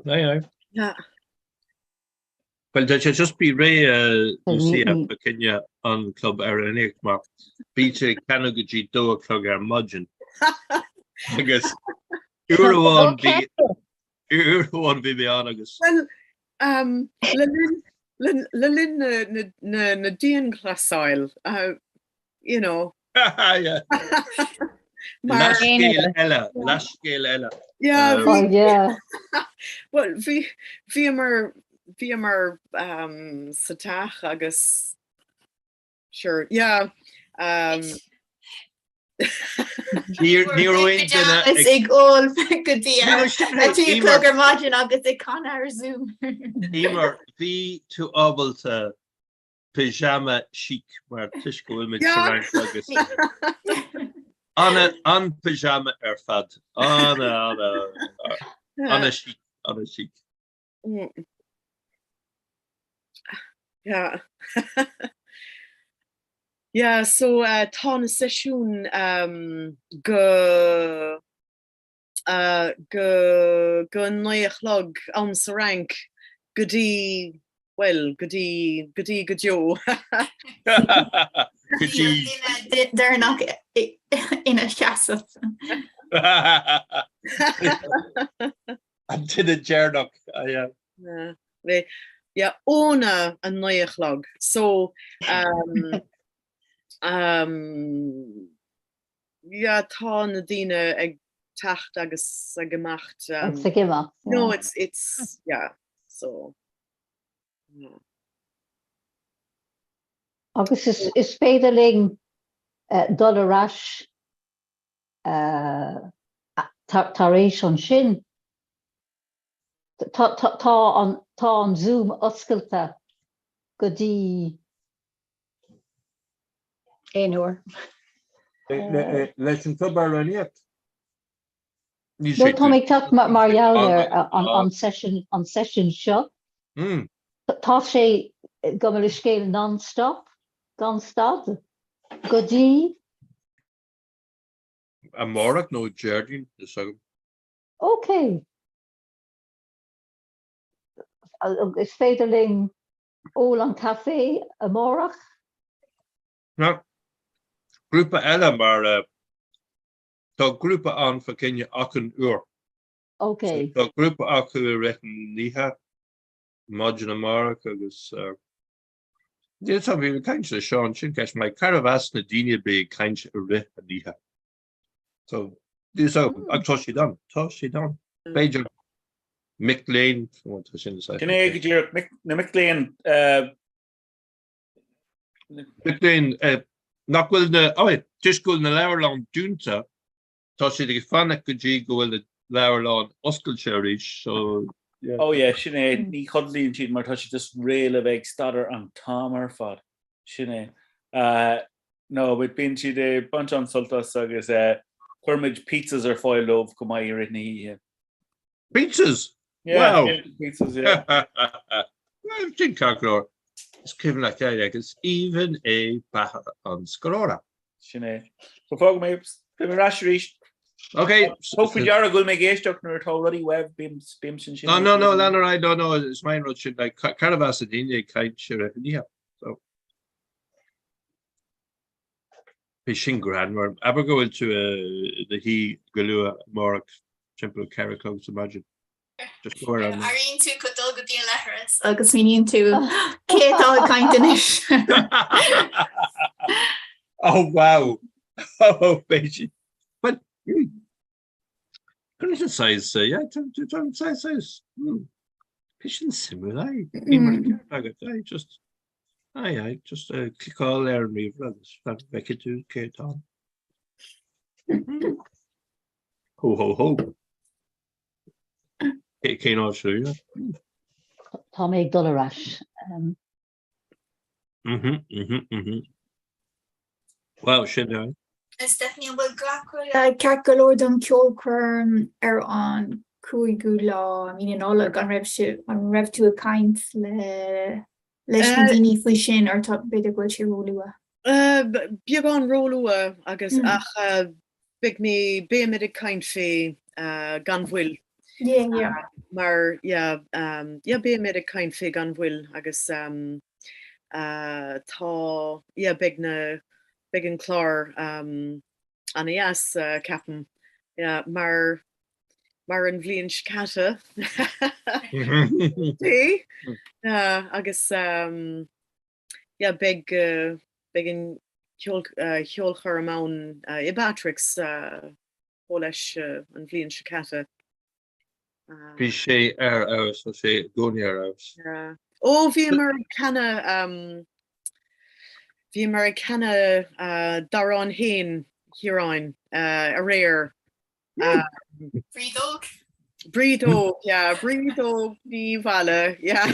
Aye, aye. Yeah. Bhuel, tá sé just bí réidh Lucia fá choinne an club amhránaíocht mar bíonn sé ag canadh go dtí dó a chlog ar maidin. Agus uair amháin bhí uair amháin bhí mé ann agus. Bhuel, le linn le linn na na na dianghlasáil, you know. Yeah. Mar Leathscéal eile, leathscéal eile. Yeah, Um, bhí yeah. Well, bhí bhíomar bhíomar um, sa teach agus sure, yeah. Um, Ní ní raibh aon duine Is ag ag ól go dtí No, sin a trí a Emer. chlog ar maidin agus ag canadh ar Zoom. Emer, bhí tú ábalta pyjama chic mar toisc go bhfuil muid sa Fhrainc agus ana an pyjama ar fad ana ana ana chic ana chic. Yeah. Yeah, so uh, tá na seisiún um, go uh, go go 9 a chlog am sa Fhrainc go dtí, bhuel, go dtí, go dtí go deo. Go dtí. Duine deireanach ina sheasamh. An duine deireanach, yeah. Yeah, yeah, óna a 9 a chlog. So, um, um, Yeah, tá na daoine ag teacht agus ag imeacht. Agus ag imeacht, No, yeah. it's, it's, yeah, so, yeah. Agus is, is féidir linn dul ar ais tar éis ansin. Tá, tá, tá an, tá an Zoom oscailte go dtí Aon uair. Leis an club amhránaíocht? Níl No, sé tá mé ag teacht mar gheall ar an an session an session seo. Tá sé gabh mo leithscéal non-stop, gan stad, go dtí. Amárach nó Déardaoin, is agam. Ok. Is féidir linn ól an caife amárach? Ná. Grúpa eile mar tá grúpa ann fá choinne achan uair. Ok. Tá grúpa acu i rith an oíche, maidin amárach agus Níl 'fhios a'm, bhí mé ag caint le Seán, sin ceist maith, cérbh as na daoine a bhí ag caint i rith an oíche? So, níl 'fhios a'm, ach tá siad ann, tá siad ann. B'fhéidir mic léinn, tá sin Sin é go díreach, na mic léinn. Mic léinn, nach bhfuil na, toisc go bhfuil na leabharlann dúnta, Tá siad ag fanacht go dtí go bhfuil na leabharlann oscailte arís so yeah. Oh yeah, sin é, ní chodlaíonn siad mar tá siad just réidh le bheith ag staidéar an t-am ar fad. Sin é. Uh, no, but bíonn siad ag baint an-sult as agus uh, cuirimid pizzas ar fáil dóibh go maith i rith na hoíche. Pizzas? Yeah, wow. Pizzas, yeah. Well, sin ceart go leor. Is cuimhin leat é agus aoibhinn é beatha an scoláire. Sin é. So fágfaidh mé, beidh mé ar ais arís. Ok. Tóg faoi deara go bhfuil mé ag éisteacht nuair atá rudaí uaibh, bím sin sin. No, no, no, lean ar aghaidh, no, no, is maith an rud sin, like, cérbh as na daoine ag caint i rith an oíche. So. Bhí sin greannmhar. Abair go bhfuil tú i do shuí go luath amárach timpeall 4 a chlog sa maidin. Just go ar an. Éiríonn tú chun dul go dtí an leithreas agus smaoiníonn tú cé atá ag caint anois. Oh wow! Oh b'fhéidir. But Conas an saghas, yeah, tá an saghas, saghas, bhí sin suimiúil, aye, bhí mar ceart agat, aye, just, aye, aye, just cliceáil ar an ríomhaire agus feicfidh tú cé atá ann. Ho, ho, ho. Cén áit seo? Tá mé ag dul ar ais. Mhm, mhm, mhm. Wow, sin é. Stephanie, an bhfuil gach rud ceart go leor don ceolchoirm ar an 5ú lá mí na Nollag? An raibh sibh, an raibh tú ag caint le leis na daoine faoi sin or tá b'fhéidir go bhfuil sé róluath? Beagán róluath agus ach beidh mé, beimid ag caint fé gan mhoill. Yeah, yeah. Mar yeah, yeah beimid ag caint fé gan mhoill agus tá, yeah beidh na, beidh an clár ana-dheas ceapaim, yeah mar, mar an bhliain seo caite. Yeah agus yeah beidh, beidh an cheolchoirm ann i bPatrick's chomh leis an bhliain seo caite. Bhí sé ar fheabhas, tá sé i gcónaí ar fheabhas. Ó, bhíomar ag canadh, bhíomar ag canadh d'amhrán fhéin, Chiaráin, aréir. Bríd Óg? Bríd Óg, yeah, Bríd Óg Ní Mháille, yeah.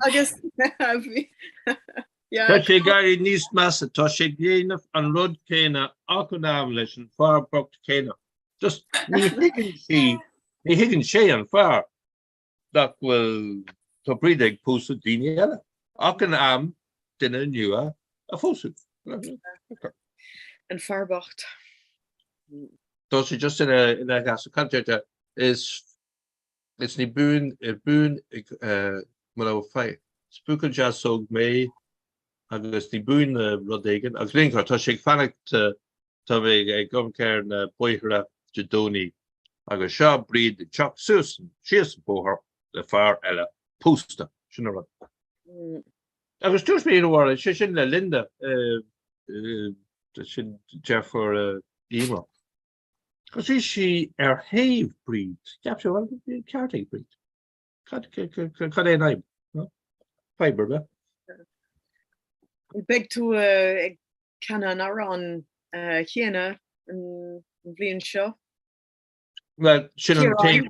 Agus bhí, yeah. Tá sé ag éirí níos measa, tá sé ag déanamh an rud céanna achan am leis an fear bocht céanna. Just ní thuigeann sí, ní thuigeann sé an fear nach bhfuil, tá Bríd ag pósadh daoine eile. Achan am duine nua a phósadh. An fear bocht. Tá sé just ina ina sheasamh. Cad deirtear? Is is ní buan buan mo raibh fadhb. Is buachaill deas óg mé agus ní buan rud éigin agus linn tá sé ag fanacht tá mé ag amharc ar na bóithre Dé Domhnaigh agus seo Bríd ag teacht suas síos an bóthar le fear eile pósta. Sin an rud. Agus dúirt mé ina sé sin le Linda sin deirfiúr Emer. Agus bhí sí ar thaobh Bríd. Cheap sé bhuel bhí an ceart ag Bríd. Cad cad é an fhadhb? Fadhb ar bith. Beidh tú ag canadh an amhráin chéanna an bhliain seo? Well, sin an t-aon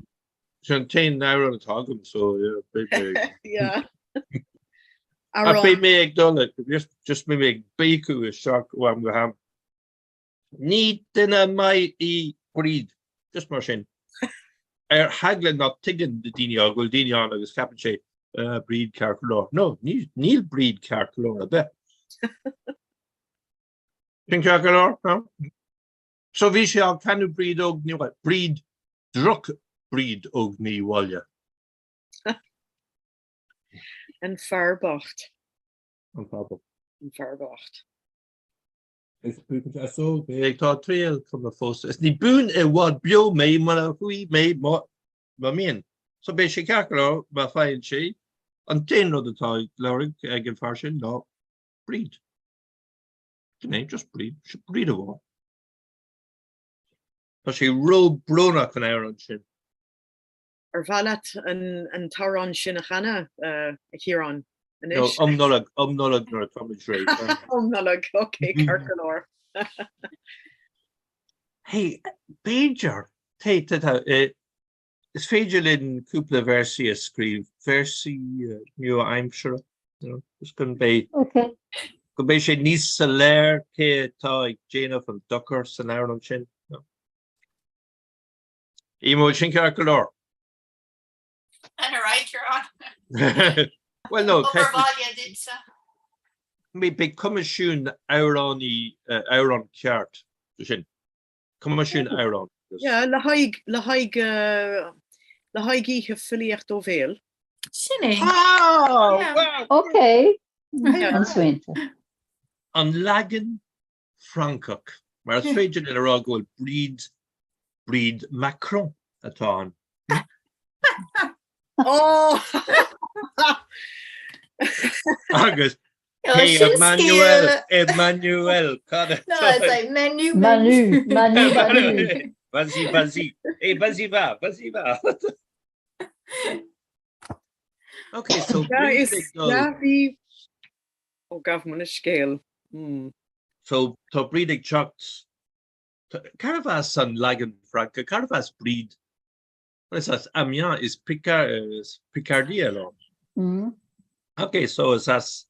sin an t-aon amhrán atá agam so yeah, beidh mé Yeah. Ach beidh mé ag dul just just beidh mé ag béiceadh isteach ó am go ham. Ní duine maith í Bríd, just mar sin. Ar eagla nach dtuigeann na daoine go bhfuil daoine ann agus ceapann sé uh, Bríd ceart go leor. No, níl Bríd ceart go leor ar bith. Sin ceart go leor, no? So bhí sé á canadh Bríd Óg Ní Mháille, Bríd, Droch Bríd Óg Ní Mháille. An fear bocht. An fear bocht. An fear bocht. Is buan is óg mé tá triail chun mo phósta is ní buan i bhfad beo mé mura bhfaighidh mé mo mhian. So beidh sé ceart go leor má faigheann sé an t-aon rud atá ag lorg ag an fear sin ná Bríd. Sin é, just Bríd, Bríd amháin. Tá sé ró-brónach an amhrán sin. Ar mhaith leat an t-amhrán sin a chanadh, a Chiaráin, anois? No, um Nollag, um Nollag nuair atá muid réidh. Um Nollag, ok, ceart go leor. Hey, b'fhéidir, tá, tá, tá, is féidir linn cúpla véarsaí a scríobh, véarsaí nua-aimseartha, you know, just go mbeidh, go mbeidh sé níos soiléir cé atá ag déanamh an dochar san amhrán sin. You know. An bhfuil sin ceart go leor. An right, Ciarán. Well no, Obair bhaile duitse. Beidh coimisiún amhránaí amhrán ceart sin. Coimisiún amhrán. Yeah, le haghaidh le haghaidh le haghaidh oíche filíocht ó bhéal. Sin é. Ah, Ok, an smaointe. An leagan Francach, mar is féidir linn a rá go bhfuil Bríd, Bríd Macron atá ann. Oh! Agus Oh, Hey, sin Emmanuel, scéal. Emmanuel, cad atá No, it's like menu, Manu, Manu, Manu. Vas-y, vas-y. Hey, vas-y, va, vas-y, va. Ok, so Yeah, Bríd is ag dul. yeah, bhí Ó gabh mo leithscéal. Mm. So tá Bríd ag teacht, carbh as an leagan Francach, carbh as Bríd? Well, is as Amiens, is Picard, is Picardie alán. Mm. Ok, so is as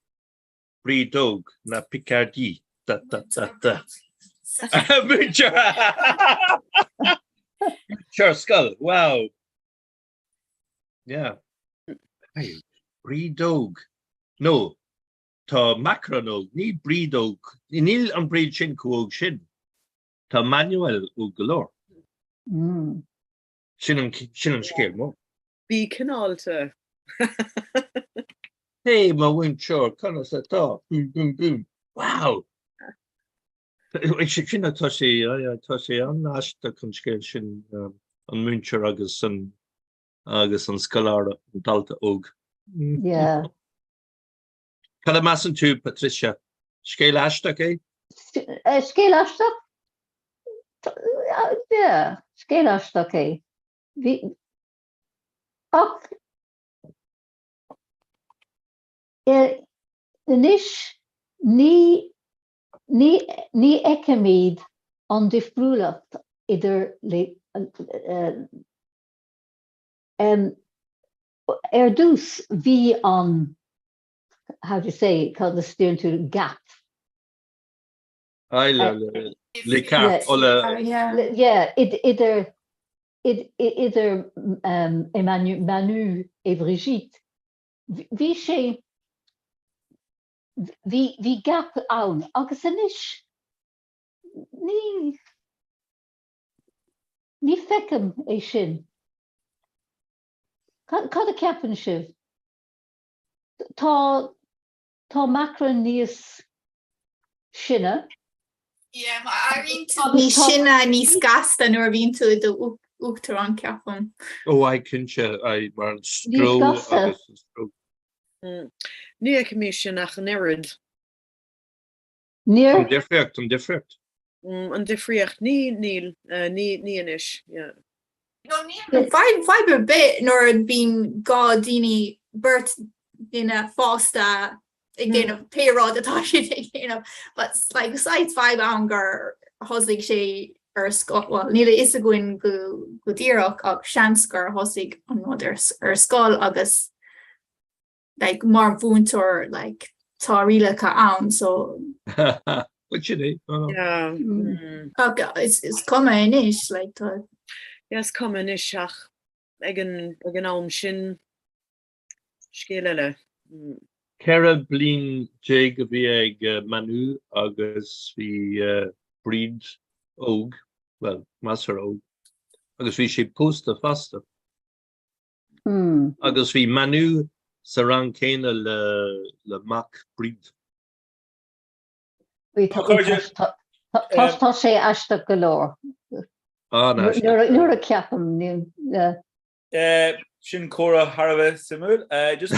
Bríd Óg na Picardie. Da, da, da, da. Múinteoir! Múinteoir scoil, wow! Yeah. Hey, Bríd Óg. No, tá Macron óg, ní Bríd Óg. Níl an Bríd sin chomh óg sin. Tá Manuel óg go leor. Mm. Sin an, sin an scéal mór. Bí cineálta. Hey, mo mhúinteoir, conas atá? Boom, boom, boom. Wow! Sin tá sé, tá sé an-aisteach an scéal sin, an múinteoir agus an agus an scoláire, an dalta óg. Yeah. Cad a measann tú, Patricia? Scéal aisteach é? Scéal aisteach? Yeah, scéal aisteach é. Bhí, ach anois ní Ní ní fheicimid an difriúlacht idir Ar dtús bhí an how do you say cad a deireann tú gap. Aye le l'écart ó le Yeah idir idir Emmanuel Manu et Brigitte. Bhí sé Bhí, bhí gap ann agus anois ní, ní feicim é sin. Cad, cad a ceapann sibh? Tá, tá Macron níos sine. Yeah, má éiríonn tú níos sine, níos gasta nuair a bhíonn tú i do uachtarán, ceapaim. Ó, aye, cinnte, aye, mar an stró Níos gasta. agus an stró. Ní fheicim é sin ach an oiread. Níor. An difríocht, an difríocht. An difríocht, ní, níl, ní, ní anois, yeah. No, níl fadhb, fadhb ar bith nuair a bíonn gá daoine, beirt duine fásta ag déanamh pé rud atá siad ag déanamh, but like saghas fadhb ann gur thosaigh sé ar scoil, well níl a fhios againn go go díreach ach seans gur thosaigh an rud ar ar scoil agus like mar mhúinteoir like tá rialacha ann so Bhuel sin é, no no. Yeah. Mm. Ach is is cuma anois like tá Yeah, is cuma anois ach ag an ag an am sin scéal eile. Mm. 14 bliain a bhí ag Manu agus bhí Bríd óg. Bhuel, measartha óg. Agus bhí sé pósta fosta. Agus bhí Manu sa rang céanna le le mac Bríd. Bhí tá sé aisteach go leor. Nuair a ceapaim Sin comhrá thar a bheith suimiúil. Just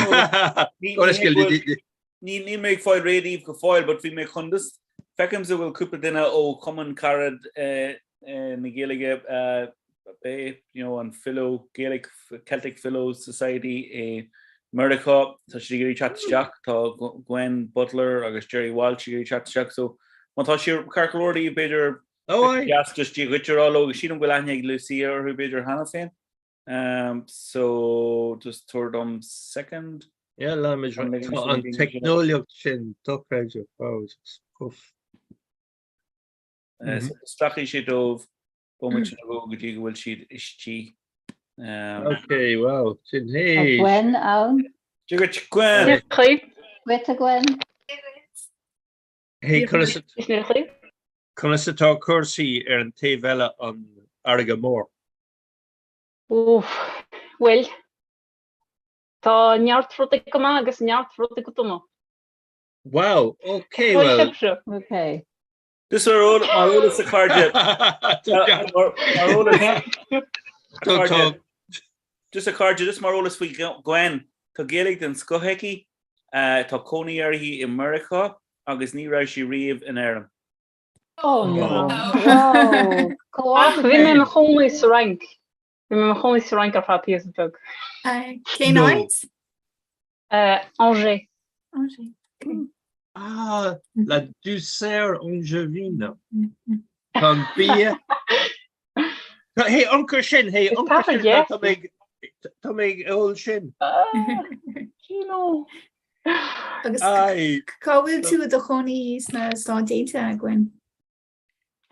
Níl mé ag fáil réidh daoibh go fóill, but bhí mé chun just feicimse go bhfuil cúpla duine ó Chumann Carad na Gaeilge eh, you know, an Philo Gaelic Celtic Philo Society i Meiriceá, tá siad ag iarraidh teacht isteach, tá Gwen Butler agus Jerry Walsh ag iarraidh teacht isteach, so má tá sé ceart go leor daoibh b'fhéidir deas just Dia dhuit a rá leo, sílim go bhfuil aithne ag Lucia orthu b'fhéidir cheana féin. Um, so just tabhair dom second. Yeah, leanfaimid An ligean Tá an sin teicneolaíocht sin dochreidte. Wow, just oof. Uh, so glacfaidh sé dóibh bomaite nó dhó go dtí go bhfuil siad istigh. Um, Okay, wow, sin Tá hey. Gwen ann. Dia dhuit, Gwen! Dia dhuit. Dhuit a Gwen. Hey, conas conas atá cúrsaí ar an taobh eile an fharraige mór? Uff, bhuel, tá neart rudaí go maith agus neart rudaí go dona. Wow, ok, well. Ok. Just mar eolas a chairde. Mar eolas. Just a chairde, just mar eolas faoi Gwen, tá Gaeilge den scoth aici, tá cónaí uirthi i Meiriceá agus ní raibh sí riamh in Éirinn. Oh no. Wow. Ach bhí mé i mo chónaí sa Fhrainc. Bhí mé i mo chónaí sa Fhrainc ar feadh píosa beag. Cén áit? Angers. Angers. Ah, la douceur angevine. Tá an bia. Hey, uncair sin, hey, uncair sin, tá mé tá mé ag ól sin. Kino. Agus cá bhfuil tú i do chónaí sna Stáit Aontaithe, Gwen?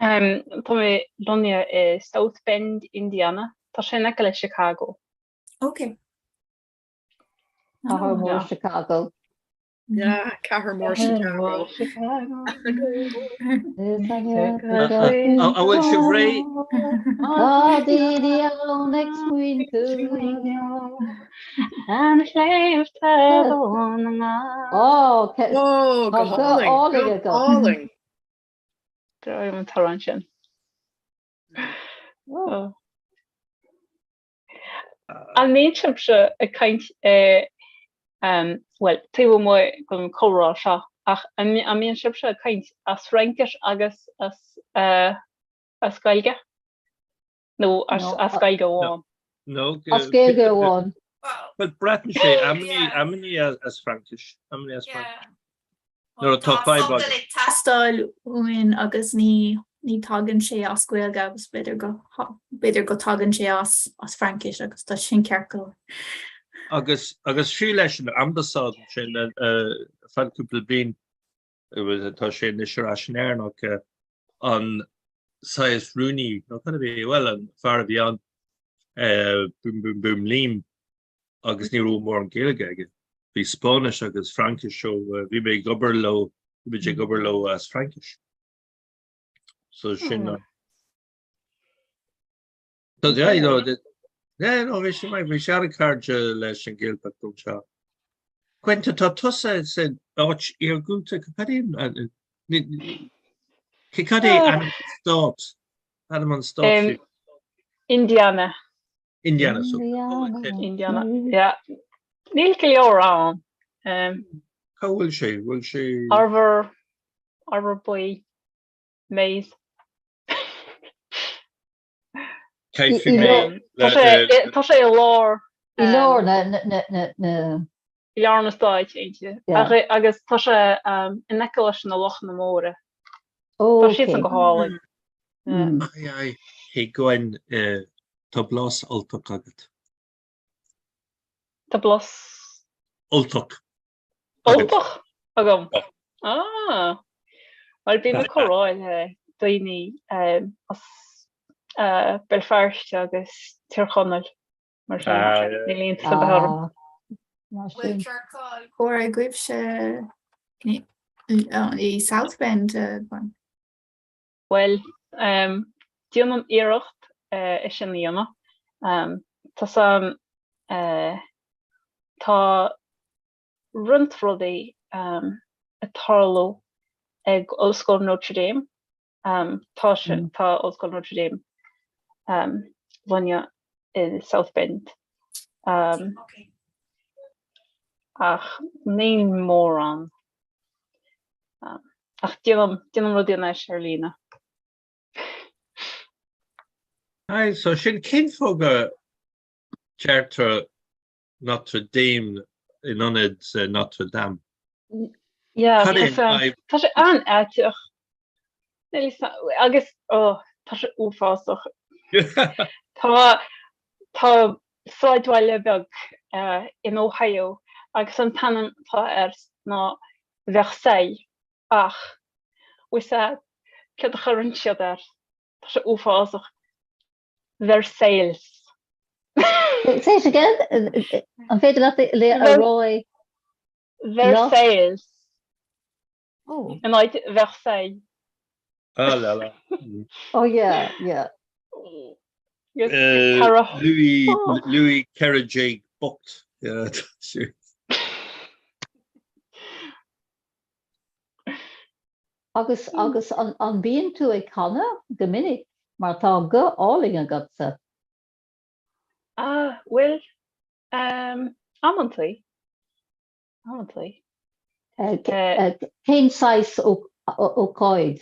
Tá mé lonnaithe i South Bend, Indiana. Tá sé in aice le Chicago. Ok. Cathair mhór Chicago. Yeah, cathair mhór Chicago. An bhfuil sibh réidh? Tá daoine ann ag smaointiú. An sléibhte Dhún na nGall. Ó, Ó, go hálainn, go hálainn. Go raibh an t-amhrán sin. An mbíonn sibhse ag caint bhuel, taobh amuigh den chomhrá seo, ach an mbíonn sibhse ag caint as Fraincis agus as as Gaeilge? Nó as as Gaeilge amháin? No, As Gaeilge amháin. Well, braitheann sé amannaí as Fraincis, amannaí as Fraincis. Nuair atá fadhb agat. Tá ag teastáil uainn agus ní ní tagann sé as Gaeilge agus b'fhéidir go b'fhéidir go tagann sé as as Fraincis agus tá sin ceart go leor. Agus agus fiú leis an ambasáid sin ar feadh cúpla bliain tá sé anois ar ais in Éirinn ach an saghas rúnaí nó cad a bhí bhuel an fear a bhí ann boom boom boom Liam agus ní raibh mórán Gaeilge aige. Bhí Spáinnis agus Fraincis so bhí mé ag obair leo, bhí muid ag obair leo as Fraincis. So sin an. So yeah, you know, the, yeah, no, bhí sé maith, bhí sé an-chairde leis an Ghaeltacht anseo. Gwen, tá tusa san áit iargúlta, cad é an, cad é ainm an stát, ainm an stát? Indiana. Indiana so Indiana yeah. Níl go leor ann. Um, Cá bhfuil sé? Bhfuil sé Arbhar arbhar buí maize. Caithfidh mé Tá sé tá sé i lár I lár na na na na i lár na Stáit Aontaithe Yeah. agus tá sé um, in aice leis na lochanna móra. Oh, Tá siadsan go hálainn. Mm. Ai ai, hey Gwen, eh, tá blas Ultach agat. Tá blas Ultach. Ultach agam. Ah, Bhuel bím ag comhrá le daoine um, as uh, Béal Feirste agus Tír Chonaill mar sin Ah, níl iontas ar bith orm. Bhfuil ciorcal comhrá agaibhse i South Bend, Gwen? Bhuel, Déanaim iarracht é sin a dhéanamh. Tá tá roinnt rudaí ag tarlú ag Ollscoil Notre Dame. Tá tá Ollscoil Notre Dame lonnaithe i South Bend. Ach níl mórán. Ach déanaim déanaim rudaí anois ar líne. Aye, so sin cén fáth go deirtear Notre Dame in ionad Notre Dame? Yeah, Cad é an fhadhb? Tá sé an-aiteach. Agus oh, tá sé uafásach. Tá tá sráidbhaile beag in Ohio agus an t-ainm atá air ná Versailles ach bhfuil fhios a'd céard a chuireann siad air? Tá sé uafásach. Versailles. Say it again. An féidir leat a rá é? Versailles. Oh. In áit Versailles. Ah, la la. Oh yeah, yeah. Uh, Louis, Louis 14 bocht. Yeah, sure. Agus agus an an bíonn tú ag canadh go minic mar tá guth álainn agatsa? Ah, bhuel, um, amantaí. Amantaí. Eh, eh, cén saghas ócáid?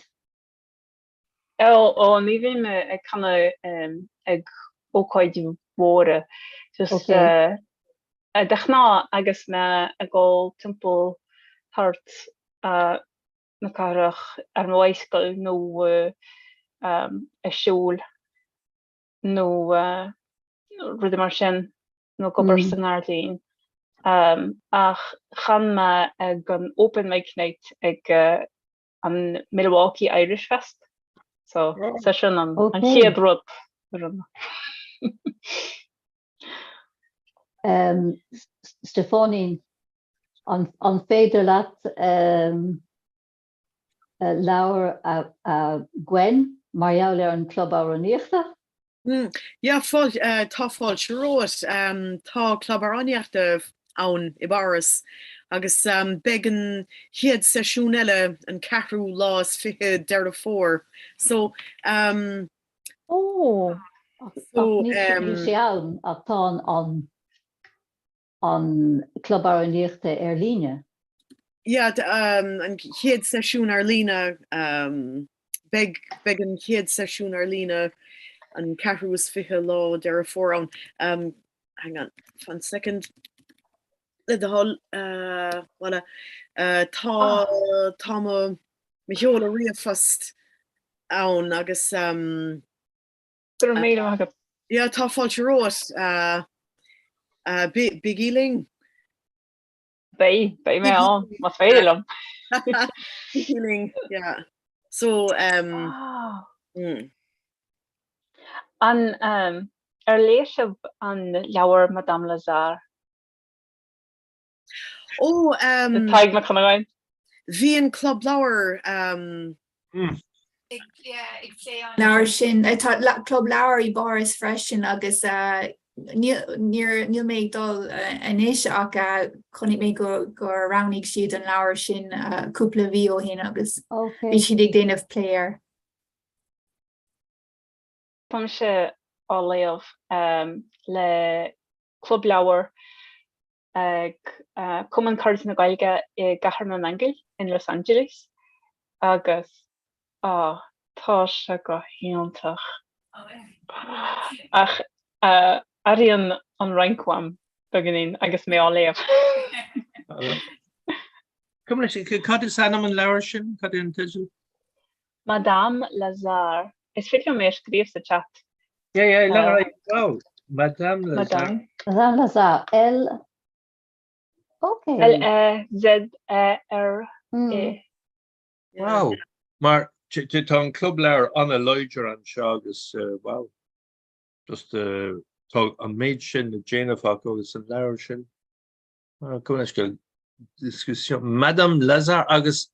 Ó, ó, ní bhím ag canadh um, ag ócáidí mhóra. Just Okay. uh, eh, de ghnáth agus mé ag dul timpeall thart uh, na cathrach ar mo bhicycle nó uh, um, ag siúl nó uh, rudaí mar sin nó ag obair sa ngairdín. Um, ach chan mé ag an open mic night ag uh, an Milwaukee Irish Fest. So so sin an, an Okay. chéad rud a rinne. Um, Stiofáinín, an, an féidir leat um, uh, labhair a, a Gwen mar gheall ar an club amhránaíochta? Mm, yeah, fáil, uh, tá fáilte romhat. Um, tá club amhránaíochta ann i bPáras agus um, beidh an chéad seisiún eile an ceathrú lá is 20 Deireadh Fómhair. So, um, Oh, ach, so, ach níl sé, um, níl sé ann ach tá an, an, an club amhránaíochta ar líne. Yeah, um, an chéad seisiún ar líne, um, beidh, beidh an chéad seisiún ar líne an 24ú lá Deireadh Fómhair ann. Um, hang on, one second. Le do thoil, uh, voilà. Uh, tá, tá mo, mo sheoladh ríomhphost ann agus um, Go raibh míle maith agat. Yeah, tá fáilte romhat. Uh, uh, bígí linn. Beidh, beidh mé ann, más féidir liom. Bígí linn, yeah. So, um, Ah. mm. An um, ar léigh sibh an leabhar Madame Lazare? Ó, um, Tadhg Mac Dhonnagáin. Bhí an Club Leabhar um, Ag ag plé an leabhar sin tá Club Leabhar i bPáras freisin agus níl níl mé ag dul anois ach chonaic mé go gur roghnaigh siad an leabhar sin cúpla mhí ó shin agus bhí siad ag déanamh plé air. Táimse á léamh le Club Leabhar ag Cumann Cairde na Gaeilge i gCathair na nAingeal in Los Angeles agus á tá sé go hiontach. Ach airíonn an Fhrainc uaim beagáinín agus mé á léamh. Come leis, cad is ainm an leabhar sin? Cad é an teideal? Madame Lazare. Is féidir liom é a scríobh sa chat. Yeah, yeah, lean ar aghaidh. Wow, Madame Lazare. Madame. Madame Lazare, L. Okay. L-A-Z-A-R-E. Wow. Mar tá an club leabhar an-láidir anseo agus wow. Just tá an méid sin le déanamh acu agus an leabhar sin. Come leis go discussion. Madame Lazare agus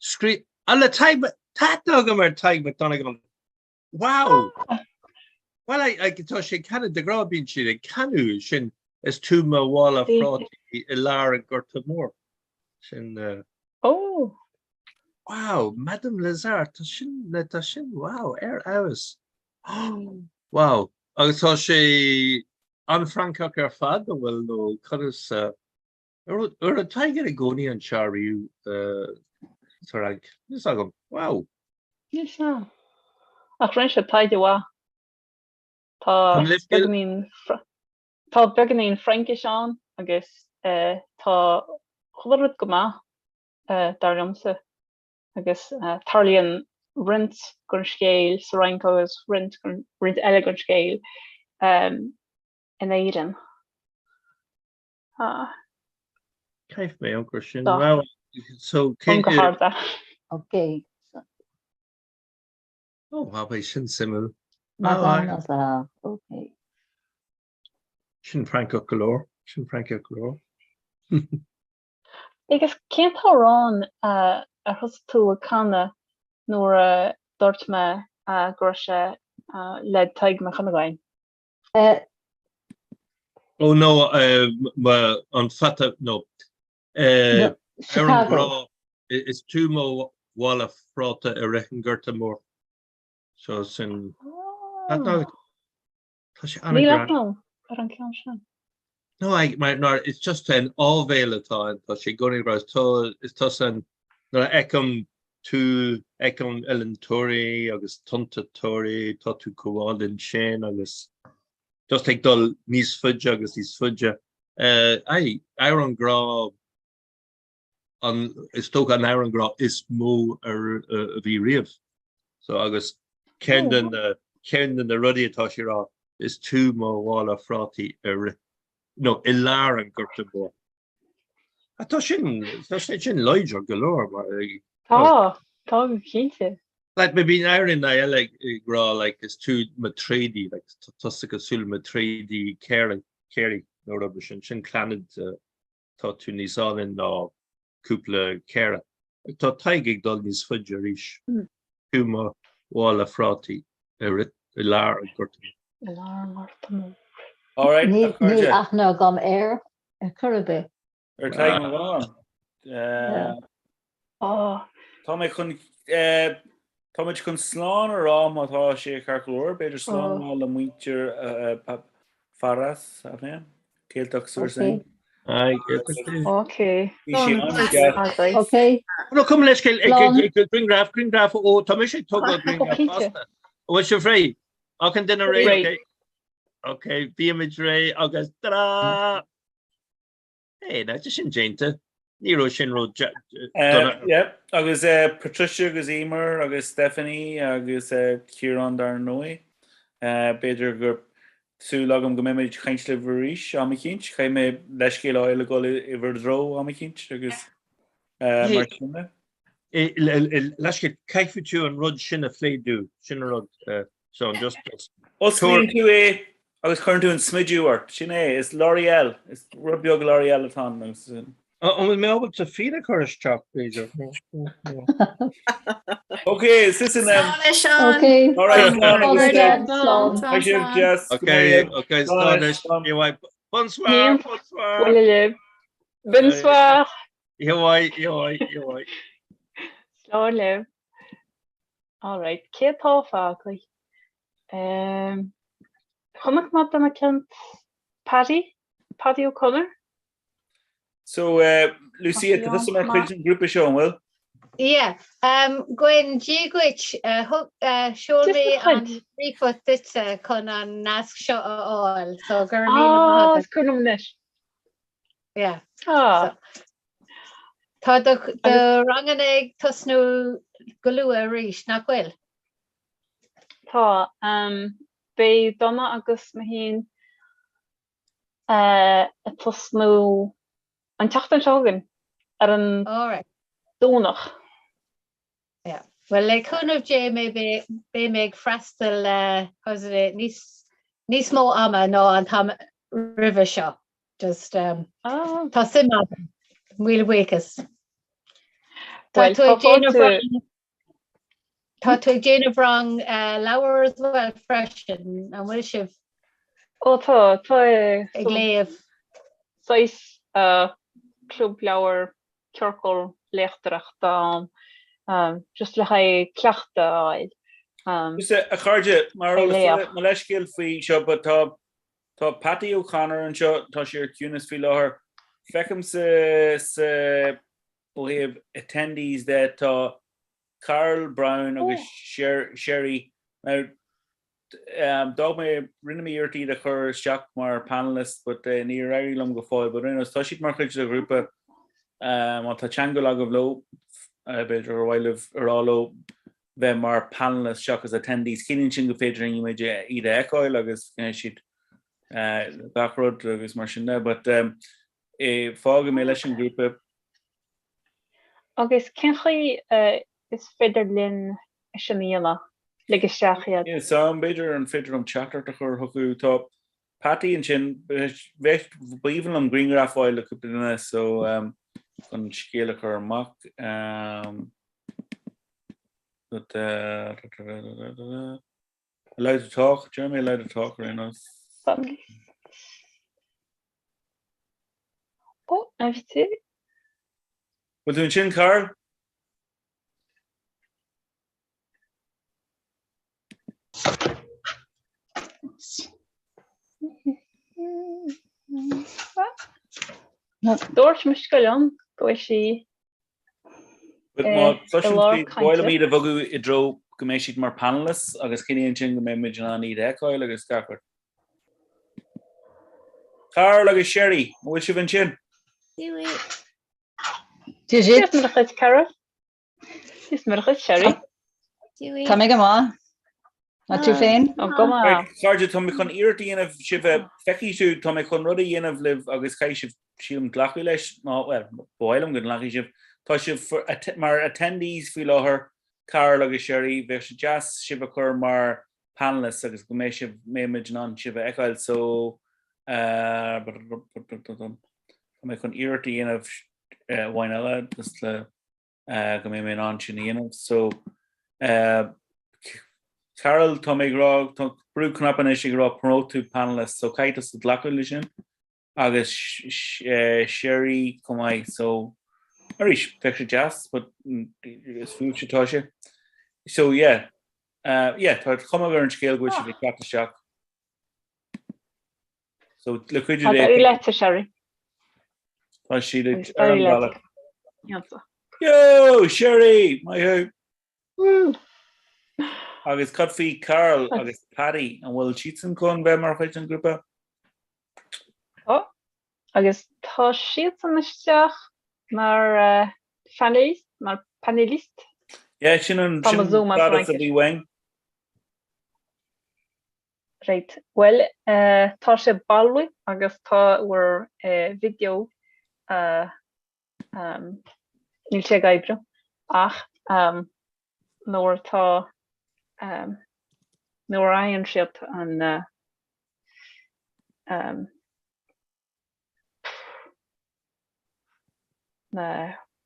scrí... Ah, le Tadhg... Tá aithne agam ar Tadhg Mac Dhonnagáin. Wow! Well, I, I, tá sé ag canadh de ghnáth bíonn siad ag canadh sin is tú mo mhála phrátaí i lár an Ghorta Mhóir. Sin uh, Oh! Wow, Madame Lazare, tá sin, tá sin, wow, ar fheabhas. Wow, agus tá sé an-Fhrancach ar fad, an bhfuil nó conas uh, An raibh Tadhg ina gcónaí anseo riamh sa Fhrainc? Níl 's agam. Wow! Níl 's agam. Ach rinne sé taighde mhaith. Tá beagáinín tá beagáinín Fraincis ann agus tá chuile rud go maith dar liomsa agus tarlaíonn roinnt den scéal sa Fhrainc agus roinnt roinnt eile den scéal in Éirinn. Ah. Caithfidh mé amharc air sin. Wow. So cé go hard é. Ok. Oh, wow, beidh sin suimiúil. Madame Lazare, ok. Sin Francach go leor. Sin Francach go leor. Agus cén t-amhrán ar thosaigh tú ag canadh nuair a dúirt mé go raibh sé le Tadhg Mac Dhonnagáin? Oh no, an fata, no. Ar an ngrá, is tú mo mhála phráta i rith an Ghorta Mhóir. So sin. Tá sé an-. Níl aithne agam ar an ceann sin. No, I, my, no, it's just an áibhéil atá ann, tá sé i gcónaí ag rá, is tú, is tusa an, nuair a fheicim tú, fheicim Oileán Toraí agus Tonnta Toraí, tá tú chomh álainn sin agus just ag dul níos faide agus níos faide. Uh, aye, amhrán grá, an, is dócha an amhrán grá is mó ar, a bhí riamh. So agus ceann de na, ceann de na rudaí atá sé ag rá, is tú mo mhála phrátaí i rith, nó i lár an Ghorta Mhóir. Ah, tá sin, tá sé sin láidir go leor mar. Tá, tá go cinnte. Like, bíonn amhráin eile ag rá, like, is tú mo tréadaí, like, tá tusa cosúil le mo tréadaí caoirigh, caoirigh, nó rud mar sin, sin clannad tá tú níos álainn ná cúpla caora. Tá Tadhg ag dul níos faide arís. Tú mo mhála phrátaí i rith, i lár an Ghorta Mhóir. I lár an Ghorta Mhóir. All right, Níl a chairde. aithne agam air ar chor ar bith. Ar Tadhg Mac Dhonnagáin. Tá mé chun, tá muid chun slán a rá má tá sé ceart go leor, b'fhéidir slán a rá le muintir Pháras, ab ea? Gaeltacht sur Seine. Ok. Bhí sé an-deas. Ok. No, come leis grianghraf, grianghraf ó tá mise ag tógáil grianghraf fosta. Bhfuil sibh réidh? Achan duine réidh? Ok, bímid réidh agus ta-da! Hey, now tá sin déanta. Ní raibh sin ró dona. Yeah, agus Patricia agus Emer agus Stephanie agus Ciarán dar ndóigh. B'fhéidir gur súil agam go mbeidh mé ag caint libh arís am eicínt. Caithfidh mé leithscéal a fháil a dhul i bhur dtreo am eicínt agus mar sin de. Leithscéal, caithfidh tú an rud sin a phléadú, sin an rud. So just Osclaíonn tú é agus cuireann tú an smidiú ort. Sin é, is L'Oreal, is rud beag L'Oreal atá ann agus sin. An bhfuil mé ábalta fíon a chur isteach, b'fhéidir? Ok, sin sin. Slán leis Seán. Ok. All right, slán agus Slán. Beidh sibh Jess. Ok, ok, slán leis. Bonsoir, bonsoir. Bonsoir. Ioi, ioi, ioi. Slán libh. All right, cé atá fágtha? Um, chonaic mé duine eicínt Paddy? Paddy O'Connor? So, uh, Lucia, tá tusa mar chuid den ghrúpa seo, an bhfuil? Yeah, um, Gwen, Dia dhuit, uh, thug, uh, sheol mé an ríomhphost duitse chun an nasc seo a fháil, so go raibh míle maith Ah, agat. is cuimhin liom anois. Yeah. Ah. So, tá do, do ranganna ag tosnú go luath arís, nach bhfuil? Tá. Um, beidh Donna agus mé féin uh, ag tosnú an tseachtain seo chugainn ar an All right. Domhnach. Yeah. Well, le cúnamh Dé beidh mé ag freastal uh, how's it, níos, níos mó ama ná an t-am roimhe seo. Just um, ah. Tá suim agam. Míle buíochas. Tá Well, tú ag tá déanamh fáilte rang. Tá tú ag déanamh rang leabhar as well freisin, an bhfuil sibh? Ó tá, tá ag léamh. Saghas club leabhar, ciorcal léachtóireachta ann, just le haghaidh cleachtadh a fháil. Just a chairde, mar mo leithscéal faoi seo, but tá tá Patty O'Connor anseo, tá sí ar ciúnas faoi láthair. Feicim sa sa ó thaobh attendees de tá Carol Brown agus Sherry. Now, d'fhág mé, rinne mé iarracht iad a chur isteach mar panelist but níor éirigh liom go fóill but ar aon nós tá siad mar chuid de ghrúpa má tá teagmháil agaibh leo b'fhéidir gur mhaith libh a rá leo bheith mar panelist seachas attendees. Ciallaíonn sin go féidir linn iad a fheiceáil agus siad gach rud agus mar sin de but fágfaidh mé leis an ghrúpa. Agus cén chaoi is féidir linn é sin a dhéanamh, lig isteach iad? Yeah, so b'fhéidir an féidir liom teachtaireacht a chur chucu. Tá Patty ansin, bheadh, b'aoibhinn liom grianghraf a fháil le cúpla duine so chun scéal a chur amach. But uh, allowed to talk, Jeremy allowed to talk ar aon nós. Oh, invité. Bhfuil tú ansin, Carl? Dúirt mo scoil go bhfuil sí But má chloiseann siad, ba mhaith liom iad a bhogadh i dtreo go mbeidh siad mar panelists agus ciallaíonn sin go mbeidh muid in ann iad a fheiceáil agus gach rud. Carl agus Sherry, an bhfuil sibh ansin? Dia duit Carol. Dia duit Sherry. Tá mé go maith. Tá tú féin? Ó go maith. Right, cairde, tá mé chun iarracht a dhéanamh sibh a feicfidh tú, tá mé chun rud a dhéanamh libh agus caithfidh sibh sílim glacadh leis, má, well, ba mhaith liom go nglacfaidh sibh. Tá sibh for, att, mar attendees faoi láthair, Carol agus Sherry, bheadh sé deas sibh a chur mar panelists agus go mbeidh sibh, mbeidh muid in ann sibh a fheiceáil, so, uh, tá mé chun iarracht a dhéanamh amháin eile, just le go mbeidh mé in ann sin a dhéanamh. So, Carol, tá mé ag rá, tá brú cnaipe anois ag rá promote to panelist, so caithfidh tusa glacadh leis sin agus Sherry chomh maith, so arís, bheadh sé deas, but is fúibhse atá sé. So yeah, uh, yeah, tá cuma ar an scéal go bhfuil sibh ag teacht isteach. So le cuidiú Dé. Tá leat Sherry. Tá siad ag ar an bhealach. Yo, Sherry, maith thú. Agus cad faoi Carl agus Paddy, an bhfuil siadsan chun bheith mar chuid den ghrúpa? Tá, agus tá siadsan isteach mar uh, panelist, mar panelist. Yeah, sin an Tá mo Zoom as stádas a bhí uainn. Right, bhuel tá sé bailí agus tá bhur video níl sé ag oibriú ach nuair atá nuair a fhaigheann siad an na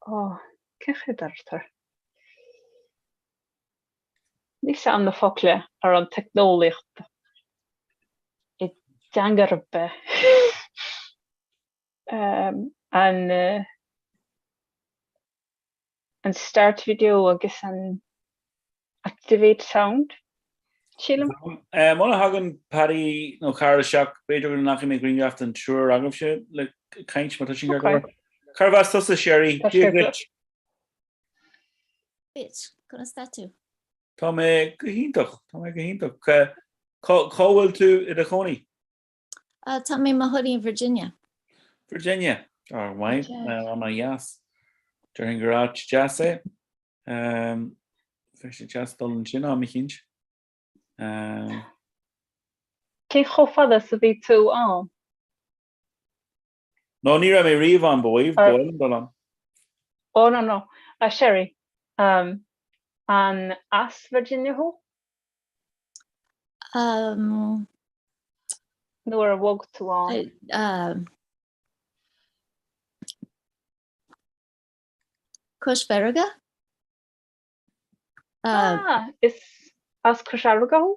ó cén chaoi a deirtear? Níl 's a'm na focla ar an teicneolaíocht i dteanga ar bith. An an start video agus an activate sound, sílim. Muna thagann Paddy nó Carl isteach, b'fhéidir go nglacfaidh mé grianghraf den triúr agaibhse le caint má tá sin ceart go leor. Cérbh as tusa, Sherry? Dia dhuit. Duit, conas tá tú? Tá mé go hiontach, tá mé go hiontach. Cá bhfuil tú i do chónaí? Tá mé i mo chónaí in Virginia. Virginia, oh maith, ana-dheas. Déarfainn gur áit deas é. Bheadh sé deas dul ansin am eicínt. Cé chomh fada is a bhí tú ann? No, ní raibh mé riamh ann, ba mhaith liom dul ann. Oh no no, uh, Sherry, um, an as Virginia thú? Um, Nó ar bhog tú ann? Um, Cois Farraige? Ah, is as Cois Fharraige thú?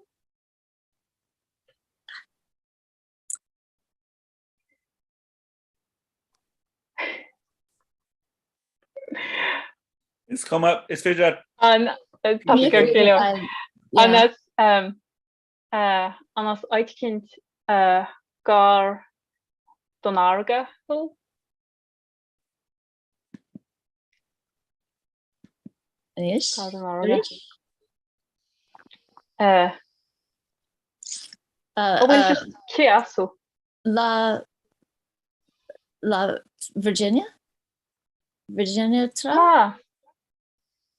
Is cuma, is féidir leat. An tá sé go leor. An as an as áit eicínt gar don fharraige thú? Anois? Gar don fharraige. Uh, bhfuil just cé as thú? La La Virginia? Virginia trá? Ah.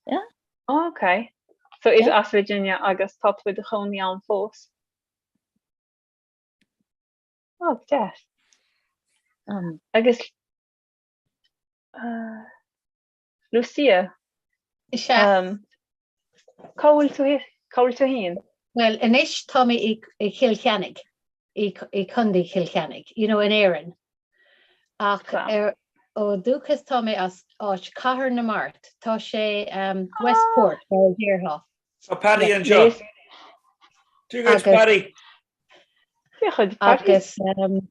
Yeah. Ok. So is as Virginia agus tá tú i do chónaí ann fós? Oh, deas. Um, Agus uh, Lucia. Is ea. Um, cá bhfuil tú cá bhfuil tú féin? Well, anois tá mé i i Chill Chainnigh, i i Contae Chill Chainnigh, you know, in Éirinn. Ach ar ó dúchas tá mé as áit Cathair na Mart. Tá sé um, Westport mar a déarfá. Tá Paddy anseo. Dia dhuit Paddy. Agus um,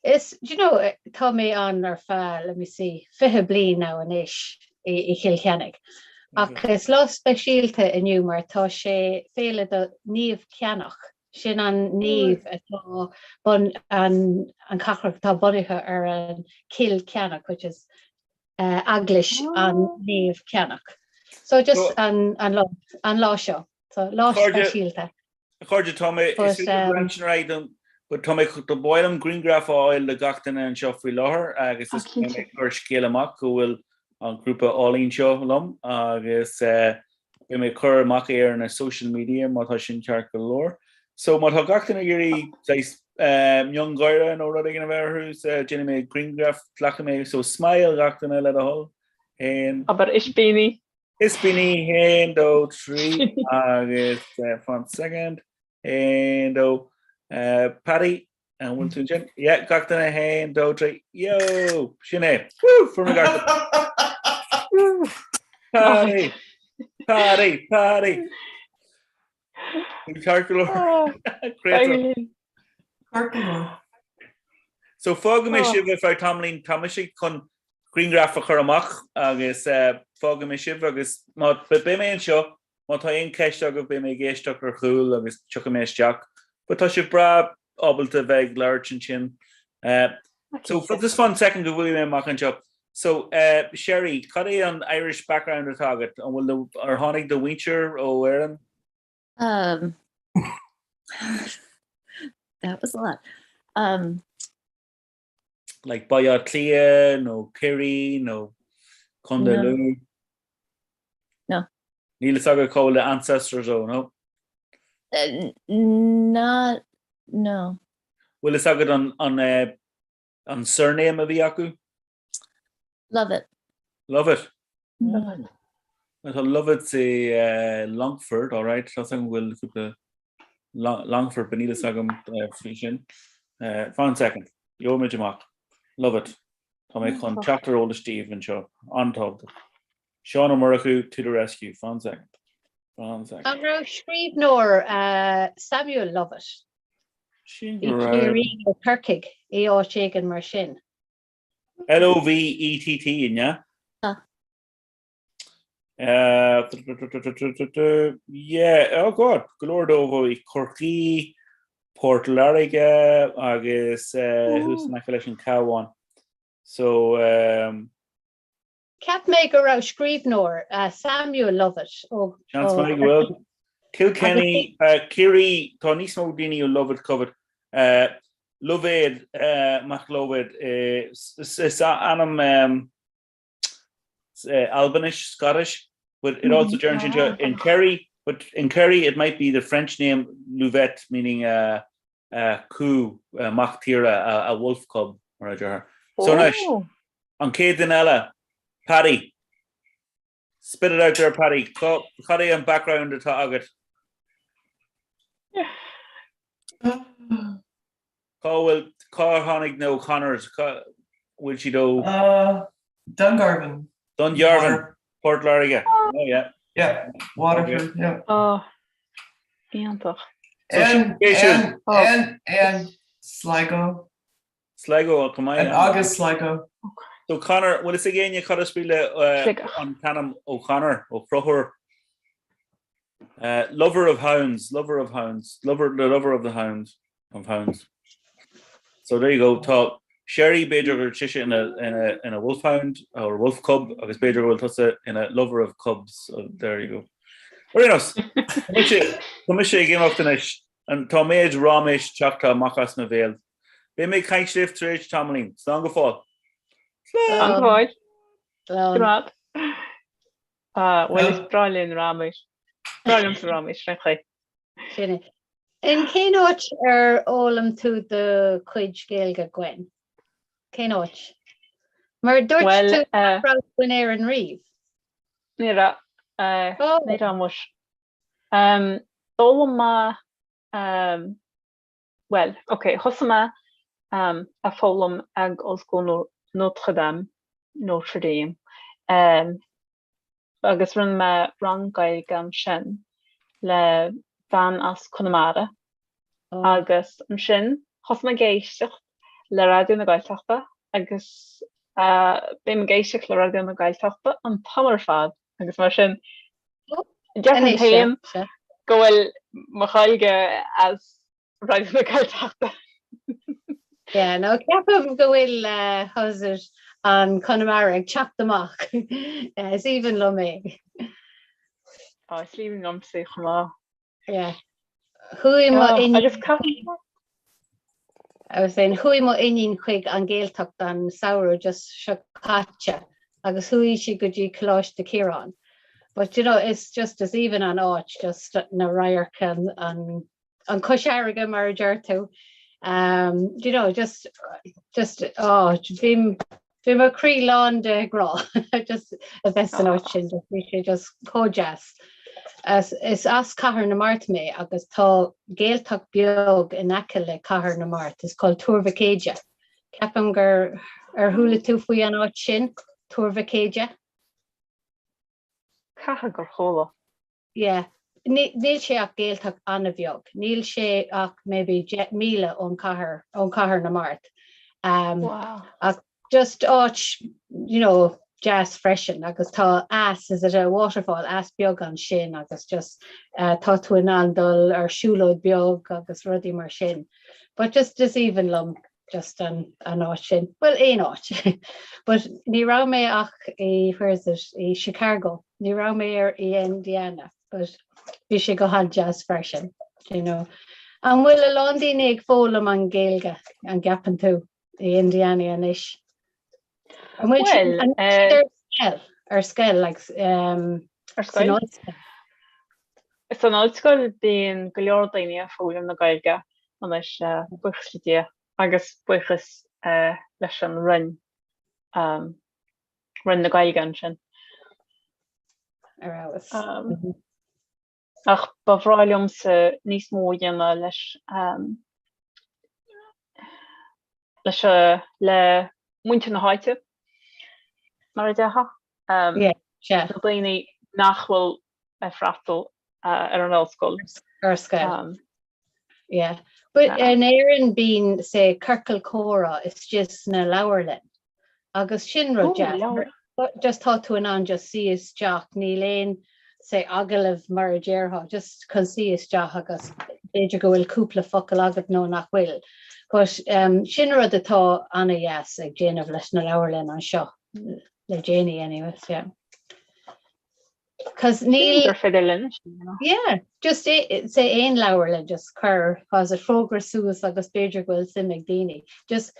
is, do you know, tá mé ann ar feadh, let me see, 20 bliain now anois i, i Chill Chainnigh. Ach is lá speisialta inniu mar tá sé féile do Naomh Ceannach. Sin an naomh atá bun, an, an cathrach atá bunaithe ar an Cill Ceannach, which is uh, eaglais an Naomh Ceannach. So just an, an, lá, an lá seo. So lá speisialta. A chairde, tá mé, is féidir leanúint ar aghaidh don, but tá mé, ba mhaith liom grianghraf a fháil le gach duine anseo faoi láthair agus is mé ag cur scéal amach go bhfuil an grúpa álainn seo liom agus beidh mé ag cur amach é ar na social media má tá sin ceart go leor. So má tá gach duine ag iarraidh saghas miongháire nó rud éigin a bheith orthu, déanfaidh mé grianghraf, glacfaidh mé, so smile gach duine le do thoil. Haon. Abair ispíní. Ispíní, haon, dó, trí, agus fan second, haon, dó, Paddy, an bhfuil tú ansin? Yeah, gach duine, haon, dó, trí, yo! Sin é. Woo! Fuair mé gach duine. Paddy! Paddy! Paddy! Ceart go leor. Ceart go leor. So fágfaidh mé sibh ar feadh tamaillín, tá mise chun grianghraf a chur amach agus fágfaidh mé sibh agus má beidh mé anseo, má tá aon cheist agaibh beidh mé ag éisteacht ar chúl agus tiocfaidh mé isteach. But tá sibh breá ábalta bheith ag labhairt ansin. So just one second go bhfaighidh mé amach anseo. So Sherry, cad é an Irish background atá agat? An bhfuil ar tháinig do mhuintir ó Éirinn? Um, that was a lot. Um, like Baile Átha Cliath nó Ciarraí nó Contae No. Lú? No. Níl fhios agat cá bhfuil do ancestors ó, no? Uh, not, no. Bhfuil fhios agat an, an, eh, an surname a bhí acu? Lovett. Lovett. Mm. Tá Lovett i eh, Longford, all right, tá agam bhfuil cúpla Longford but níl fhios agam eh, faoi sin. Eh, fan second, gheobhaidh muid amach. Lovett. Tá mé chun teacht ar eolas daoibh anseo. An-tábhachtach. Seán Ó Murchú to the rescue. Fan second. Fan second. An raibh scríbhneoir eh, Samuel Lovett Sin i go raibh. Ciarraí nó Corcaigh i áit éigin mar sin? L-O-V-E-T-T, an ea? Tá. Yeah, oh God, go leor dóibh ó i Corcaigh, Port Láirge agus thuas in aice leis an Cabhán. So, um, Cheap mé go raibh scríbhneoir, Samuel Lovett ó Seans maith go bhfuil. Kilkenny, Ciarraí, tá níos mó daoine ó Lovett Covet. Loibhéad, Mac Lobhéad, is ainm Albainis, Scottish, but it also turns into in Kerry, but in Kerry it might be the French name Louvet, meaning uh, uh, cú, uh, mac tíre, a, a wolf cub, mar a déarfá. So anois, an chéad duine eile, Paddy. Spit it out there, Paddy. Cad é an background atá agat? Cá bhfuil, cár tháinig na O'Connors? Cá bhfuil siad ó? Dungarvan. Dungarvan, Port Láirge. Oh yeah. Yeah, Waterford, yeah. Oh, iontach. And, and, and, and Sligo. Sligo, chomh maith. And agus Sligo. So Conor, bhfuil fhios ag éinne cad is brí le an t-ainm O'Connor, Ó Conchúir? Lover of hounds, lover of hounds, lover, the lover of the hounds, of hounds. So there you go, tá Sherry b'fhéidir gur sise ina, ina, ina wolfhound or wolf cub agus b'fhéidir go bhfuil tusa ina lover of cubs, so there you go. Ar aon nós, tá mise ag imeacht anois, tá méid ráiméis teacht amach as mo bhéal. Beidh mé ag caint libh tar éis tamaillín. Slán go fóill. Slán go fóill. Slán. Ah, bhuel is breá linn raiméis. Breá liomsa raiméis, ar aon chaoi. Sin é. In cén áit ar fhoghlaim tú do chuid Gaeilge, Gwen? Cén áit? Mar dúirt Bhuel, tú nach raibh tú in Éirinn riamh. Ní raibh. Ní raibh muis. D'fhoghlaim mé Bhuel, ok, thosaigh mé ag foghlaim ag Ollscoil Notre Dame, Notre Dame, agus rinne mé rang Gaeilge ansin le bean as Conamara agus ansin thosaigh mé ag éisteacht le Raidió na Gaeltachta agus bím ag éisteacht le Raidió na Gaeltachta an t-am ar fad agus mar sin Déarfainn féin go bhfuil mo Ghaeilge as Raidió na Gaeltachta. Yeah, no, ceapaim go bhfuil uh, how's it, an Conamara ag teacht amach. Is aoibhinn liom é. Á, is aoibhinn liomsa chomh maith. Yeah. Chuaigh mo Oh, iníon agus caithfidh I was saying, chuaigh mo iníon chuig an Ghaeltacht an samhradh just seo caite agus chuaigh sí go dtí Coláiste Chiaráin. But you know, it's just is aoibhinn an áit, just na radhairc an, an, an Chois Fharraige mar a deir tú. Um, you know, just, just, oh, bhí Bhí mo chroí lán de ghrá just a bheith san áit sin, just bhí sé just chomh deas. Is as Cathair na Mart mé agus tá Gaeltacht beag in aice le Cathair na Mart, it's called Tuar Mhic Éide. Ceapaim gur ar chuala tú faoi an áit sin, Tuar Mhic Éide? Caithfidh gur chuala. Yeah. Níl sé ach Gaeltacht an-bheag. Níl sé ach maybe 10,000 ón chathair, ón Cathair na Mart. Um, wow. Ach just áit, you know, deas freisin agus tá eas, is it a waterfall, eas beag ansin agus just uh, tá tú in ann dul ar siúlóid beag agus rudaí mar sin. But just is aoibhinn liom just an, an áit sin. Well, aon áit. But ní raibh mé ach i, where is it, i Chicago. Ní raibh mé ar i Indiana, but bhí sé go han-deas freisin, you know. An bhfuil a lán daoine ag foghlaim an Ghaeilge, an gceapann tú, i Indiana anois? An bhfuil Well, an eh, ar scoil, ar scoil, like, um, Ar san scoil? ollscoil? San ollscoil bíonn go leor daoine ag foghlaim na Gaeilge anois, eh, buíochas le Dia, agus buíochas eh, leis an Roinn, um, Roinn na Gaeilge ansin. Ar fheabhas. Um, ach ba bhreá liomsa níos mó a dhéanamh leis um, leis a, le muintir na háite, mar a déarfá. Um, Yeah, sea. Na daoine nach bhfuil ag freastal uh, ar an ollscoil. Ar scoil. Um, Yeah. But Yeah. in Éirinn bíonn say ciorcal comhrá istigh sna leabharlann. Agus sin rud Oh, deas. leabhar. Just tá tú in ann just suí isteach, níl aon say agallamh mar a déarfá, just chun suí isteach agus b'fhéidir go bhfuil cúpla focal agat nó nach bhfuil. But um, sin rud atá an-dheas ag déanamh leis na leabharlann anseo le déanaí anyways, yeah. Cos níl. Gur féidir linn sin, you know. Yeah, just say aon leabharlann just cuir how's it fógra suas agus b'fhéidir go bhfuil suim ag daoine. Just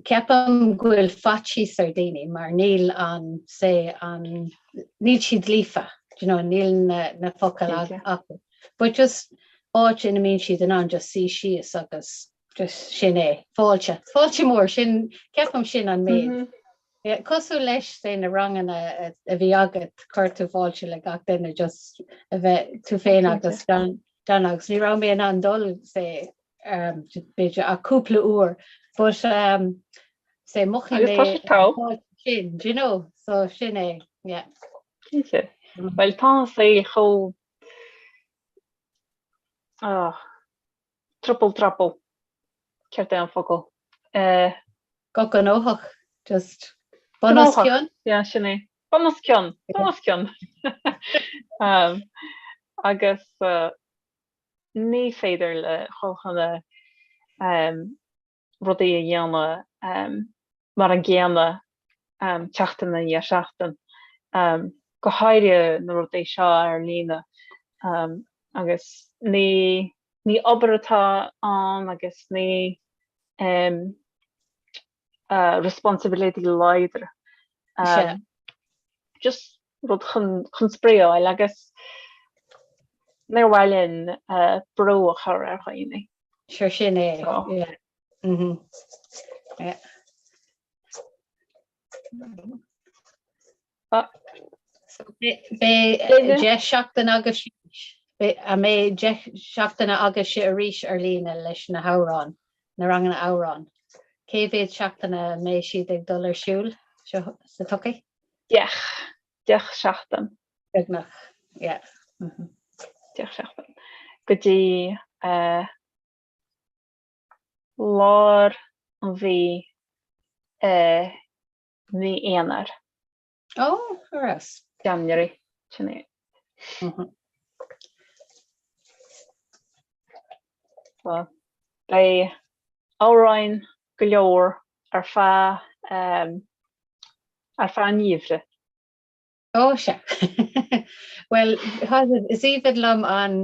ceapaim go bhfuil faitíos ar daoine mar níl an say an níl siad líofa, do you know, níl na, na focail acu. But just áit ina mbíonn siad in ann just suí síos agus just sin é. Fáilte. Fáilte mór, sin, ceapaim sin an méid. Mm -hmm. Yeah, cosúil leis say na ranganna a bhí agat, chuir tú fáilte le gach duine just a bheith tú féin agus Dan, Dan agus ní raibh mé in ann dul say um, b'fhéidir ach cúpla uair, but um, say mhothaigh Agus mé tá sé togha. fáilte sin, do you know, so sin é, yeah. Cinnte. Bhuel tá an saol chomh ah, triple trapple, céard é an focal? Eh. Go gnóthach, just bun os cionn? Yeah, sin é. Bun os cionn, bun os cionn. Um, agus uh, ní féidir le chuile dhuine um, rudaí a dhéanamh um, mar an gcéanna um, seachtain i ndiaidh seachtain, um, go háirithe na rudaí seo ar líne um, agus ní ní obair atá ann agus ní um, uh, responsibility láidir. Um, just rud chun, chun spraoi a fháil agus níor mhaith linn uh, brú a chur ar dhaoine. Sure sin é. So. Yeah. Mm -hmm. yeah. Beidh 10 seachtain agaibh an mbeidh 10 seachtaine agaibhse arís ar líne leis na hamhráin, na ranganna amhrán. Cé mhéad seachtaine a mbeidh siad ag dul ar siúl sa todhchaí? 10, 10 seachtain. Beagnach, yeah. 10 seachtain. Go dtí lár an mhí mí Eanáir. Ó, ar fheabhas. January, sin é. So, beidh amhráin go leor ar feadh ar feadh an gheimhridh. Ó, sea. Bhuel, is aoibhinn liom an,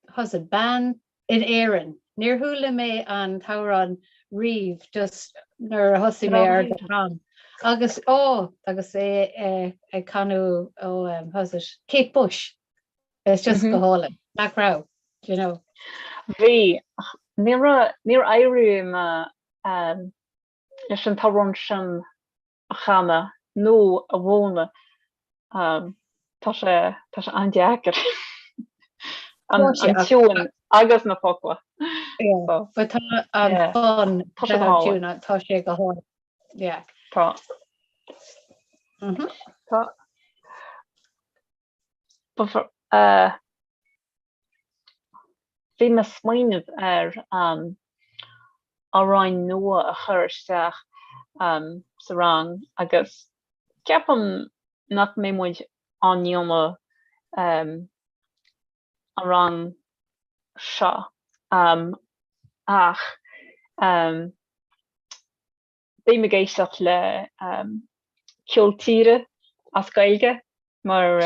how's it, Bean in Éirinn. Níor chuala mé an t-amhrán riamh just nuair a thosaigh mé ar dot com. Agus, ó, agus é ag canadh ó, how's it, Kate Bush. It's just go hálainn. Nach raibh, do you know. Bhí, ach níor níor éirigh mé leis an t-amhrán sin a chanadh nó a mhúineadh. Tá sé, tá sé an-deacair. An tiúin agus na focla. But tá an fonn tá sé go hálainn. Tá sé go hálainn. Yeah. Tá. Tá. Bhí mé ag smaoineamh ar amhráin nua a chur isteach sa rang agus ceapaim nach mbeidh muid á ndéanamh an rang seo ach Bím ag éisteacht le ceol tíre as Gaeilge mar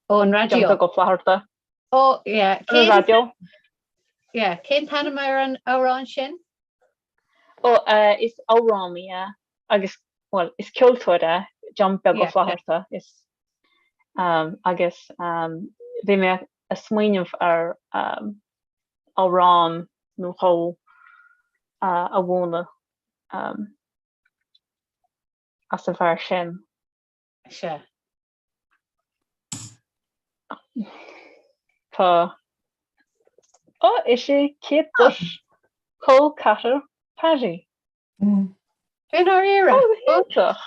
Ó an raidió. John Beag Ó Flatharta. Ó yeah. Ar an raidió. Yeah, cén t-ainm ar an amhrán sin? Ó is amhránaí é agus bhuel is ceoltóir é John Beag Ó Flatharta is agus bhí mé ag smaoineamh ar amhrán nó dhó a mhúineadh as an bhfear sin. Sea. Tá. Ó, is é Kate Bush col ceathrar Paddy. I ndáiríre? Ó, iontach!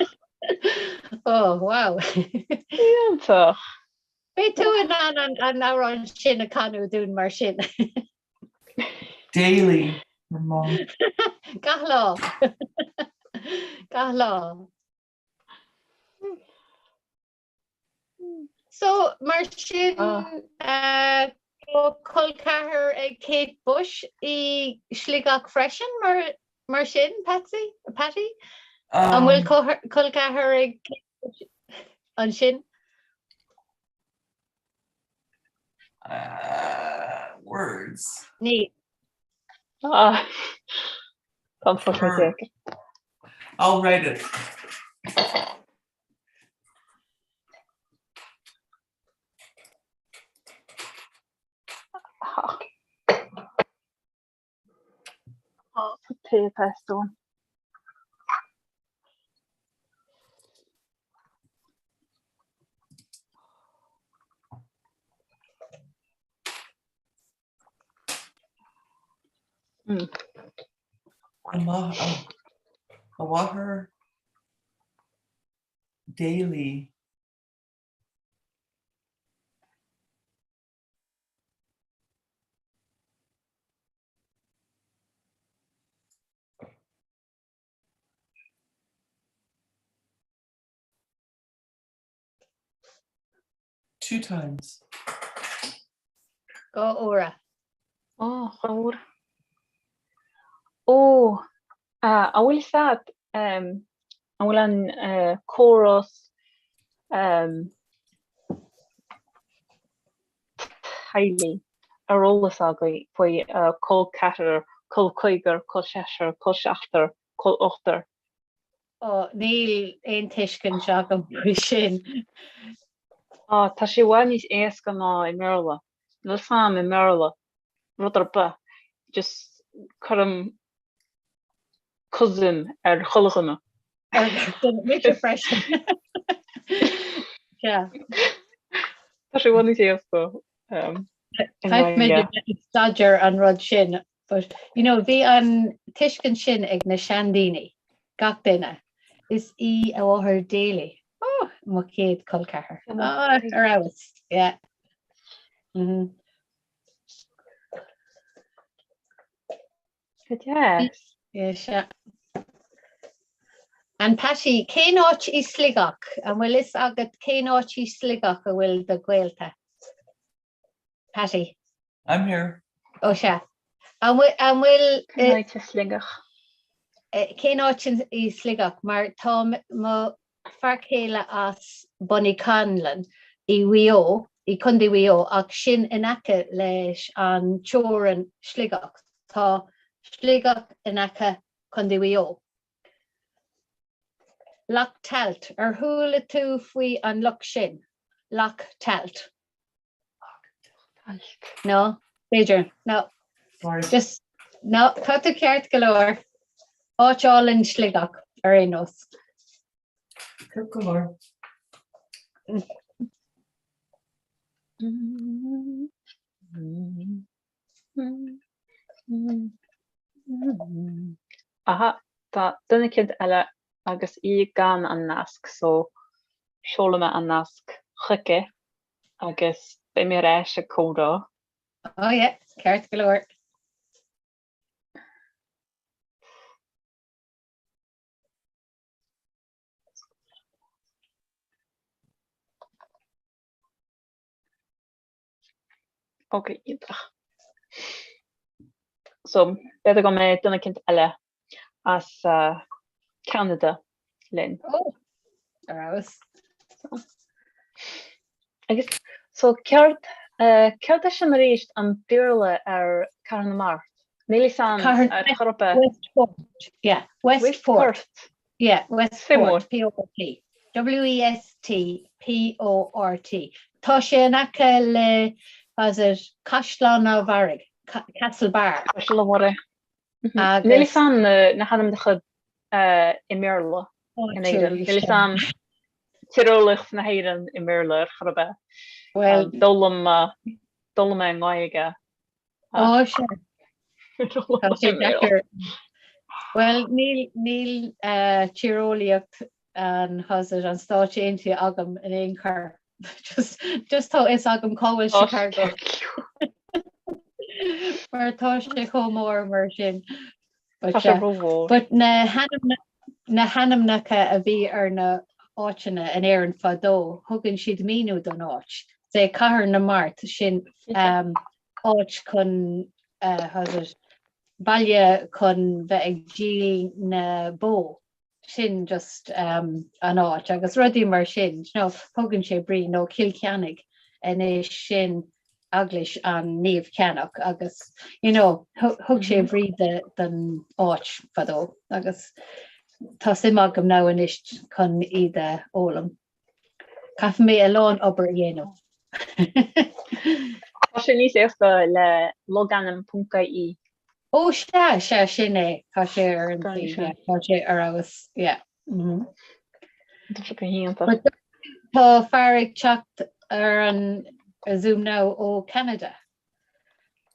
Ó, wow! Iontach! Beidh tú in ann an amhrán sin a chanadh dúinn mar sin. Daily, mom. Gach lá. Gach lá. So, mar sin, tá col ceathar ag Kate Bush i Sligeach freisin, mar, mar sin, Patsy? Patty? An bhfuil col ceathar ag Kate Bush ansin? Uh, words. Ní. Ah, tá an focal deacair. I'll write it. A mháthair. Daly. Two times. Dá uaire. Ó, dá uaire. Ó, an bhfuil fhios a'd, an bhfuil an córas teaghlaigh ar eolas agaibh faoi col ceathrar, col cúigear, col seisear, col seachtar, col ochtar? Ó, níl aon tuiscint agam faoi sin. Á, tá sé i bhfad níos éasca ná i mBéarla. Níl fhios a'm i mBéarla rud ar bith, just cuirim cousin ar chuile dhuine. Mise freisin. Sea. Tá sé i bhfad níos éasca. Caithfidh mé staidéar an rud sin But, you know, bhí an tuiscint sin ag na seandaoine, gach duine. Is í a mháthair Daly. Oh, mo chéad col ceathar. Oh, ar fheabhas. Yeah. Mm -hmm. Go deas. Yeah, sea. And Patty, cén áit i Sligeach? An bhfuil fhios agat cén áit i Sligeach a bhfuil do ghaolta? Patty. I'm here. Ó sea. An bhfuil, an bhfuil, Cén áit i Sligeach? Cén áit i Sligeach? Mar tá mo fear céile as Bonniconlon i Mhaigh Eo, i Contae Mhaigh Eo, ach sin in aice leis an teorainn Sligeach. Tá Sligeach in aice Contae Mhaigh Eo. Loch Tailt, ar chuala tú faoi an loch sin? Loch Tailt. No, b'fhéidir. No. Just, no, tá tú ceart go leor. Áit álainn Sligeach ar aon nós. Ceart go leor. Aha, tá duine eicínt eile agus í gan an nasc so seolfaidh mé an nasc chuici agus beidh mé ar ais ag comhrá. Oh yeah, ceart go leor. Ok, iontach. So, b'fhéidir go mbeidh duine eicínt eile as Ceanada linn. Oh, ar fheabhas. So, agus, so céard, céard é sin arís an Béarla ar Cathair na Mart? Níl fhios a'm ar chor ar bith. Westport, yeah, Westport. Westport. Yeah, Westport, P-O-R-T. W-E-S-T-P-O-R-T. Tá sé in aice le, was it, Caisleán an Bharraigh, Castlebar. Caisleán an Bharraigh. Níl fhios a'm na hainmneacha i mBéarla in Éirinn. Níl fhios a'm tíreolaíocht na hÉireann i mBéarla ar chor ar bith. Well, D'fhoghlaim mé i nGaeilge. Ó, sea. Tá sé deacair. Bhuel, níl, níl tíreolaíocht an, how's it, an Stáit Aontaithe agam in aon chor. Just, just tá fhios agam cá bhfuil Chicago. Mar tá sé chomh mór mar sin. But, Tá sé rómhór. But na hainm, na hainmneacha a bhí ar na háiteanna in Éirinn fadó, thugann siad míniú don áit. Say Cathair na Mart, sin um, áit chun, uh, how's it, baile chun bheith ag díol na bó. Sin just um, an áit agus rudaí mar sin, you know, thugann sé brí nó Cill Cheannaigh anois sin eaglais an Naomh Ceannach agus you know, thug sé brí de, don áit fadó agus tá suim agam now anois chun iad a fhoghlaim. Caithfidh mé a lán obair a dhéanamh. Tá sé níos éasca le logainm.ie. Ó sea, sea, sin é, tá sé ar an yeah, tá sé ar fheabhas, yeah. Mm -hmm. Tá sé go hiontach. Tá fear ag teacht ar an Zoom now ó Canada.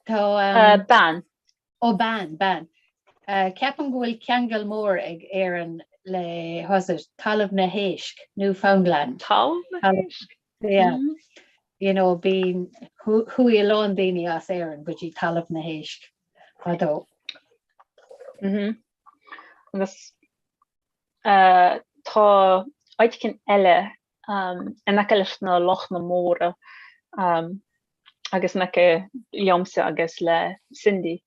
Tá um, uh, bean. Ó bean, bean. Uh, ceapaim go bhfuil ceangal mór ag Éirinn le how's it, Talamh na hÉisc, Newfoundland. Talamh na hÉisc? Yeah. You know, bíonn, chuaigh a lán daoine as Éirinn go dtí Talamh na hÉisc fadó. Mhm. Agus tá áit éicint eile in aice leis na lochanna móra agus in aice liomsa agus le Cindy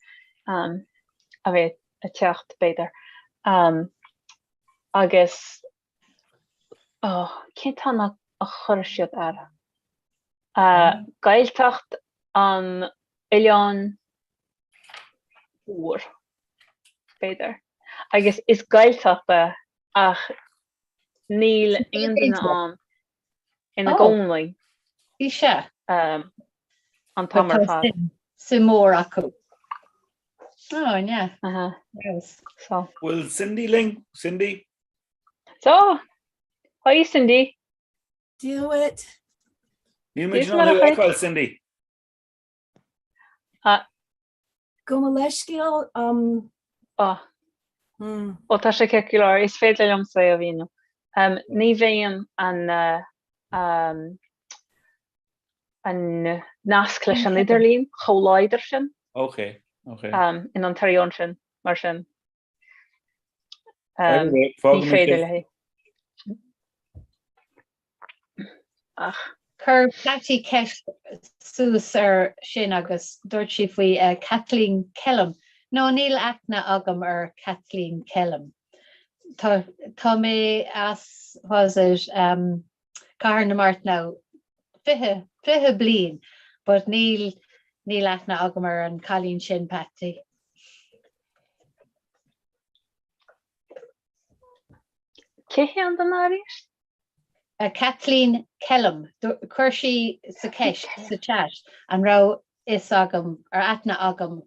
a bheidh ag teacht b'fhéidir. Agus cén t-ainm a chuir siad air? Gaeltacht an Oileáin Úir, b'fhéidir. Agus is Gaeltacht é ach níl aon duine ann ina gcónaí. Bhí sé. An t-am ar fad. Suim mór acu. Oh, yeah. Yes. So. Bhfuil Cindy linn? Cindy? So, hi Cindy. Do it. Níl muid in ann thú a fheiceáil, Cindy. Gabh mo leithscéal. Ó tá sé ceart go leor, is féidir liomsa é a mhíniú. Ní bhíonn an an nasc leis an idirlíon chomh láidir sin in Ontario ansin, mar sin. Ní féidir léi. Ach. Chuir Patty ceist suas ar sin agus dúirt sí faoi Kathleen Kellam. No, níl aithne agam ar Kathleen Kellam. Tá tá mé as was it um, Cathair na Mart now 20 20 bliain but níl níl aithne agam ar an cailín sin Patty. Cé hé an duine arís? Kathleen Kellam. Chuir sí sa ceist sa chat an raibh fhios agam ar aithne agam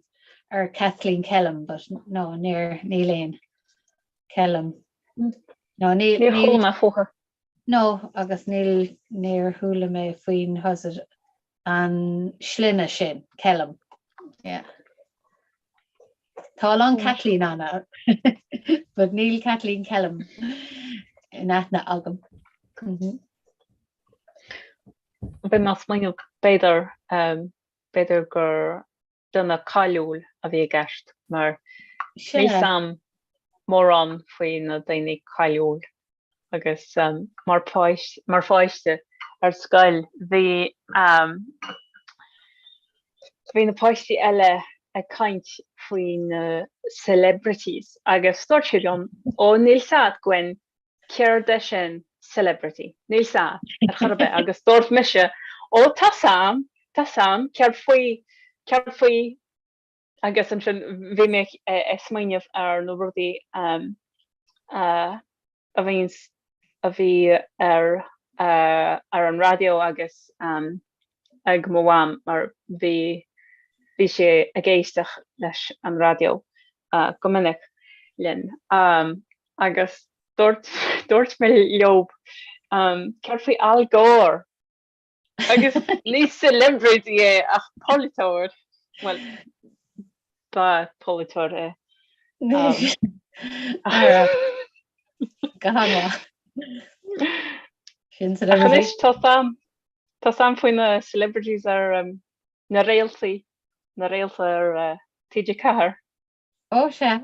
ar Kathleen Kellam but no níor níl aon Kellam. No níl Níor chuala mé fúithi. No agus níl níor chuala mé faoin how's it an sloinne sin, Kellam. Yeah. Tá a lán Kathleen ann but níl Kathleen Kellam in aithne agam. Mm-hmm. Bhí mé ag smaoineamh b'fhéidir um, b'fhéidir gur duine cáiliúil a bhí i gceist mar níl 'fhios a'm mórán faoi na daoine cáiliúil agus mar mar pháiste ar scoil bhí bhí na páistí eile ag caint faoi na celebrities agus dúirt siad liom ó níl 'fhios a'd Gwen céard é sin celebrity? Níl 'fhios a'd ar chor ar bith agus dúirt mise ó tá 'fhios a'm, tá 'fhios a'm, céard faoi, céard faoi agus ansin bhí mé ag smaoineamh ar na rudaí a bhíonn, a bhí ar ar an raidió agus ag mo mham mar bhí bhí sí ag éisteacht leis an raidió go minic linn. Agus dúirt, dúirt mé leo, céard faoi Al Gore? Agus ní celebrity é ach polaiteoir. Bhuel, ba polaiteoir é. Go han-mhaith. Sin Ach anois tá 'fhios a'm, tá 'fhios a'm faoi na celebrities ar na réaltaí, na réalta ar TG4. Ó sea.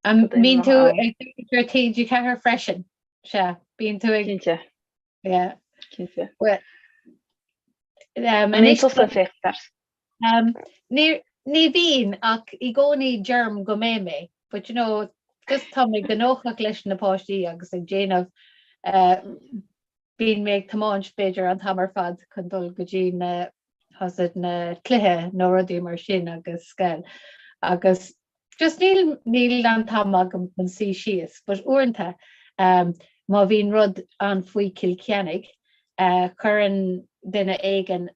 An mbíonn tú ag féachaint ar TG4 freisin? Sea, bíonn tú ag. Cinnte. Yeah. Cinnte. Well, um, An mbíonn tusa ag féachaint air? Um, ní, ní bhíonn ach i gcónaí deirim go mbeidh mé, but you know, just tá mé gnóthach leis na páistí agus ag déanamh uh, Bíonn mé ag tiomáint b'fhéidir an t-am ar fad chun dul go dtí na how's it na cluiche nó rudaí mar sin agus scoil agus just níl níl an t-am agam chun suí síos but uaireanta um, má bhíonn rud ann faoi Cill Cheannaigh uh, cuireann duine éigin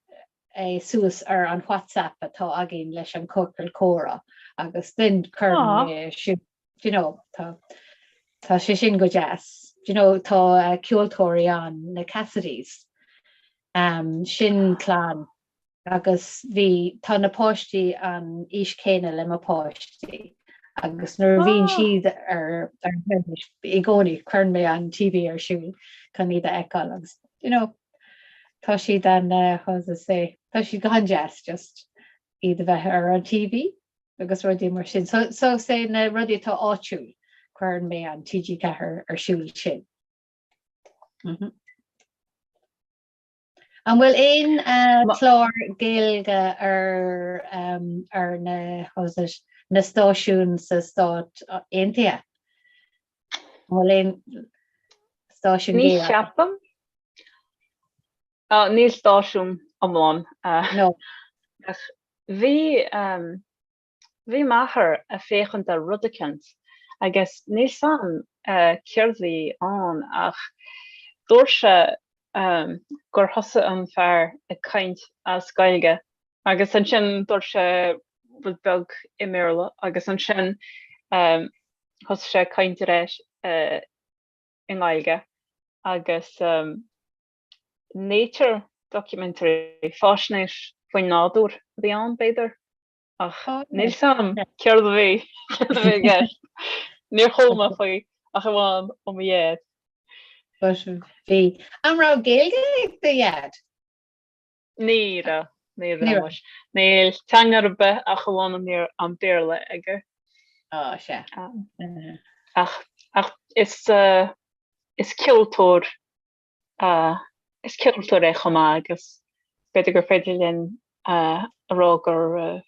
é suas ar an WhatsApp atá againn leis an ciorcal comhrá agus then cuireann mé siúd Do you know, tá, tá sé sin go deas. Do you know, tá ceoltóirí ann, na Cassidys. Um, sin clann agus bhí, tá na páistí an aois céanna le mo páistí. Agus nuair a bhíonn siad ar ar an teilifís i gcónaí cuireann mé an TV ar siúl chun iad a fheiceáil agus you know tá siad an how to say tá siad go han-deas just iad a bheith ar an TV agus rudaí mar sin. So so say na rudaí atá áitiúil cuireann mé an TG4 ar siúl sin. Mm -hmm. An bhfuil aon chlár Gaeilge ar ar na how's it na stáisiúin sa Stát Aontaithe? An bhfuil aon stáisiún Ní Gaeilge? cheapaim. Níl stáisiún iomlán. No. Ach bhí Bhí m'athair a' féachaint ar rud eicint agus níl 's a'm céard a bhí ann ach dúirt sé gur thosaigh an fear ag caint as Gaeilge agus ansin dúirt sé rud beag i mBéarla agus ansin thosaigh sé ag caint ar ais i nGaeilge agus nature documentary, faisnéis faoin nádúr a bhí ann b'fhéidir. Ach níl 's a'm céard a bhí céard a bhí i gceist. Níor chuala mé faoi ach amháin ó mo dhaid. But bhí. An raibh Gaeilge ag do dhaid? Ní raibh, ní raibh muis. Níl teanga ar bith ach amháin an an Béarla aige. Á, sea. Ach ach is is ceoltóir Is ceoltóir é chomh maith agus b'fhéidir gur féidir linn a rá gur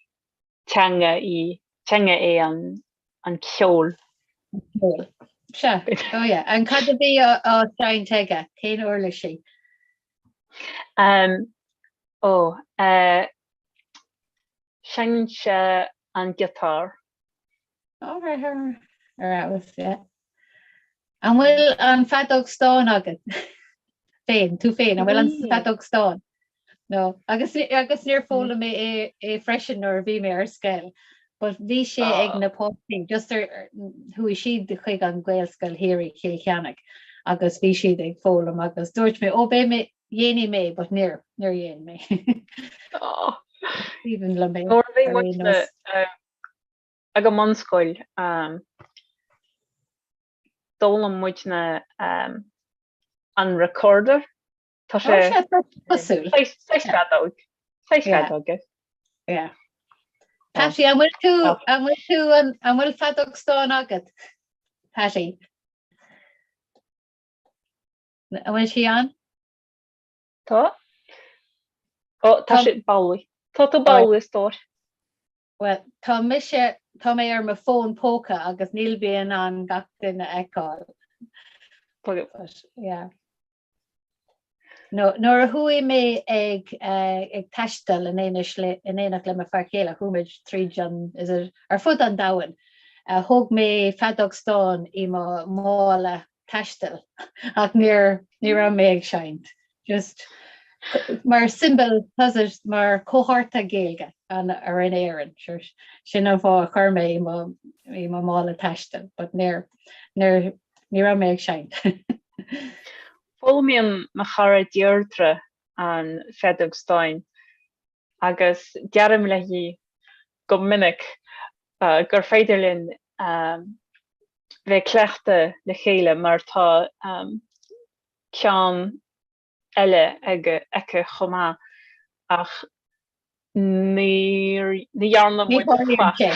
teanga í, teanga é an ceol. Ceol. Sea. Oh yeah. And cad a bhí á seinnt aige? Cén uirlisí? Ó, seinneann sé an giotár. All right, ar fheabhas, yeah. An bhfuil an feadóg stáin agat féin, tú féin, an bhfuil an feadóg stáin? No. Agus, agus níor foghlaim mé é, é freisin nuair a bhí mé ar scoil. But bhí sé ag na páistí, just ar, chuaigh siad chuig an Gaelscoil thiar i Chill Chainnigh agus bhí siad ag foghlaim agus dúirt mé, ó beidh mé, dhéanfaidh mé, but níor, níor dhéan mé. Even liom é. Nuair a bhí muid ag an mbunscoil, d'fhoghlaim muidne an recorder. Tá sé cosúil. Saghas feadóg. Saghas feadóg é. Yeah. Patty, an bhfuil tú, an bhfuil tú, an bhfuil feadóg stáin agat? Patty? An bhfuil sí ann? Tá. Ó, tá sé bally. Tá tú bally, a stór. Bhuel, tá mise, tá mé ar mo fón póca agus níl mé in ann gach duine a fheiceáil. But, yeah. No, nuair a chuaigh mé ag, eh, ag taisteal in éineacht le, in éineacht le mo fear céile, chuaigh muid tríd an, is it, ar fud an domhain, eh, thóg mé feadóg stáin i mo mála taistil ach níor, ní raibh mé ag seinnt. Just mar symbol mar comhartha Gaeilge an ar in Éirinn. Sure, sin an fáth a chuir mé i mo, i mo mála taistil, but níor, níor, ní raibh mé ag seinnt. Foghlaimíonn mo chara Deirdre an feadóg stáin agus deirim léi go minic gur féidir linn bheith ag cleachtadh le chéile mar tá ceann eile aige, aici chomh maith ach níor, ní dhearna Ní muid tharlaíonn sé.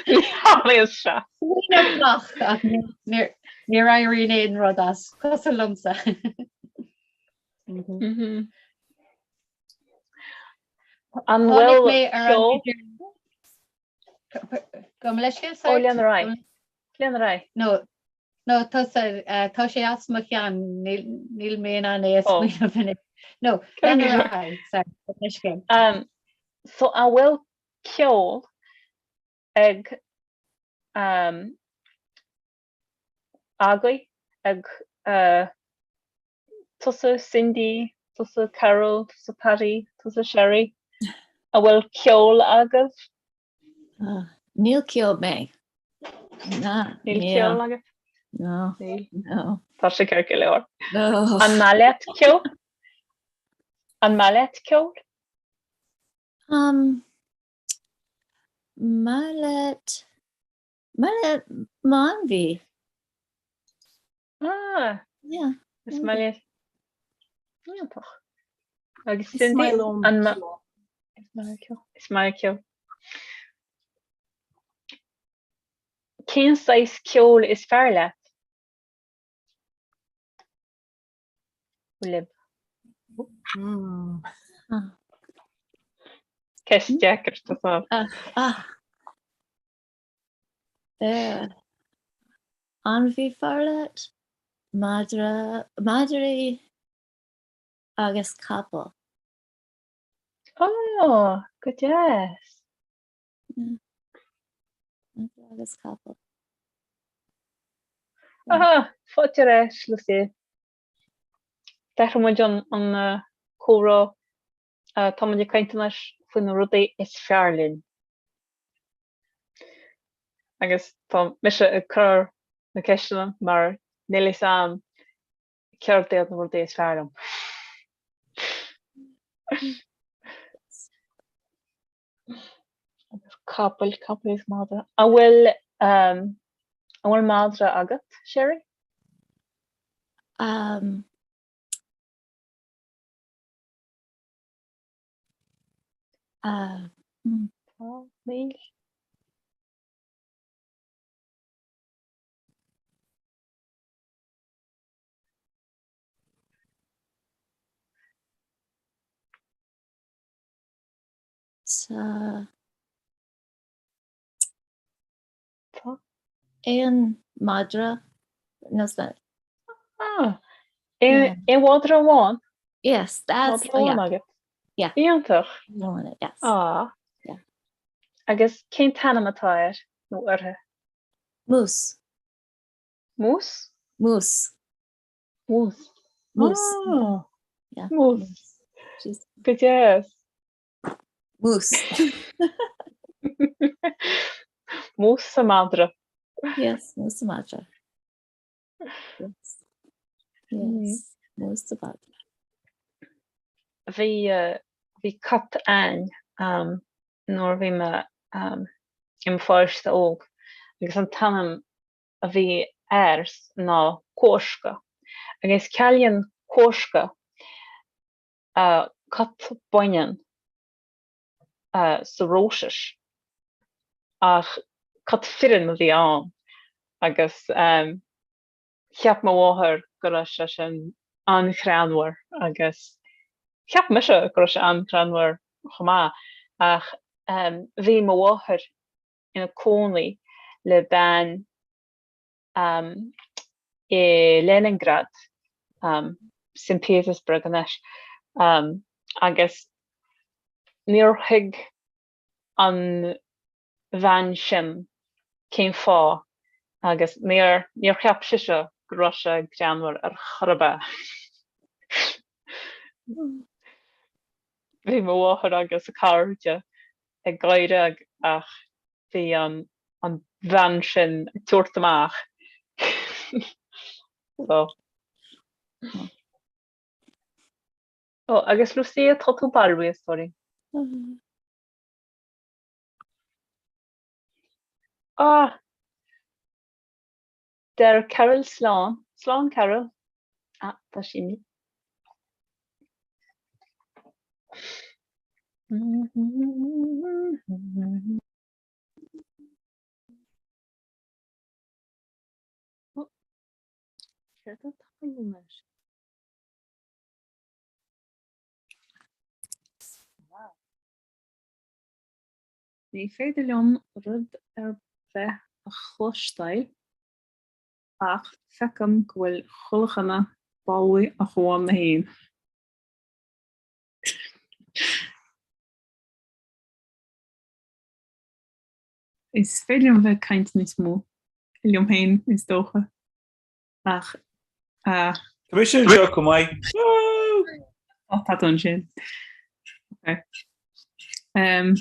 Ní tharlaíonn sé. Smaoineamh maith ach níor, níor éiríonn aon rud as, cosúil liomsa. An Tháinig bhfuil mé ar an ceol? idir Gabh mo leithscéal, Ó, sorry. lean ar aghaidh. Lean ar aghaidh. No, no, tusa, eh, tá sé as mo cheann, níl, níl mé in ann é a Ó. smaoineamh anois. No, lean ar aghaidh, sorry, gabh mo leithscéal. Um, so an bhfuil ceol ag um, agaibh ag uh, Tusa Cindy, tusa Carol, tusa Patty, tusa Sherry. An bhfuil ceol agaibh? Níl ceol mé. Na, Níl ceol agat? No. Níl. No. Tá sé ceart go leor. No. An maith leat ceol? An maith leat ceol? Um, maith leat maith leat m'ainmhí. Ah! Yeah. Is maith leat. Iontach. Agus Is Cindy, maith liom an ma- ceol. Is maith leat ceol. Is maith leat ceol. Cén saghas ceoil is fearr leat? Libh. Mm. Ceist deacair tá fá. Ah, ah. Eh, Ainmhí fearr leat? Madra, madraí agus capall. Ó, go deas. Yeah. Madra agus capall. Aha, fáilte ar ais, Lucy. D'athraigh muid an comhrá. Tá muid ag caint anois faoi na rudaí is fearr linn. Agus tá mise ag cur na ceisteanna mar níl fhios a'm céard iad na rudaí is fearr liom. Agus capaill, capall is madra. An bhfuil an bhfuil madra agat, Sherry? Um, uh, mm. Tá, níl. Tá Tá. Aon madra nó sa. Ah, aon aon mhadra amháin? Yes, that's Madra amháin yeah. agat? Yeah. Iontach. Amháin, yes. Ah. Yeah. Agus cén t-ainm atá air nó uirthi? Mús. Mús? Mús. Mús. Mús. Ah. Yeah. Mús. Go deas. Mús. Mús sa madra. Yes, mús sa madra. Yes. Yes. Mús sa madra. Bhí bhí cat a'inn um, nuair a bhí mé um, i mo pháiste óg agus an t-ainm a bhí air ná Kóska. Agus ciallaíonn Kóska cat baineann sa Rúisis ach cat fireann a bhí ann agus cheap mo mháthair go raibh sé sin an-ghreannmhar agus cheap mise go raibh sé an-ghreannmhar chomh maith ach bhí mo mháthair ina cónaí le bean i Leningrad, St Petersburg anois, agus níor thuig an bhean sin cén fáth agus níor níor cheap sise go raibh sé greannmhar ar chor ar bith. Bhí mo mháthair agus a cairde ag gáire ach bhí an an bhean sin ag tabhairt amach. So. Ó, agus Lucia, tá tú balbh, sorry. Ah! Deir Carol slán. Slán, Carol. Ah, tá sí imithe. Céard atá anois? Wow. Ní féidir liom rud ar bith a chloisteáil ach feicim go bhfuil chuile dhuine balbh ach amháin mé féin. Is féidir liom bheith ag caint níos mó liom féin is dócha ach Tá mise anseo chomh maith. Tá tá tú ansin. Okay. Um,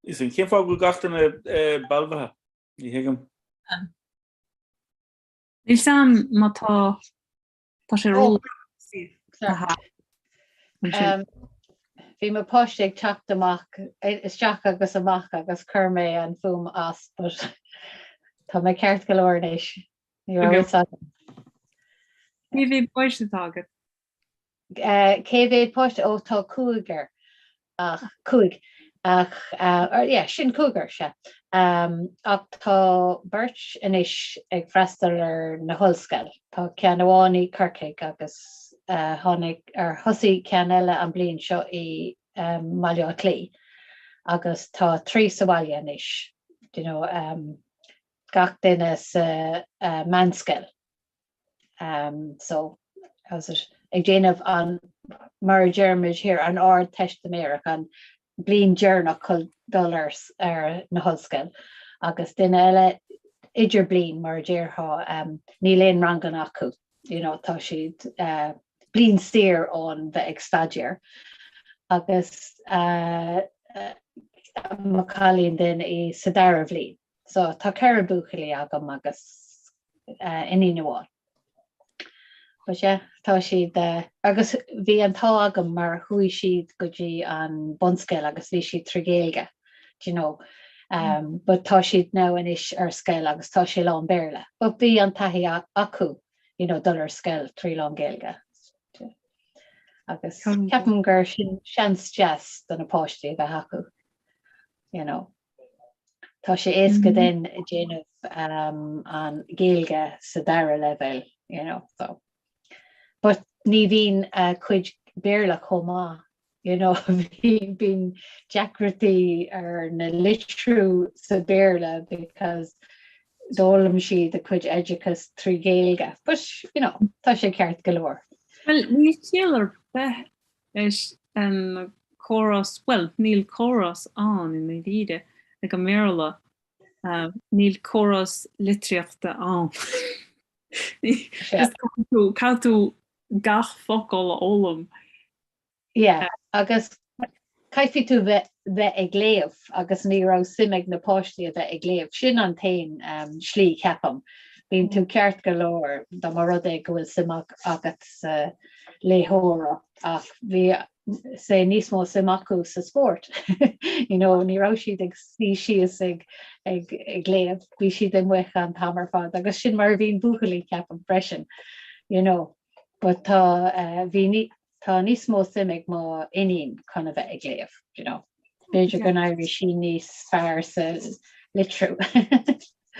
Is an cén fáth go bhfuil gach duine eh, balbhaithe? Ní thuigim. Níl 'fhios a'm má tá tá sé ró. Bhí mo páiste ag teacht amach, isteach agus amach agus chuir mé an fuaim as but tá mé ceart go leor anois. Ní raibh fhios agam. Cé mhéad páiste atá agat? Cé mhéad páiste? Ó tá cúigear ach cúig ach yeah sin cúigear sea. Ach tá beirt anois ag freastal ar na hollscoil. Tá ceann amháin i Corcaigh agus tháinig ar thosaigh ceann eile an bliain seo i mBaile Átha Cliath agus tá trí sa bhaile anois you know gach duine sa meánscoil. So how's it ag déanamh an mar a deirimid here an Ardteistiméireacht an bliain deireanach chun dul ar ar na hollscoil agus duine eile idirbliain mar a déarfá níl aon ranganna acu you know tá siad uh, bliain saor ón bheith ag staidéar agus uh, uh, mo cailín then í sa dara bhliain. So tá ceithre buachaillí agam agus iníon amháin. But yeah, tá siad agus bhí an t-ádh agam mar chuaigh siad go dtí an bunscoil agus bhí siad trí Ghaeilge, do you know. Um, but tá siad now anois ar scoil agus tá sé lán Béarla. But bhí an taithí acu, you know, dul ar scoil trí lán Gaeilge. Agus ceapaim gur sin seans deas do na páistí a bheith acu, you know. Tá sé éasca then déanamh an Ghaeilge sa dara leibhéal, you know, so. But ní bhíonn a cuid Béarla chomh maith, you know, bíonn deacrachtaí ar na litriú sa Béarla because d'fhoghlaim siad a cuid oideachas trí Ghaeilge. But, you know, tá sé ceart go leor. Well, níl ciall ar bith leis an córas, bhuel, níl córas ann i ndáiríre ag an mBéarla, níl córas litríochta ann. Caithfidh tú gach focal a fhoghlaim. Yeah, agus caithfidh tú bheith bheith ag léamh agus ní raibh suim ag na páistí a bheith ag léamh. Sin an t-aon slí, ceapaim. Bíonn tú ceart go leor dá mba rud é go bhfuil suim agat sa léitheoireacht ach bhí sé níos mó suim acu sa spórt. You know, ní raibh siad ag suí síos ag ag ag léamh, bhí siad amuigh an t-am ar fad agus sin mar a bhíonn buachaillí ceapaim freisin. You know, but tá uh, bhí ní tá níos mó suim ag mo iníon chun a bheith ag léamh, you know. B'fhéidir go n-éireoidh sí níos fearr sa litriú.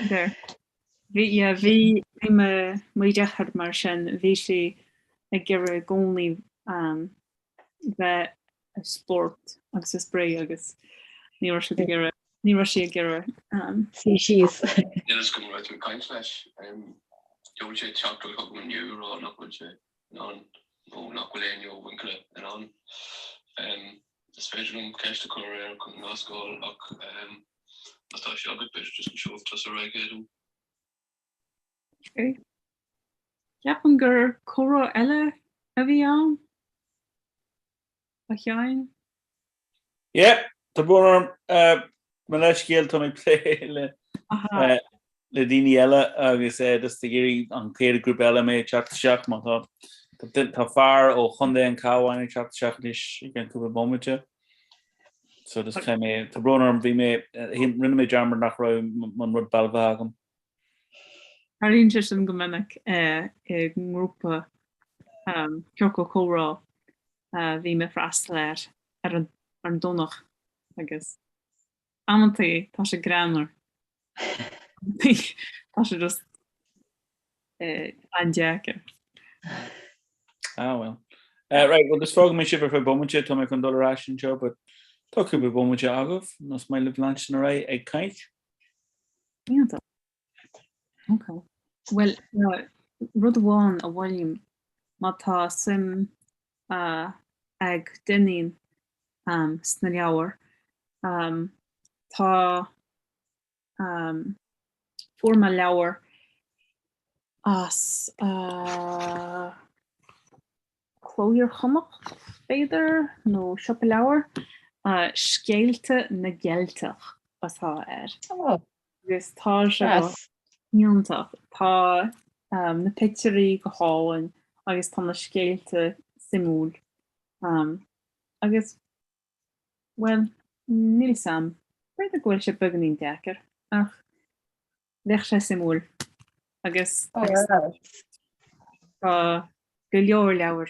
There. Bhí, yeah, bhí, bhí mo, mo dheartháir mar sin, bhí sí ag iarraidh i gcónaí um, bheith ag spórt agus ag spraoi agus ní raibh siad ag iarraidh, ní raibh sí ag iarraidh um, Suí síos. Níl a fhios agam an raibh tú ag caint leis. Gheobhaidh sé teachtaireacht chugam inniu ag rá nach bhfuil sé in ann nó nach bhfuil éinne ó Mhuincille in ann. Is féidir liom ceist a chur air chun nasc a fháil ach má tá sé agat b'fhéidir just go seolfadh tusa ar aghaidh é dom. Ok. Ceapaim gur comhrá eile a bhí ann, a Sheáin? Yeah, tá brón orm. Mo leithscéal, tá mé ag plé le le daoine eile agus just ag iarraidh an chéad grúpa eile mé ag teacht isteach má tá tá fear ó Chontae an Chabháin ag teacht isteach anois i gceann cúpla bomaite. So just caithfidh mé, tá brón orm, bhí mé, rinne mé dearmad nach raibh an rud balbhaithe agam. Tarlaíonn sé sin go minic i ngrúpa ciorcal comhrá a bhí mé ag freastal air ar an Domhnach agus amantaí tá sé greannmhar, amantaí tá sé just an-deacair. Ah well. Uh, right, well, just fágfaidh mé sibh ar feadh bomaite, tá mé chun dul ar ais anseo, but tá cúpla bomaite agaibh, más maith libh leanstan ar aghaidh ag caint. Iontach. Ok. Well, rud amháin a mholfainn, má tá suim ag duine sna leabhair, tá, fuair mé leabhar as Cló Iar-Chonnacht, b'fhéidir, nó siopa leabhar, Scéalta na gCeilteach atá air. Agus tá sé go hiontach. Tá na pictiúirí go hálainn agus tá na scéalta suimiúil. Agus. Bhuel, níl 'fhios a'm. B'fhéidir go bhfuil sé beagáinín deacair, ach bheadh sé suimiúil. Agus tá go leor leabhar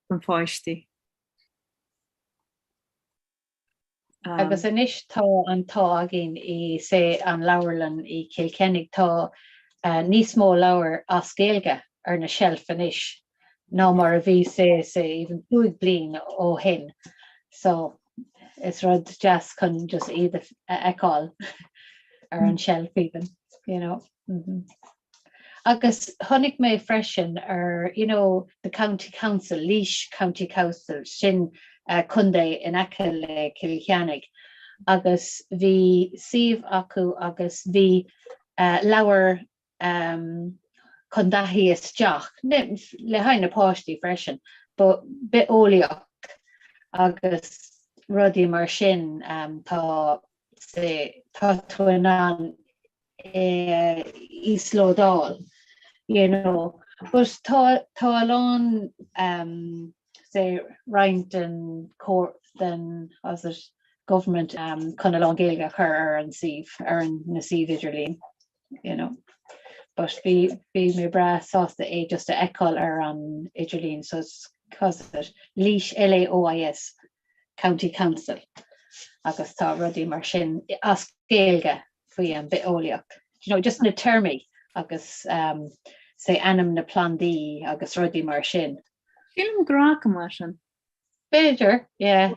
don pháistí. Agus anois tá an t-ádh againn i say an leabharlann i Cill Chainnigh tá níos mó leabhar as Gaeilge ar na seilf anois ná mar a bhí say say even 5 bliain ó shin so is rud deas chun just iad a fheiceáil ar an shelf even you know. Mm -hmm. Agus chonaic mé freisin ar you know the county council, Laois County Council, sin contae in aice le Cill Chainnigh, agus bhí suíomh acu agus bhí leabhar chun taithí isteach, le haghaidh na páistí freisin, but bitheolaíocht agus rudaí mar sin, tá tá tú in ann é a íoslódáil you know. But tá tá a lán um, say roinnt den den how's it government um, chun a lán Gaeilge a chur ar an suíomh ar an na suíomh idirlín you know. But bhí bhí mé breá sásta é just a fheiceáil ar an idirlíon so it's how's it Laois L-A-O-I-S County Council agus tá rudaí mar sin as Gaeilge faoi an bitheolaíocht. You know, just na téarmaí agus um, say ainm na plandaí agus rudaí mar sin. Sílim go raibh mar sin. B'fhéidir, yeah.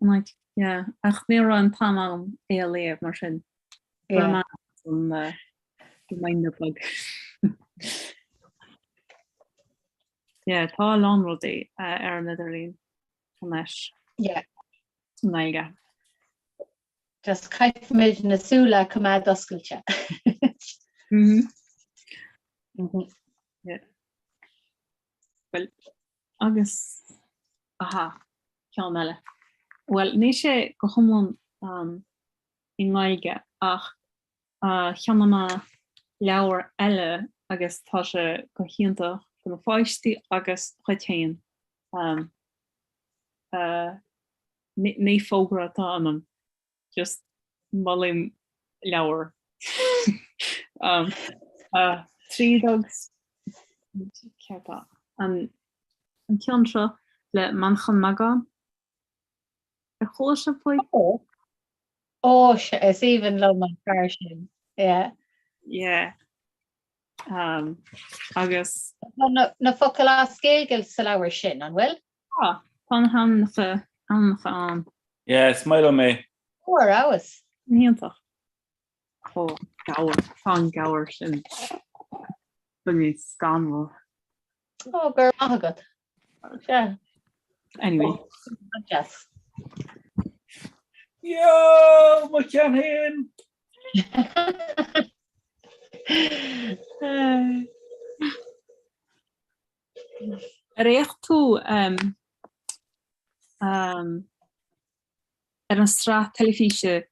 Like, yeah, ach ní raibh an t-am agam é a léamh mar sin. Yeah. An uh, beag. Yeah, tá a lán rudaí uh, ar an idirlíon anois. Yeah. I nGaeilge. Just caithfimid na súile a choimeád oscailte. Mm -hmm. Yeah. Well, agus aha, ceann eile. Well, níl sé go hiomlán um, i nGaeilge ach uh, cheannaigh mé leabhar eile agus tá sé go hiontach do na pháistí agus dhuit féin. Um, uh, Ní fógra atá ionam, just molaim leabhar. Um, uh, Three Dogs céard tá an an ceann seo le Manchán Magan. Ar chuala sibh faoi? Ó, ó, is aoibhinn liom an fear sin. Yeah. Yeah. Um, agus Tá na, na focail as Gaeilge sa leabhar sin, an bhfuil? Tá, tá na hainmneacha, ainmneacha ann. Yeah, is maith liom é. Ó, ar fheabhas. Iontach. Ó, gabhar, tá an gabhar sin beagáinín scanrúil. Ó, go raibh maith agat. Sea. Anyway. Deas. Yo, mo cheann féin! Ar fhéach tú ar an sraith teilifíse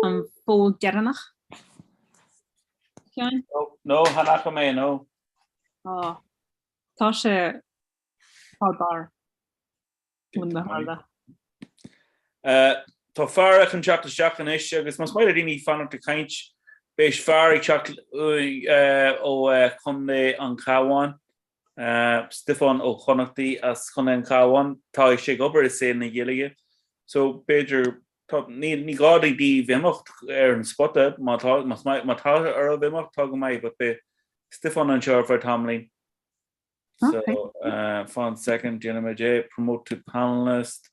An Fód Deireanach, Sheáin? No, chan fhaca mé, no. Á, tá sé thar barr. Tá fear chun teacht isteach anois agus más maith le daoine fanacht ag caint, beidh fear ag teacht ó Chontae an Chabháin, Stiofán Ó Connachtaí as Contae an Chabháin. Tá sé ag obair i saol na Gaeilge so b'fhéidir ní gá daoibh imeacht ar an spota má tá má tá oraibh imeacht tá go maith but beidh Stiofán anseo ar feadh tamaillín. So, uh, fan second, déanfaimid é, promote to panelist,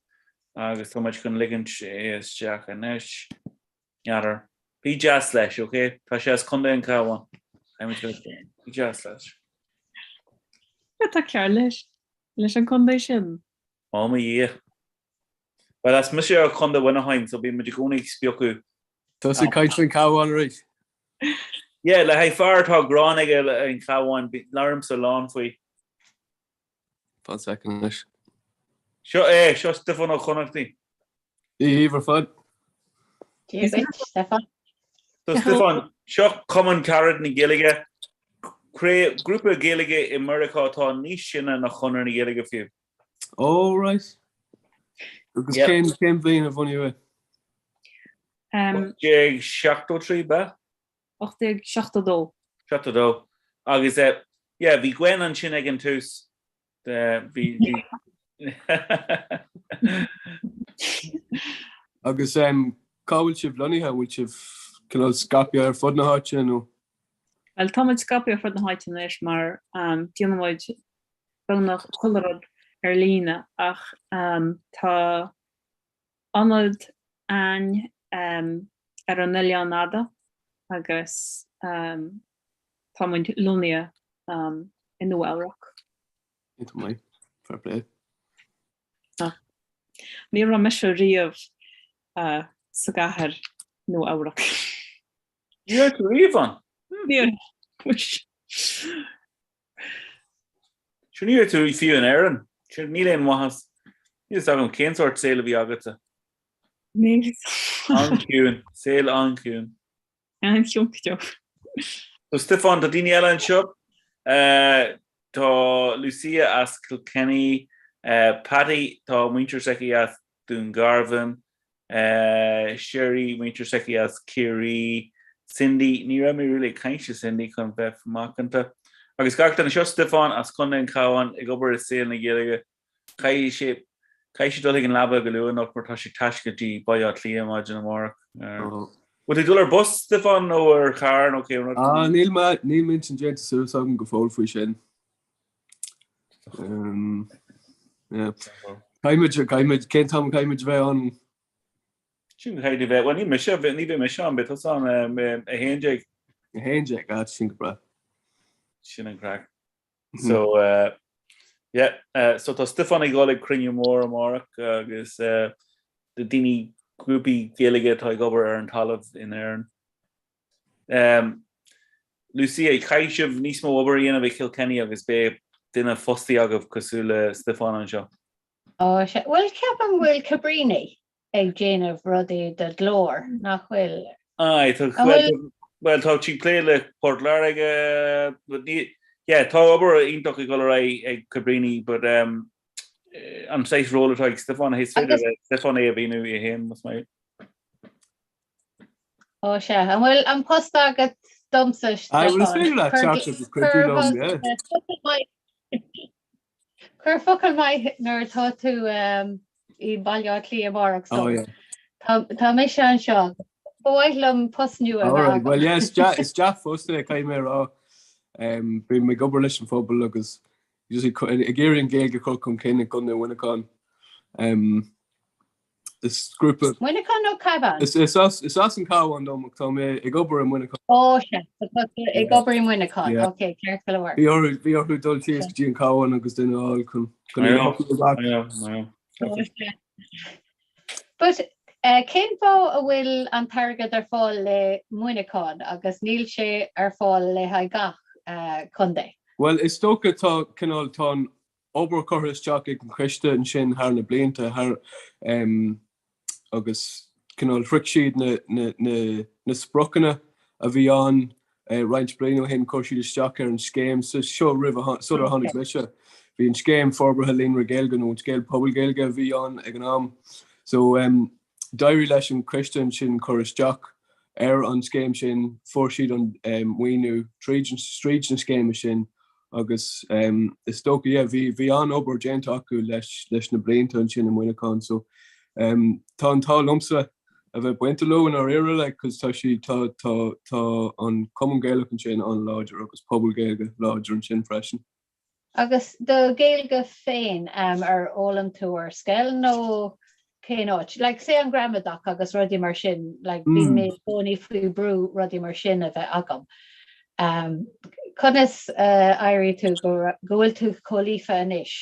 agus tá muid chun ligint é isteach anois. N'fheadar. Bí deas leis, ok? Tá sé as Contae an Chabháin. Bí deas leis. Tá ceart leis, leis an contae sin. Ó mo Dhia. Well, as mise ó Chontae Mhuineacháin, so bíonn muid i gcónaí ag spiocadh. Tá tú ag caint faoin Chabhán arís. Yeah, le haghaidh fear atá gráin aige an Chabhán, labhraímse a lán faoi. Fan second anois. Seo é, seo Stiofán Ó Connachtaí. Dia dhaoibh ar fad. Dia duit, Stiofán. So Stiofán, seo Cumann Carad na Gaeilge, grúpa Gaeilge i Meiriceá atá níos sine ná Conradh na Gaeilge fiú. Oh right. Agus cén cén bhliain a bunaíodh é? 1873 b'ea? 1872. 72. Agus yeah, bhí Gwen ansin ag an tús. Bhí bhí Agus cá bhfuil sibh lonnaithe? An bhfuil sibh cineál scaipthe ar fud na háite nó? Bhuel, tá muid scaipthe ar fud na háite anois mar déanann muid beagnach chuile rud ar líne ach tá ionad againn ar an Oileán Fhada agus tá muid lonnaithe i Nua Eabhrac. Iontach maith. Fair play. Ní raibh mise riamh sa gcathair Nua Eabhrac. Ní raibh tú riamh ann? Ní raibh. Sure ní raibh tú fiú in Éirinn. Sure níl aon mhaitheas. Níl fhios agam cén sórt saoil a bhí agatsa. Níl. An-chiúin. Saol an-chiúin. An-chiúin go deo. So Stiofán, tá daoine eile anseo. Tá Lucia as Kilkenny, Paddy, tá muintir s'aici as Dún Garbhán, Sherry, muintir s'aici as Ciarraí, Cindy, ní raibh mé really ag caint le Cindy chun bheith macánta. Agus gach duine, seo Stiofán as Contae an Chabháin ag obair i saol na Gaeilge. Caithfidh sé caithfidh sé dul chuig an leaba go luath anocht mar tá sé ag taisteal go dtí Baile Átha Cliath maidin amárach. Bhfuil tú ag dul ar bus, Stiofán, nó ar charr nó cén rud? Ah, níl mé, níl m'intinn déanta suas agam go fóill faoi sin. Um, yeah. Caithfimid, caithfimid, cén t-am caithfimid bheith ann? Sin caithfidh bheith, well ní mise, ní bheidh mise ann, beidh tusa ann 11. 11, ah, sin go breá. Sin an craic. So, uh, yeah, uh, so tá Stiofán ag dul ag cruinniú mór amárach agus uh, de daoine grúpaí Gaeilge atá ag obair ar an talamh in Éirinn. Um, Lucia, caithfidh sibh níos mó obair a dhéanamh i Kilkenny agus beidh duine fostaí agaibh cosúil le Stiofán anseo. Ó, sea. Bhuel, ceapaim go bhfuil Cabríní ag déanamh rudaí do Glór, nach bhfuil? Aye, tá, An bhfuil? bhuel, tá sí ag plé le Port Láirge, but ní, yeah, tá obair iontach ag dul ar aghaidh ag Cabríní, but um, an saghas ról atá ag Stiofán, is féidir Agus le Stiofán é a mhíniú é féin, más maith. Ó sea, an bhfuil an post agat domsa, Aye, well, is Stiofán? féidir leat Cuir teacht agus cuidiú cuir liom, yeah. focal maith Cuir focal maith nuair atá tú i mBaile Átha Cliath amárach Oh so yeah. tá tá mise anseo. Ba mhaith liom post nua a bheith Alright, agam. well yeah, is dea is dea-phost é caithfidh mé a rá. Um, bím ag obair leis an phobal agus just ag ag iarraidh an Ghaeilge a chur chun cinn i gContae Mhuineacháin. Um, Is grúpa. Muineachán nó Cabhán? Is is as is as an Cabhán dom ach tá mé ag obair i Muineachán. Ó sea, so tá tú ag Yeah. obair i Muineachán. Yeah. Ok, ceart go leor. Bhí orthu bhí orthu dul síos go dtí an Cabhán agus duine a fháil chun chun I é a know, shocrú amach. I know, I know. Ó sea. But eh, cén fáth a bhfuil an t-airgead ar fáil le Muineachán agus níl sé ar fáil le haghaidh gach eh, contae? Bhuel, is dócha tá cineál tá an obair curtha isteach ag an choiste ansin thar na blianta thar agus cineál shroich siad na na na na spriocanna a bhí ann roinnt bliain ó shin, chuir siad isteach ar an scéim so seo roimh sular tháinig mise. Bhí an scéim forbartha líonra Gaeilge nó an scéim pobal Gaeilge a bhí ann ag an am. So D'éirigh leis an choiste ansin cur isteach ar an scéim sin, fuair siad an maoiniú tríd tríd na scéime sin agus is dócha, yeah, bhí bhí an-obair déanta acu leis leis na blianta ansin i Muineachán so tá an t-ádh liomsa a bheith bainte leo i ndáiríre like cos tá sí tá tá tá an Cumann Gaelach ansin an-láidir agus pobal Gaeilge láidir ansin freisin. Agus do Ghaeilge féin, ar fhoghlaim tú ar scoil nó cén áit? Like, say an gramadach agus rudaí mar sin, like, bíonn mé i gcónaí faoi brú rudaí mar sin a bheith agam. Conas a éirigh tú go go bhfuil tú chomh líofa anois?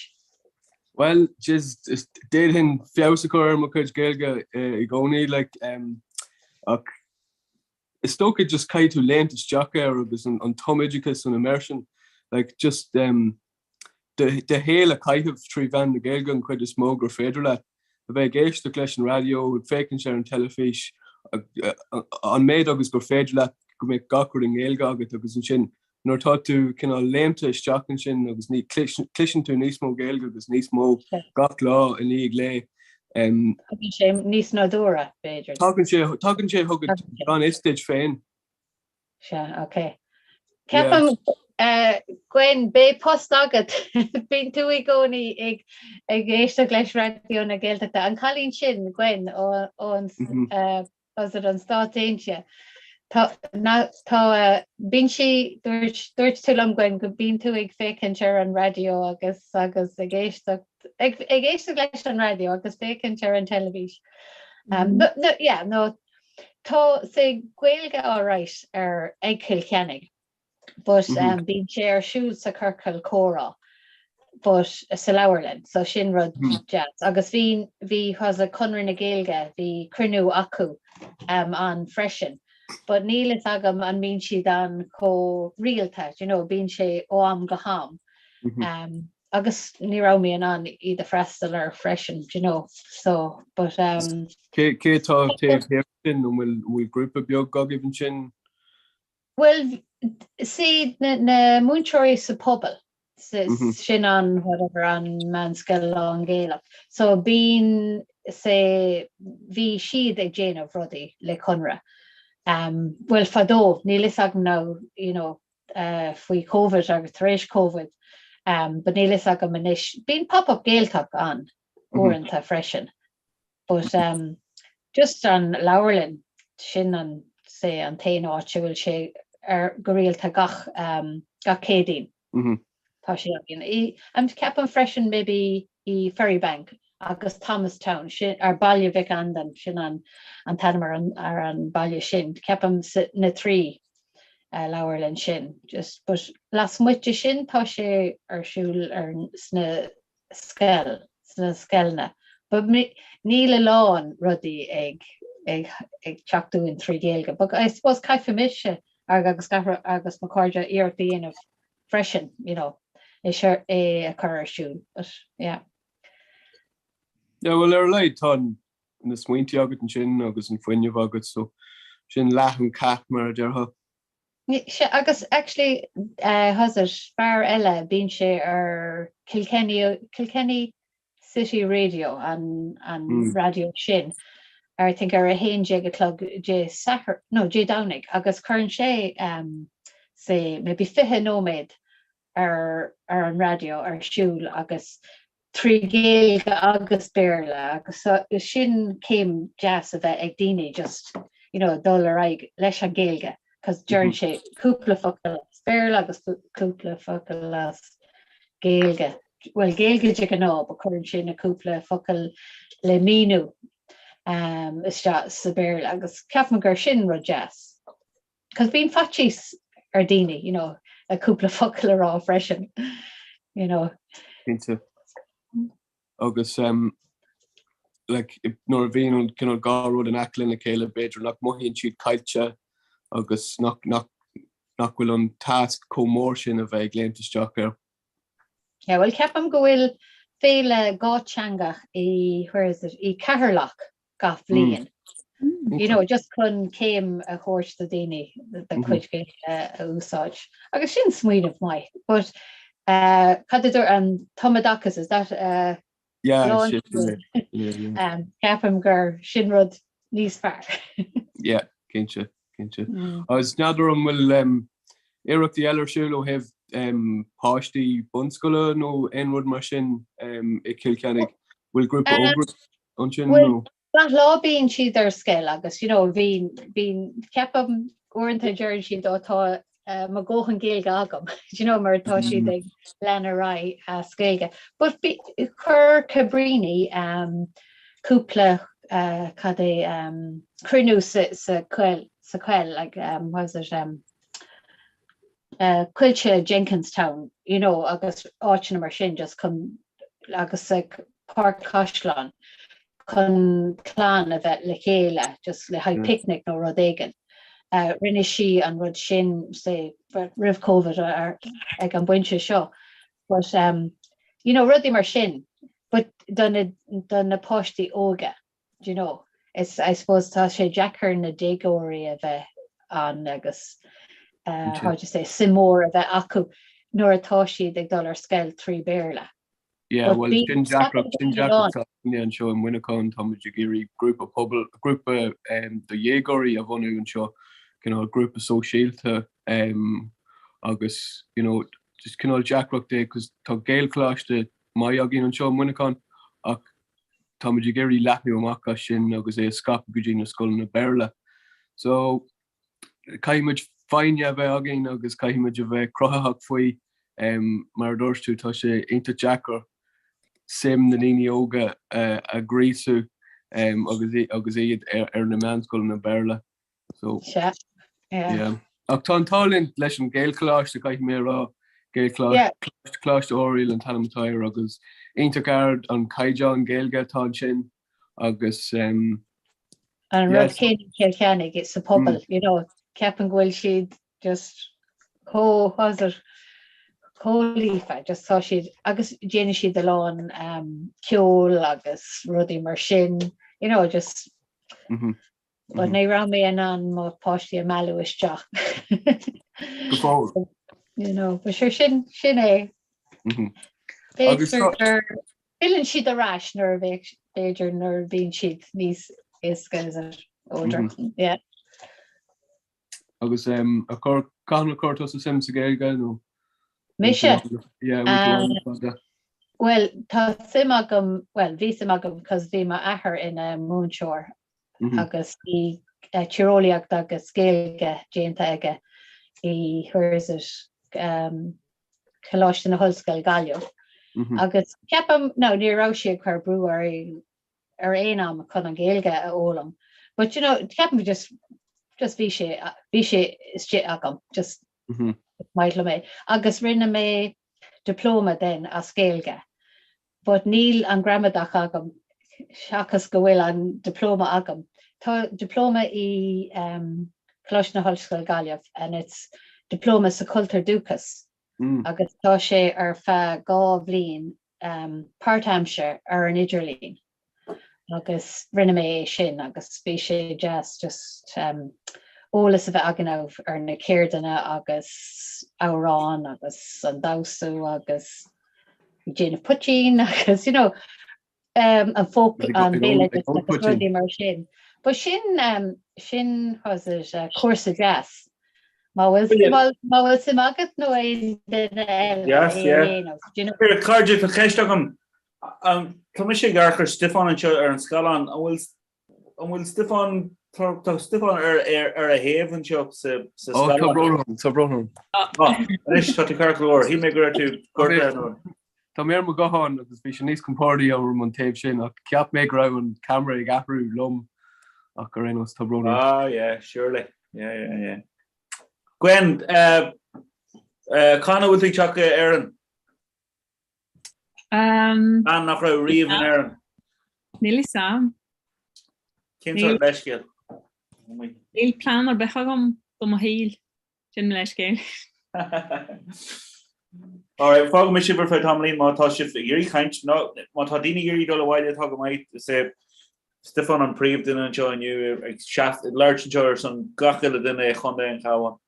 Bhuel, just d'fhéadfainn feabhas a chur ar mo chuid Gaeilge i gcónaí, like, ach Is dócha just caithfidh tú léimt isteach air agus an tumoideachas an immersion, like just um, do do shaol a chaitheamh trí mheán na Gaeilge an chuid is mó gur féidir leat, a bheith ag éisteacht leis an raidió, ag féachaint ar an teilifís, an méid agus gur féidir leat go mbeadh gach rud i nGaeilge agat agus ansin nuair atá tú cineál léimte isteach ansin agus ní cloiseann tú níos mó Gaeilge agus níos mó gach lá i ndiaidh lae. Tagann sé níos nádúrtha, b'fhéidir. Tagann sé, tagann sé chugat gan fhios duit féin. Sea, ok. Ceapaim, Gwen, beidh post agat. Bíonn tú i gcónaí ag ag éisteacht leis Raidió na Gaeltachta. An cailín sin, Gwen, ó ón was it an Stáit Aontaithe? Tá tá bíonn sí dúirt dúirt tú liom Gwen go bíonn tú ag féachaint ar an raidió agus agus ag éisteacht ag ag éisteacht leis an raidió agus féachaint ar an teilifís. Um, no, no, yeah, no, Tá sé Gaeilge alright ar ag Cill Chainnigh but um, bíonn sé ar siúl sa ciorcal comhrá but sa leabharlann so sin rud deas agus bhí bhí was it Conradh na Gaeilge bhí cruinniú acu um, ann freisin but níl fhios agam an mbíonn siad ann chomh rialta you know bíonn sé ó am go ham um, agus ní raibh mé in ann iad a freastal air freisin, do you know, so, but um. Cé cé atá taobh thiar sin, an bhfuil an bhfuil grúpa beag agaibh ansin? Bhuel, see, na na múinteoirí sa pobal, sin an whatever an meánscoil lán-Ghaelach, so bíonn say bhí siad ag déanamh rudaí le Conradh. Um, bhuel fadó, níl fhios agam now, you know, faoi Covid agus tar éis Covid but níl fhios agam anois. Bíonn Pop-Up Gaeltacht ann uaireanta freisin but um, just an leabharlann sin an say an t-aon áit a bhfuil sé ar go rialta gach um, gach Céadaoin. Mm -hmm. Tá sé againn. I um, ceapaim freisin maybe i Ferrybank agus Thomastown sin ar Baile Mhic Andain sin an an t-ainm ar an ar an baile sin. Ceapaim na trí leabharlann sin. Just but lasmuigh de sin tá sé ar siúl ar sna scoil, sna scoileanna. But níl a lán rudaí ag ag ag teacht uainn trí Ghaeilge. But I suppose caithfidh mise agus agus mo chairde iarracht a dhéanamh freisin, you know, é seo é a chur ar siúl. But yeah. Yeah, well ar a laghad tá na smaointe agat ansin agus an fuinneamh agat so sin leath an chath mar a déarfá. Sea, agus actually uh, how's it, fear eile bíonn sé ar Kilkenny, Kilkenny City Radio an, an mm. raidió sin ar I think ar a 11 a chlog Dé Sathairn, no, Dé Domhnaigh agus cuireann sé um, say maybe 20 nóiméad ar, ar an raidió ar siúl agus trí Ghaeilge agus Béarla agus sin céim deas a bheith ag daoine just you know dul ar aghaidh leis an Ghaeilge cos deireann sé cúpla focal as Béarla agus cúpla focal as Gaeilge. Well Gaeilge de ghnáth but cuireann sé na cúpla focal le míniú um, isteach sa Béarla agus ceapaim gur sin rud deas. Cos bíonn faitíos ar daoine, you know, a cúpla focal a rá freisin, you know. Cinnte. Agus um, like, nuair a bhíonn an cineál dhá rud in aice lena chéile, b'fhéidir nach mothaíonn siad caillte agus nach, nach, nach bhfuil an tasc chomh mór sin a bheith ag léimt isteach air. Yeah, well, ceapaim go bhfuil féile dhátheangach i, where is it, i Ceatharlach gach bliain. You know, just chun céim a thabhairt do daoine do cuid Gaeilge a úsáid. Agus sin smaoineamh maith. But uh, cad a dúirt an tumoideachas, is that uh, Yeah, um, ceapaim gur sin rud níos fearr. Yeah, cinnte, cinnte. Mm. Agus n'fheadar an bhfuil um, iarrachtaí eile ar siúl ó thaobh um, páistí bunscoile nó aon rud mar sin um, i Cill Chainnigh. Bhfuil grúpa Um, ógra ansin Bhuel, nó? gach lá bíonn siad ar scoil agus you know, bhíonn, bíonn, ceapaim uaireanta deireann siad ó tá uh, mo dhóthain Gaeilge agam, do you know, mar tá siad ag lean ar aghaidh as Gaeilge. But bí, chuir Cabrini um, cúpla uh, cad é um, cruinniú sa, sa choill, sa choill, like, um, what was it, um, uh, Coillte Jenkinstown, you know, agus áiteanna mar sin just chun agus sa Páirc Chaisleáin chun clann a bheith le chéile just le haghaidh picnic nó rud éigin. Uh, rinne sí an rud sin say, roimh COVID ar, ag an bpointe seo. But, um, you know, rudaí mar sin, but do na, do na páistí óga. Do you know, it's, I suppose tá sé deacair na déagóirí a bheith ann agus uh, how do you say, suim mór a bheith acu nuair atá siad ag dul ar scoil trí Béarla. Yeah, But well, bhí sin deacracht, sin scaipeadh deacracht atá againne anseo i Muineachán, tá muid ag iarraidh grúpa pobail, grúpa um, do dhéagóirí a bhunú anseo, cineál grúpa sóisialta um, agus, you know, just cineál deacracht é, cos tá Gaelcholáiste maith againn anseo i Muineachán ach tá muid ag iarraidh leathnú amach as sin agus é a scaipeadh go dtí na scoileanna Béarla. So, caithfidh muid foighne a bheith againn agus caithfidh muid a bheith cruthaitheach faoi. Mar a dúirt tú, tá sé iontach deacair suim na ndaoine óga a ghríosú agus iad ar na meánscoileanna Béarla. So, Sea, yeah. yeah. Ach tá an t-ádh linn leis an Ghaelcholáiste, caithfidh mé a rá, Gaelcholáiste, Coláiste Oiriall an t-ainm atá air agus iontach ard an caighdeán Gaeilge atá ansin agus An rud céanna i Cill Chainnigh sa pobal, you know, ceapaim go bhfuil siad just chomh, how's it, chomh líofa, just tá siad, agus déanann siad a lán ceoil agus rudaí mar sin, you know, just, but ní raibh mé in ann mo pháistí a mhealladh isteach. Go fóill. You know, but sure sin, sin é. B'fhéidir gur Filleann siad ar ais nuair a bheadh, b'fhéidir nuair a bhíonn siad níos éasca, is it, older, yeah. Agus a chur, cathain a chuir tusa suim sa Ghaeilge nó? Mise? Yeah, bhfuil tú ann fada? Bhuel, tá suim agam, bhuel, bhí suim agam because bhí m'athair ina mhúinteoir agus bhí tíreolaíocht agus Gaeilge déanta aige i, where is it, um, Coláiste na hOllscoile Gaillimh agus ceapaim, no, ní raibh sé ag cur brú ar ar aon am chun an Ghaeilge a fhoghlaim but you know ceapaim just just bhí sé bhí sé istigh agam just maith liom é agus rinne mé diplóma then as Gaeilge but níl an gramadach agam seachas go bhfuil an diplóma agam. Tá diplóma i um, Coláiste na hOllscoile Gaillimh and it's diplóma sa chultúr dúchas mm. agus tá sé ar feadh 2 bhliain um, páirtaimseartha ar an idirlíon. Agus rinne mé é sin agus bhí sé deas just um, eolas a bheith againn ar na ceirdeanna agus amhráin agus an damhsa agus déanamh poitín agus you know um, an folk an béaloideas agus rudaí mar sin. But sin um, sin was it uh, cúrsa deas. Má bhfuil má bhfuil suim agat nó aon duine eile Yes, é yeah. a dhéanamh, do you know? Here, cairde, tá ceist agam. Tá mise ag amharc ar Stiofán anseo ar an scáileán. An bhfuil An bhfuil Stiofán, tá Stiofán ar ar a thaobh anseo sa sa Ó, tá brón orm, tá brón orm. Anois tá tú ceart go leor, shíl mé go raibh tú gortaithe nó. Tá mé ar mo ghuthán agus bhí sé níos compordaí orm an taobh sin ach cheap mé go raibh an camera ag athrú liom ach ar aon nós tá brón orm. Ah yeah, surely. Yeah, yeah, yeah. Gwen, uh, uh, cathain a bhfuil tú ag teacht go Éirinn? Um, Bean nach raibh riamh in Éirinn. Níl fhios a'm. Cén sórt leithscéal? Níl plean ar bith agam do mo shaol. Sin mo leithscéal. Alright, fágfaidh mé sibh ar feadh tamaillín má tá sibh ag iarraidh caint, nó má tá daoine ag iarraidh dul abhaile tá go maith. Is é Stiofán an príomhdhuine anseo inniu ag seas ag labhairt anseo ar son gach uile duine i Chontae an Chabháin.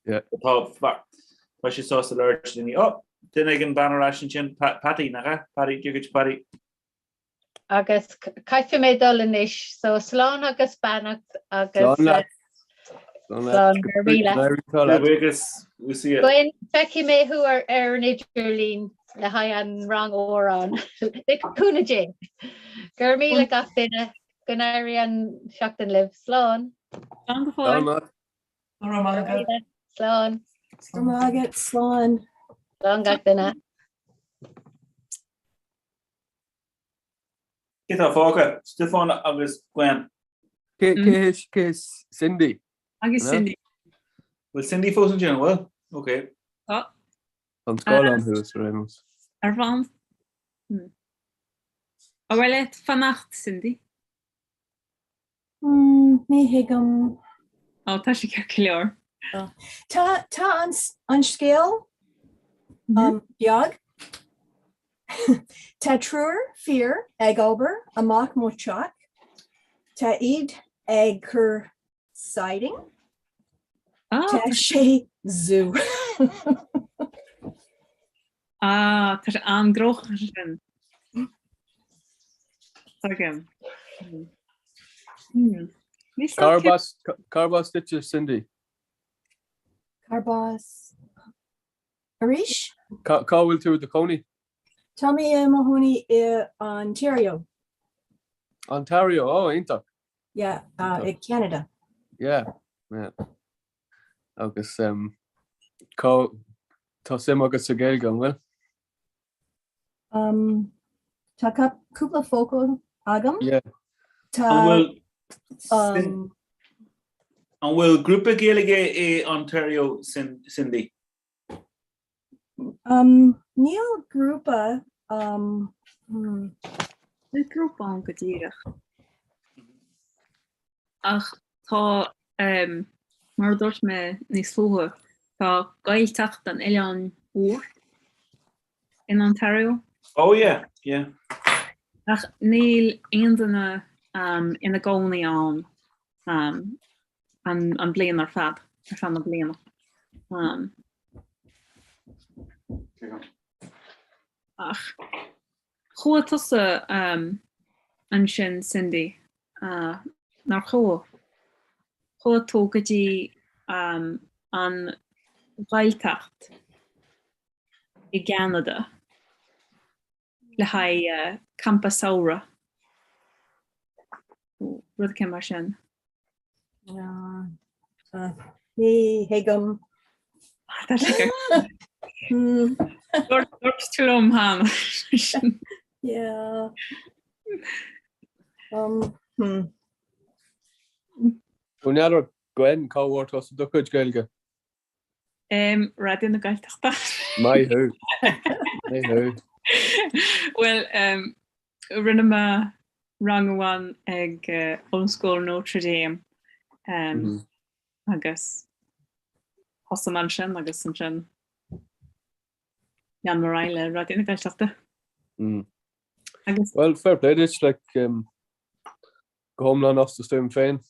Tá tá sé sásta labhairt le daoine. Oh, duine ag an bean ar ais ansin, Patty, nach ea? Patty, Dia duit Patty. Agus caithfidh mé dul anois, so slán agus beannacht agus Slán leat. Slán go raibh míle. Buíochas, we'll see you. Gwen, feicfidh mé thú ar ar an idirlíon le haghaidh an rang amhrán. Le cúnamh Dé. Go raibh míle gach duine, go n-éirí an seachtain libh. Slán. Slán go fóill. Go raibh maith agat. Slán. Go raibh maith agat, slán. Slán gach duine. Cé tá fágtha? Stiofán agus Gwen. Cé cé Cindy? Agus Cindy. Bhfuil Cindy fós ansin, an bhfuil? Ok. Tá. An scáileán thuas ar aon nós. Ar bhonn. Ar mhaith leat fanacht, Cindy? Ní thuigim. Ó, tá sé ceart go leor. Tá tá an an scéal um, beag. Tá triúr fir ag obair amach mo teach. Tá iad ag cur siding. Tá sé zu. Ah, tá sé an-ghnóthach sin. Tuigim. Cárb as duitse, Cindy? Cárb as arís? Cá bhfuil tú i do chónaí? Tá mé i mo chónaí i Ontario. Ontario, oh, iontach. Yeah, uh, i Canada. Yeah, yeah. Agus um, cá tá suim agat sa Ghaeilge, an bhfuil? Um, tá cúpla focal agam. Yeah. Tá An bhfuil um, An bhfuil grúpa Gaeilge i Ontario, Cindy? Um, níl grúpa um, hmm. Níl grúpa ann go díreach. Ach tá, um, mar a dúirt mé níos luaithe, tá Gaeltacht an Oileáin Úir in Ontario. Oh yeah, yeah. Ach níl aon duine um, ina gcónaí ann um, an, an bliain ar fad, ar feadh na bliana. Um, ach chuaigh tusa um, ansin, Cindy, uh, nár chuaigh? Chuaigh tú go dtí um, an Ghaeltacht i gCeanada le haghaidh campa samhraidh, rud éicint mar sin. Ní thuigim. Tá sé go. Dúirt tú liom cheana. Yeah. Um, hmm. N'fheadar Gwen cá bhfuair tusa do chuid Gaeilge? Um, Raidió na Gaeltachta. Maith thú. Maith thú. Well, um, rinne mé rang amháin ag uh, Ollscoil Notre Dame um, mm -hmm. agus thosaigh mé ansin agus ansin lean mé ar aghaidh le Raidió na Gaeltachta. Mm. Agus Well, fair play duit, like, um, go hiomlán as do stuaim féin.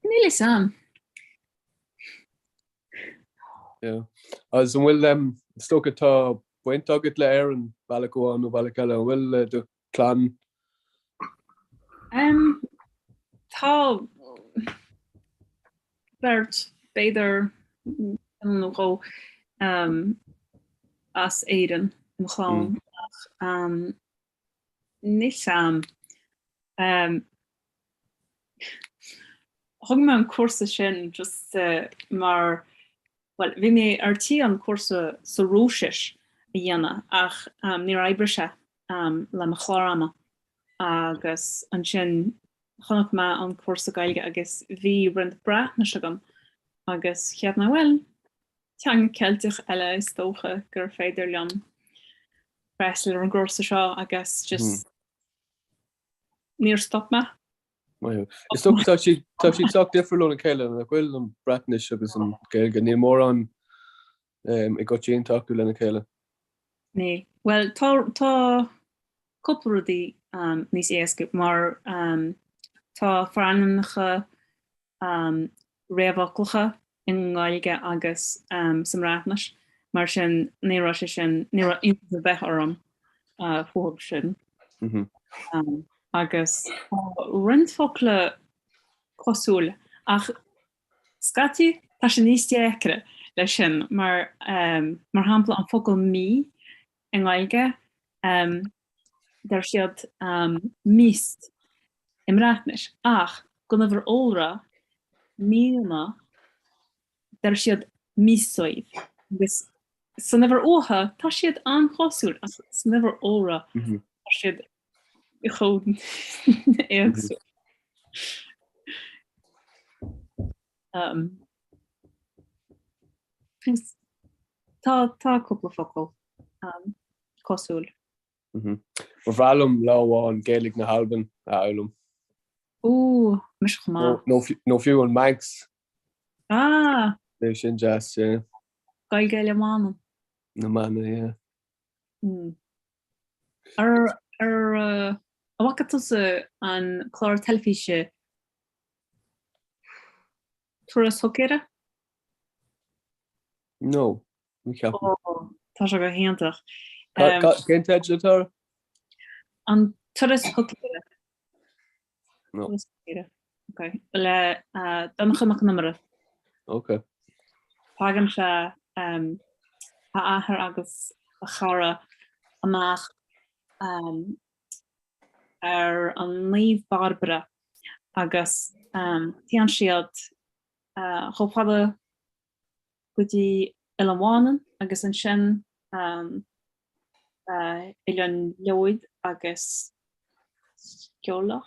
Níl fhios a'm. Yeah. Agus an bhfuil um, is dócha tá baint agat le Éirinn bealach amháin nó bealach eile, an bhfuil le do chlann? Um, tá beirt b'fhéidir nó dhó um, as Éirinn i mo chlann mm. ach um, Níl fhios a'm. Thug mé an cúrsa sin just mar, bhuel, bhí mé ar tí an cúrsa sa Rúisis a dhéanamh ach níor oibrigh sé le mo chlár ama agus ansin chonaic mé an cúrsa Gaeilge agus bhí roinnt Breatnais agam agus cheap mé, bhuel, teanga Ceilteach eile is dócha gur féidir liom freastal ar an gcúrsa seo agus just níor stop mé. Is dócha tá siad tá siad sách difriúil óna chéile nach bhfuil an Breatnais agus an Ghaeilge níl mórán i gcoitianta acu lena chéile. Níl. Bhuel tá tá cúpla rudaí níos éasca mar tá forainmneacha réamhfhoclacha i nGaeilge agus sa mBreatnais, mar sin ní raibh sé sin, ní raibh iontas ar bith orm fúthu sin. Agus tá roinnt focla cosúil ach scaití tá sé níos deacra leis sin mar mar shampla an focal mí i nGaeilge deir siad mis i mBreatnais ach don uimhir iolra, míonna, deir siad misoedd agus san uimhir uatha tá siad an-chosúil ach san uimhir iolra tá siad chomh éagsúil. Tá tá cúpla focal cosúil. Ba bhreá liom lá amháin Gaeilge na hAlban a fhoghlaim. Ó, mise chomh maith. Nó fiú an Manx. Ah! Bheadh sin deas, yeah. Gaeilge le Manann. Na Manna, yeah. Ar ar an bhfaca tusa an clár teilifíse Turas Húicéara? No, ní cheapaim. Ó, tá sé go hiontach. Cén teideal atá air? An Turas Hotléire. No. Turas Hotléire. Ok. Le Donncha Mac Con Iomaire. Ok. Tagann sé um, a athair agus a chara amach um, ar an Naomh Bairbre agus um, téann siad uh, chomh fada go dtí Oileán Mhanann agus ansin um, uh, Oileán Leodh agus Sceilg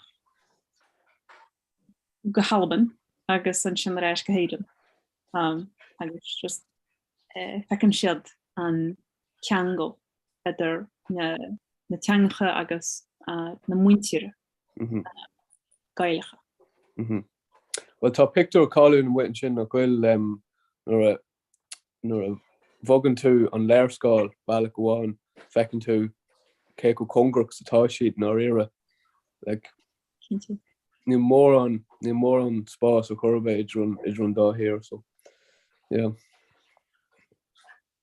go hAlbain agus ansin ar ais go hÉirinn um, agus just uh, feiceann siad an ceangal idir na, na teangacha agus uh, na muintire Mm -hmm. uh, Gaelacha. Mm -hmm. Well tá pictiúr cáiliúil amuigh ansin nach bhfuil nuair a nuair a bhogann tú an léarscáil bealach amháin feiceann tú cé chomh cóngarach is atá siad i ndáiríre. Like, Cinnte. níl mórán níl mórán spás ar chor ar bith idir an idir an dá thír so yeah.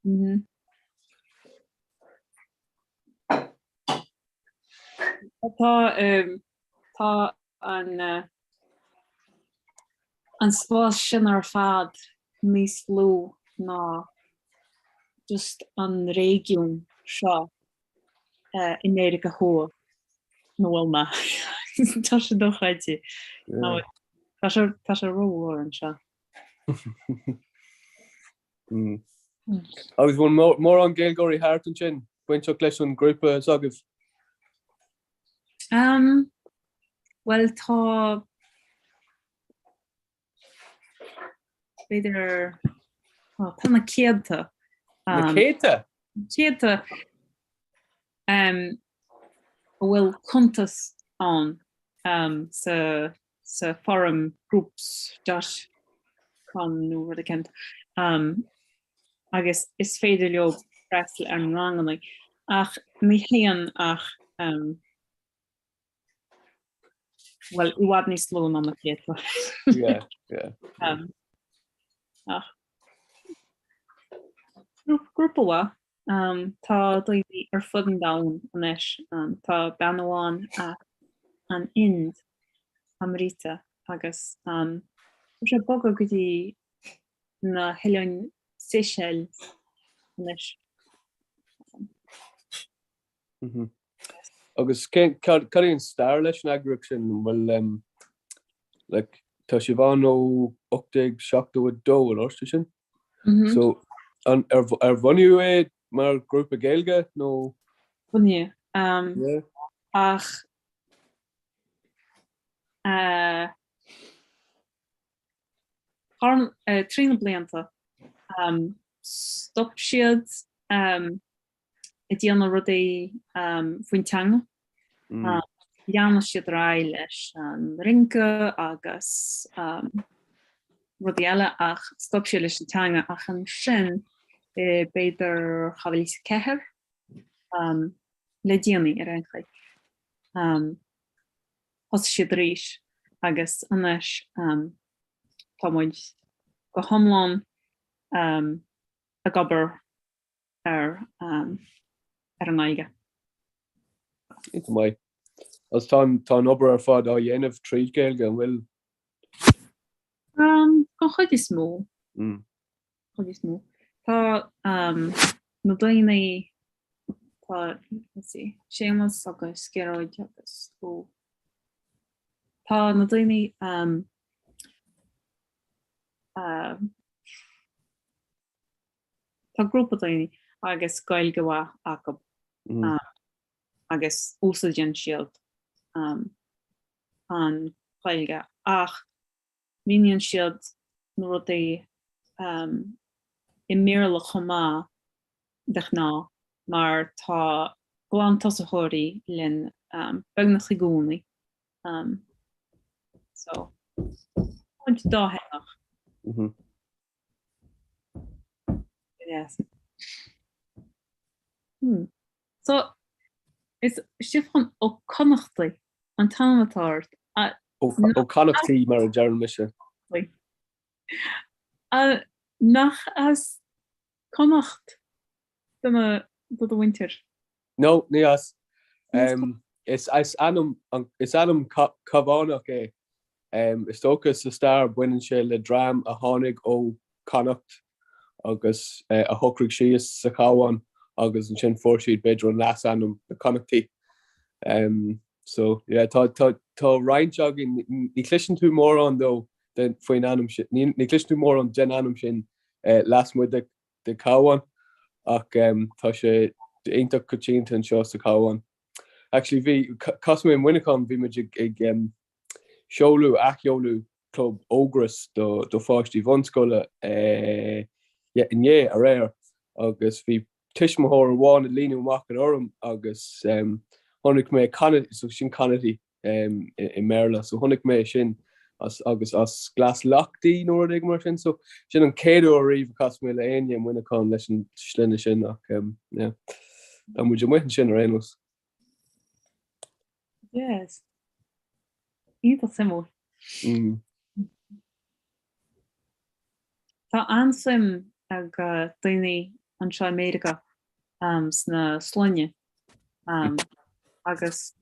Mm -hmm. Tá um, tá an an spás sin ar fad níos lú ná just an réigiún seo i Meiriceá Thuaidh ina bhfuil mé. Tá sé dochreidte. Tá sé tá sé rómhór anseo. Agus bhfuil mórán Gaeilgeoirí thart ansin bainteach leis an ghrúpa s'agaibh? Um, bhuel tá b'fhéidir tá na céadta. Na céadta? Céadta um, a bhfuil cuntas ann um, sa, sa forum groups dot com nó rud éicint um, agus is féidir leo freastal ar na ranganna ach ní théann ach um, bhuel i bhfad níos lú ná na céadta. Yeah, yeah. Um, ach grúpa mhaith. Um, tá daoine ar fud an domhain anois. Um, tá bean amháin as an Ind, Amrita, agus um, tá sí bogtha go dtí na hOileáin Seychelles anois. Mhm. Agus cén cad cad é an stair leis an eagraíocht sin? An bhfuil um, like, tá sibh ann ó 1872 an oirte sin? Mhm. So an ar ar bunaíodh é mar grúpa Gaeilge nó? Bunaíodh. Um, Yeah. ach uh, Trí na blianta, stop siad ag déanamh rudaí faoin teanga. Lean siad ar aghaidh leis an rince agus rudaí eile ach stop siad leis an teanga ach ansin i b'fhéidir 2004, le déanaí ar aon chaoi, thosaigh siad arís agus anois tá muid go hiomlán ag obair ar ar an nGaeilge. Iontach maith. Agus tá tá an obair ar fad á dhéanamh tríd Gaeilge, an bhfuil? Don chuid is mó. Chuid is mó. Tá na daoine, tá, let's see, Séamus agus Gearóid agus ó, tá na daoine tá grúpa daoine agus Gaeilge mhaith acu agus úsáideann siad an Ghaeilge ach míníonn siad na rudaí i mBéarla chomh maith de ghnáth mar tá glantosaitheoirí linn beagnach i gcónaí so muid dátheangach. Yes. Hmm. So, is Stiofán Ó Connachtaí an t-ainm atá ort. Ó Connachtaí mar a deireann mise. Nach as Connacht do do mhuintir? No, ní as. Is ainm is ainm Cabhánach é. Is dócha sa stair baineann sé le dream a tháinig ó Connacht agus a shocraigh síos sa Chabhán agus ansin fuair siad b'fhéidir an leasainm na Connachtaí. So yeah tá tá tá roinnt againn ní chloiseann tú mórán dó faoin ainm sin ní chloiseann tú mórán den ainm sin lasmuigh de de Cabhán ach tá sé iontach coitianta anseo sa Chabhán. Actually bhí chas mé i Muineachán bhí muid ag ag seoladh athsheoladh club Ógras do do pháistí bhunscoile inné aréir agus bhí tuismitheoir amháin ag líonadh amach an fhoirm agus chonaic mé Connachty so sin Connachty i mBéarla. So chonaic mé sin as agus as Glas-Lachtaí nó rud éigin mar sin. So sin an chéad uair ariamh a chas mé le éinne i Muineachán leis an sloinne sin ach yeah. Tá muid amuigh ansin ar aon nós. Yes. Iontach suimiúil. Mm. Tá an-suim ag daoine anseo i Meiriceá sna sloinne agus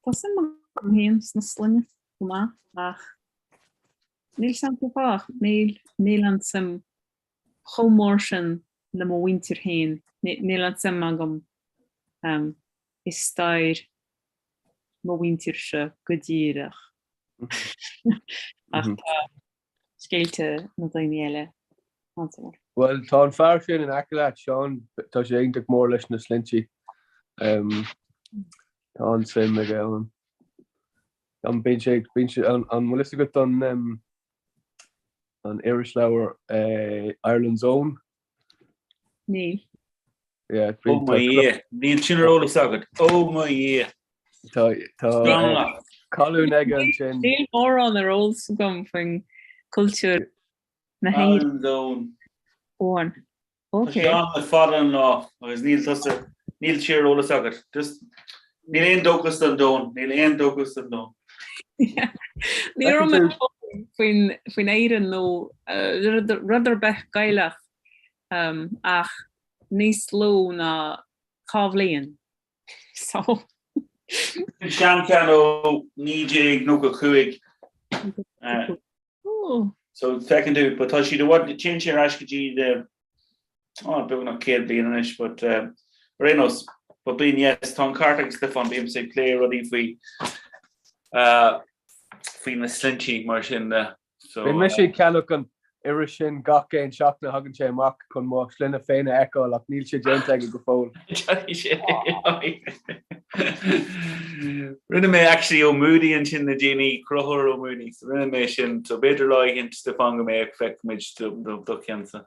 tá suim agam féin sna sloinne chomh maith ach níl 'fhios a'm cén fáth ach níl níl an suim chomh mór sin le mo mhuintir féin, níl an suim agam i stair mo mhuintirse go díreach ach tá scéalta na daoine eile an-suimiúil. Bhuel, tá an fear sin in aice leat, Seán, tá sé iontach mór leis na sloinntí. Tá an-suim aige ann. An bíonn sé, bíonn sé, an bhfuil fhios agat an an irisleabhar Ireland's Own? Níl. Yeah, Ó mo Dhia, níl sin ar eolas agat. Ó mo Dhia. Tá tá colún aige ansin. Níl mórán ar eolas agam faoin cultúr na hÉireann. Ireland's Own. Own. Tá sé ann le fada an lá agus níl tusa, níl sé ar eolas agat. Just, níl aon dóchas don domhan, níl aon dóchas don domhan. Ní raibh mé faoin faoin Éirinn nó rud ar bith Gaelach ach níos lú ná 2 bhliain. So. Seancheann ó 1995. So feiceann tú, but tá siad i bhfad, téann sé ar ais go dtí na, oh, beagnach 100 bliain anois, but ar aon nós, but bíonn, yes, tá an ceart ag Stiofán, bímse ag plé rudaí faoi, faoi na sloinntí mar sin de. So, Bhí mise ag ceannach an iris sin gach aon seachtain a thagann sé amach chun mo shloinne féin a fheiceáil ach níl sé déanta aige go fóill. Rinne mé actually Ó Mooney ansin le déanaí, Conchúr Ó Mooney, so rinne mé sin, so b'fhéidir lá éigin Stiofán go mbeidh feicfimid do cheannsa.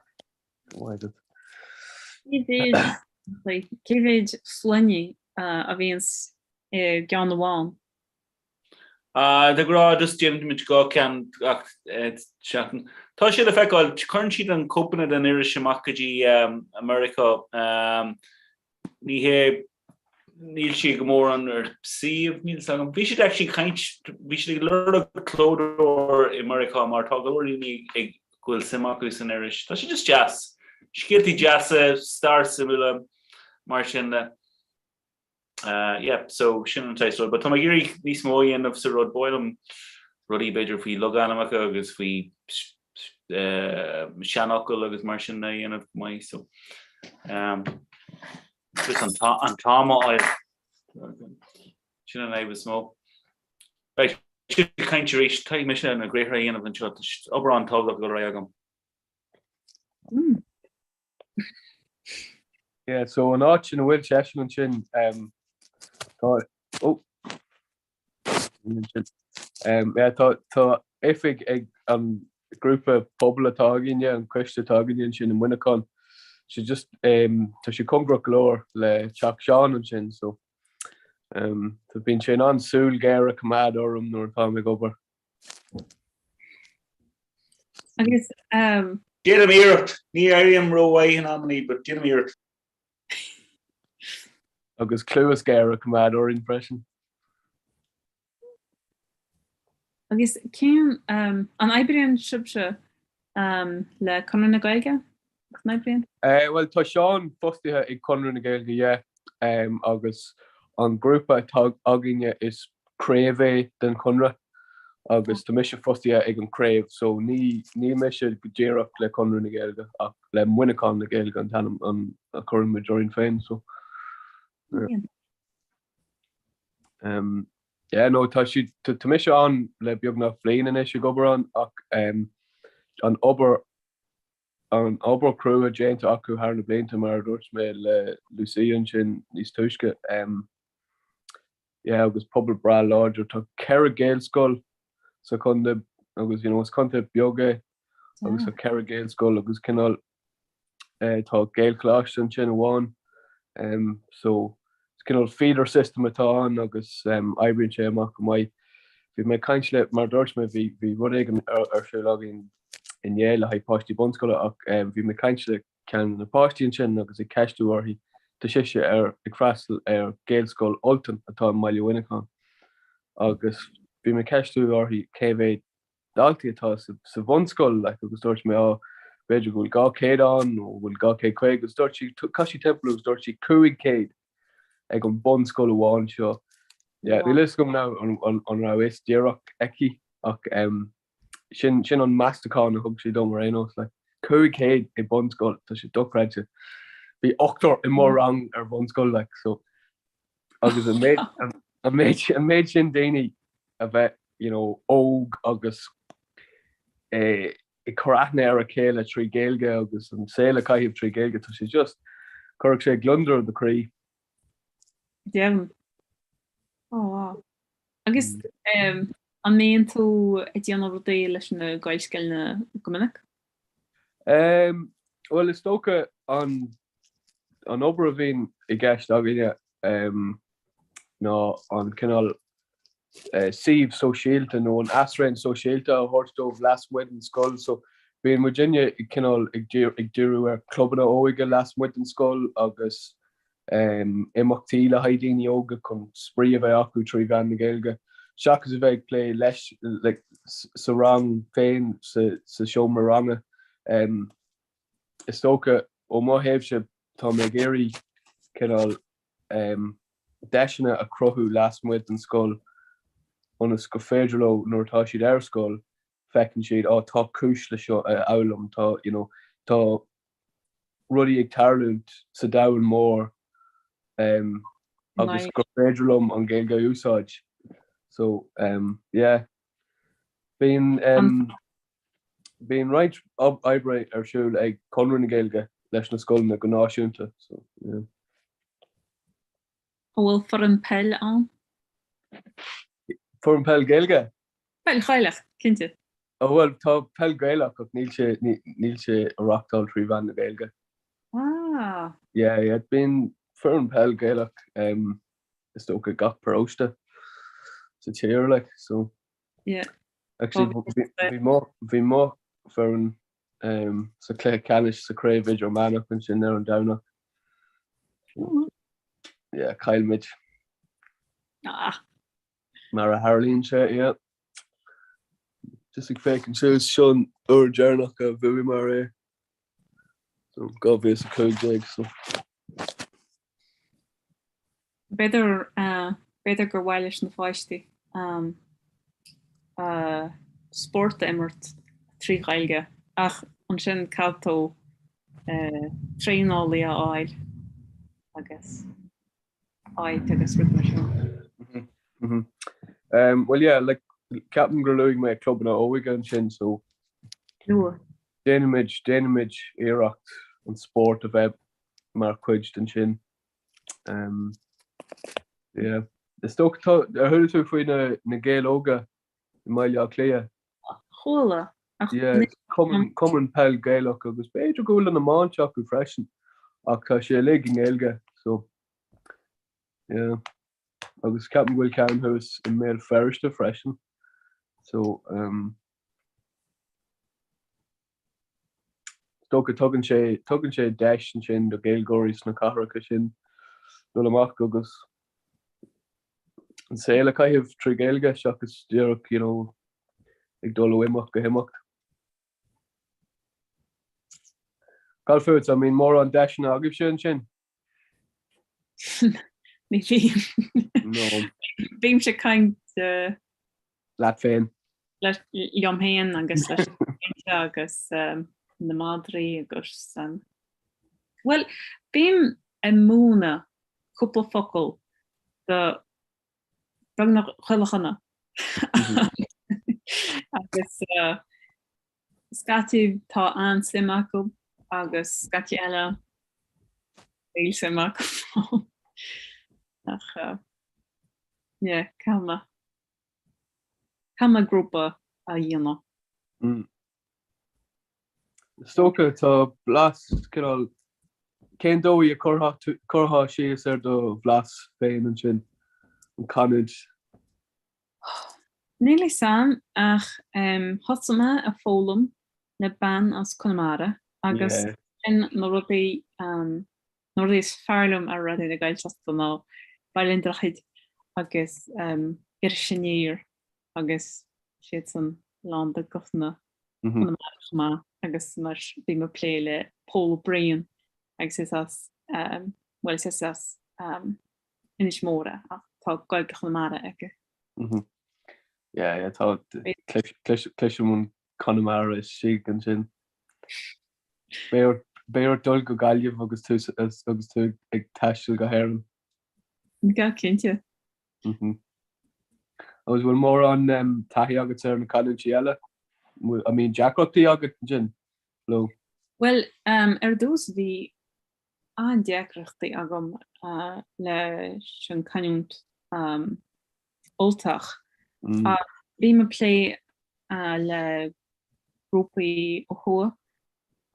Cé mhéid sloinne a bhíonns i gceann amháin? De ghnáth just déanaimid 2 ceann gach seachtain. Tá sé le feiceáil, cuireann siad an cóipeanna den iris amach go dtí Meiriceá. Ní hé, níl sé go mór an ar suíomh, níl 's agam. Bhí siad actually caint, bhí siad ag lorg clódóir i Meiriceá mar tá go leor daoine ag go bhfuil suim acu san iris. Tá sé just deas. Scéaltaí deasa, stair suimiúla, mar sin de. Yeah, so sin an saghas rud. But tá mé ag iarraidh níos mó a dhéanamh sa rud. Ba mhaith liom rudaí b'fhéidir faoi logainmneacha agus faoi seanfhocail agus mar sin a dhéanamh go maith. So um, just an an t-am a fháil. Sin an fhadhb is mó. Right, sin caint arís, caithfidh mise na briathra a dhéanamh anseo, tá obair an-tábhachtach ag dul ar aghaidh agam. Mm. Yeah, so an áit ina bhfuil seisean ansin um, tá oh, um, yeah, tá, tá oifig ag an grúpa pobail atá againne, an coiste atá againne ansin i Muineachán. Sé just um, tá sé cóngarach go leor le teach Seán ansin, so um, tá bíonn sé in ann súil ghéar a choimeád orm nuair atáim ag obair. Agus um. Déanaim iarracht. Ní éirím rómhaith in amannaí, but déanaim iarracht. Agus cluas ghéar a choimeád orainn freisin. Agus cén, um, an oibríonn sibhse um, le Conradh na Gaeilge? An oibríonn? Eh, bhuel, tá Seán fostaithe ag Conradh na Gaeilge, yeah, um, agus An grúpa atá againne is craobh é den Chonradh agus tá mise fostaithe ag an craobh so ní níl mise go díreach le Conradh na Gaeilge ach le Muineachán na Gaeilge an t-ainm an a chuireann muid orainn féin so yeah. Um, yeah, no, tá siad tá mise ann le beagnach bliain anois ag obair ann ach um, an obair an obair chrua déanta acu thar na blianta, mar a dúirt mé le Lucia ansin níos túisce. Yeah, agus pobal breá láidir. Tá 4 Gaelscoil sa chontae agus you know, is contae beag é agus tá 4 Gaelscoil agus cineál tá Gaelcholáiste ansin amháin. So is cineál feeder system atá ann agus oibríonn sé amach go maith. Bhí mé ag caint le, mar a dúirt mé, bhí bhí rud éigin ar siúl againn inné le haghaidh páistí bunscoile ach bhí mé ag caint le ceann de na páistí ansin agus ag ceistiú uirthi, tá sise ar ag freastal ar Ghaelscoil Ultain atá i mBaile Mhuineacháin agus bhí mé ag ceistiú uirthi cé mhéad daltaí atá sa bhunscoil like agus dúirt mé á b'fhéidir go bhfuil 200 ann nó go bhfuil 250 agus dúirt sí chaith sí timpeall agus dúirt sí 500 ag an bunscoil amháin seo. Yeah, níl a fhios agam now an an raibh fhios díreach aici ach um, sin sin an meastachán a thug sí dom ar aon nós like 500 i bunscoil tá sé dochreidte. Bhí ochtar i mo rang ar bhunscoil like so agus an méid an méid an méid sin daoine a bheith you know, óg agus eh, ag cur aithne ar a chéile trí Ghaeilge agus an saol a chaitheamh trí Ghaeilge tá sé just chuirfeadh sé gliondar do chroí. Deimhin. Oh wow. Agus um, an mbíonn tú ag déanamh rudaí leis na Gaelscoileanna go minic? Um, well is dócha an an obair a bhíonn i gceist againne um, ná an cineál uh, suíomh sóisialta nó an asraon sóisialta a thabhairt dóibh lasmuigh den scoil. So bíonn muidinne ag cineál ag díriú ar clubanna óige lasmuigh den scoil agus um, imeachtaí le haghaidh daoine óga chun spraoi a bheith acu trí mheán na Gaeilge. Seachas a bheith ag plé leis like, sa rang féin sa, sa seomra ranga. Um, is dócha ó mo thaobhse tá mé ag iarraidh cineál um, deiseanna a chruthú lasmuigh den scoil ionas go féidir leo nuair atá siad ar scoil feiceann siad á tá cúis le seo a fhoghlaim tá you know, tá rudaí ag tarlúint sa domhan mór um, agus gur féidir liom an Ghaeilge a úsáid. So um, yeah. Bíonn um, Bíonn roinnt oibre ar siúl ag Conradh na Gaeilge leis na scoileanna go náisiúnta. So, yeah. An bhfuil foireann peile ann? Foireann peil Gaeilge? Peil Ghaelach, cinnte. Oh bhuel, tá peil Ghaelach ach níl sé níl sé á reáchtáil trí mheán na Gaeilge. Ah. Yeah, yeah, bíonn foireann peil Gaelach um, is dócha gach paróiste sa tír like, so. Yeah. Actually, bhí mo bhí mo foireann um, sa chluiche ceannais sa chraobh idirmheánach ansin ar an Domhnach. Yeah, chaill muid. Ah. Mar a tharlaíonn sé, yeah. Just ag féachaint suas seo an uair deireanach a bhuamar é. So 2015 so. B'fhéidir b'fhéidir gur mhaith leis na pháistí spórt a imirt trí Ghaeilge ach ansin caithfidh tú traenálaí a fháil agus áit agus rud mar sin. Well yeah, like ceapaim gur luaigh mé clubanna óige ansin so déanaimid déanaimid iarracht an spórt a bheith mar chuid den sin. Um, yeah. Is dócha tá ar chuala tú faoi na, na Gaeil Óga i mBaile Átha Cliath? Chuala. Ach Yeah, cumann, cumann peil Gaelach agus b'fhéidir go bhfuil an iomáint acu freisin ach tá sé uilig i nGaeilge so yeah. Agus ceapaim go bhfuil ceann thuas i mBéal Feirste freisin so um, Is dócha tugann sé tugann sé deis ansin do Ghaeilgeoirí sna cathracha sin dul amach agus an saol a chaitheamh trí Ghaeilge seachas díreach you know, ag dul ó imeacht go himeacht. Cad fút, an mbíonn mórán deiseanna agaibhse ansin? Ní bhím. No. Bímse ag caint Leat féin. Liom féin agus leis agus na madraí agus bhuel, bím ag múineadh cúpla focal do beagnach chuile dhuine agus scaití tá an-suim acu agus scaití eile níl suim acu. Ach yeah, caithfidh mé caithfidh mé grúpa a dhéanamh. Is dócha tá blas cineál cén dóigh a chuirfeá síos ar do bhlas féin ansin, an canúint? Níl a fhios a'm ach thosaigh mé ag foghlaim le bean as Conamara agus sin na rudaí na rudaí is fearr liom ar Raidió na Gaeltachta ná Baile an Droichid agus Iris Aniar agus siadsan lán de guthanna Conamara chomh maith agus mar bhí mé ag plé le Pól Ó Briain agus is as bhuel is as Inis Mór é ach tá Gaeilge Chonamara aige. Yeah, yeah, tá cloisim an Conamara istigh ansin. Beidh ort dul go Gaillimh agus tú agus tú ag taisteal go hÉirinn. Go cinnte. Agus bhfuil mórán taithí agat ar na canúintí eile? An mbíonn deacrachtaí agat ansin leo? Bhuel, ar dtús bhí an-deacrachtaí agam leis an canúint Ultach. Ach bím ag plé le grúpaí ó thuaidh,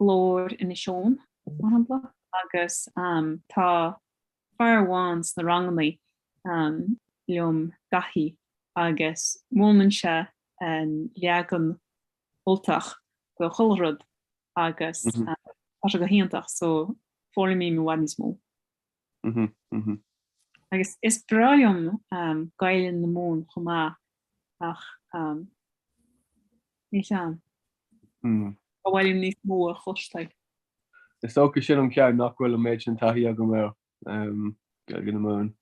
Glór Inis Eoghain, mar shampla, agus tá fear amháin sna rangannaí liom, Daithí, agus múineann sé an leagan Ultach do chuile rud agus tá sé go hiontach so foghlaimím i bhfad níos mó. Agus is breá liom Gaelainn na Mumhan chomh maith ach níl 'fhios a'm. Ba mhaith liom níos mó a chloisteáil. Is dócha sin an ceann nach bhfuil an méid sin taithí agam air, Gaeilge na Mumhan.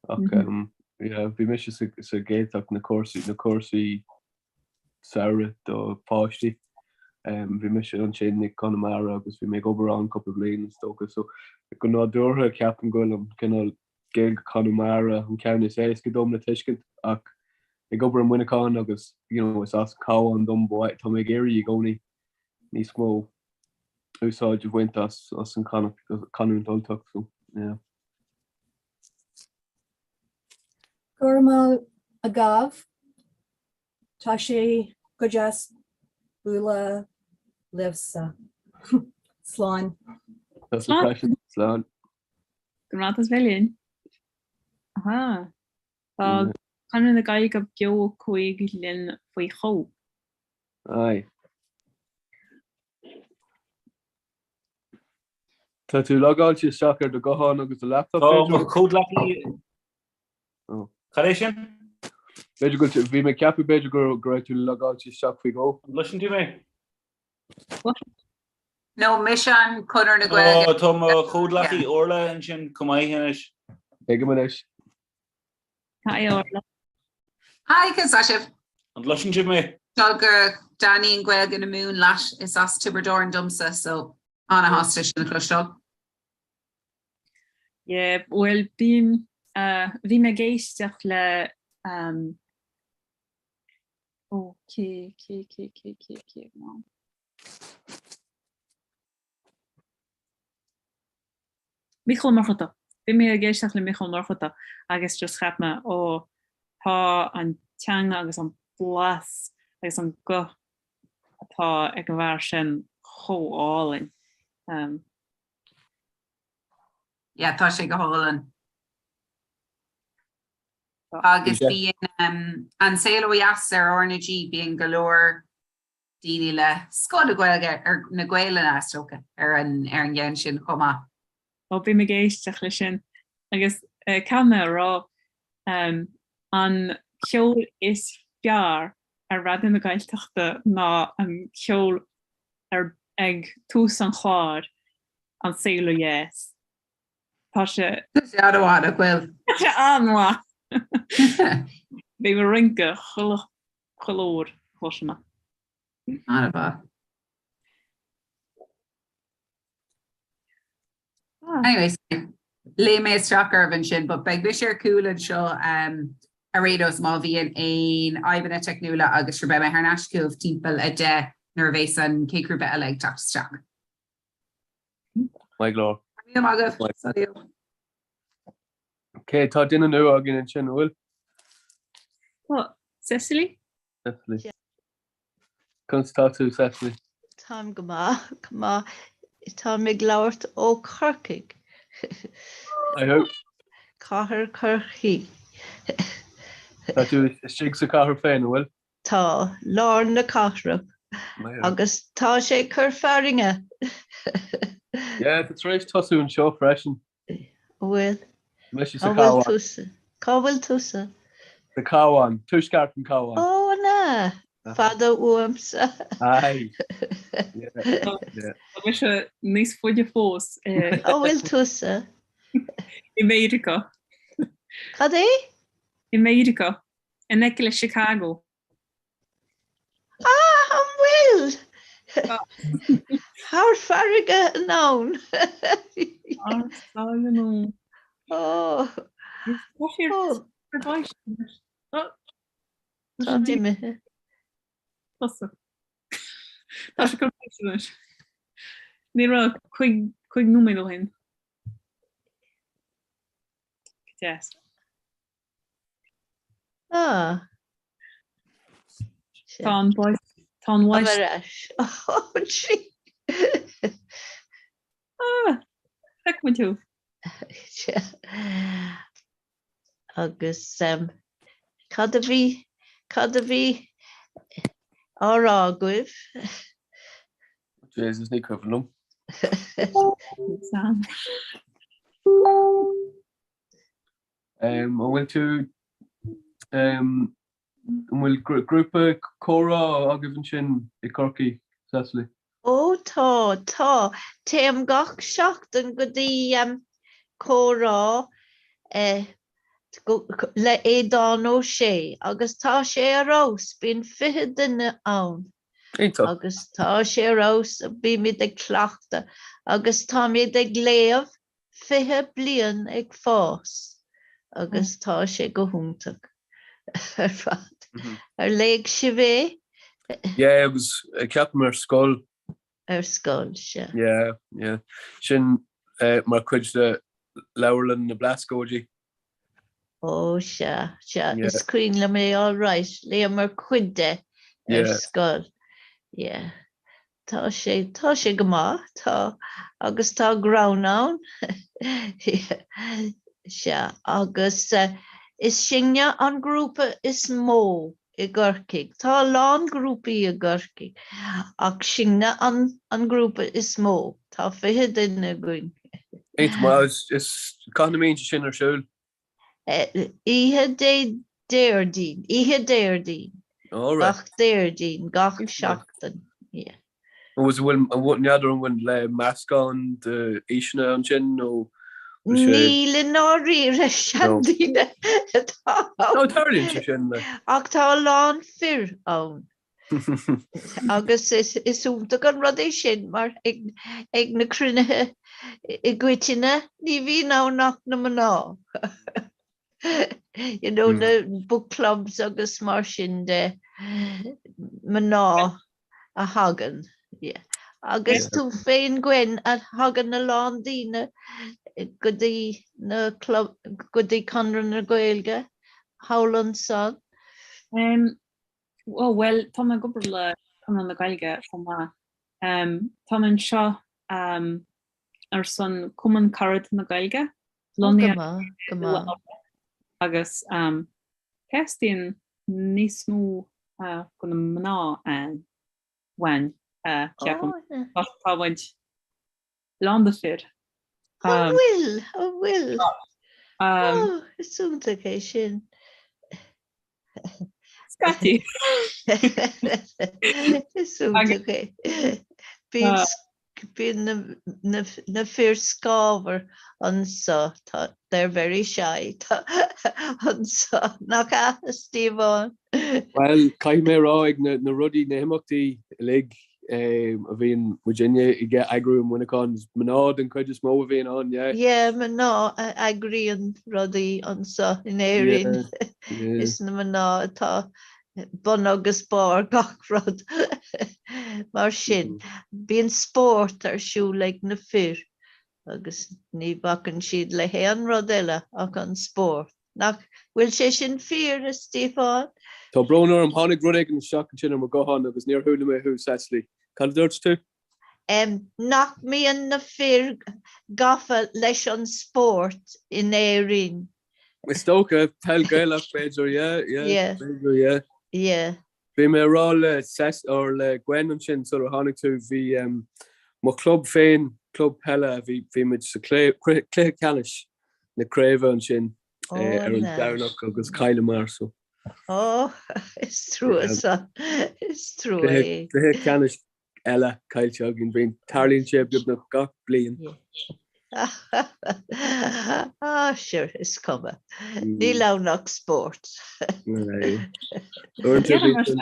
Ach bhí mise sa Ghaeltacht na cúrsaí, na cúrsaí samhraidh do pháistí. Bhí mise ansin i gConamara agus bhí mé ag obair ann cúpla bliain is dócha so go nádúrtha ceapaim go bhfuil an cineál Gaeilge Chonamara an ceann is éasca dom le tuiscint ach ag obair i Muineachán agus you know is as Cabhán dom tá mé ag iarraidh i gcónaí níos mó úsáid a bhaint as as an canúint Ultach so yeah. Go raibh maith agaibh. Tá sé go deas bualadh libhse. Slán. Slán. Slán. Go raibh maith linn. Aha. Tá Conradh na Gaeilge beo 5 linn faoi dhó. Aye. Tá tú logáilte isteach ar do ghuthán agus do laptop, Tá mo chomhghleacaí. Cad é sin? B'fhéidir go bhfuil, bhí mé ag ceapadh b'fhéidir go raibh tú logáilte isteach faoi dhó. An gcloiseann tú mé? No, mise an Conradh na Gaeilge. Tá mo chomhghleacaí Orla ansin chomh maith anois. Tuigim anois. Hi Orla. Hi, conas tá sibh? An gcloiseann sibh mé? Tá go dtaitníonn Gaeilge na Mumhan leat, is as Tiobraid Árann domsa, so ana-shásta sin a chloisteáil. Yeah, bhuel bím, bhí mé ag éisteacht le um, ó cé cé cé cé cé cé no. Mícheál Ó Murchadha. Bhí mé ag éisteacht le Mícheál Ó Murchadha agus just cheap mé, ó, tá an teanga agus an blas agus an guth atá ag an bhfear sin chomh álainn. Um. Yeah, tá sé go hálainn. Agus bíonn um, An Saol Ó Dheas ar RnaG, bíonn go leor daoine le scoth na Gaeilge ar na Gaelainne is dócha ar an ar an gceann sin chomh maith. Ó bím ag éisteacht leis sin agus caithfidh mé a rá an ceol is fearr ar Raidió na Gaeltachta ná an ceol ar ag tús an chláir An Saol Ó Dheas. Tá sé. Tá sé an-mhaith, nach bhfuil? Tá sé an-mhaith. Bím ag rince chuile chuile uair a chloisim é. An-mhaith. Anyways, léim mé isteach oraibh ansin, but beidh mise ar cúl anseo um, ar aon nós má bhíonn aon fhadhbanna teicniúla agus sure beidh mé thar n-ais chugaibh timpeall 10 nuair a bheas an chéad ghrúpa eile ag teacht isteach. Maith go leor. Míle maith agaibh. Salut. Ok, tá duine nua againn ansin, an bhfuil? Tá, Cecily? Cecily. Conas tá tú, Cecily? Táim go maith, go maith. Táim ag labhairt ó Chorcaigh. I hope. Cathair Chorcaí. Tá tú istigh sa chathair féin, an bhfuil? Tá, lár na cathrach. Agus tá sé ag cur fearthainne. Yeah, tá tar éis tosú anseo freisin. An bhfuil? Mise sa Cá bhfuil Cabhán. tusa? Cá bhfuil tusa? Sa Cabhán, tuaisceart an Cabhán. Ó, an ea? Fada uaimse. Aye. Yeah, yeah. Tá mise níos faide fós. Cá bhfuil tusa? I Meiriceá. Cad é? I Meiriceá. In aice le Chicago. Ah, an bhfuil? Thar farraige anonn. Thar farraige anonn. Ó. Tá sé ar bhais. Tá imithe. Tusa. Tá sé chun báis anois. Ní raibh cuig nóiméad ó shin. Deas. Ah. Tá an báis tá an bháis. Ar ais. Oh, gee. Ah, feicfidh tú. Agus um, cad a bhí cad a bhí á rá agaibh? Jesus, ní cuimhin liom. Sam. An bhfuil tú an bhfuil grúpa comhrá agaibh ansin i gCorcaigh, Cecily? Ó tá, tá. Téim gach seachtain go dtí comhrá le Aodán Ó Sé agus tá sé ar fheabhas, bíonn 20 duine ann. Iontach. Agus tá sé ar fheabhas, bímid ag cleachtadh agus táimid ag léamh 20 bliain ag fás agus tá sé go hiontach ar fad. Ar léigh sibh é? Yeah, agus ceapaim ar scoil. Ar scoil, sea. Yeah, yeah. Sin mar chuid de Leabharlann na Blascaoidí. Ó, sea, sea. Is cuimhin liom é all right. Léamar cuid de ar scoil. Yeah. Tá sé, tá sé go maith, tá, agus tá greann ann. Sea, agus is sinne an grúpa is mó i gCorcaigh. Tá a lán grúpaí i gCorcaigh, ach sinne an, an grúpa is mó. Tá 20 duine againn. Iontach maith. Is, cathain a mbíonn sé sin ar siúl? Oíche Dé Déardaoin, oíche Déardaoin, gach Déardaoin, gach seachtain, yeah. Agus an bhfuil, n'fheadar an bhfuil le meascán d'aoiseanna ansin nó bhfuil sé. Níl i ndáiríre, seandaoine atá ann. No, tarlaíonn sé sin le. Ach tá a lán fir ann. Agus is iontach an rud é sin mar ag na cruinnithe i gcoitinne ní bhíonn ann ach na mná. You know, na book clubs agus mar sin de, mná a thagann. Yeah. Agus tú féin Gwen, a thagann a lán daoine go dtí na club, go dtí Conradh na Gaeilge thall ansan? Um, Ó bhuel, tá mé ag obair le Conradh na Gaeilge chomh maith. Tá mé anseo ar son Cumann Carad na Gaeilge, lonnaithe i Nua-Eabhrac, agus teastaíonn níos mó de na mná ann uainn, ceapaim. Tá muid lán de fir. An bhfuil? An bhfuil? Ó, is iontach é sin. Scaití. Is iontach é. Bíonn. Bíonn na, na fir scáthmhar anso, tá, they're very shy, tá, anso, nach ea, a Stiofáin? Bhuel, caithfidh mé a rá ag na, na rudaí, na himeachtaí uilig a bhíonn muidinne ag eagrú i Muineachán, is mná den chuid is mó a bhíonn ann, yeah. Yeah, mná a eagraíonn rudaí anso in Éirinn. Yeah, yeah. Is na mná atá bun agus barr gach rud. Mar sin, bíonn spórt ar siúl ag na fir agus ní bhacann siad le haon rud eile ach an spórt. Nach bhfuil sé sin fíor, a Stiofáin? Tá brón orm, tháinig rud éigin isteach ansin ar mo ghuthán agus níor chuala mé thú, Cecily. Cad a dúirt tú? Nach mbíonn na fir gafa leis an spórt in Éirinn? Is dócha, peil Gaelach b'fhéidir, yeah, yeah, Yeah. b'fhéidir, yeah. Yeah. Bhí mé ag rá le Ces or le Gwen ansin sular tháinig tú, bhí um, mo chlub féin, club peile, bhí, bhí muid sa clé, cluiche ceannais na craoibhe ansin Oh, eh, ar an nice. Domhnach agus chailleamar so. Oh, is trua Yeah. san, is trua é. Cluiche cluiche ceannais eile caillte againn. Bíonn, tarlaíonn sé beagnach gach bliain. Ah, sure, is cuma. Níl ann ach spórt. Uaireanta bíonn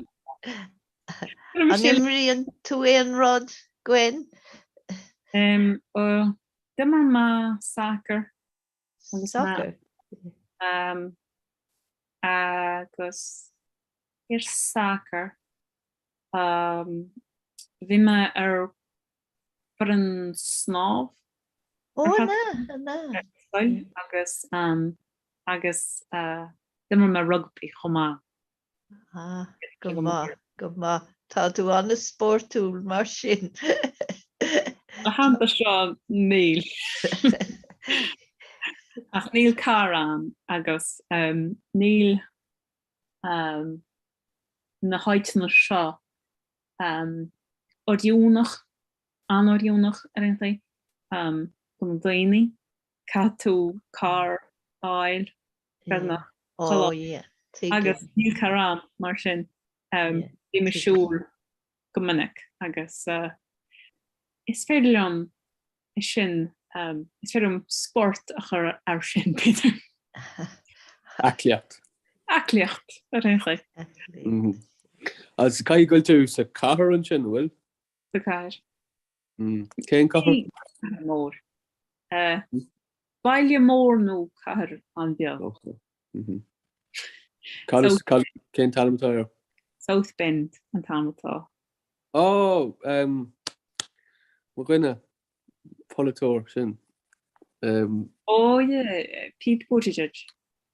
An imríonn tú aon rud, Gwen? D'imir mé sacar agus Soccer? agus ar sacar Bhí mé ar foireann snámh Ó, an ea, an ea. ar scoil agus agus d'imir mé rugbaí chomh maith. Ah, go maith, go maith. Tá tú an-spórtúil mar sin. Na laethanta seo níl. Ach níl carr agam agus níl na háiteanna seo oiriúnach, an-oiriúnach ar aon chaoi, do na daoine. Caithfidh tú carr a fháil beagnach chuile áit. Agus níl carr agam, mar sin bím ag siúl go minic agus is féidir liom é sin, is féidir liom spórt a chur air sin, b'fhéidir. Aclaíocht. Aclaíocht, ar aon chaoi. Agus caithfidh go bhfuil tú sa chathair ansin, an bhfuil? Sa chathair. Cén cathair? Cathair mór. Baile mór nó cathair an-bheag. Cad is, cén t-ainm atá air? South Bend an t-ainm atá. Ó, mo dhuine, polaiteoir sin. Ó yeah, Pete Buttigieg.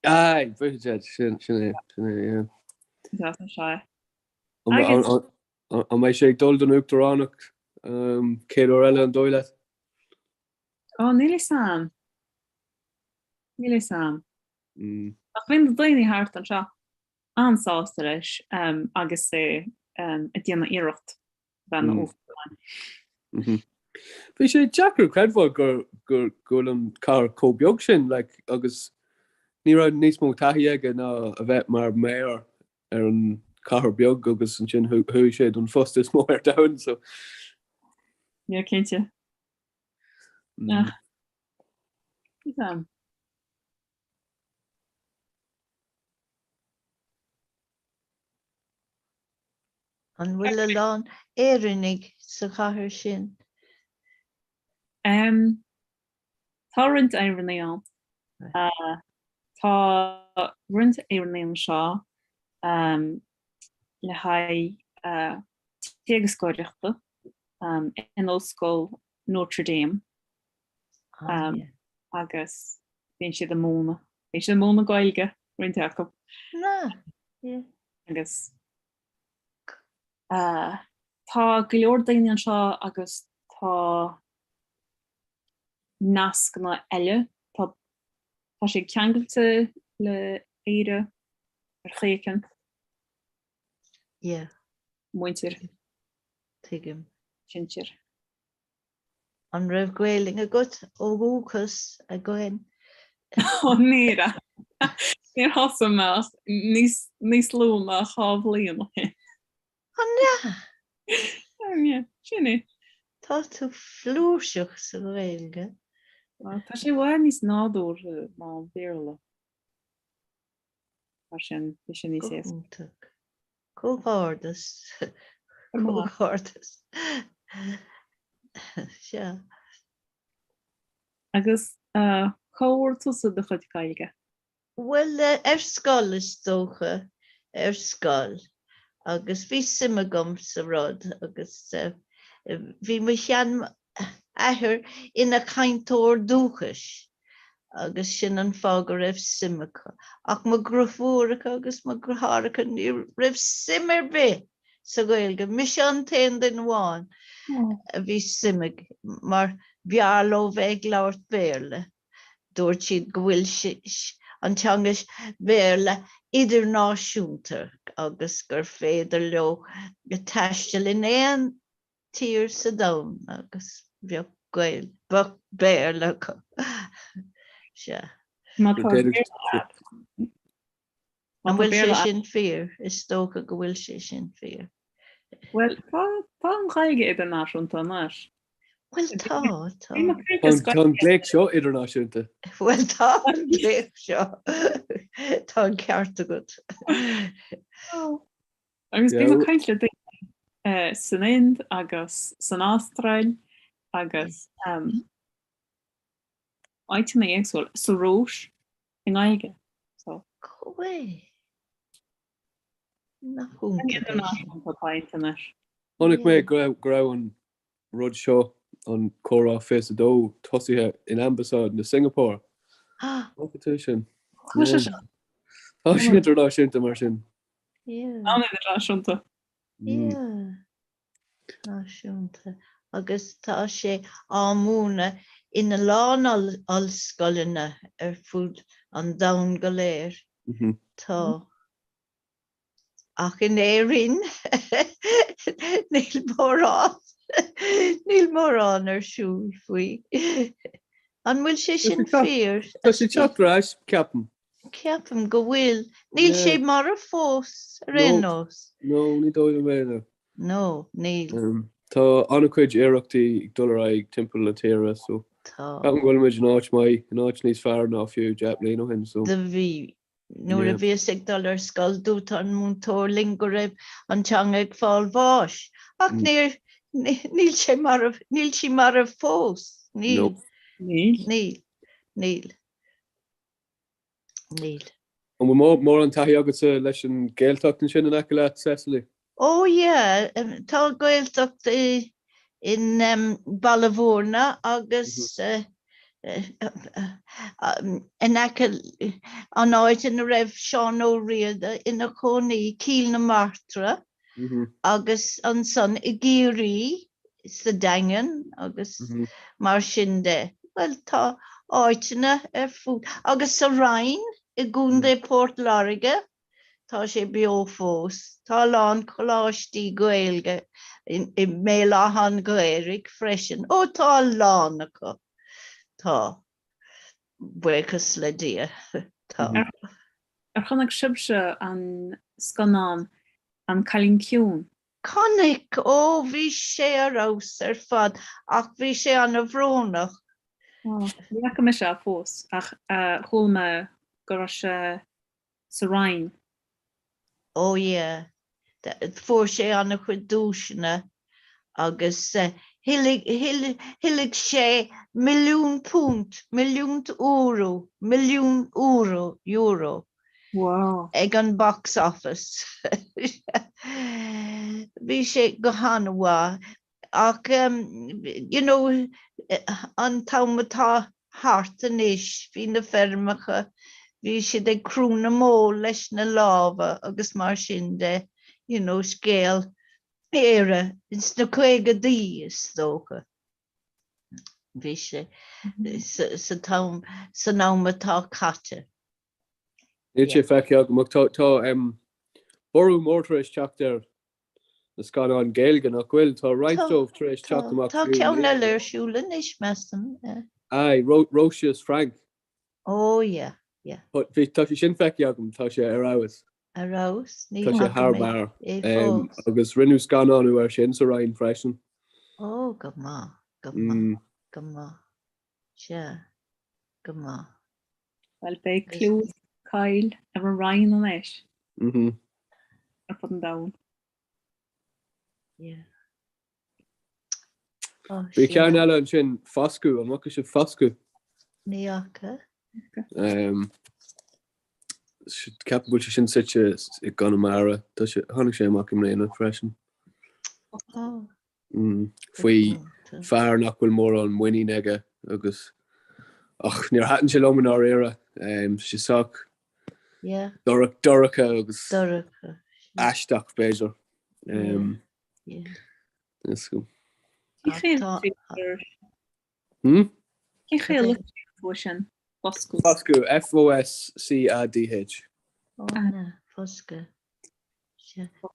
Aye, Buttigieg, sin, sin é, sin é, yeah. Is as anseo é. An mbeidh sé ag dul don uachtaránacht chéad uair eile an dóigh leat? Ó, níl fhios a'm. Níl fhios a'm. Ach bhí na daoine thart anseo an-sásta leis agus é ag déanamh iarracht bheith ina uachtarán. Bhí sé deacair creidbheáil go go bhfuil an cathair chomh beag sin like, agus ní raibh níos mó taithí aige ná a bheith mar mayor ar an chathair beag agus ansin chuaigh sé don phost is mó ar domhan so. Yeah, cinnte. Ach, um. An bhfuil a lán Éireannaigh sa chathair sin? Um, tá roinnt Éireannaigh ann. Uh, tá roinnt Éireannaigh anseo um, le haghaidh uh, teagascóireachta um, in Ollscoil Notre Dame. Ah, um, agus bíonn siad ag múineadh. Bíonn siad ag múineadh Gaeilge roinnt acu. Na, yeah. Agus uh, tá go leor daoine anseo agus tá nascanna eile. Tá, tá siad ceangailte le Éire ar chaoi éicint. Yeah. Muintir. Tuigim. Sinsir. An raibh Gaelainn agat ó dhúchas, a Gwen? Ó ní raibh. Níor thosaigh mé ach níos, níos lú ná 2 bhliain ó shin. An ea? An ea, sin é. Tá tú flúirseach sa Ghaeilge. Tá sé i bhfad níos nádúrtha ná an Béarla. Mar sin, bhí sé níos éasca. Go hiontach. Comhghairdeas. Comhghairdeas. Sea. Agus cá bhfuair tusa do chuid Gaeilge? Bhuel, ar scoil is dócha, ar scoil. Agus bhí suim agam sa rud agus bhí mo sheanathair ina chainteoir dúchais agus sin an fáth go raibh suim acu. Ach mo dheirfiúracha agus mo dheartháireacha ní raibh suim ar bith sa Ghaeilge. Mise an t-aon duine amháin a bhí suim aige mar b'fhearr leo bheith ag labhairt Béarla. Dúirt siad go bhfuil an teanga Bhéarla idirnáisiúnta agus gur féidir leo taisteal in aon tír sa domhan agus bheadh Gael, bheadh Béarla acu. Sea. Má tá Béarla agat. An bhfuil sé sin fíor? Is dócha go bhfuil sé sin fíor. Bhuel, tá tá an Ghaeilge idirnáisiúnta anois. Bhuel tá, tá. Tá an glaoch seo idirnáisiúnta. Bhuel tá an glaoch seo. Tá an ceart agat. Agus bím ag caint le daoine san Ind agus san Astráil agus áiteanna éagsúla, sa Rúis, i nGaeilge. So. Go way. Nach iontach é sin. Tá anois. Chonaic mé go raibh go raibh an rud seo, an Comhrá 22, tosaithe in Ambasáid na Singapore. Bhfaca tú sin? Tá sé sin. Tá sé idirnáisiúnta mar sin. Yeah. An-idirnáisiúnta. Yeah. Náisiúnta agus tá sé á múineadh ina lán ollscoileanna ar fud an domhain go léir. Tá. Ach in Éirinn níl mórán, níl mórán ar siúl faoi. An bhfuil sé sin fíor? Tá sé ag teacht ar ais, ceapaim. Ceapaim go bhfuil. Níl sé marbh fós, ar aon nós. No, ní dóigh liom é, no. No, níl. Tá an-chuid iarrachtaí ag dul ar aghaidh timpeall na tíre, so Tá. ceapaim go bhfuil muid in áit maith, in áit níos fearr ná fiú 10 mbliana ó shin, so. Do bhí. Nuair a bhíos ag dul ar scoil dúirt an múinteoir linn go raibh an teanga ag fáil bháis. Ach níor, níl sé marbh, níl sí marbh fós. Níl. Níl. Níl. Níl. Níl. An bhfuil mórán taithí agatsa leis an Ghaeltacht ansin in aice leat, Cecily? Oh yeah, tá Gaeltacht i in Baile Mhúirne agus in aice an áit ina raibh Seán Ó Riada ina chónaí, Cill na Martra, agus ansan i gCiarraí, sa Daingean agus mar sin de. Bhuel, tá áiteanna ar fud, agus sa Rinn i gContae Port Láirge. Tá sé beo fós. Tá a lán coláistí Gaeilge i mBéal Átha an Ghaorthaidh freisin. Ó, tá a lán acu. Tá. Buíochas le Dia. Tá. Ar chonaic sibhse an scannán An Cailín Ciúin? Chonaic. Ó, bhí sé ar fheabhas ar fad ach bhí sé ana-bhrónach. Ní fhaca mise é fós ach chuala mé go raibh sé sa Rinn. Oh yeah. Fuair sé an-chuid duaiseanna agus thuilligh sé milliún punt, milliún euro, milliún euro, euro, Wow. ag an box office. Bhí sé go han-mhaith. Ach you know an t-am atá thart anois, bhí na feirmeacha, bhí siad ag crú na mbó leis na lámha agus mar sin de, you know scéal Éire ins na caogadaí is dócha. Bhí sé sa t-am, san am atá caite. Níl sé feicthe agam ach tá borradh mór tar éis teacht ar na scannáin Ghaeilge, nach bhfuil? Tá roinnt dóibh tar éis teacht amach Tá ceann eile ar siúl anois, measaim. Aye, Róise is Frank. Oh yeah, yeah. Bhí, tá sé sin feicthe agam, tá sé ar fheabhas. Ar fheabhas? Ní Tá sé thar barr. Agus rinneadh scannánú air sin sa Rinn freisin. Ó, go maith, go maith, go maith. Sea, go maith. Bhuel, beidh clú is cáil ar an Rinn anois. Ar fud an domhain. Yeah. Bhí ceann eile ansin, Foscadh, an bhfaca sibh Foscadh? Ní fhaca. Ceapaim go bhfuil sé sin suite i gConamara. Tá sé, tháinig sé amach i mbliana freisin. Faoi fear nach bhfuil mórán muinín aige agus ach níor thaitin sé liom i ndáiríre. Tá sé sách dorcha agus aisteach b'fhéidir. Hmm? Cén chaoi a litríonn tú sin? Foscadh. Foscadh, F-O-S-C-A-D-H. Foscadh.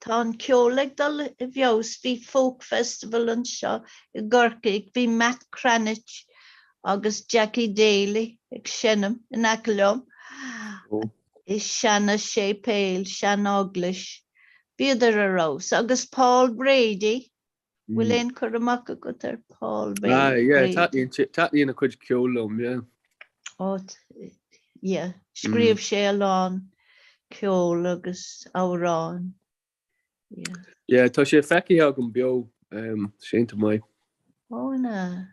Tá an ceol ag dul i bhfeabhas. Bhí Folk Festival anseo i gCorcaigh. Bhí Matt Cranitch agus Jackie Daly ag seinm in aice liom i seana-séipéal, sean-eaglais. Bhíodar ar fheabhas. Agus Paul Brady, bhfuil aon cur amach agat ar Paul Ah, yeah, Brady? taitníonn a chuid ceoil liom, yeah. Ó, yeah, scríobh sé a lán ceoil agus amhráin, yeah. Yeah, tá sé feicthe agam beo, um, sé iontach maith. Ó, na.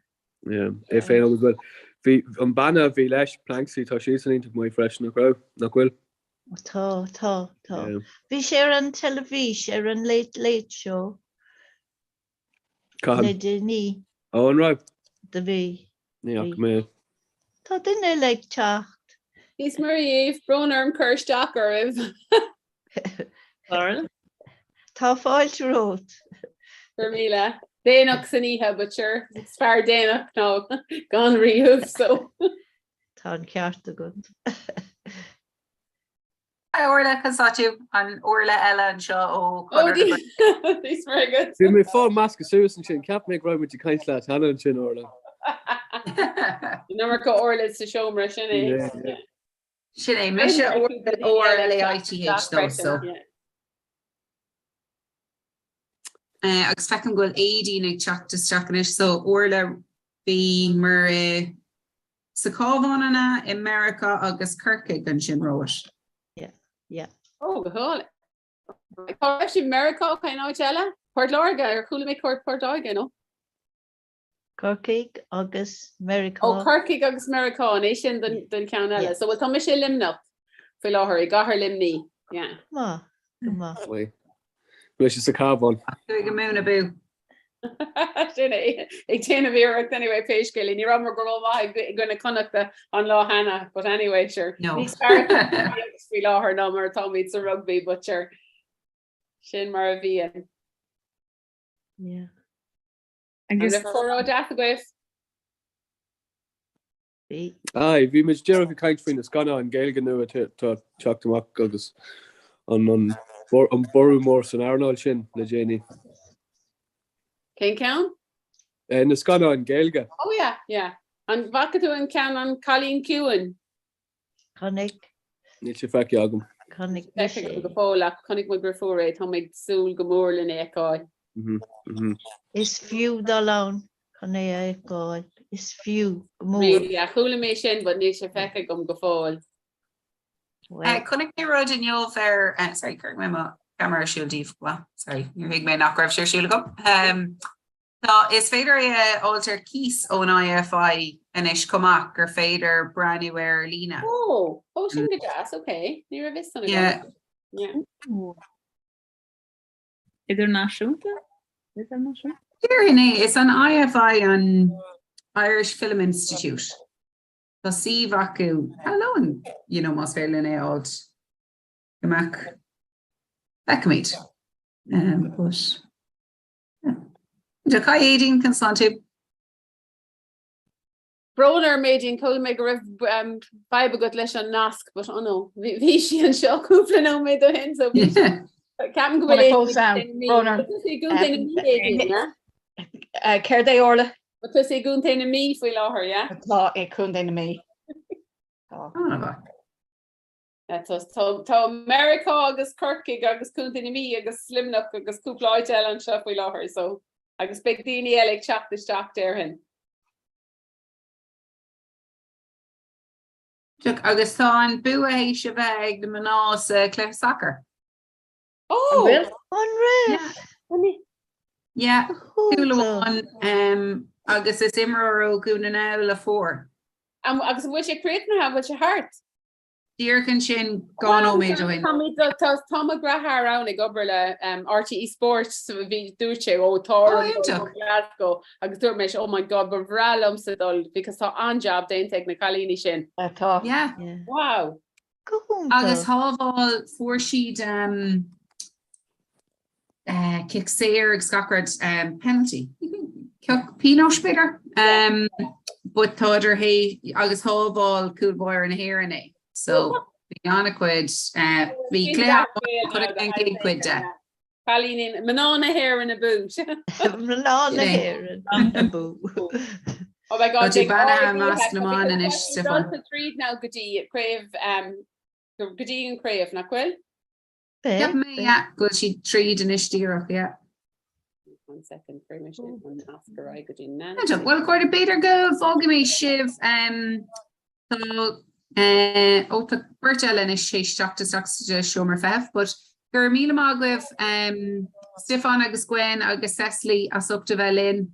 Yeah, é féin agus bhuel, bhí an banna a bhí leis, Planxty, tá siadsan iontach maith freisin, nach raibh? Nach bhfuil? Tá, tá, tá. Bhí sé ar an teilifís, ar an Late Late Show. Cathain? Le déanaí. Ó, an raibh? Do bhí. Ní fhaca mé. Tá duine eile ag teacht. Dia 's Muire dhaoibh, brón orm cur isteach oraibh. Tá fáilte romhat. Go raibh míle. Déanach san oíche, but sure, is fearr déanach ná gan riamh, so. Tá an ceart agat. Hi Orla, conas tá tú? An Orla eile anseo ó Conradh na Gaeilge. Dia 's Muire dhuit. Bhí mé ag fáil measctha suas ansin, cheap mé go raibh muid ag caint leat cheana ansin, Orla. An iomarca Orla sa seomra, sin é. Sin é, mise O-R-L-A-I-T-H though, so. Agus feicim go bhfuil Aideen ag teacht isteach anois, so Orla, bhíomar i Sa Chabhán an ea? I Meiriceá agus Corcaigh ansin romhat. Yeah, yeah. Oh, go hálainn. Cá raibh sibh? Meiriceá, cén áit eile? Port Láirge, ar chuala mé Port Láirge, no? Corcaigh agus Meiriceá. Oh, Corcaigh agus Meiriceá, an é sin don don ceann eile? So, well, tá mise i Luimneach faoi láthair, i gcathair Luimní. Yeah. Maith, go maith. Faoi. Mise sa Chabhán. Chuaigh go Múna Bú. Sin é, ag déanamh iarracht anyway pé scéal é. Ní rabhamar go rómhaith i gcoinne Connachta an lá cheana, but anyway, sure. No. Níos fearr faoi láthair ná mar atáimid sa rugbaí, but sure. Sin mar a bhíonn. Yeah. Agus an raibh comhrá deas agaibh? Bhí. Aye, bhí muid díreach ag caint faoi na scannáin Gaeilge nua atá ag teacht amach agus an an an borradh mór san earnáil sin le déanaí. Cén ceann? Eh, na scannáin Gaeilge. Oh yeah, yeah. An bhfaca tú an ceann An Cailín Ciúin? Chonaic. Níl sé feicthe agam. Chonaic mise é. Go fóill ach chonaic mo dheirfiúr é, tá mé ag súil go mór lena fheiceáil. Is fiú dul ann chun é a fheiceáil. Is fiú go mór. Really, yeah, chuala mé sin but níl sé feicthe agam go fóill. Chonaic mé rud inniu ar, sorry, cuirfidh mé mo cheamara ar siúl daoibh, well, sorry, níor thuig mé nach raibh sé ar siúl agam. Tá, is féidir é a fháilt ar cíos ón IFI anois chomh maith, gur féidir breathnú air ar líne. Ó, ó sin go deas, ok, ní raibh fhios san agam. Yeah. Yeah. Idirnáisiúnta? Idirnáisiúnta? Déarfainn é, is an IFI an Irish Film Institute. Tá suíomh acu, hello, you know, más féidir linn é a fháilt go mbeadh, feicfimid. Um, but, yeah. Hi Aideen, conas tánn tú? Brón orm Aideen, chuala mé go raibh fadhb agat leis an nasc, but oh no, bhí sí anseo cúpla nóiméad ó shin, so bhí sí. Ceapaim go bhfuil Fós ann, brón orm. Tá i gContae na Mí Aideen, yeah? Céard é Orla? Tá tusa i gContae na Mí faoi láthair, yeah? Tá i Contae na Mí. Tá. Tá Meiriceá agus Corcaigh agus Contae na Mí agus Luimneach agus cúpla áit eile anseo faoi láthair, so. Agus beidh daoine eile ag teacht isteach déarfainn. Agus tá an bua théis a bheith ag na mná sa chluiche sacair. Oh! An raibh? Yeah, cúl amháin agus is imreoir ó Dhún na nGall a fuair. Agus an bhfuil sé críochnaithe, an bhfuil sé thart? Díreach ansin 2 nóiméad ó shin. Tá tá mo dheartháir ann ag obair le RTÉ Sport so bhí dúirt sé ó tá orm dul go Glasgow agus dúirt mé oh my god ba bhreá liomsa dul because tá an-jab déanta ag na cailíní sin. Tá. Yeah. Wow. Go hiontach. Agus shábháil fuair siad cic saor agus gach rud penalty. Cic pionóis b'fhéidir? But tádar hé agus shábháil cúl báire na hÉireann é. So bhí an-chuid bhí cluiche chuid den chéad chuid de. Cailíní mná na hÉireann abú. Mná na hÉireann abú. Oh my God, Tá tú beannaithe i measc na mban anois, Stiofán. Dulta tríd now go dtí craobh go dtí an craobh, nach bhfuil? Ceapaim mé, yeah, go bhfuil siad tríd anois díreach, yeah. One second, cuirfidh mé sin an nasc ar aghaidh go dtí Nancy. Bhuel, a chairde, b'fhéidir go bhfágfaidh mé sibh, tá, ó, tá beirt eile anois théis teacht isteach sa seomra feithimh, but go raibh míle maith agaibh, Stiofán agus Gwen agus Cecily as ucht a bheith linn,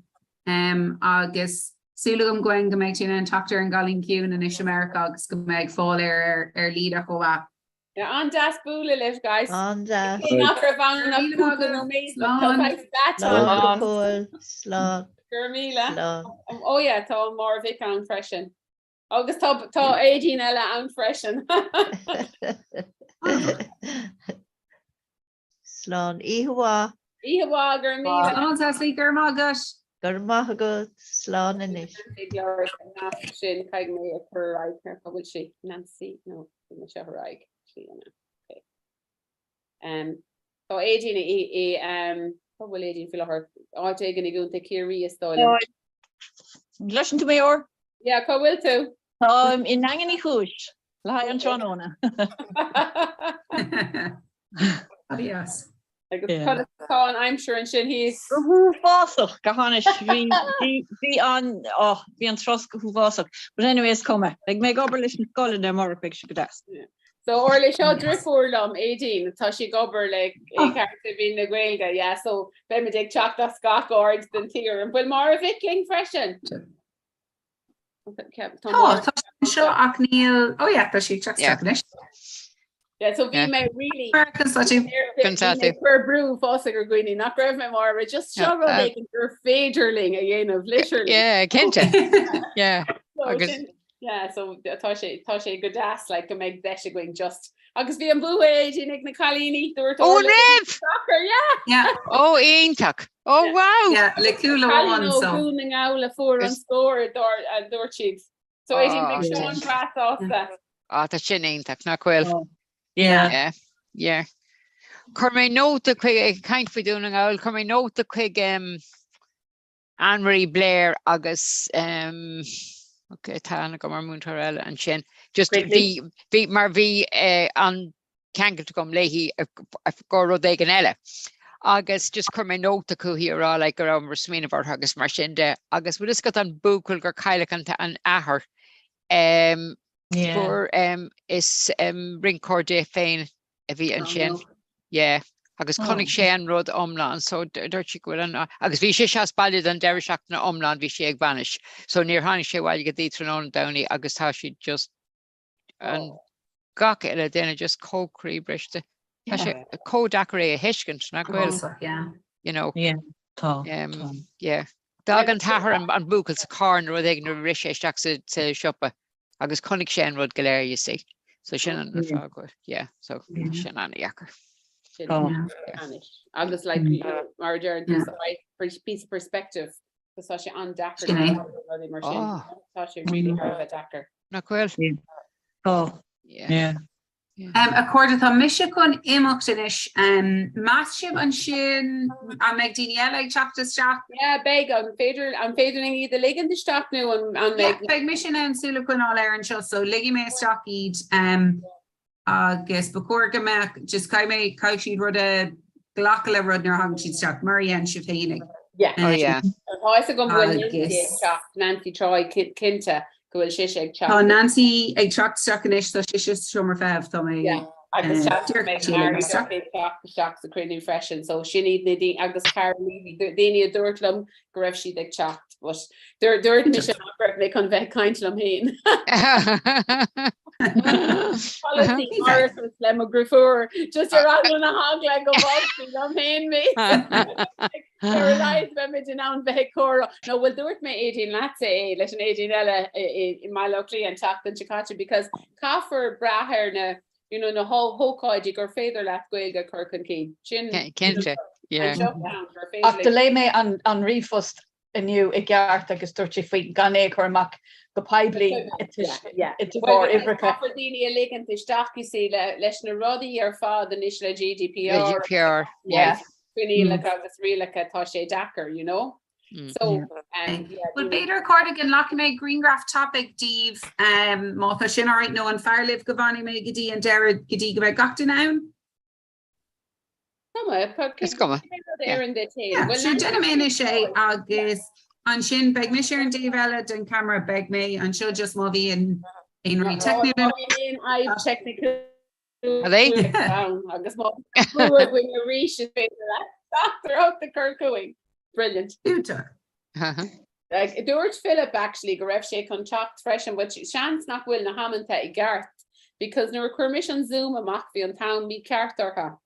agus súil agam, Gwen, go mbeidh tú in ann teacht ar an gCailín Ciúin anois i Meiriceá agus go mbeidh fáil air ar líne chomh maith. Yeah, an-deas bualadh libh, guys. An-deas. Cé nach raibh ann ach cúpla nóiméad, but tá saghas that Slán go fóill, slán. Go raibh míle. Slán. Oh yeah, tá Máire Mhic ann freisin. Agus tá tá Aideen eile ann freisin. Slán. Oíche mhaith. Oíche mhaith, go raibh míle. Slán, Cecily, go raibh maith agat. Go raibh maith agat. Slán anois. Ag lorg an nasc sin, caithfidh mé a chur ar aghaidh ar cá bhfuil sí? Nancy? No, bhí mé seo ar aghaidh. Clíona. Okay. Um, tá Aideen i, i, um, cá bhfuil Aideen faoi láthair? Áit éigin i gContae Chiarraí is dóigh liom. Gcloiseann tú mé or? Yeah, cá bhfuil tú? Táim i nDaingean Uí Chúis le haghaidh an tráthnóna. Yes. Agus conas tá an aimsir ansin thíos? Go huafásach, go hainnis. Bhí bhí an oh, bhí an trosc go huafásach. But anyway, is cuma. Beidh mé ag obair leis na scoileanna amárach beidh sé go deas. So Orla seo driofúr liom, Aideen, tá sí ag obair le Cearta na Gaeilge, yeah, so beimid ag teacht as gach aird den tír. An bhfuil Máire Mhic linn freisin? Tá, tá seo ach níl ó yeah, tá sí teacht anois. Yeah, so bhí mé really cur brú fós ar dhaoine nach raibh mé mar just seo rud éigin gur féidir linn a dhéanamh literally. Yeah, cinnte. Yeah. Agus Yeah, so tá sé tá sé go deas like go mbeidh deis againn just agus bhí an bua Aideen ag na cailíní dúirt Ó an raibh? Soccer, yeah. Yeah. Ó iontach. Ó wow. Yeah, le cúl amháin so. so. Dún na nGall a fuair an scór a dúirt siad. So Aideen beidh Seán breá sásta. Á tá sin iontach nach bhfuil? Yeah. Yeah. Yeah. Chuir mé nóta chuig ag caint faoi Dún na nGall, chuir mé nóta chuig um, Anne-Marie Blair agus um, okay, tá aithne agam ar múinteoir eile ansin. Just bhí, bhí, mar bhí eh, an ceangailte agam léi go rud éigin eile. Agus just chuir mé nóta chuici a rá like, go raibh mar smaoineamh orthu agus mar sin de. Agus bhfuil fhios agat an buachaill gur cailleadh an, an athair. Um, Yeah. Fuair um, is um, rinceoir di féin a bhí ansin. Yeah. Agus chonaic sé an rud iomlán, so dúirt sí go bhfuil an, agus bhí sé as baile don deireadh seachtaine iomlán, bhí sé ag bainis. So níor tháinig sé abhaile go dtí tráthnóna Domhnaigh agus tá siad just an gach uile duine just chomh croíbhriste. Tá sé chomh deacair é a thuiscint, nach bhfuil? Yeah. You know. Yeah, tá. Um, yeah. D'fhág an t-athair an, an buachaill sa charr nó rud éigin nuair a rith sé isteach sa, sa siopa. Agus chonaic sé an rud go léir, you see. So sin an fáth go, yeah, so sin an-deacair. Agus like mar a deir tú piece of perspective tá sé an-deacair rudaí mar sin. Tá sé really thar a bheith deacair. Nach bhfuil? Tá. Yeah. A chairde, tá mise chun imeacht anois. Meas sibh ansin an mbeidh daoine eile ag teacht isteach? Yeah, beidh. An féidir an féidir linn iad a ligean isteach nó an an mbeidh? Yeah, beidh mise in ann súil a choinneáil air anseo, so ligfidh mé isteach iad agus ba chóir go mbeadh, just caithfidh mé, caithfidh siad rud a ghlacadh le rud nuair a thagann siad isteach, mar a dhéan sibh féinig. Yeah. Oh yeah. Tá fhios agam go bhfuil Nancy ag teacht, Nancy Troy cinnte go bhfuil sise ag teacht. Tá Nancy ag teacht isteach anois, tá sise sa seomra feithimh, tá mé Yeah. Agus seans go mbeidh Mary Duffy ag teacht isteach sa chruinniú freisin, so sin iad na daoine agus Carol Leavy, daoine a dúirt liom go raibh siad ag teacht, but dúirt mise nach raibh mé chun bheith ag caint liom féin. Polasaí árachais le mo dheirfiúr, just ar eagla na heagla go bhfágfaí liom féin mé. Ar a laghad beimid in ann bheith ag comhrá. No, well dúirt mé Aideen leatsa é leis an Aideen eile i mBaile Átha Cliath an tseachtain seo caite because caithfear brath ar na you know, na hócáidí gur féidir leat Gaeilge a chur chun cinn. Sin Cinnte, yeah. anseo ann gur féidir Ach do léigh mé an an ríomhphost inniu i gceart agus dúirt sé faoi gan é a chur amach go poiblí de bharr uimhreacha. Caithfear daoine a ligint isteach, you see, leis na rudaí ar fad anois le GDPR. GDPR, yeah. Coinníollacha agus rialacha, tá sé deacair, you know. So, um, yeah. Well b'fhéidir a chairde go nglacfaidh mé grianghraf tapaidh díobh um, má tá sin alright nó an fearr libh go bhfanfaidh mé go dtí an deireadh go dtí go mbeidh gach duine ann? Is cuma. Sure déanfaidh mé anois é agus ansin beidh mise ar an dtaobh eile den camera beidh mé anseo just má bhíonn aon rud teicniúil. Aon fhadhb teicniúil agus má bhua againn arís is féidir leat teachtaireacht a chur chugainn. Brilliant. Iontach. Dúirt Philip actually go raibh sé chun teacht freisin but seans nach bhfuil na hamanta i gceart because nuair a chuir mise an Zoom amach bhí an t-am mícheart orthu.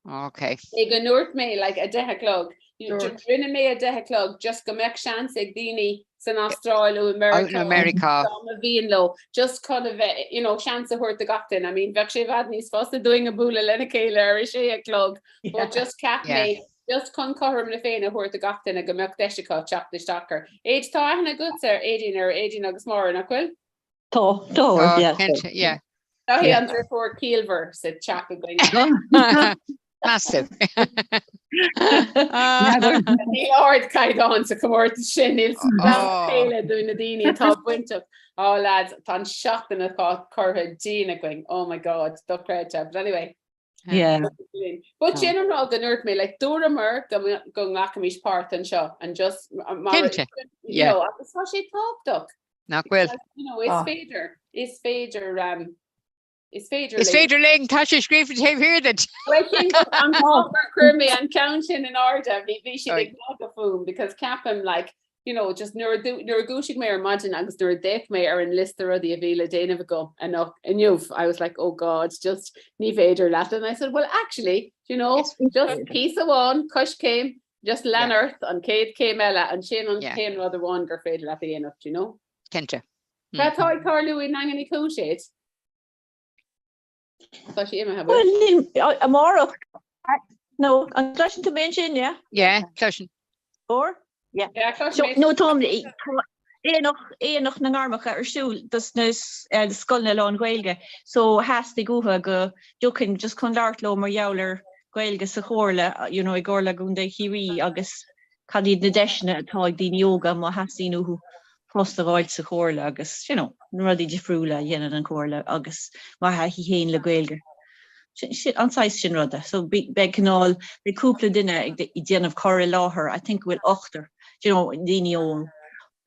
Ok. Cé go ndúirt mé like 10 a chlog. Rinne mé 10 a chlog just go mbeadh seans ag daoine san Astráil nó i Meiriceá dá mba mhian leo just chun a bheith you know seans a thabhairt do gach duine. I mean bheadh sé i bhfad níos fusa dúinn a bualadh lena chéile ar a sé a chlog but just cheap mé Just chun cothrom na Féinne a thabhairt do gach duine go mbeadh deis acu teacht isteach air. Aid, tá aithne agatsa ar Aideen, ar Aideen agus Máire, nach bhfuil? Tá, tá, Tá, yeah. cinnte, yeah. Tá yeah. an deirfiúr ciallmhar sa teach againn. Massive. Níl ardchaighdeán sa chomórtas sin, níl chéile do na daoine atá bainteach. Oh lads, tá an seachtain atá curtha dínn againn. Oh my God, dochreidte. But anyway, Yeah. But sin an rud a ndúirt mé, like, dúramar go go nglacfaimis páirt anseo and just mar Cinnte. you Yeah. know, agus tá sé tábhachtach. Nach bhfuil. Because, you know, is Ah. féidir, is féidir, um, is féidir Is linn. féidir linn, tá sé scríofa taobh thiar duit. Well, sin an fáth gur chuir mé an ceann sin in airde, bhí bhí siad Oi. ag magadh fúm because ceapaim like, you know, just nuair a nuair a dhúisigh mé ar maidin agus nuair a d'fhéach mé ar an liosta rudaí a bhí le déanamh agam anocht inniu, I was like, oh God, just ní féidir leat. And I said, well, actually, you know, just píosa amháin, coiscéim, just lean ort an chéad chéim eile, ansin an t-aon rud amháin gur féidir leat a dhéanamh, do you know? Cinnte. Cad atá ag tarlú i nDaingean Uí Chúis, Aid? Tá sí imithe, bhfuil? Bhuel, amárach. No, an gcloiseann tú mé ansin, yeah? Yeah, cloiseann. Or? Yeah. Yeah, cloisim mé. No, tá aonach, aonach na ngairmeacha ar siúl dos na scoileanna lán-Ghaeilge, so theastaigh uathu go dtiocfainn just chun labhairt leo mar gheall ar Ghaeilge sa Chomhairle, you know, i gComhairle Chontae Chiarraí agus cad iad na deiseanna atá ag daoine óga má theastaíonn uathu post a dh'fháilt sa Chomhairle agus, you know, na rudaí difriúla a dhéanann an Chomhairle agus mo thaithí féin le Gaeilge. Sin, an saghas sin ruda. So beidh cineál, beidh cúpla duine ag déanamh cur i láthair, I think go bhfuil ochtar, you know, daoine ó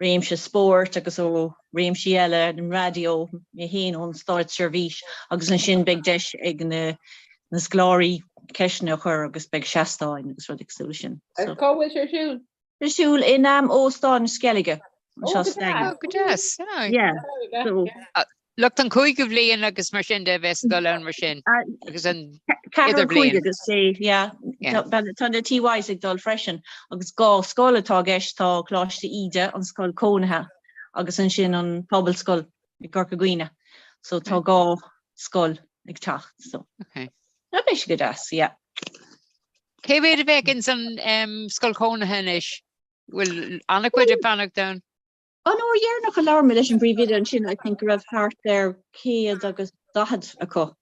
réimse spóirt agus ó réimsí eile, an raidió, mé féin ón státseirbhís agus ansin beidh deis ag na na scoláirí ceisteanna a chur agus beidh seastáin agus rudaí cosúil leis sin. Cá bhfuil sé ar siúl? Ar siúl in Óstán na Sceilge anseo sa Daingean. Ó, go deas. Yeah. So. Lucht an cúigiú bhliain agus mar sin de a bheas ag dul ann mar sin agus an Ceathair, cúig agus sé, yeah. Tá na TYs ag dul freisin agus dhá scoil atá i gceist, tá Coláiste Íde, an scoil cónaithe, agus ansin an Pobalscoil i gCorca Dhuibhne. So tá dhá scoil ag teacht. So. Okay. Beidh sé go deas, yeah. Cé mhéad a bheadh ins an scoil chónaithe anois? Bhfuil an-chuid ag fanacht ann? An uair dheireanach a labhair mé leis an bpríomhoide ansin, I think go raibh thart ar 140 acu.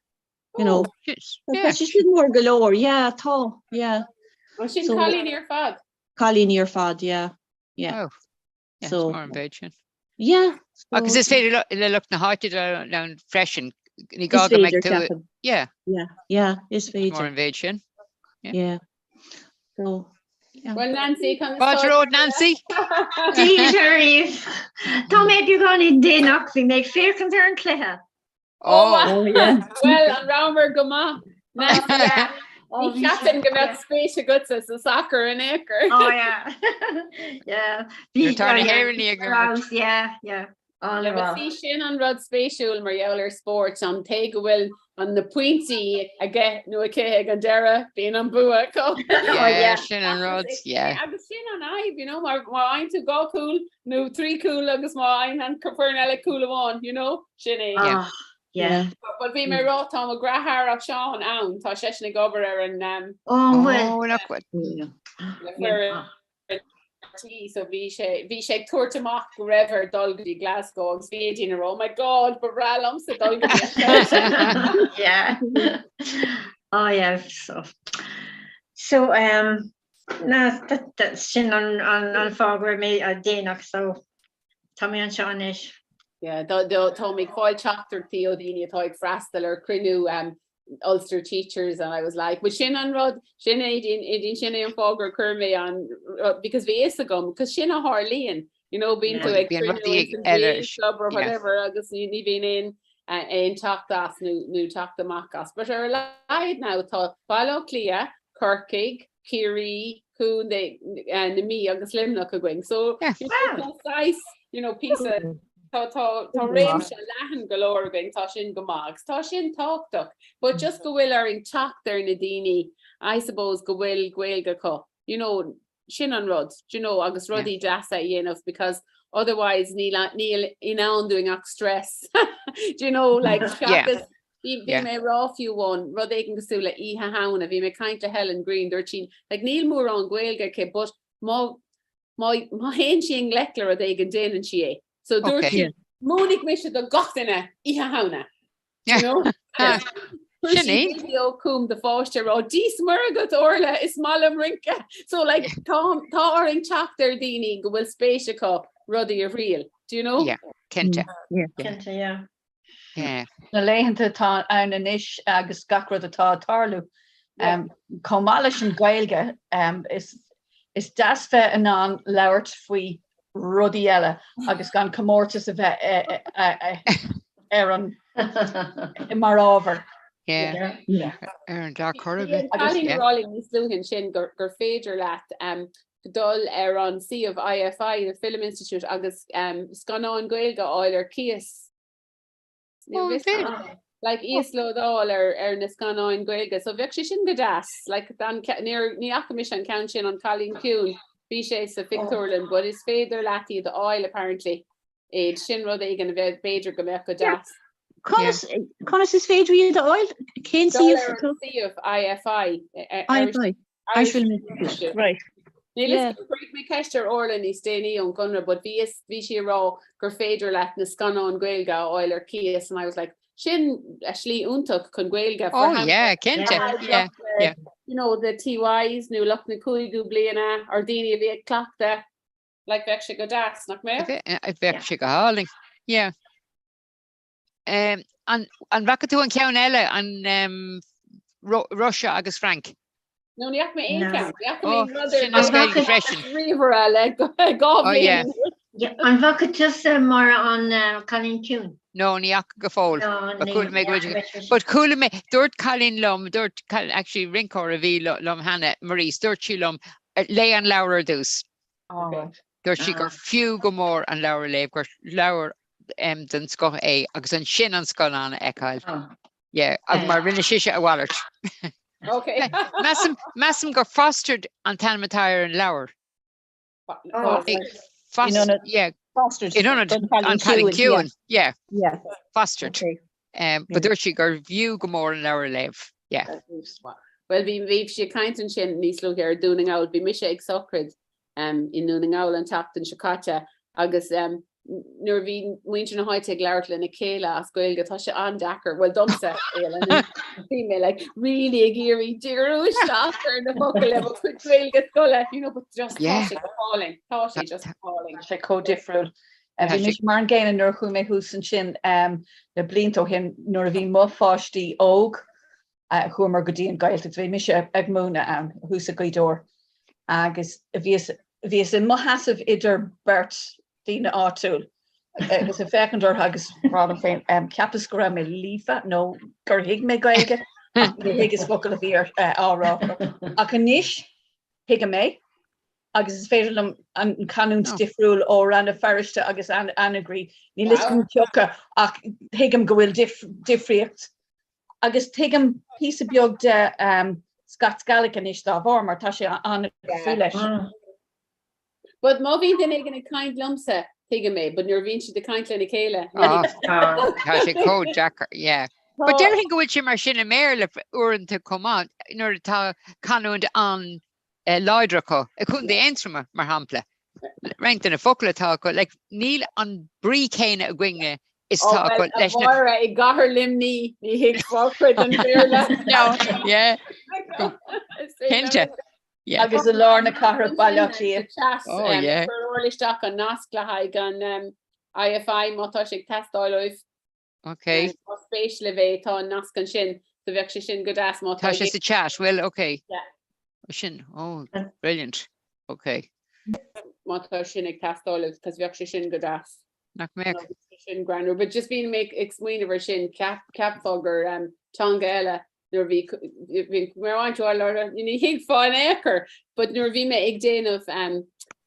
You know, tá sé sin mór go leor, yeah, tá, yeah. An sin cailíní ar fad? Cailíní ar fad, yeah, yeah. Oh. Yeah, so, mór an mhéid sin. Yeah. So, Agus is féidir le lucht na háite dul ann freisin. Ní gá go mbeidh tú. Yeah. Yeah, yeah, is féidir. Mór an mhéid sin. Yeah. Yeah. So. Well Nancy, conas Fáilte romhat Nancy. Dia daoibh. Tá mé beagáinín déanach, bhí mé ag féachaint ar an cluiche. Oh, yeah. Well, an rabhamar go maith. Nancy, Ní cheapaim go mbeadh spéis agatsa sa soccer in aon chor. Oh yeah. Yeah. Bhí tá na hÉireannaigh ag imirt. Yeah, yeah. But see sin an rud spéisiúil mar gheall ar spóirt, an té go bhfuil an na pointí aige nó aici ag an deireadh, bíonn an bua acu. Yeah, sin an rud, yeah. Agus sin an fhadhb, you know, má fhaigheann tú dhá chúl nó trí chúl agus má fhaigheann an foireann eile cúl amháin, you know, sin é. Yeah. Yeah. But bhí mé ag rá tá mo dheartháir Seán ann, tá seisean ag obair ar an um, Oh, well. Oh, nach bhfuil. le foireann tí so bhí sé bhí sé ag tabhairt amach go raibh air dul go dtí Glasgow agus bhí Aideen ag rá oh my god ba bhreá liomsa dul go dtí Yeah. Oh yeah, so so um na that, that, sin an, an, an fáth go raibh mé uh, déanach so tá mé anseo anois. Yeah, tá tá mé ag fáil teachtaireachtaí ó daoine atá ag freastal ar cruinniú um, Ulster Teachers and I was like, but sin an rud sin Aideen sin é an fáth gur chuir mé an because bhí fhios agam, because sin a tharlaíonn, you know, bíonn tú ag Bíonn rudaí eile club or whatever agus ní ní bhíonn aon aon teacht as nó nó teacht amach as. But ar a laghad now tá Baile Átha Cliath, Corcaigh, Ciarraí, Contae na Mí agus Luimneach againn. So you know, tá saghas, you know, píosa Tá tá tá réimse leathan go leor againn, tá sin go maith agus tá sin tábhachtach, but just go bhfuil orainn teacht ar na daoine, I suppose go bhfuil Gaeilge acu, you know, sin an rud, do you know, agus rudaí deasa a dhéanamh because otherwise níl níl in ann dúinn ach stress, do you know, like seachas bhí bhí mé ag rá fiú amháin rud éigin cosúil le Oíche Shamhna, bhí mé ag caint le Helen Green, dúirt sí, like níl mórán Gaeilge aici but má Má théann sí i ngleic le rud éigin, déanann sí é. So dúirt sí, múinfidh mise do gach duine Oíche Shamhna. You know? Chuir sí video chugam de pháiste ag rá, Dia 's Muire dhuit Orla, is maith liom rince. So like tá tá orainn teacht ar daoine go bhfuil spéis acu rudaí a thriail. Do you know? Yeah, cinnte. Cinnte, yeah. Na laethanta atá ann anois agus gach rud atá ag tarlú, chomh maith leis an Ghaeilge, is deas bheith in ann labhairt faoi rudaí eile agus gan comórtas a bheith ar an mar ábhar. Ar an dá chor ar bith. Agus níos luaithe ansin gur féidir leat dul ar an suíomh IFI, the Film Institute, agus scannáin Gaeilge a fháil ar cíos. Like íoslódáil ar ar na scannáin Gaeilge. So bheadh sé sin go deas. Like an níor ní fhaca mise an ceann sin an Cailín Ciúin, bhí sé sa phictiúrlann, but is féidir leat iad a fháil apparently. Iad sin rud éigin a bheadh b'fhéidir go mbeadh go deas. Conas conas is féidir iad a fháil? Cén suíomh? Dul ar an suíomh IFI. IFI. Irish Film Institute. Right. Níl a fhios agam, cuirfidh mé ceist ar Orla níos déanaí ón gConradh, but bhí bhí sí ag rá gur féidir leat na scannáin Gaeilge a fháil ar cíos and I was like, sin slí iontach chun Gaeilge Oh yeah, cinnte. Yeah, yeah. You know, the TYs nó lucht na cúigiú bliana or daoine a bhí ag cleachtadh, like bheadh sé go deas, nach mbeadh? Bheadh sé go hálainn. Yeah. An an bhfaca tú an ceann eile, an Russia agus Frank? No, ní fhaca mé aon ceann. Ní fhaca mé rud ar Sin Gaeilge freisin. Ríomhaire le dhá bhliain. An bhfaca tusa mar an Cailín Ciúin? No, ní fhaca go fóill. But chuala mé go bhfuil But chuala mé, dúirt cailín liom, dúirt actually rinceoir a bhí liom cheana, Maurice, dúirt sí liom, léigh an leabhar ar dtús. Dúirt sí gur fiú go mór an leabhar a léamh, gur leabhar den scoth é agus ansin an scannán a fheiceáil. Yeah, agus mar rinne sise a mhalairt. Okay. Measaim, measaim gur Fostered an t-ainm atá ar an leabhar. Fostered, yeah. Fostered. In ionad an Cailín Ciúin, yeah. Yeah. Fostered. Um, but dúirt sí gur bhfiú go mór an leabhar a léamh. Yeah. Well, bhí bhí sí ag caint ansin níos luaithe ar Dún na nGall, bhí mise ag sochraid um, i nDún na nGall an tseachtain seo caite agus um, nuair a bhí muintir na háite ag labhairt lena chéile as Gaeilge tá sé an-deacair, well domsa bhí mé like really ag iarraidh díriú isteach ar na focail le mo chuid Gaeilge scoile, you know, but just tá sé go hálainn, tá sé just go hálainn. Tá sé chomh difriúil. Bhí mise mar an gcéanna nuair a chuaigh mé thuas ansin na blianta ó shin nuair a bhí mo pháistí óg, chuamar go dtí an Ghaeltacht, bhí mise ag múineadh ann thuas i Gaoth Dobhair. Agus bhíos, bhíos i mo sheasamh idir beirt daoine áitiúil agus ag féachaint orthu agus rá liom féin, cheapas go raibh mé líofa nó gur thuig mé Gaeilge ach níor thuigeas focal a bhí á rá acu. Ach anois tuigim é agus is féidir liom an canúint difriúil ó Rann na Feirste agus Anagaire, níl fhios agam cé acu ach tuigim go bhfuil difríocht Agus tuigim píosa beag de Scots Gaelic anois dá bharr, mar tá sé an-cosúil leis. But má bhíonn duine éigin ag caint liomsa, tuigim é, but nuair a bhíonn siad ag caint lena chéile. Tá sé chomh deacair, yeah. But déarfainn go bhfuil sé mar sin i mBéarla uaireanta chomh maith, nuair atá canúint an láidir acu, i Contae Aontroma, mar shampla. Roinnt de na focail atá acu, like, níl an brí céanna againne is atá acu leis na. Máire i gcathair Luimní, ní thuigfeá cuid den Bhéarla. No, yeah. Cinnte. Yeah. Agus i lár na cathrach Baile Átha Cliath. Oh, yeah. Chuir Orla isteach an nasc le haghaidh an IFI má tá sé ag teastáil uaibh. Ok. Más spéis libh é, tá an nasc ansin, so bheadh sé sin go deas má tá. Tá sé sa chat, bhfuil, ok. Yeah. Sin, oh, brilliant. Ok. Má tá sin ag teastáil uaibh, cos bheadh sé sin go deas. Nach mbeadh? Sin greannmhar, but just bhí mé ag smaoineamh ar sin, ceapfá gur um, teanga eile nuair bhí bhí mar amháin ní thuigfeá in aon chor, but nuair bhí mé ag déanamh um,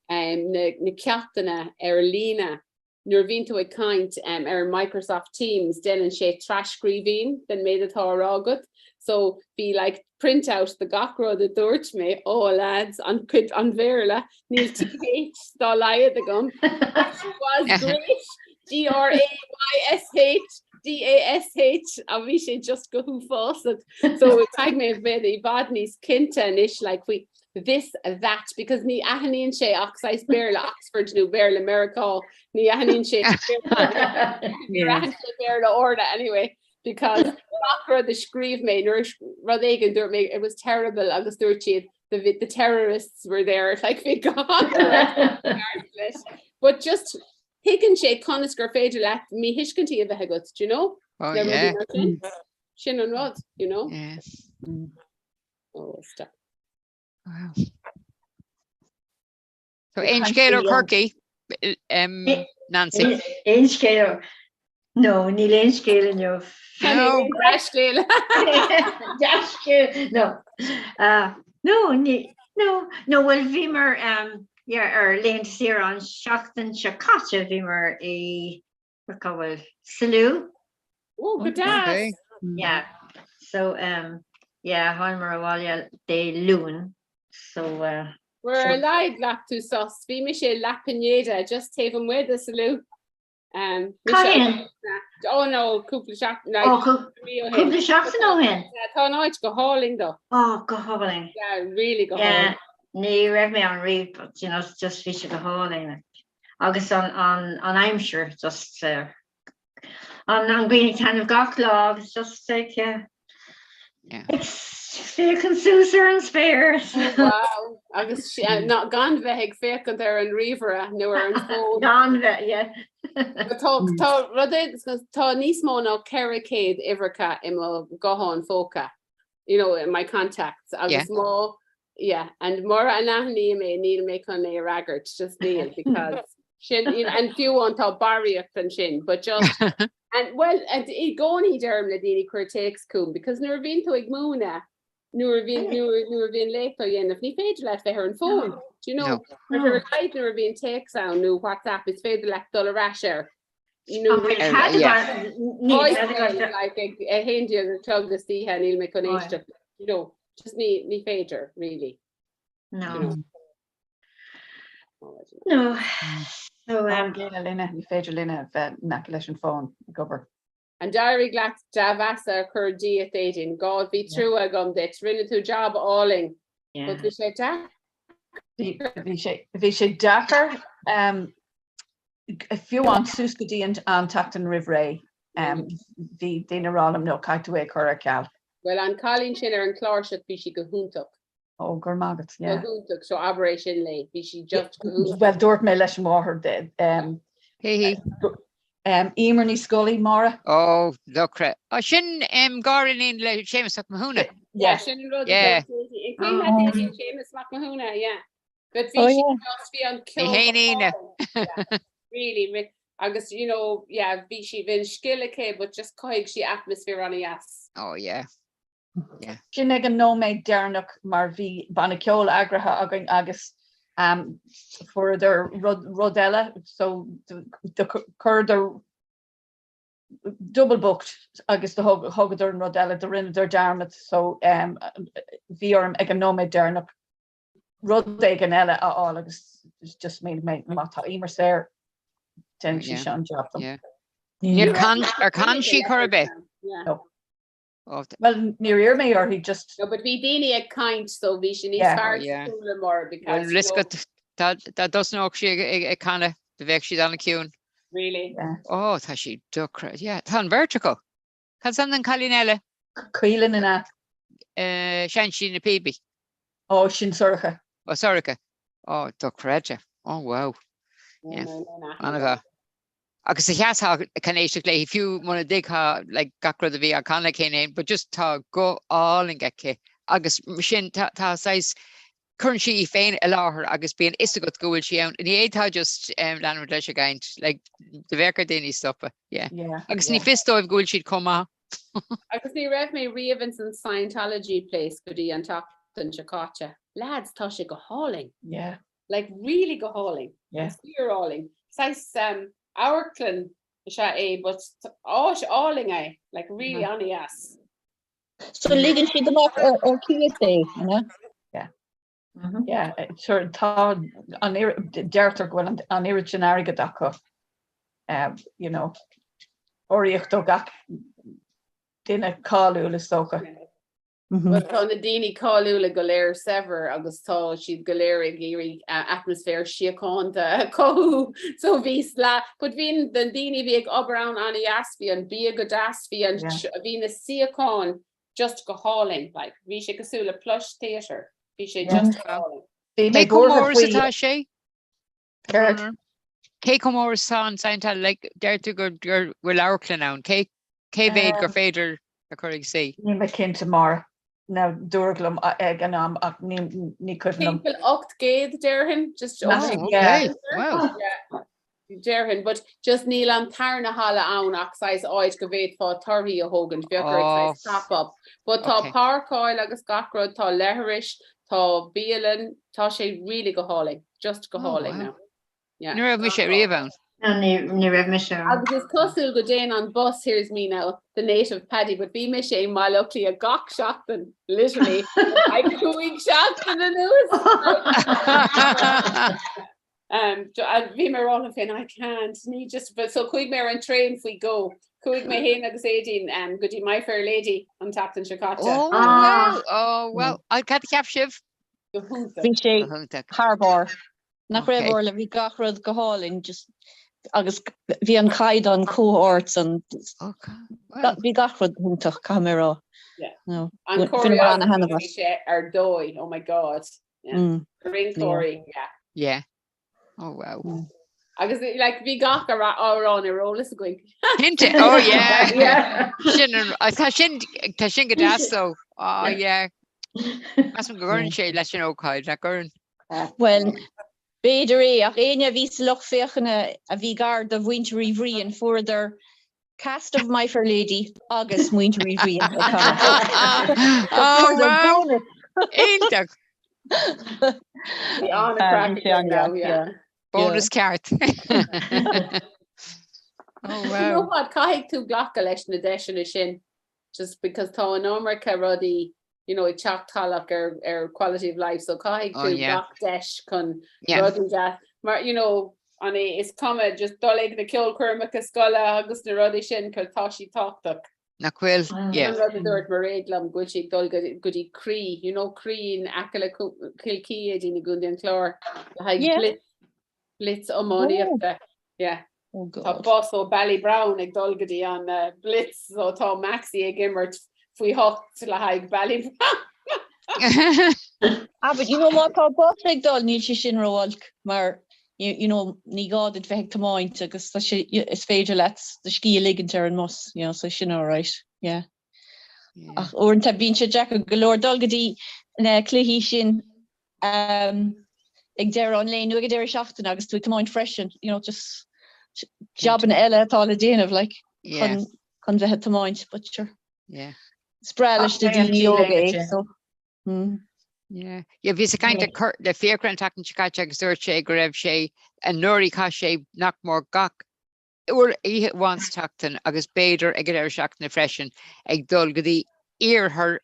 um, na, na ceachtanna ar líne Nuair a bhíonn tú ag caint ar Microsoft Teams déanann sé tras-scríbhinn den méid atá á rá agat. So bhí like print out de gach rud a dúirt mé, oh lads, an cuid an Bhéarla, níl TH dá laghad agam. Was great, G-R-A-Y-S-H, D-A-S-H, a bhí sé just go huafásach. So caithfidh mé bheith i bhfad níos cinnte anois like faoi this, that, because ní aithníonn sé ach saghas Béarla Oxford nó Béarla Meiriceá, ní aithníonn sé Níor aithin sé Béarla Orla anyway, because gach rud a scríobh mé nuair rud éigin dúirt mé it was terrible agus dúirt siad the, the terrorists were there like bhí leis. But just tuigeann sé conas gur féidir leat míthuiscintí a bheith agat, do you know? Oh, yeah. Sin an rud, you know? Yes. Mm. Oh, stop. Wow. So aon scéal ó Corcaigh, Nancy? Aon scéal? No, níl aon scéal inniu. No. Dea-scéal. Dea-scéal, no. Uh, no, ní, no, no, well bhíomar um, yeah, ar laethanta saoire an seachtain seo caite bhíomar i cá bhfuil Salou. Oh, go deas. Yeah. So um, yeah, thángamar abhaile Dé Luain. So uh, Bhuel ar a laghad ghlac tú sos, bhí mise i La Pineda just taobh amuigh de Salou. Um, Cathain? Oh no, cúpla seachtain. Oh, cúpla seachtain ó shin. Tá an áit go hálainn though. Oh, go hálainn. Yeah, really go hálainn. Ní raibh mé ann riamh, but you know, just bhí sé go hálainn. Agus an, an, an aimsir just uh, an, an ghrian ag taitneamh gach lá agus just like, yeah. Yeah. Ag féachaint suas ar an spéir. Wow. Agus ná gan bheith ag féachaint ar an ríomhaire nó ar an bhfón. Gan bheith, yeah. Tá tá rud é- tá níos mó ná 400 uimhreacha i mo ghuthán phóca. you know, in my contacts agus yeah. má yeah, and mura n-aithním é níl mé chun é a fhreagairt just níl because sin you know, and fiú an tá barraíocht ansin but just and well and i gcónaí deirim le daoine cuir téacs chugam because nuair a bhíonn tú ag múineadh nuair a bhíonn nuair nuair a bhíonn léacht á dhéanamh ní féidir leat bheith ar an bhfón do you know no. ar a laghad nuair a bhíonn téacs ann nó WhatsApp is féidir leat dul ar ais air Like ag a 11 a chlog istoíche níl mé chun éisteacht. You know, just ní ní féidir really. No. No. So um, linne ní féidir linne bheith in aice leis an bhfón ag obair. An d'éirigh leat dea-mheas a chur díot Aideen, God bhí trua agam duit, rinne tú jab álainn. But bhí sé deacair. Bhí sé deacair um, fiú amháin suas go dtí an tseachtain roimh ré, bhí daoine ag rá liom no, caithfidh tú é a chur ar ceal. Bhuel, an cailín sin ar an chláirseach, bhí sí go hiontach. Ó, go raibh maith agat, yeah. Go hiontach, so abair é sin léi, bhí sí just go hiontach. Bhuel, dúirt mé leis an mháthair de, Cé hí? Emer Ní Scolaí, Máire. Ó, dochreidte. Ó, sin gariníon le Séamus Mac Mathúna. Yeah, sin an rud. Yeah. An cuimhin leat Aedín Séamus Mac Mathúna, yeah. But bhí Oh, sí yeah. just bhí an Ní ceol haon go ionadh. hálainn. Yeah. Really, really. Agus you know, yeah, bhí sí bhí an scil aici but just chothaigh sí atmaisféar an-dheas. Oh yeah. Yeah. Sin ag an nóiméad deireanach mar bhí banna ceoil eagraithe againn agus um, fuaireadar rud, rud eile so do, do chuireadar double booked agus do thug, thugadar an rud eile do rinneadar dearmad so um, bhí orm ag an nóiméad deireanach rud éigin eile a fháil agus just mé mé má tá Emer saor déanfaidh sí seo an job dom. Yeah. Níor can, ar can sí chor ar bith? No. Well, níor iarr mé uirthi just. No, but bhí daoine ag caint so bhí sí níos Yeah. fearr Oh, yeah. sa mar because Well, risk dá dá dtosnódh sí ag, ag, ag canadh, do bheadh siad an-ciúin. Really? Yeah. Oh, tá sí dochreidte. Yeah, tá an bheirt acu. Cad is ainm don cailín eile? Caoilinn an ea? Uh, Seinneann sí na píobaí. Ó, sin Sorcha. Ó, Sorcha. Ó, dochreidte. Ó, wow. Yeah. An-mhaith. Agus sa sheasfá chun éisteacht léi fiú muna dtuigfeá like, gach rud a bhí á canadh aici féin, but just tá guth álainn aici agus sin tá, tá saghas cuireann sí í féin i láthair agus bíonn fhios agat go bhfuil sí ann. Ní fhéadfá just um, leanúint leis ag caint, like, do bheadh ar daoine stopadh. Yeah. Yeah, Agus ní yeah. fios dóibh go bhfuil siad chomh maith. Agus ní raibh mé riamh ins an Scientology place go dtí an tseachtain seo caite. Lads, tá sé go hálainn. Yeah. Like really go hálainn. Yeah. Fíor álainn. Saghas um, amharclann is ea é, but áis álainn é, like really mm -hmm. an-dheas. So ligeann siad amach ar ar cíos é, an ea? Yeah. Yeah, sure, tá an deirtear go bhfuil an an oiread sin airgead acu, um, you know, urraíocht ó gach duine cáiliúil is dócha. Well tá na daoine cáiliúla go léir saibhir agus tá siad go léir ag iarraidh atmaisféar síochánta a chothú so bhí sla but bhí na daoine a bhí ag obair ann an-dheas, bhí an bia go deas, bhí an bhí na suíocháin just go hálainn like bhí sé cosúil le plush theatre, bhí sé just go hálainn. Bhí mé Cé chomh buartha mór is faoi atá sé? Céard? Cé chomh mór is atá an Scientology, like, deir tú gur gur bhfuil amharclann ann, cé cé mhéad gur féidir a chur ag suí? Níl mé cinnte mar now dúradh liom ag an am ach ní ní cuimhin liom. Timpeall 800 déarfainn, just Oh, okay. Wow. Yeah. Déarfainn, but just níl an tarna halla ann ach saghas áit go bhféadfá torthaí a thógaint, bheadh ort Oh. saghas top up. But tá Okay. páirceáil agus gach rud, tá leithris, tá bialann, tá sé really go hálainn, just go Oh, hálainn wow. now. Yeah. Ní raibh mise riamh ann. No, ní ní raibh mise ann. Agus is cosúil go dtéann an bus, here's me now, the native Paddy, but bhí mise i mBaile Átha Cliath gach seachtain, literally, ag 5 seachtain anuas. Um, bhí mé ag rá liom féin, I can't, ní just, but so chuaigh mé ar an traein faoi dhó. Chuaigh mé féin agus Aideen um, go dtí My Fair Lady an tseachtain seo caite. Oh, wow, oh, well, cad a cheap sibh? Go hiontach. Bhí sé Go hiontach. thar barr. Nach raibh Okay. Orla, bhí gach rud go hálainn, just agus bhí an caighdeán chomh hard san. Okay, well. Bhí gach rud go hiontach, caithfidh mé a rá. Yeah. No, An bhain mé choreography an-taitneamh bhí as. sé ar dóigh, oh my God. Yeah. Mm. Rinceoirí, yeah. Yeah. Oh wow. Mm. Agus like bhí gach amhrán ar eolas againn. Cinnte, oh yeah. Yeah. Sin an- ah, tá sin tá sin go deas though. Oh yeah. Measaim go gcuireann sé leis an ócáid, nach gcuireann? Well, b'fhéidir é, ach éinne a bhí sa lucht féachana a bhí gar do mhuintir Uí Bhriain, fuaireadar cast of My Fair Lady agus muintir Uí Bhriain ag canadh. Oh Fuaireadar wow. bónas. Iontach. Bhí an-craic Bhí sé againn an-deas, now, yeah. yeah. Bónas ceart. Oh You know wow. what, caithfidh tú glacadh leis na deiseanna sin just because tá an iomarca rudaí you know, ag teacht salach ar, ar quality of life, so caithfidh Oh tú yeah. gach deis chun Yeah. rudaí deas mar you know, an é is cuma just dul ag na ceolchoirmeacha scoile agus na rudaí sin cos tá siad tábhachtach. Nach bhfuil? Yeah. An rud a dúirt Mairéad liom go bhfuil sí ag dul go go dtí Croí, you know Croí in aice le Cill Cia i gContae an Chláir le haghaidh Yeah. blitz blitz iománaíochta. Yeah. Oh Tá God. bus ó Ballybrown ag dul go dtí an uh, blitz so tá Maxie ag imirt faoi hocht le haghaidh Ballybrown. Ah, but you know má tá bus ag dul níl sé sin ró-olc mar you, you know, ní gá duit bheith ag tiomáint agus tá sé, is féidir leat do scíth a ligint ar an mbus, you know, so sin alright, yeah. Ach uaireanta bíonn sé deacair go leor dul go dtí na cluichí sin ag deireadh an lae nó ag an deireadh seachtaine agus tú ag tiomáint freisin, you know, just jabanna eile atá le déanamh like chun chun bheith ag tiomáint but sure. Yeah. Is breá leis na daoine óga é so. Hmm. Yeah. Yeah, bhíos ag caint le le Fiachra an tseachtain seo caite agus dúirt sé go raibh sé anuraidh chaith sé nach mór gach uair oíche amháin sa tseachtain agus b'fhéidir ag an deireadh seachtaine freisin ag dul go dtí iarthar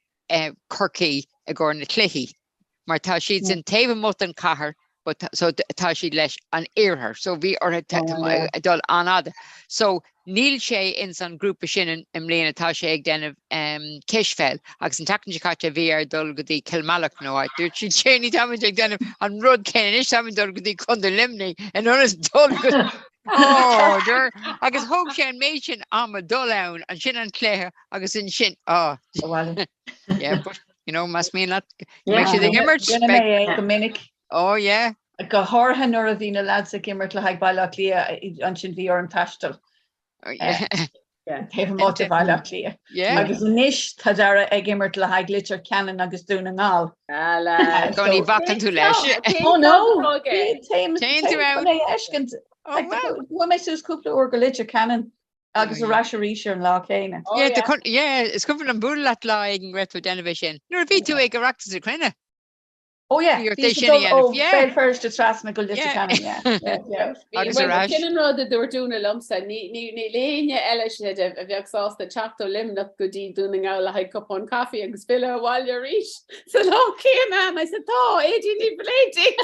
Chorcaí i gcomhair na cluichí mar tá siad san taobh amuigh den chathair but so tá siad leis an iarthar so bhí orthu dul an-fhada. So níl sé ins an grúpa sin i mbliana tá sé ag déanamh cispheil agus an tseachtain seo caite bhí air dul go dtí Kilmallock nó áit dúirt siad Séanie táimid ag déanamh an rud céanna anois táimid dul go dtí Contae Luimnigh in ionad dul go Oh, dear. Agus thóg sé an méid sin ama dul ann, ansin an cluiche agus ansin oh. Yeah, but you know, más mian leat go mbeidh siad ag imirt. Rinne mé é go minic. Oh yeah. Go háirithe nuair a bhí na lads ag imirt le haghaidh Baile Átha Cliath, ansin bhí orm taisteal. Taobh amuigh de Bhaile Átha Cliath. Agus anois tá Dara ag imirt le haghaidh Leitir Ceanainn agus Dún na nGall. Go ní bhacann tú leis. Oh no! Téim chun é a fheiscint. Chuaigh mé suas cúpla uair go Leitir Ceanainn agus ar ais arís ar an lá céanna. Yeah, is cuimhin liom bualadh leat lá éigin go raibh tú ag déanamh é sin. Nuair a bhí tú ag Oireachtas na Cruinne. Oh yeah, bhí sé dul ó Bhéal Feirste trasna go Leitir Ceanainn, yeah, yeah, yeah. Agus ar ais. Sin an rud a dúirt Úna liomsa, níl éinne eile sin a bheadh sásta teacht ó Luimneach go dtí Dún na nGall le haghaidh cupán caife agus filleadh abhaile arís sa lá céanna. And I said, tá, Aedín Ní Bhléidigh.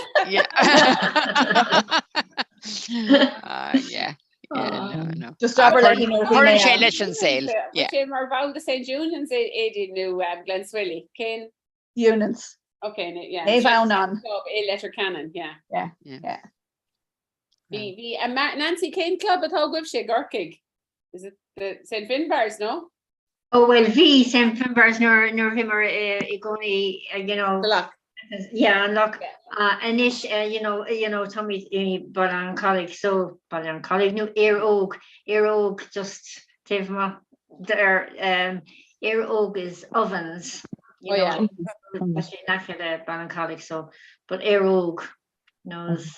Ah, yeah. Yeah, no, no. Just abair léi nuair a bhí mé Cuireann sé leis an saol. Yeah. Sé mar bhall de St. Eunan's Aedín nó um, Glenswilly. Cén? Eunan's. Okay, yeah. Naomh Adhamhnáin. Club i Leitir Ceanainn, yeah. Yeah, yeah. Bhí, bhí, a Ma- Nancy, cén club atá agaibhse i gCorcaigh? Is it the St Finbarrs, no? Oh well bhí St Finbarrs nuair nuair bhíomar i i gcónaí uh, you know. The Lough. Yeah, an Loch. Uh, anois uh, you know, you know, táimid i Baile an Chollaigh, so Baile an Chollaigh nó Éire Óg, Éire Óg just taobh amuigh there um, Éire Óg is Ovens. You Oh, yeah. know, tá sé in aice le Baile an Chollaigh, so but Éire Óg knows.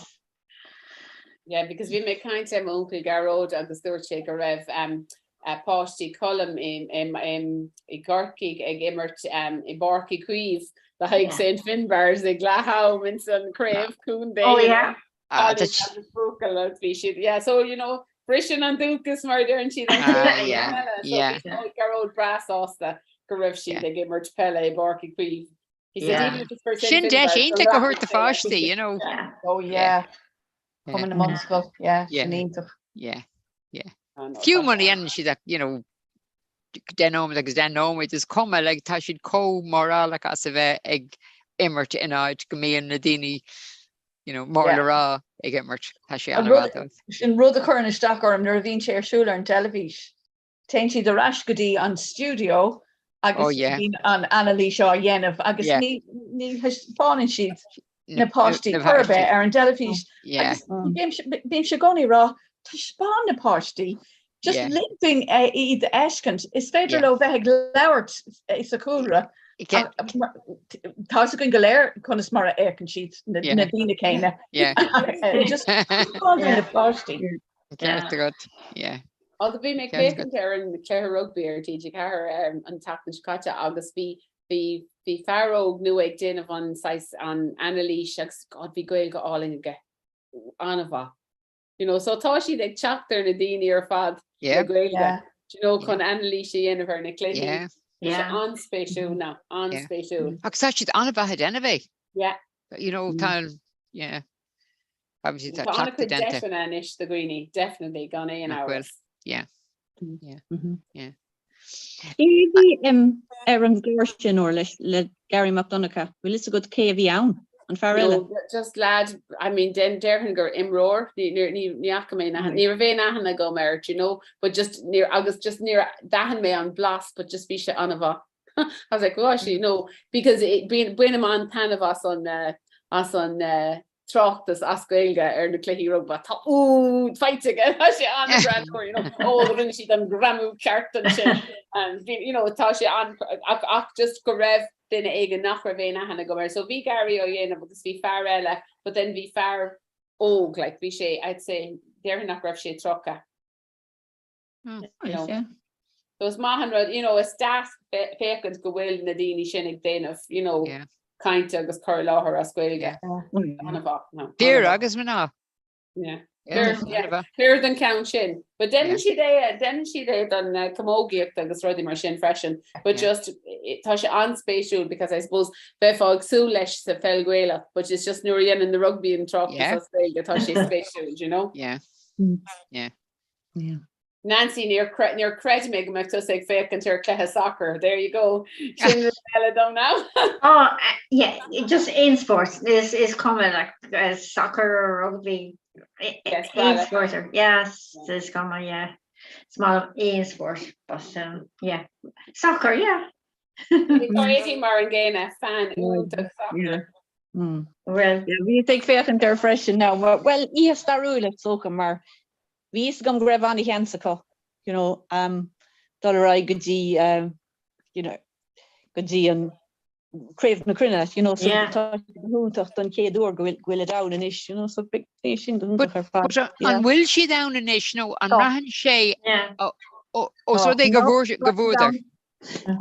Yeah, because bhí mé ag caint le m'uncail Gearóid agus dúirt sé go raibh um, uh, páistí Colm i, i, i, i gCorcaigh ag imirt um, i bPáirc Uí Chaoimh le haghaidh Yeah. St Finbarrs ag leath am ins an craobh contae. Oh yeah. Ah, Cailín tá agus buachaill agus bhí siad yeah, so you know briseann an dúchas mar a deireann siad an Ah, chéad yeah, eile. So yeah. bhí Gearóid breá sásta go raibh siad ag imirt peile i bPáirc Uí Chaoimh. He said Yeah. even if it's for St Sin deis Finbarrs, go iontach a thabhairt do rachaidh sé leis. pháistí, you know. Yeah. Oh yeah. Cumann na mBunscol, yeah, Yeah. sin iontach. Yeah, yeah. Ah, no, Fiú tá muna sé dhéanann siad ach, you know, 10 nóiméad agus 10 nóiméad is cuma, like, tá siad chomh mórálach as a bheith ag imirt in áit go mbíonn na daoine, you know, mór Yeah. le rá ag imirt. Tá sé An an-mhaith rud, dóibh. sin rud a chuireann isteach orm nuair a bhíonn sé ar siúl ar an teilifís. Téann siad ar ais go dtí an stiúideo agus Oh yeah. bíonn an anailís á dhéanamh agus Yeah. ní ní thaispeánann siad Na na páistí na chor ar páistí. bith ar an dteilifís. Yeah. Agus bímse bímse i gcónaí ag rá taispeáin na páistí, just Yeah. lig dúinn eh, iad a fheiscint. Is féidir Yeah. leo bheith ag labhairt eh, sa chúlra. Yeah. ach, mar- Tá fhios againn go léir conas mar a fhéachann siad na Yeah. na daoine céanna. Yeah. Eh, Just taispeáin dúinn na páistí. Ceart agat. Yeah. Although bhí mé ag Ceart agat. féachaint ar an cluiche rugbaí ar TG4 an tseachtain seo caite agus bhí bhí bhí fear óg nua ag déanamh an saghas an anailís agus God bhí Gaeilge álainn aige. An-mhaith. You know, so tá siad ag teacht ar na daoine ar fad le Yeah. Gaeilge. Yeah. Do you know, Yeah. chun anailís a dhéanamh ar na cluichí. Yeah. Tá sé Yeah. an-spéisiúil now, an-spéisiúil. Agus tá siad an-mhaith ag déanamh é. Yeah. You know, tá, yeah. Obviously tá Tá cleachtadh an-chuid déanta. deiseanna anois do dhaoine, definitely, gan aon Nach bhfuil. amhras. Yeah. Yeah. Yeah. Cé a bhí ar an gclár sin or leis le Gary Mac Donncha? Bhfuil fhios agat cé a bhí ann? An fear eile? No, just lad, I mean, den déarfainn gur imreoir, ní ní ní ní fhaca mé na ní raibh aon aithne agam air, do you know, but just níor agus just níor d'aithin mé an blas, but just bhí sé an-mhaith. I was like, oh, actually, no, because it, bíonn bainim an-taitneamh as an uh, as an uh, tráchtas as Gaeilge ar na cluichí rugba. Tá úd faighte aige, tá sé an-ghreannmhar, you know, ó rinne siad an greamú ceart ansin. You know, tá sé an ach, ach just go raibh duine éigin nach raibh aon aithne agam air. So bhí Gary á dhéanamh agus bhí fear eile, but then bhí fear óg, like bhí sé, I'd say, déarfainn nach raibh sé 30. Hmm. You know. Yeah. So is maith an rud, you know, is deas féachaint go bhfuil na daoine sin ag déanamh, you know, Yeah. cainte agus cur i láthair as Gaeilge. An-mhaith, no, Fir an-mhaith. agus mná. Yeah. Yeah, Fir, yeah, an-mhaith. fir don ceann sin. But Yeah. déanann siad é, déanann siad é don uh, camógaíocht agus rudaí mar sin freisin. But Yeah. just, i- tá sé an-spéisiúil because I suppose bheifeá ag súil leis sa pheil Ghaelach, but it's just nuair a dhéanann na rugby an tráchtas Yeah. as Gaeilge, tá sé spéisiúil, you know? Yeah. Yeah. Yeah. Nancy, níor cre- níor chreid mé go mbeadh tusa ag féachaint ar cluiche soccer. There you go. Sin rud eile dom now. Oh, uh, yeah, just aon sport is is cuma like uh, soccer or rugby. Yes, Aon well, sport. or- Yes, is cuma, yeah. Small aon sport, but um, yeah, soccer, yeah. Tá Eddie mar an gcéanna fan iontach soccer. Mm. Well, Yeah, bhíos ag féachaint air freisin now. Well, oíche stairiúil is dócha mar bhí fhios agam go raibh an-sheans acu, you know, um, dul ar aghaidh go dtí, um, you know, go dtí an Craobh na Cruinne, you know, so Yeah. tá sé go hiontach don chéad uair go bhfuil go bhfuil siad ann anois, you know, so beidh é sin go But, hiontach ar fad. but uh, Yeah. an bhfuil siad ann anois nó an Tá. mbraitheann sé Yeah. ó ó- os Tá. rud é go No, bhfuair go tá siad bhfuadar? ann.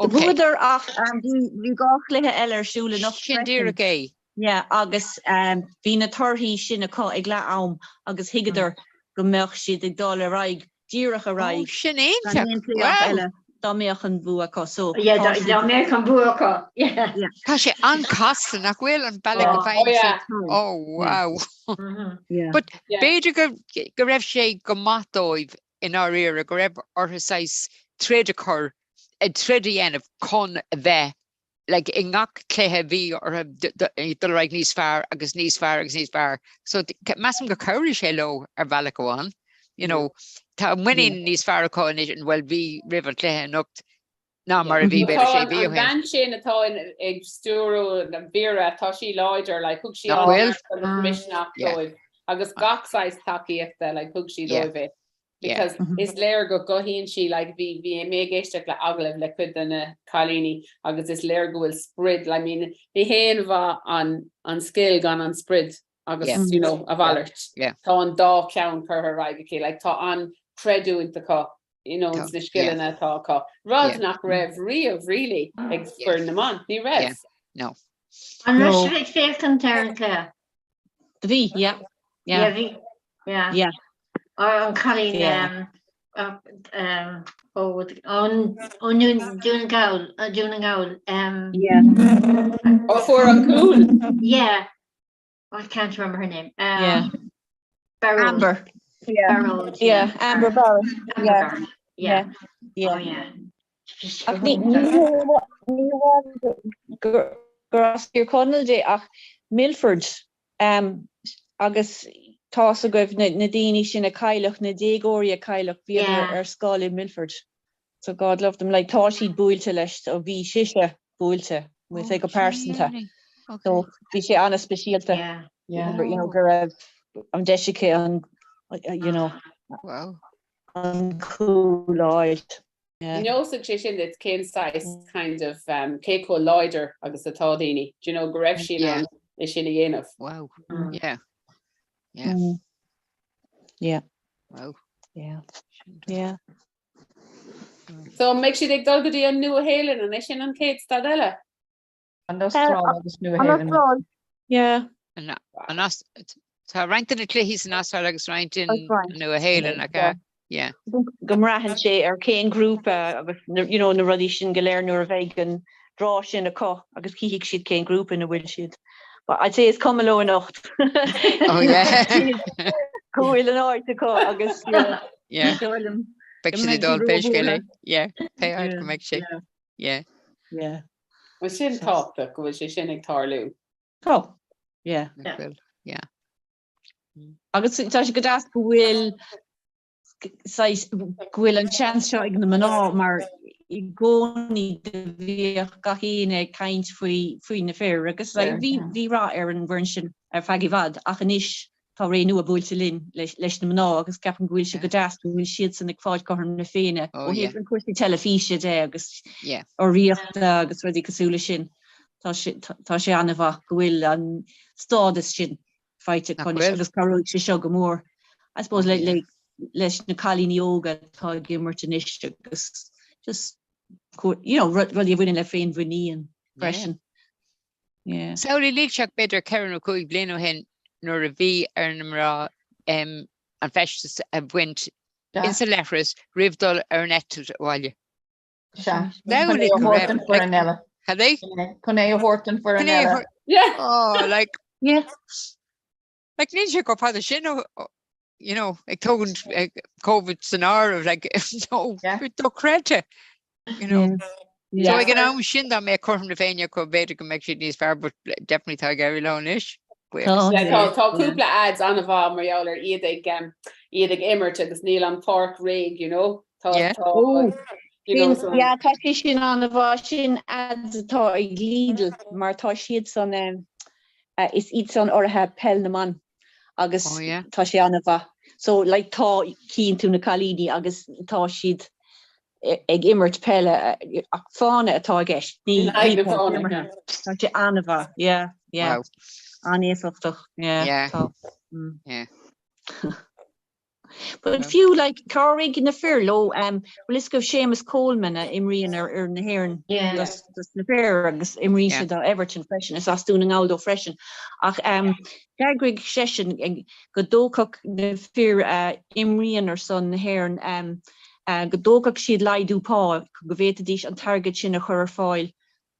Okay. Bhuadar ach um, bhí bhí dhá chluiche eile ar siúl anocht Sin freisin. díreach é. Yeah, agus um, bhí na torthaí sin acu ag leath am agus thuigeadar go mbeadh siad ag dul ar aghaidh, díreach ar Ó, aghaidh, sin gan iontach. aon play-off Wow. eile dá mbeadh an bua acu. So Yeah, tá dá siad dá mbeadh an bua acu. Yeah. yeah. Tá sé an-chasta nach bhfuil an bealach go Oh bhfaigheann yeah. siad. Oh, wow. Mhm. Yeah. But Yeah. b'fhéidir go go raibh sé go maith dóibh i ndáiríre go raibh orthu saghas troid a chur, troid a dhéanamh chun a bheith like i ngach cluiche bhí orthu dul ar aghaidh níos fearr agus níos fearr agus níos fearr. So measaim gur chabhraigh sé leo ar bhealach amháin. You know, tá muinín níos fearr acu anois, bhuel bhí roimh an chluiche anocht ná mar a bhí b'fhéidir Tá sé an mhí ó an shin. bhean sin atá in ag stiúradh na Vera, tá sí láidir, like thug sí Nach bhfuil? an-neart agus misneach Yeah. dóibh agus gach saghas tacaíochta, like thug sí Yeah. dóibh é. Yeah. Because is léir go gcothaíonn sí, like bhí bhí mé ag éisteacht le agallamh le cuid de na cailíní agus is léir go bhfuil sprid, I mean ní haon mhaith an an scil gan an sprid agus Yeah. you know a mhalairt. Yeah. Tá an dá cheann curtha ar aghaidh aici, like tá an creidiúint acu you know, Tá, sna yeah. scileanna atá acu. Rud Yeah. nach raibh riamh really ag Yeah. foireann na mban, ní raibh. Yeah. No. An raibh No. sibh ag féachaint ar an chluiche? Do bhí, yeah. Yeah, Yeah. bhí. Yeah. Yeah. Or an cailín Yeah. um, um, ó ón ó Dún Dún na nGall, uh, Dún na nGall. Um, Yeah. Ó fuair an cúl. yeah. I can't remember her name. Um, Yeah. Barrow. Amber. Yeah. Barrow. Yeah, Amber Barrett. Amber Yeah. Barrett. Yeah. Yeah. Oh yeah. Ach ní ní ní amháin gur gur as Tír Chonaill di ach Milford um, agus tá's agaibh na, na daoine sin a cailleadh, na déagóirí a cailleadh, bhíodar Yeah. ar scoil i Milford. So God love them, like tá siad buailte leis, so bhí sise buailte, we say go pearsanta. So bhí sé an-speisialta. Yeah. Yeah. You know, go raibh an deis aici an, you know, Wow. an cúl a fháilt. Yeah. Neosaigh sé sin duit cén saghas kind of um, cé chomh láidir agus atá daoine. Do you know go raibh sí in Yeah. ann é sin a dhéanamh. Wow. Mm. Yeah. Yeah. Mm. Yeah. Wow. Yeah. Yeah. So mbeidh siad ag dul go dtí an Nua-Shéalainn an é sin an chéad stad eile? An Astráil agus Nua-Shéalainn. An Yeah. An an Ast- Tá roinnt de na cluichí san Astráil agus roinnt in Agus roinnt. Nua-Shéalainn ach Yeah. yeah. Go mbraitheann sé ar cén grúpa agus na- you know, na rudaí sin go léir nuair a bheidh an draw sin acu agus cífidh siad cén grúpa ina bhfuil siad. But I'd say is cuma leo anocht. Oh yeah. Go bhfuil an áit acu agus yeah, Yeah. dóigh liom Beidh go siad ag mbeidh dul siad pé scéal é. róbhuartha. Yeah. Pé áit Yeah, go mbeidh sé. yeah, Yeah. yeah. Well sin tábhachtach go bhfuil sé sin ag tarlú. Tá. Yeah. Nach bhfuil. Yeah. Agus tá sé go deas go bhfuil saghas go bhfuil an seans seo ag na mná mar i gcónaí do bhíodh gach éinne ag caint faoi faoi na fir agus like, bhí bhí rath ar an bhfoireann sin. ar feadh i bhfad ach anois tá ré nua buailte linn leis na mná agus ceapaim go bhfuil sé go deas go bhfuil siadsan ag fáil cothrom na Féinne ó thaobh na cúrsaí teilifíse de agus urraíochta agus rudaí cosúil leis sin. Tá sé tá sé an-mhaith go bhfuil an stádas sin faighte acu anois agus cabhróidh sé seo go mór I suppose le le leis na cailíní óga atá ag imirt anois agus just you know rudaí a bhaineann le féinmhuinín freisin. Yeah. Samhlaigh níl sé ach b'fhéidir 4 nó 5 bliana ó shin nuair a bhí ar na mná an feisteas a bhaint insa leithreas roimh dul ar an eitilt abhaile. Sea. Chun é a thabhairt don foireann eile. Cad é? Chun é a thabhairt don foireann eile. Yeah. Oh, like. Yeah. Like níl sé chomh fada sin you know, ag tógaint Covid san áireamh, like, no, dochreidte, you know. So ag an am sin dá mbeadh cothrom na Féinne acu b'fhéidir go mbeadh siad níos fearr, but definitely tá ag éirí leo anois. Tá cúpla ads an-mhaith mar gheall ar iad ag um, iad ag imirt agus níl an pháirc réidh, you know. Tá you know, so... Yeah, tá sé sin an-mhaith sin ads atá ag Lidl mar tá siad san um, Is iad san urraithe peil na mban agus tá sé an-mhaith. So like tá cíonn tú na cailíní agus tá siad ag imirt peile ach fána atá i gceist. Ní Tá sé an-mhaith, yeah, yeah. An-éifeachtach, yeah. Tá. Yeah. But fiú like chabhraigh na fir leo um, bhfuil fhios agaibh Séamus Coleman a imríonn ar fhoireann na hÉireann Yeah. dos, dos na fir agus imríonn sé do Everton freisin, is as Dún na nGall dó freisin. Ach um, d'eagraigh seisean ag- go dtógfadh na fir a imríonn ar son na hÉireann um, uh, go dtógfadh siad laghdú pá go bhféadfaidís an t-airgead sin a chur ar fáil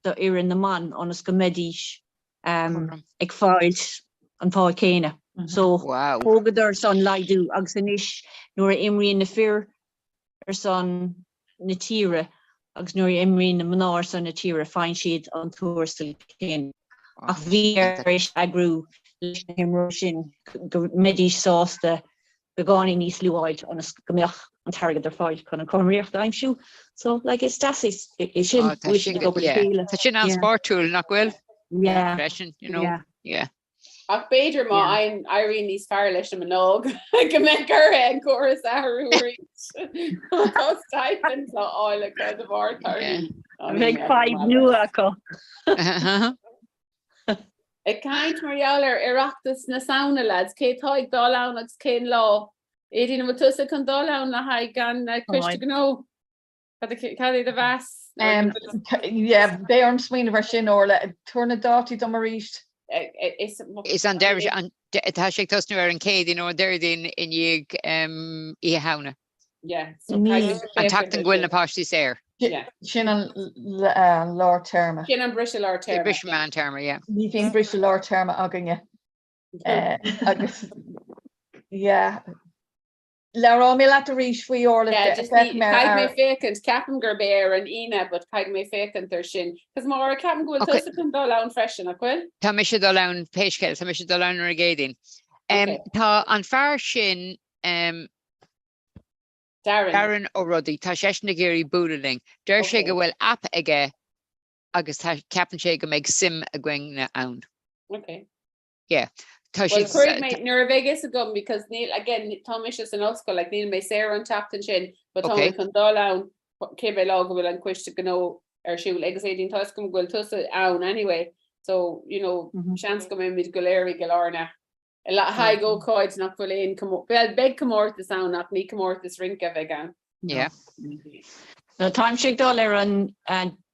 do fhoireann na mban ionas go mbeidís ag fáilt an pá céanna. So thógadar san laghdú agus anois nuair a imríonn na fir ar son na tíre agus nuair a imríonn na mná ar son na tíre faigheann siad an tuarastal céanna. Ach bhí air eagrú leis na himreoirí sin go mbeidís sásta beagáinín níos lú a fháilt ionas go mbeadh an t-airgead ar fáil chun an chothromaíocht a aimsiú. So like is deas é sin oh, tá sin yeah. Tá sin an-spórtúil nach bhfuil? Yeah. Freisin, you know. Yeah. Yeah. Ach b'fhéidir má éiríonn níos fearr leis na mná go mbeidh orthu an córas a athrú arís. Tá stipend á fháil acu de bharr torthaí. Bheadh fadhb nua acu. Ag caint mar gheall ar Oireachtas na Samhna, lads, cé tá ag dul ann agus cén lá? Aedín, an bhfuil tusa chun dul ann le haghaidh an Coiste Gnó? Cad é do mheas? Yeah, beidh orm smaoineamh ar sin, Orla. Tabhair na dátaí dom arís. Is an deireadh, tá sé ag tosnú ar an Chéadaoin nó an Déardaoin i ndiaidh Oíche Shamhna. Yeah, so An tseachtain go bhfuil na páistí saor. Sin an lár téarma. Sin an briseadh lár téarma. Briseadh meán téarma, yeah. Ní bhíonn briseadh lár téarma againne. Agus, yeah. Labhróidh mé leat arís faoi Orla. Yeah, just caithfidh mé féachaint, ceapaim gurb é ar an Aoine, but caithfidh mé féachaint ar sin. Cos Máire, ceapaim go bhfuil tusa chun dul ann freisin, nach bhfuil? Tá mise ag dul ann pé scéal, tá mise ag dul ann ar an gCéadaoin. Tá an fear sin, Darren. Darren Ó Rodaigh, tá seisean ag iarraidh bualadh linn. Deir sé go bhfuil aip aige agus tá, ceapann sé go mbeidh suim againne ann. Ok. Yeah. Tá Well, cuirfidh mé, nuair a bheidh fhios agam, because níl, again, tá mise san ollscoil, like, níl mé saor an tseachtain sin, but tá mé chun dul ann cibé lá go bhfuil an coiste gnó ar siúl. Agus Aedín, tá fhios agam go bhfuil tusa ann anyway, so, you know, seans go mbeimid go léir i gCill Airne. Le haghaidh ócáid nach bhfuil aon bhuel, beidh comórtas ann ach ní comórtas rince a bheidh ann. Yeah. No, táimse ag dul ar an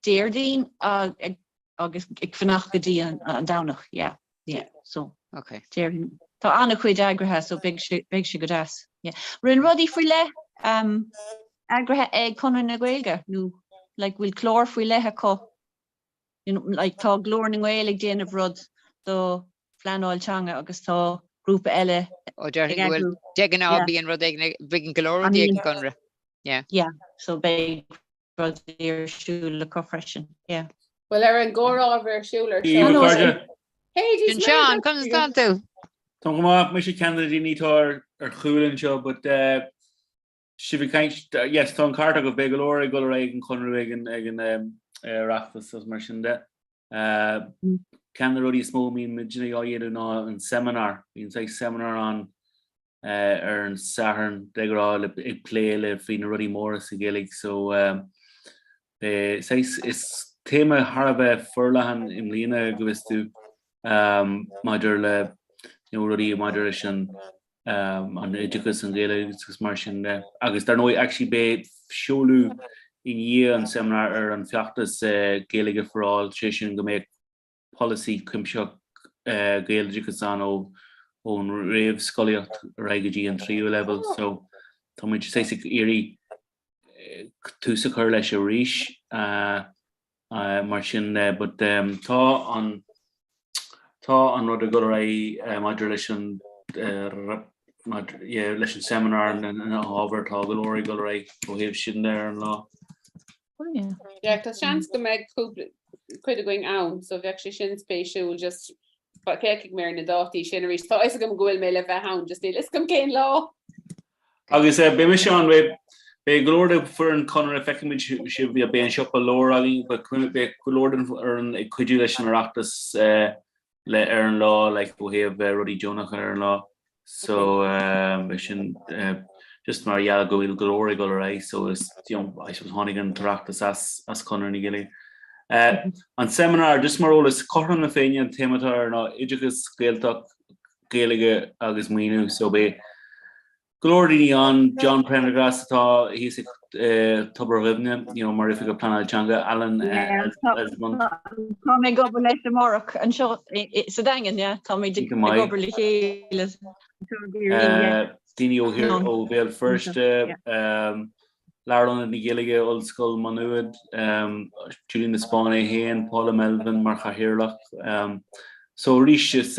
Déardaoin agus ag fanacht go dtí an Domhnach, yeah, yeah, so. Okay. Déardaoin. Tá an-chuid eagraithe so beidh sé, beidh sé go deas. Yeah. Bhfuil rudaí faoi leith um, eagraithe ag Conradh na Gaeilge nó like, bhfuil clár faoi leith acu You know, like, tá Glór na nGael ag déanamh rud do phleanáil teanga agus tá grúpa eile Ó déarfainn go bhfuil de ghnáth Yeah. bíonn rud éigin ag- bíonn go leor rudaí ag an gConradh. Yeah. Yeah, so beidh rudaí ar siúl acu freisin. Yeah. Bhuel ar an gcomhrá a bheith ar siúl ar Hey, seo. a chairde. Hey, Sin Seán, conas tá tú? Tá go maith, mise ceann de na daoine atá ar ar chúl anseo, but uh, Sibh ag caint, yes, tá an ceart agaibh, beidh go leor ag dul ar aghaidh ag an Chonradh ag an ag an Oireachtas agus mar sin de. Ceann de na rudaí is mó a mbíonn muidne á dhéanamh ná an seimineár. Bíonn saghas seimineár ann ar an Satharn de ghnáth ag plé le faoi na rudaí móra sa Ghaeilge so beidh saghas is téama thar a bheith forleathan i mbliana go bhfios dom maidir le you know rudaí maidir leis an an oideachas an Ghaeilge agus mar sin de. Agus dar ndóigh actually beidh seoladh i ndiaidh an seimineár ar an feachtas Gaeilge for All, sé sin go mbeadh polasaí cuimsitheach Gaeloideachas ann ón réamhscolaíocht ar aghaidh go dtí an tríú leibhéal so tá muid saghas ag iarraidh tús a chur leis arís mar sin but tá an tá an rud ag dul ar aghaidh maidir leis an leis an seimineár na hábhair tá go leor ag dul ar aghaidh ó thaobh sin de ar an lá. Yeah, tá seans go mbeidh cúpla cuid againn ann, so bheadh sé sin spéisiúil just féachfaidh mé ar na dátaí sin arís. Tá fhios agam go bhfuil mé le bheith ann, just níl fhios agam cén lá. Agus eh, beidh mise ann, beidh beidh go leor de foireann Conradh, feicfimid sibh, beidh an siopa leabhar againn, beidh go leor den fhoireann ag cuidiú leis an Oireachtas eh, le ar an lá like ó thaobh rudaí deonacha ar an lá so um, sin uh, just mar gheall go bhfuil go leor ag dul ar aghaidh so is you know, I suppose tháinig an tOireachtas as as Conradh na Gaeilge. Uh, an seimineár just mar eolas cothrom na Féinne an téama atá air ná oideachas Gaeltacht Gaeilge agus maoiniú so beidh Go leor daoine ann, John Prendergast atá thíos ag Tobar Dhuibhne, you know, mar Oifigeach Pleanála Teanga, Alan Esslemont. Tá mé ag obair leis amárach anseo sa Daingean, yeah, tá muid ag obair le chéile. Daoine ó thír ó Bhéal Feirste, Lárionad na Gaeilge, Ollscoil Mhá Nuad, Julian de Spáinn é féin, Paula Melvin mar chathaoirleach. So arís is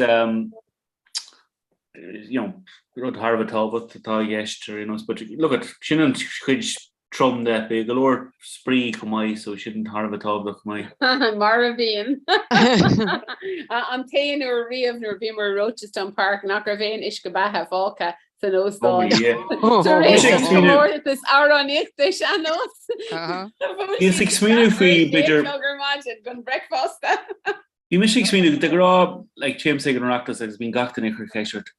you know, rud thar a bheith tábhachtach atá i gceist ar aon nós, but look at, sin an chuid trom de, beidh go leor spraoi chomh maith, so sin thar a bheith tábhachtach chomh maith. Mar a bhíonn. An t-aon uair riamh nuair a bhíomar i Rochestown Park nach raibh aon uisce beatha fágtha san óstán. Tar éis an chomórtais amhránaíochta sean-nós. Bhíos ag smaoineamh faoi b'fhéidir. Ar maidin don bhricfeasta. Bhí mise ag smaoineamh, de ghnáth, like, téimse ag an Oireachtas agus bíonn gach duine ag cur ceist ort,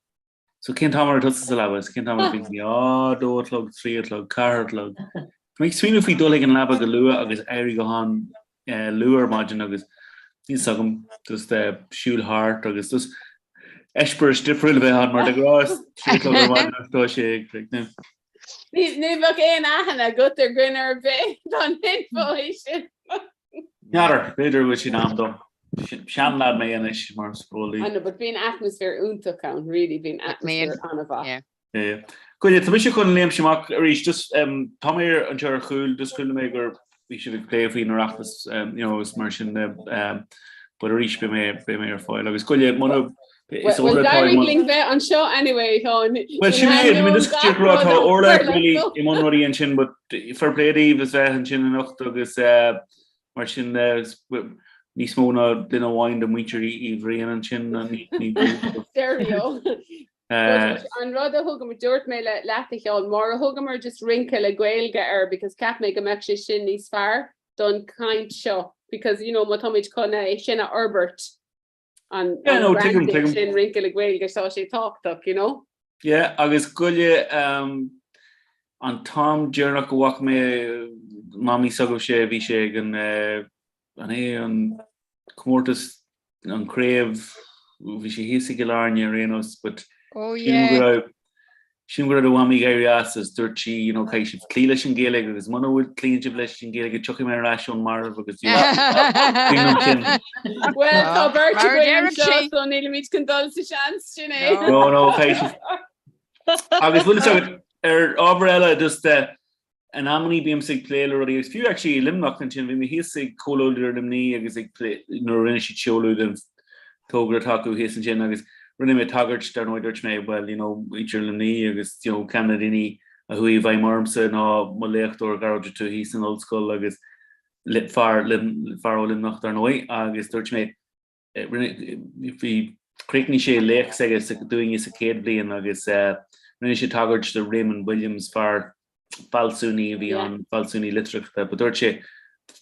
so cén t-am a raibh tusa sa leaba agus cén t-am a bhí mé, á, dó a chlog, trí a chlog, ceathair a chlog. Tá mé ag smaoineamh faoi dul ag an leaba go luath agus éirí go han eh, luath ar maidin agus níl 'fhios agam, just eh, siúl thart agus just eispéireas difriúil a bheith ann mar de ghnáth is trí a chlog ar maidin agus tá sé ag críochnú. Ní ní bheadh aon aithne agat ar dhuine ar bith dá ndéanfá é sin. N'fheadar, b'fhéidir go bhfuil sé in am dom. Seanleaid mé anois mar is eol I know, but bíonn atmaisféar iontach ann, really, bíonn atmaisféar an-mhaith. Yeah. Goile, tá mise chun léimt amach arís, just um, tá mé ar anseo ar chúl, just chuala mé gur bhí sibh ag plé faoin Oireachtas, um, you know, is mar sin de, um, but arís beidh mé beidh mé ar fáil agus goile muna is Well, d'éirigh linn bheith anseo anyway, Sheáin. Well, sin é, I mean, just díreach rá tá Orla really i mbun rudaí ansin, but fair play daoibh as bheith ansin anocht agus eh, mar sin eh, níos mó ná duine amháin de mhuintir Uí Bhriain ansin. There we go. Eh, An rud a thugamar dúirt mé le leat a Sheáin, mar a thugamar just rince le Gaeilge air because cheap mé go mbeadh sé sin níos fearr don chaint seo because you know má táimid chun é sin a fhorbairt an Yeah, no, tuigim, branding tuigim. sin rince le Gaeilge tá sé tábhachtach, you know? Yeah, agus goile um, an t-am deireanach go bhfaca mé mamaí s'agaibhse, bhí sé ag an, eh, an é an comórtas, an craobh, bhí sé thíos i gCill Airne ar aon nós, but Oh sílim go yeah. raibh Sílim go raibh do mhamaí ag éirí as agus dúirt sí, you know, caithfidh sibh cloí leis an Ghaeilge agus muna bhfuil cloíonn sibh leis an Ghaeilge tiocfaidh mé ar ais ón marbh agus you know, sin. Well, tá beirt Mar a againn déarfadh anseo sí. so nílimid chun dul sa seans sin é. No. No, no, caithfidh sibh. Agus bhfuil fhios agat, ar ábhar eile, just eh, In amannaí bímse ag plé le rudaí agus fiú actually i Luimneach ansin bhí mé thíos ag Comhluadar Luimnigh agus ag plé nuair a rinne siad seoladh den togra atá acu thíos ansin agus rinne mé tagairt dar ndóigh dúirt mé well you know muintir Luimnigh agus you know ceann de na daoine a chuaigh i bhfeidhm ormsa ná mo léachtóir Gearóid Ó Tuathaigh san ollscoil agus fear fear ó Luimneach dar ndóigh agus dúirt mé Bhí, chríochnaigh sé léacht s'aige dúinne sa chéad bhliain agus rinne sé tagairt do Raymond Williams, fear fealsúnaí a bhí ann, fealsúnaí litearthachta, but dúirt sé.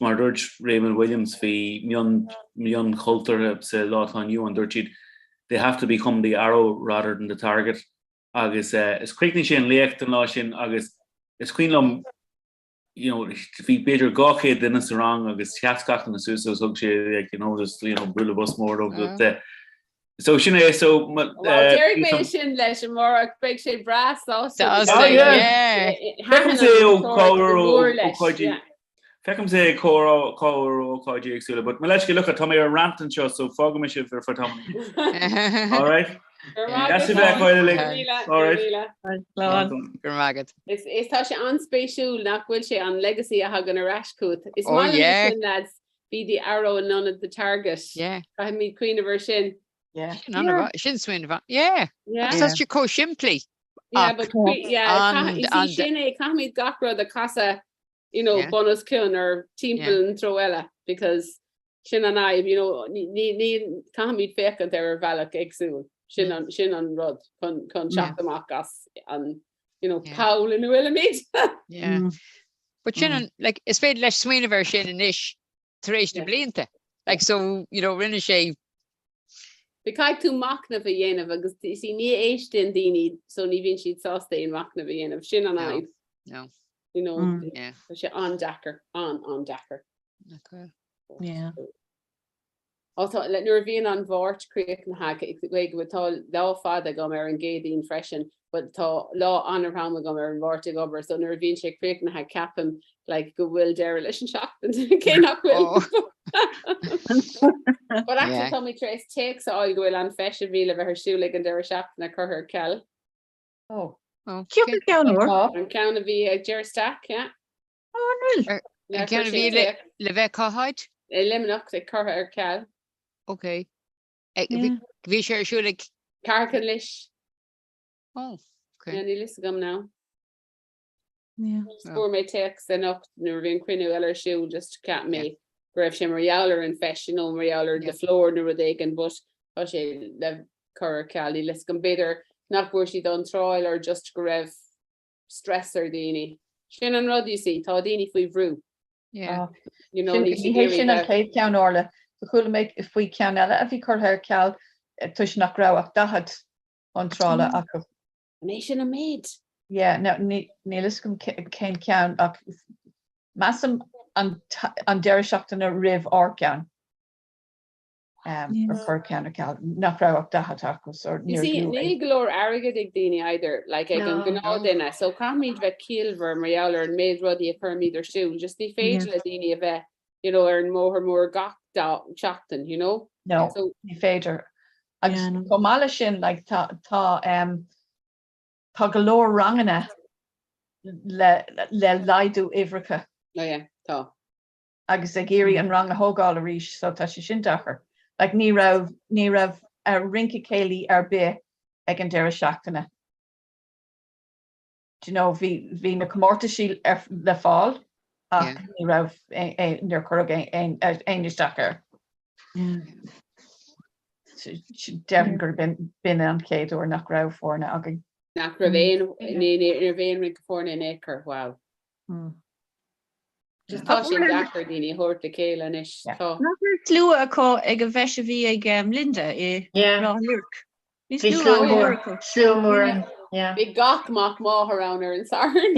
mar a dúirt Raymond Williams faoi meon meon chultúrtha sa lá atá inniu ann, dúirt siad they have to become the arrow rather than the target agus is chríochnaigh sé an léacht an lá sin agus is cuimhin liom you know, bhí b'fhéidir 200 duine sa rang agus sheas gach duine suas agus thug sé like, you know, just, you know, bualadh bos mór dóibh. Mm. So sin é so Well, déarfaidh mé sin leis amárach beidh sé breá sásta. Sásta, yeah. Feicimse é ó ócáidí Feicimse é corruair ó ócáidí éagsúla, but mo leithscéal look, tá mé ar rant anseo so fágfaidh mé sibh ar feadh tamaill. All right? Deas a bheith agaibh. All right. Slán. Go raibh maith agat. Is is tá sé an-spéisiúil nach bhfuil sé an legacy a thagann ar ais chugat. Is Oh, maith liom yeah. sin lads, be the arrow in ionad the target. Yeah. Caithfimid cuimhneamh ar sin. Yeah. Sin an- sin smaoineamh. Yeah. Yeah. Agus tá sé chomh simplí. Yeah, Ach but yeah, an- you see an- sin é caithfimid gach rud a chasadh you know, Yeah. bun os cionn or timpeall an treo eile because sin an fhadhb, you know, ní, ní, ní caithfimid féachaint ar ar bhealach éagsúil. Sin an, sin an rud chun, chun teacht amach as an, you know, Yeah. poll ina bhfuilimid. Yeah. But sin an, like, is féidir leis smaoineamh ar sin anois tar éis na Yeah. blianta. Like, so, you know, rinne sé But caithfidh tú machnamh a dhéanamh agus you see, ní éisteann daoine so ní bhíonn siad sásta aon mhachnamh a dhéanamh. Sin an No. fhadhb. No. You know, Mm. Yeah. tá sé an-deacair, an-an-deacair. Okay. Yeah. Ó tá le nuair a bhíonn an Mháirt críochnaithe tá lá fada agam ar an gCéadaoin freisin, but tá lá an-throm agam ar an Mháirt ag obair, so nuair a bhíonn sé críochnaithe ceapaim like go bhfuil deireadh leis an seachtain cé nach bhfuil. But actually Yeah. tá mé tar éis téacs a fháil go bhfuil an feis a bhí le bheith ar siúl ag an deireadh seachtaine curtha ar ceal. Oh. Oh, Cén okay. ceann úr? An ceann a bhí ag Ger Stack, yeah. Ó, an bhfuil? Ar- Yeah, An ceann chuir a sé bhí le, téacs le bheith cá háit? i Luimneach ag curtha ar ceal. Okay. Eh, bhí Yeah. bhí sé ar siúl ag Caherconlish. Oh, okay. Yeah, níl fhios agam now. Yeah. Fuair mé téacs anocht nuair a bhí an cruinniú eile ar siúl just cheap mé go raibh sé mar gheall ar an feis nó mar gheall ar Yeah. the floor nó rud éigin but tá sé le cur ar ceal níl fhios agam b'fhéidir nach bhfuair siad iontráil or just go raibh stress ar daoine. Sin an rud you see, tá daoine faoi bhrú. Yeah. You know, Sin níl ní siad hé iarraidh sin an bheith- chéad cheann Orla. Chuala mé faoi cheann eile a bhí curtha ar ceal eh, toisc nach raibh ach 40 iontrála acu. An é sin an méid? Yeah, no, ní níl fhios agam cén ceann ach measaim an an deireadh seachtaine roimh ár gceann. Um, Yeah. ar cuireadh ceann ar ceal nach raibh ach 40 acu so You níor see, b'fhiú é. níl go leor airgid ag daoine either, like ag an No. ghnáthdhuine, so caithfimid bheith ciallmhar mar gheall ar an méid rudaí a chuirimid ar siúl, just ní féidir le daoine a bheith, you know, ar an mbóthar mór gach seachtain, you know? No, So, ní féidir. Agus Yeah, no. chomh maith leis sin, like, tá tá um, tá go leor ranganna le le laghdú uimhreacha oh yeah, tá. agus ag iarraidh an rang a thógáil arís, so tá sé sin deacair. Like, ní raibh ní raibh uh, rince céilí ar bith ag an deireadh seachtaine. Do you know, bhí bhí na comórtaisí ar le fáil ach Yeah. ní raibh níor cuireadh aon aon isteach air. Yeah. Déarfainn gur b'in b'in an chéad uair nach raibh foirne againn. Nach raibh aon, ní ní raibh aon rince foirne in aon chor, wow. Mm. Just tá sé deacair daoine a thabhairt le chéile anois. Yeah. Tá. Nach raibh slua acu ag an bhfeis a bhí ag um, Linda i Yeah. Ráth Luirc. Bhí Bhí slua slua mór mór, acu. slua mór ann, yeah. Bhí gach mac máthar ann ar an Satharn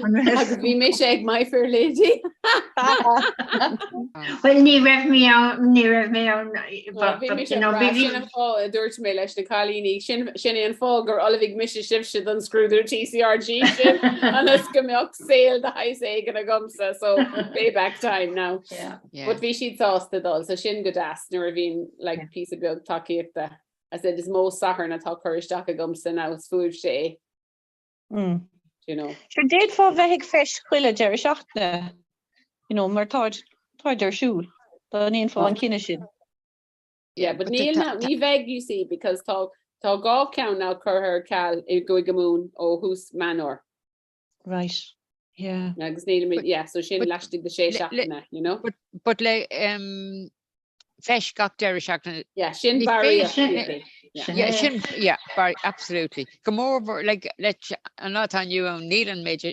An raibh? agus bhí mise ag My Fair Lady. Well, ní raibh mé ann, ní raibh mé ann, Well, but, bhí but, mise you know, breá. bhí Sin an fáth a dúirt mé leis na cailíní, sin sin é an fáth gur ullmhaigh mise sibhse don scrúdú TCRG sin ionas go mbeadh saol de shaghas éigin agamsa, so payback time now. Yeah. Yeah. But bhí siad sásta dul, so sin go deas nuair a bhíonn like píosa beag tacaíochta. I said is mó Satharn atá curtha isteach agamsa now is fúibhse é, Mm. you know. Sure, d'fhéadfá bheith ag feis chuile deireadh seachtaine, you know, mar táid táid ar siúl. Dá ndéanfá an cinneadh sin. Yeah, but But níl tá- now, ní bheidh, you see, because tá tá dhá ceann now curtha ar ceal i gCúige Mumhan ó thús Meán Fhómhair. Right. Yeah. Agus níl But- yeah, so sin but laistigh de sé le- le- seachtaine, you know? But but le um, Feis gach deireadh seachtaine. Yeah, sin barraíocht. Yeah, sin, yeah, bar, absolutely. Go mór mhór, like, leis an lá atá inniu ann, níl an méid,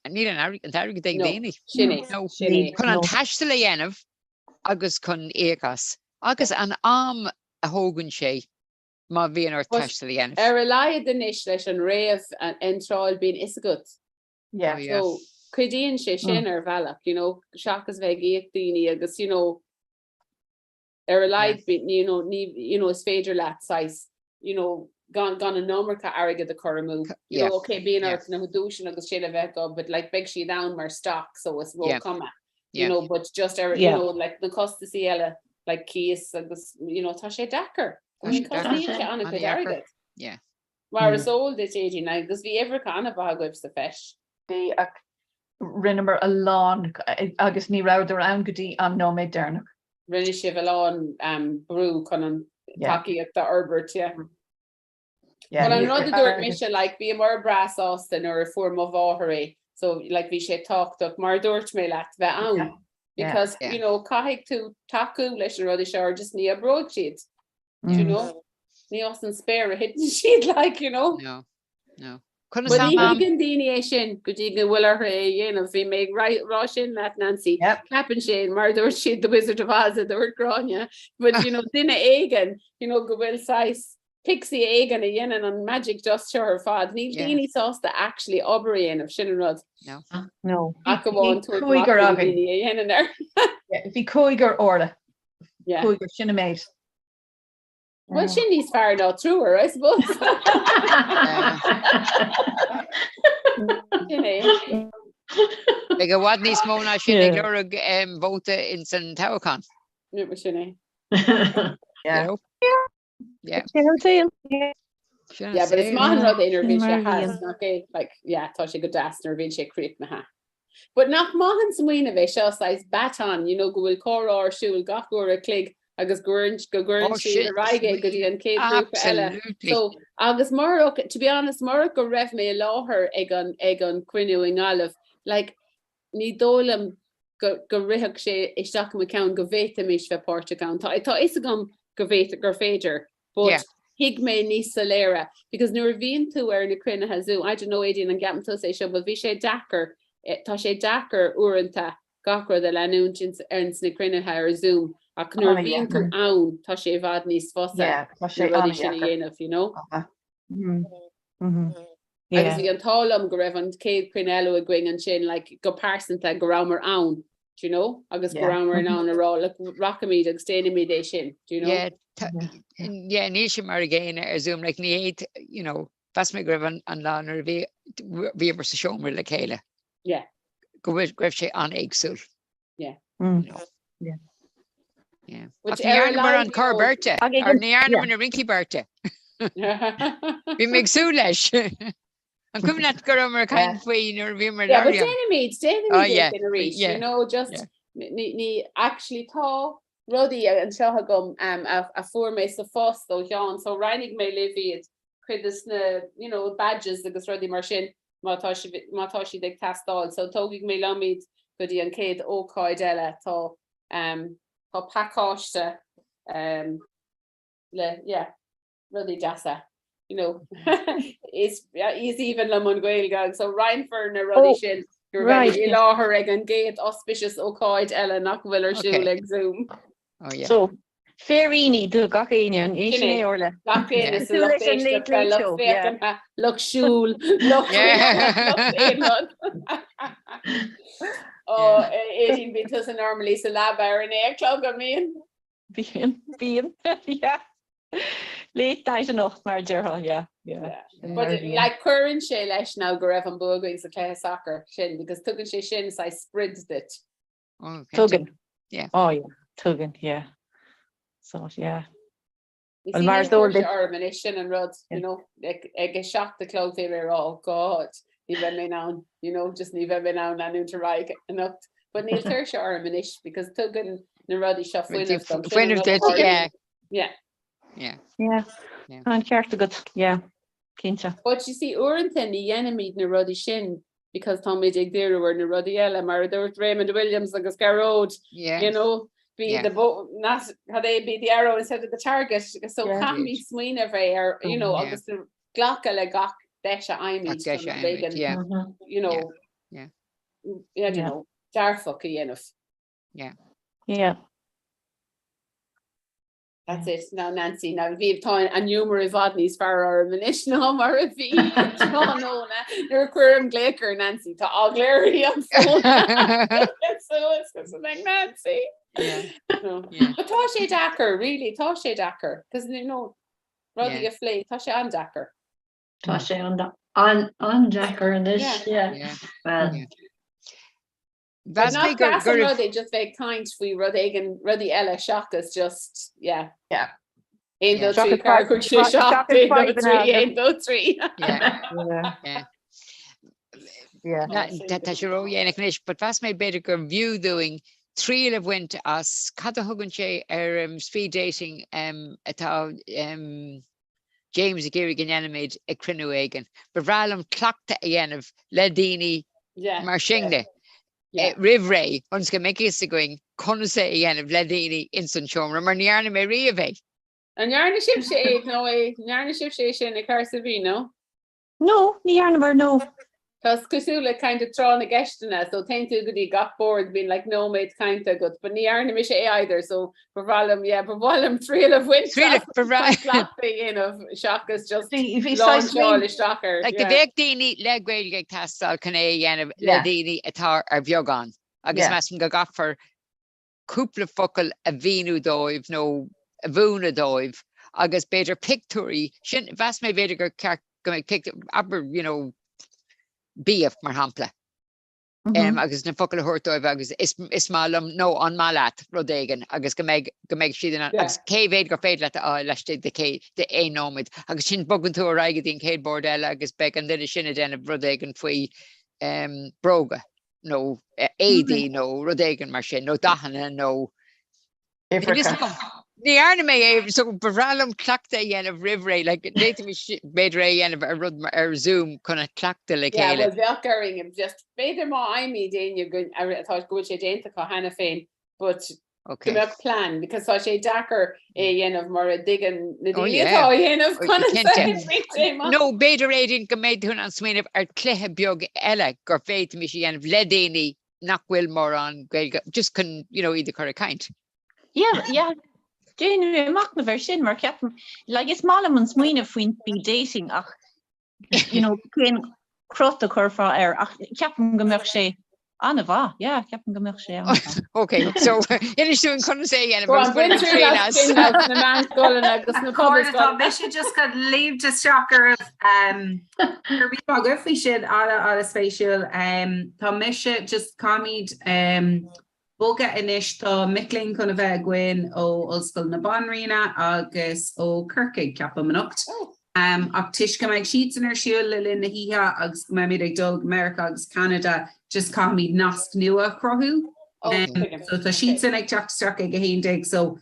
níl an airgead, an t-airgead ag daoine. Sin é, No, sin é. Chun an taisteal a dhéanamh agus chun íoc as. Agus an am a thógann sé má bhíonn ort But taisteal a dhéanamh. ar a laghad anois leis an réamh-iontráil bíonn fhios agat. Yeah. Oh, yeah. So, cuidíonn sé sin ar bhealach, you know, seachas bheith ag íoc daoine agus, you know, ar a laghad, you know, ní, you know, is féidir leat saghas, you know, gan, gan an iomarca airgead a chur amú. You know, okay, bíonn ort na duaiseanna agus sin a bheith acu, but like beidh siad ann mar stock, so is ró cuma. You know, but just ar, you know, like na costasaí eile, like cíos agus, you know, tá sé deacair. Tá sé deacair. Cosnaíonn sé an-chuid airgead. Yeah. Mar is eol duit, Aedín, agus bhí uimhreacha an-mhaith agaibh sa Feis. Bhí, ach rinneamar a lán agus ní rabhadar ann go dtí an nóiméad deireanach. Rinne sibh a lán brú chun an tacaíocht a fhorbairt, yeah. Well, an rud a dúirt mise, like, bhíomar breá sásta nuair a fuair mo mháthair é, so, like, bhí sé tábhachtach, mar a dúirt mé leat, bheith ann. Because, you know, caithfidh tú tacú leis na rudaí seo or just ní oibreoidh siad. Do you know? Ní as an spéir a thiteann siad like, you know? No, no. But ní thuigeann daoine é sin go dtí go bhfuil orthu é a dhéanamh. Bhí mé ag rá sin leat Nancy. Ceapann sé mar dúirt siad The Wizard of Oz a dúirt Gráinne, but you know, duine éigin, you know, go bhfuil saghas pixie éigin a dhéanann an magic dust seo ar fad. Níl daoine sásta actually obair a dhéanamh, sin an rud. No. No. Ach amháin cúigear againn. daoine a dhéanann air. Bhí cúigear Orla. Cúigear sin an méid. Well sin níos fearr ná triúr, I suppose. Sin é. Beidh i bhfad níos mó ná sin ag lorg vóta ins an toghchán. Ní sin é. Yeah. Yeah. Sin an saol. Yeah, but is maith an rud é nuair a bhíonn sé thart, nach é? Like, yeah, tá sé go deas nuair a bhíonn sé críochnaithe. But nach maith an smaoineamh é seo saghas baton, you know, go bhfuil comhrá ar siúl gach uair a chloig agus go gcuireann go gcuireann oh, siad ar aghaidh é go dtí an chéad ghrúpa eile. So, agus murach, to be honest, murach go raibh mé i láthair ag an ag an cruinniú i nGaillimh, like, ní dóigh liom go go rithfeadh sé isteach i mo cheann go bhféadfaimis bheith páirteach ann. Tá tá fhios agam go bhféad gur féidir, but yeah. thuig mé níos soiléire because nuair a bhíonn tú ar na cruinnithe Zoom, I don't know Aideen an gceapann tusa é seo, but bhí sé deacair, eh, tá sé deacair uaireanta gach rud a leanúint ins ins na cruinnithe ar Zoom ach nuair a bhíonn tú ann tá sé i bhfad níos fusa Yeah, tá sé na rudaí sin a an-deacair. dhéanamh, you know? Uh-huh. Mm. Mm-hmm. Agus bhí an t-ádh liom go raibh an chéad chruinniú eile againn ansin like, go pearsanta go rabhamar ann, do you know? Agus go rabhamar in ann a rá look, rachaimid agus déanfaimid é sin, do you know? Yeah, yeah, níl sé mar an gcéanna ar Zoom, like, ní fhéad, you know, mheas mé go raibh an, an lá nuair a bhí, bhíomar sa seomra le chéile. Yeah. Go raibh go raibh sé an-éagsúil. Yeah. Mm. Yeah. Yeah. Ach ní dhearnamar an cor beirte, ar ní dhearnamar na rincí beirte. Bhí mé ag súil leis. An cuimhin leat go rabhamar ag caint faoi nuair a bhíomar Yeah, but déanaimid, déanaimid é sin arís, you know, just ní, ní, actually tá rudaí anseo agam um, a, a fuair mé sa phost ó Sheán, so roinnfidh mé libh iad, cuid de na, you know, badges agus rudaí mar sin. má tá sibh, má tá siad ag teastáil. So tógfaidh mé liom iad go dtí an chéad ócáid eile. Tá um, tá pacáiste um, le, yeah, rudaí deasa. You know, is is aoibhinn liom an Ghaeilge agus so roinnfear na rudaí oh, sin nuair a right. i láthair ag an gcéad auspicious ócáid eile nach bhfuil ar siúl okay. ag Zoom. Oh, yeah. So Féiríní do gach éinne, an é sin é, Orla? Gach éinne sa lucht éisteachta, lucht féachana, lucht siúil, lucht aon rud. Ó, Aedín, bíonn tusa normally sa leaba ar a naoi a chlog, an mbíonn? Bíonn, bíonn, yeah. Late night anocht mar a déarfá, yeah, yeah. But like cuireann sé leis now go raibh an bua againn sa chluiche sacair sin because tugann sé sin saghas sprid duit. Tugann. Yeah. Oh yeah, tugann, yeah. So yeah. Well, mar is eol duit orm anois sin an rud, you know, ag a 7 a chlog bhí mé ag rá, oh God, ní bheidh mé in ann, you know, just ní bheidh mé in ann leanúint ar aghaidh anocht. But níl tuirse orm anois because tugann na rudaí seo fuinneamh dom. Fuinneamh duit, yeah. Yeah. Yeah. Yeah. Tá an ceart agat, yeah, cinnte. But you see, uaireanta ní dhéanaimid na rudaí sin because táimid ag díriú ar na rudaí eile, mar a dúirt Raymond Williams agus Gearóid, you know. Be the bow, not, cad é, be the arrow instead of the target, so caithfimid smaoineamh ar, you know, agus glacadh le gach deis a fhaighimid chun rud éigin, you know, I don't know, dearfach a dhéanamh. Yeah. Yeah. That's it. Now Nancy, now bhí tá an giúmar i bhfad níos fearr orm anois ná mar a bhí tráthnóna nuair a chuirim glaoch ar Nancy tá eagla uirthi an fón. Suas like Nancy. Yeah. No. Yeah. But tá sé deacair, really, tá sé deacair, cos you know, rudaí Yeah. a phlé, tá sé an-deacair. Tá sé an-deacair anois, Yeah. yeah. Yeah. Well, Yeah. But Mheas nach mé gur deas an go raibh rud é just bheith ag caint faoi rud éigin, rudaí eile seachas just, yeah. Yeah. 1, Yeah. 2, 3, Seachas 4, 5, 6, 7, seachas 1, 2, fadhbanna 3, agus 1, 2, 3. Yeah. Yeah. Yeah. Yeah. Na, tá tá sé ródhéanach anois, but mheas mé b'fhéidir gur bhfiú dúinn triail a bhaint as cad a thugann sé ar um, speed dating um, atá um, James ag iarraidh go ndéanfaimid ag cruinniú éigin. Ba bhreá liom cleachtadh a dhéanamh le daoine mar sin de roimh ré ionas go mbeidh fhios againn conas é a dhéanamh le daoine ins an seomra mar ní dhearna mé riamh é. An ndearna sibhse é nó é, ndearna sibhse é sin ag Cahersiveen, nó? No, ní dhearnamar, no. Tá sé cosúil le kind of tráth na gceisteanna, so téann tú go dtí gach bord, bíonn like nóiméad cainte agat, but ní dhearna mise é either, so ba bhreá liom, yeah, ba mhaith liom triail a bhaint Triail as ba bhreá. cleachtadh a dhéanamh seachas just Bhí bhí saghas lainseáil isteach air, Like, do yeah. bheadh daoine le Gaeilge ag teastáil chun é a dhéanamh le Yeah. daoine atá ar bheagán agus Yeah. measaim go gcaithfear cúpla focal a mhíniú dóibh nó a mhúineadh dóibh agus b'fhéidir pictiúirí, sin, mheas mé b'fhéidir gur ceart go mbeadh pictiúr, abair, you know, bia mar shampla, um, agus na focail a thabhairt dóibh agus is, is maith liom nó an maith leat rud éigin agus go mbeidh, go mbeidh siad in ann, Yeah. agus cé mhéad gur féidir leat a fháil laistigh de cé, de aon nóiméad agus sin bogann tú ar aghaidh go dtí an chéad bord eile agus beidh an duine sin ag déanamh rud éigin faoi um, bróga. nó éadaí nó rud éigin mar sin, nó dathanna nó Uimhreacha. Ní dhearna mé é so ba bhreá liom cleachtadh a dhéanamh roimh ré, like d'fhéadfaimis b'fhéidir é a dhéanamh ar rud ar Zoom chun a chleachtadh le Yeah, chéile. well bheadh orainn just b'fhéidir má fhaighimid éinne go atá go bhfuil sé déanta acu cheana féin but go Okay. mbeadh plean because tá sé deacair é a dhéanamh mura dtuigeann na Oh daoine yeah. atá á dhéanamh Oh, conas a cinnte. oibríonn sé amach. Nó b'fhéidir Aideen go mbeidh tú in ann smaoineamh ar chluiche beag eile gur féadfaimis a dhéanamh le daoine nach bhfuil mórán Gaeilge, just chun, you know, iad a chur ag caint. Yeah, yeah. Déanfaidh mé machnamh air sin mar ceapaim, like is maith liom an smaoineamh faoin speed dating ach you know, cén crot a chuirfeá air ach ceapaim go mbeadh sé an-mhaith, yeah, ceapaim go mbeadh sé an-mhaith. Ok, so inis dúinn conas é a dhéanamh Go on, agus bain bain triail triail as as. sin sna meánscoileanna agus sna Cairde, tá pobalscoileanna. mise just chun léimt isteach oraibh. Um, Go raibh míle maith agaibh, bhí sin an-an-spéisiúil. Um, tá mise just caithfimid um, bogadh anois. Tá mic léinn chun a bheith againn ó Ollscoil na Banríona agus ó Corcaigh, ceapaim, anocht. Ach toisc go mbeidh siadsan ar siúl le linn na hoíche agus go mbeimid ag dul go Meiriceá agus Ceanada, just caithfimid nasc nua a chruthú. So tá siadsan ag teacht isteach ag 11 so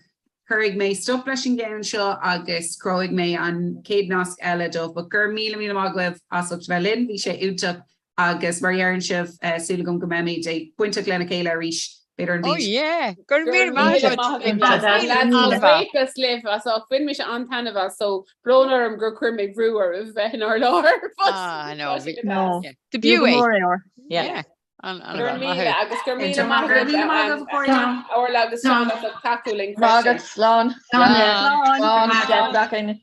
cuirfidh mé stop leis an gceann seo agus cruthóidh mé an chéad nasc eile dóibh. But go raibh míle míle maith agaibh as ucht a bheith linn, bhí sé iontach Agus mar a deireann sibh, súil agam go mbeimid ag bainteach lena chéile arís, b'fhéidir an Oh bhliain seo. yeah! Go raibh Go míle raibh maith míle agat! maith agat. Lads, mo bhuíochas libh as ucht. Bhain mise an-taitneamh as so brón orm gur chuir mé brú oraibh bheith inár láthair but Ah, no, tá sé bhí, go No. deas. yeah. Do Bhí b'fhiú go é. mór é, or. Yeah. Yeah. An, Go raibh an, míle maith thú. agus go raibh míle Go maith raibh agat míle maith agaibh, a chairde. Orla agus Seán as ucht tacú linn Maith freisin. agat, slán. Slán. Slán. Slán. Slán.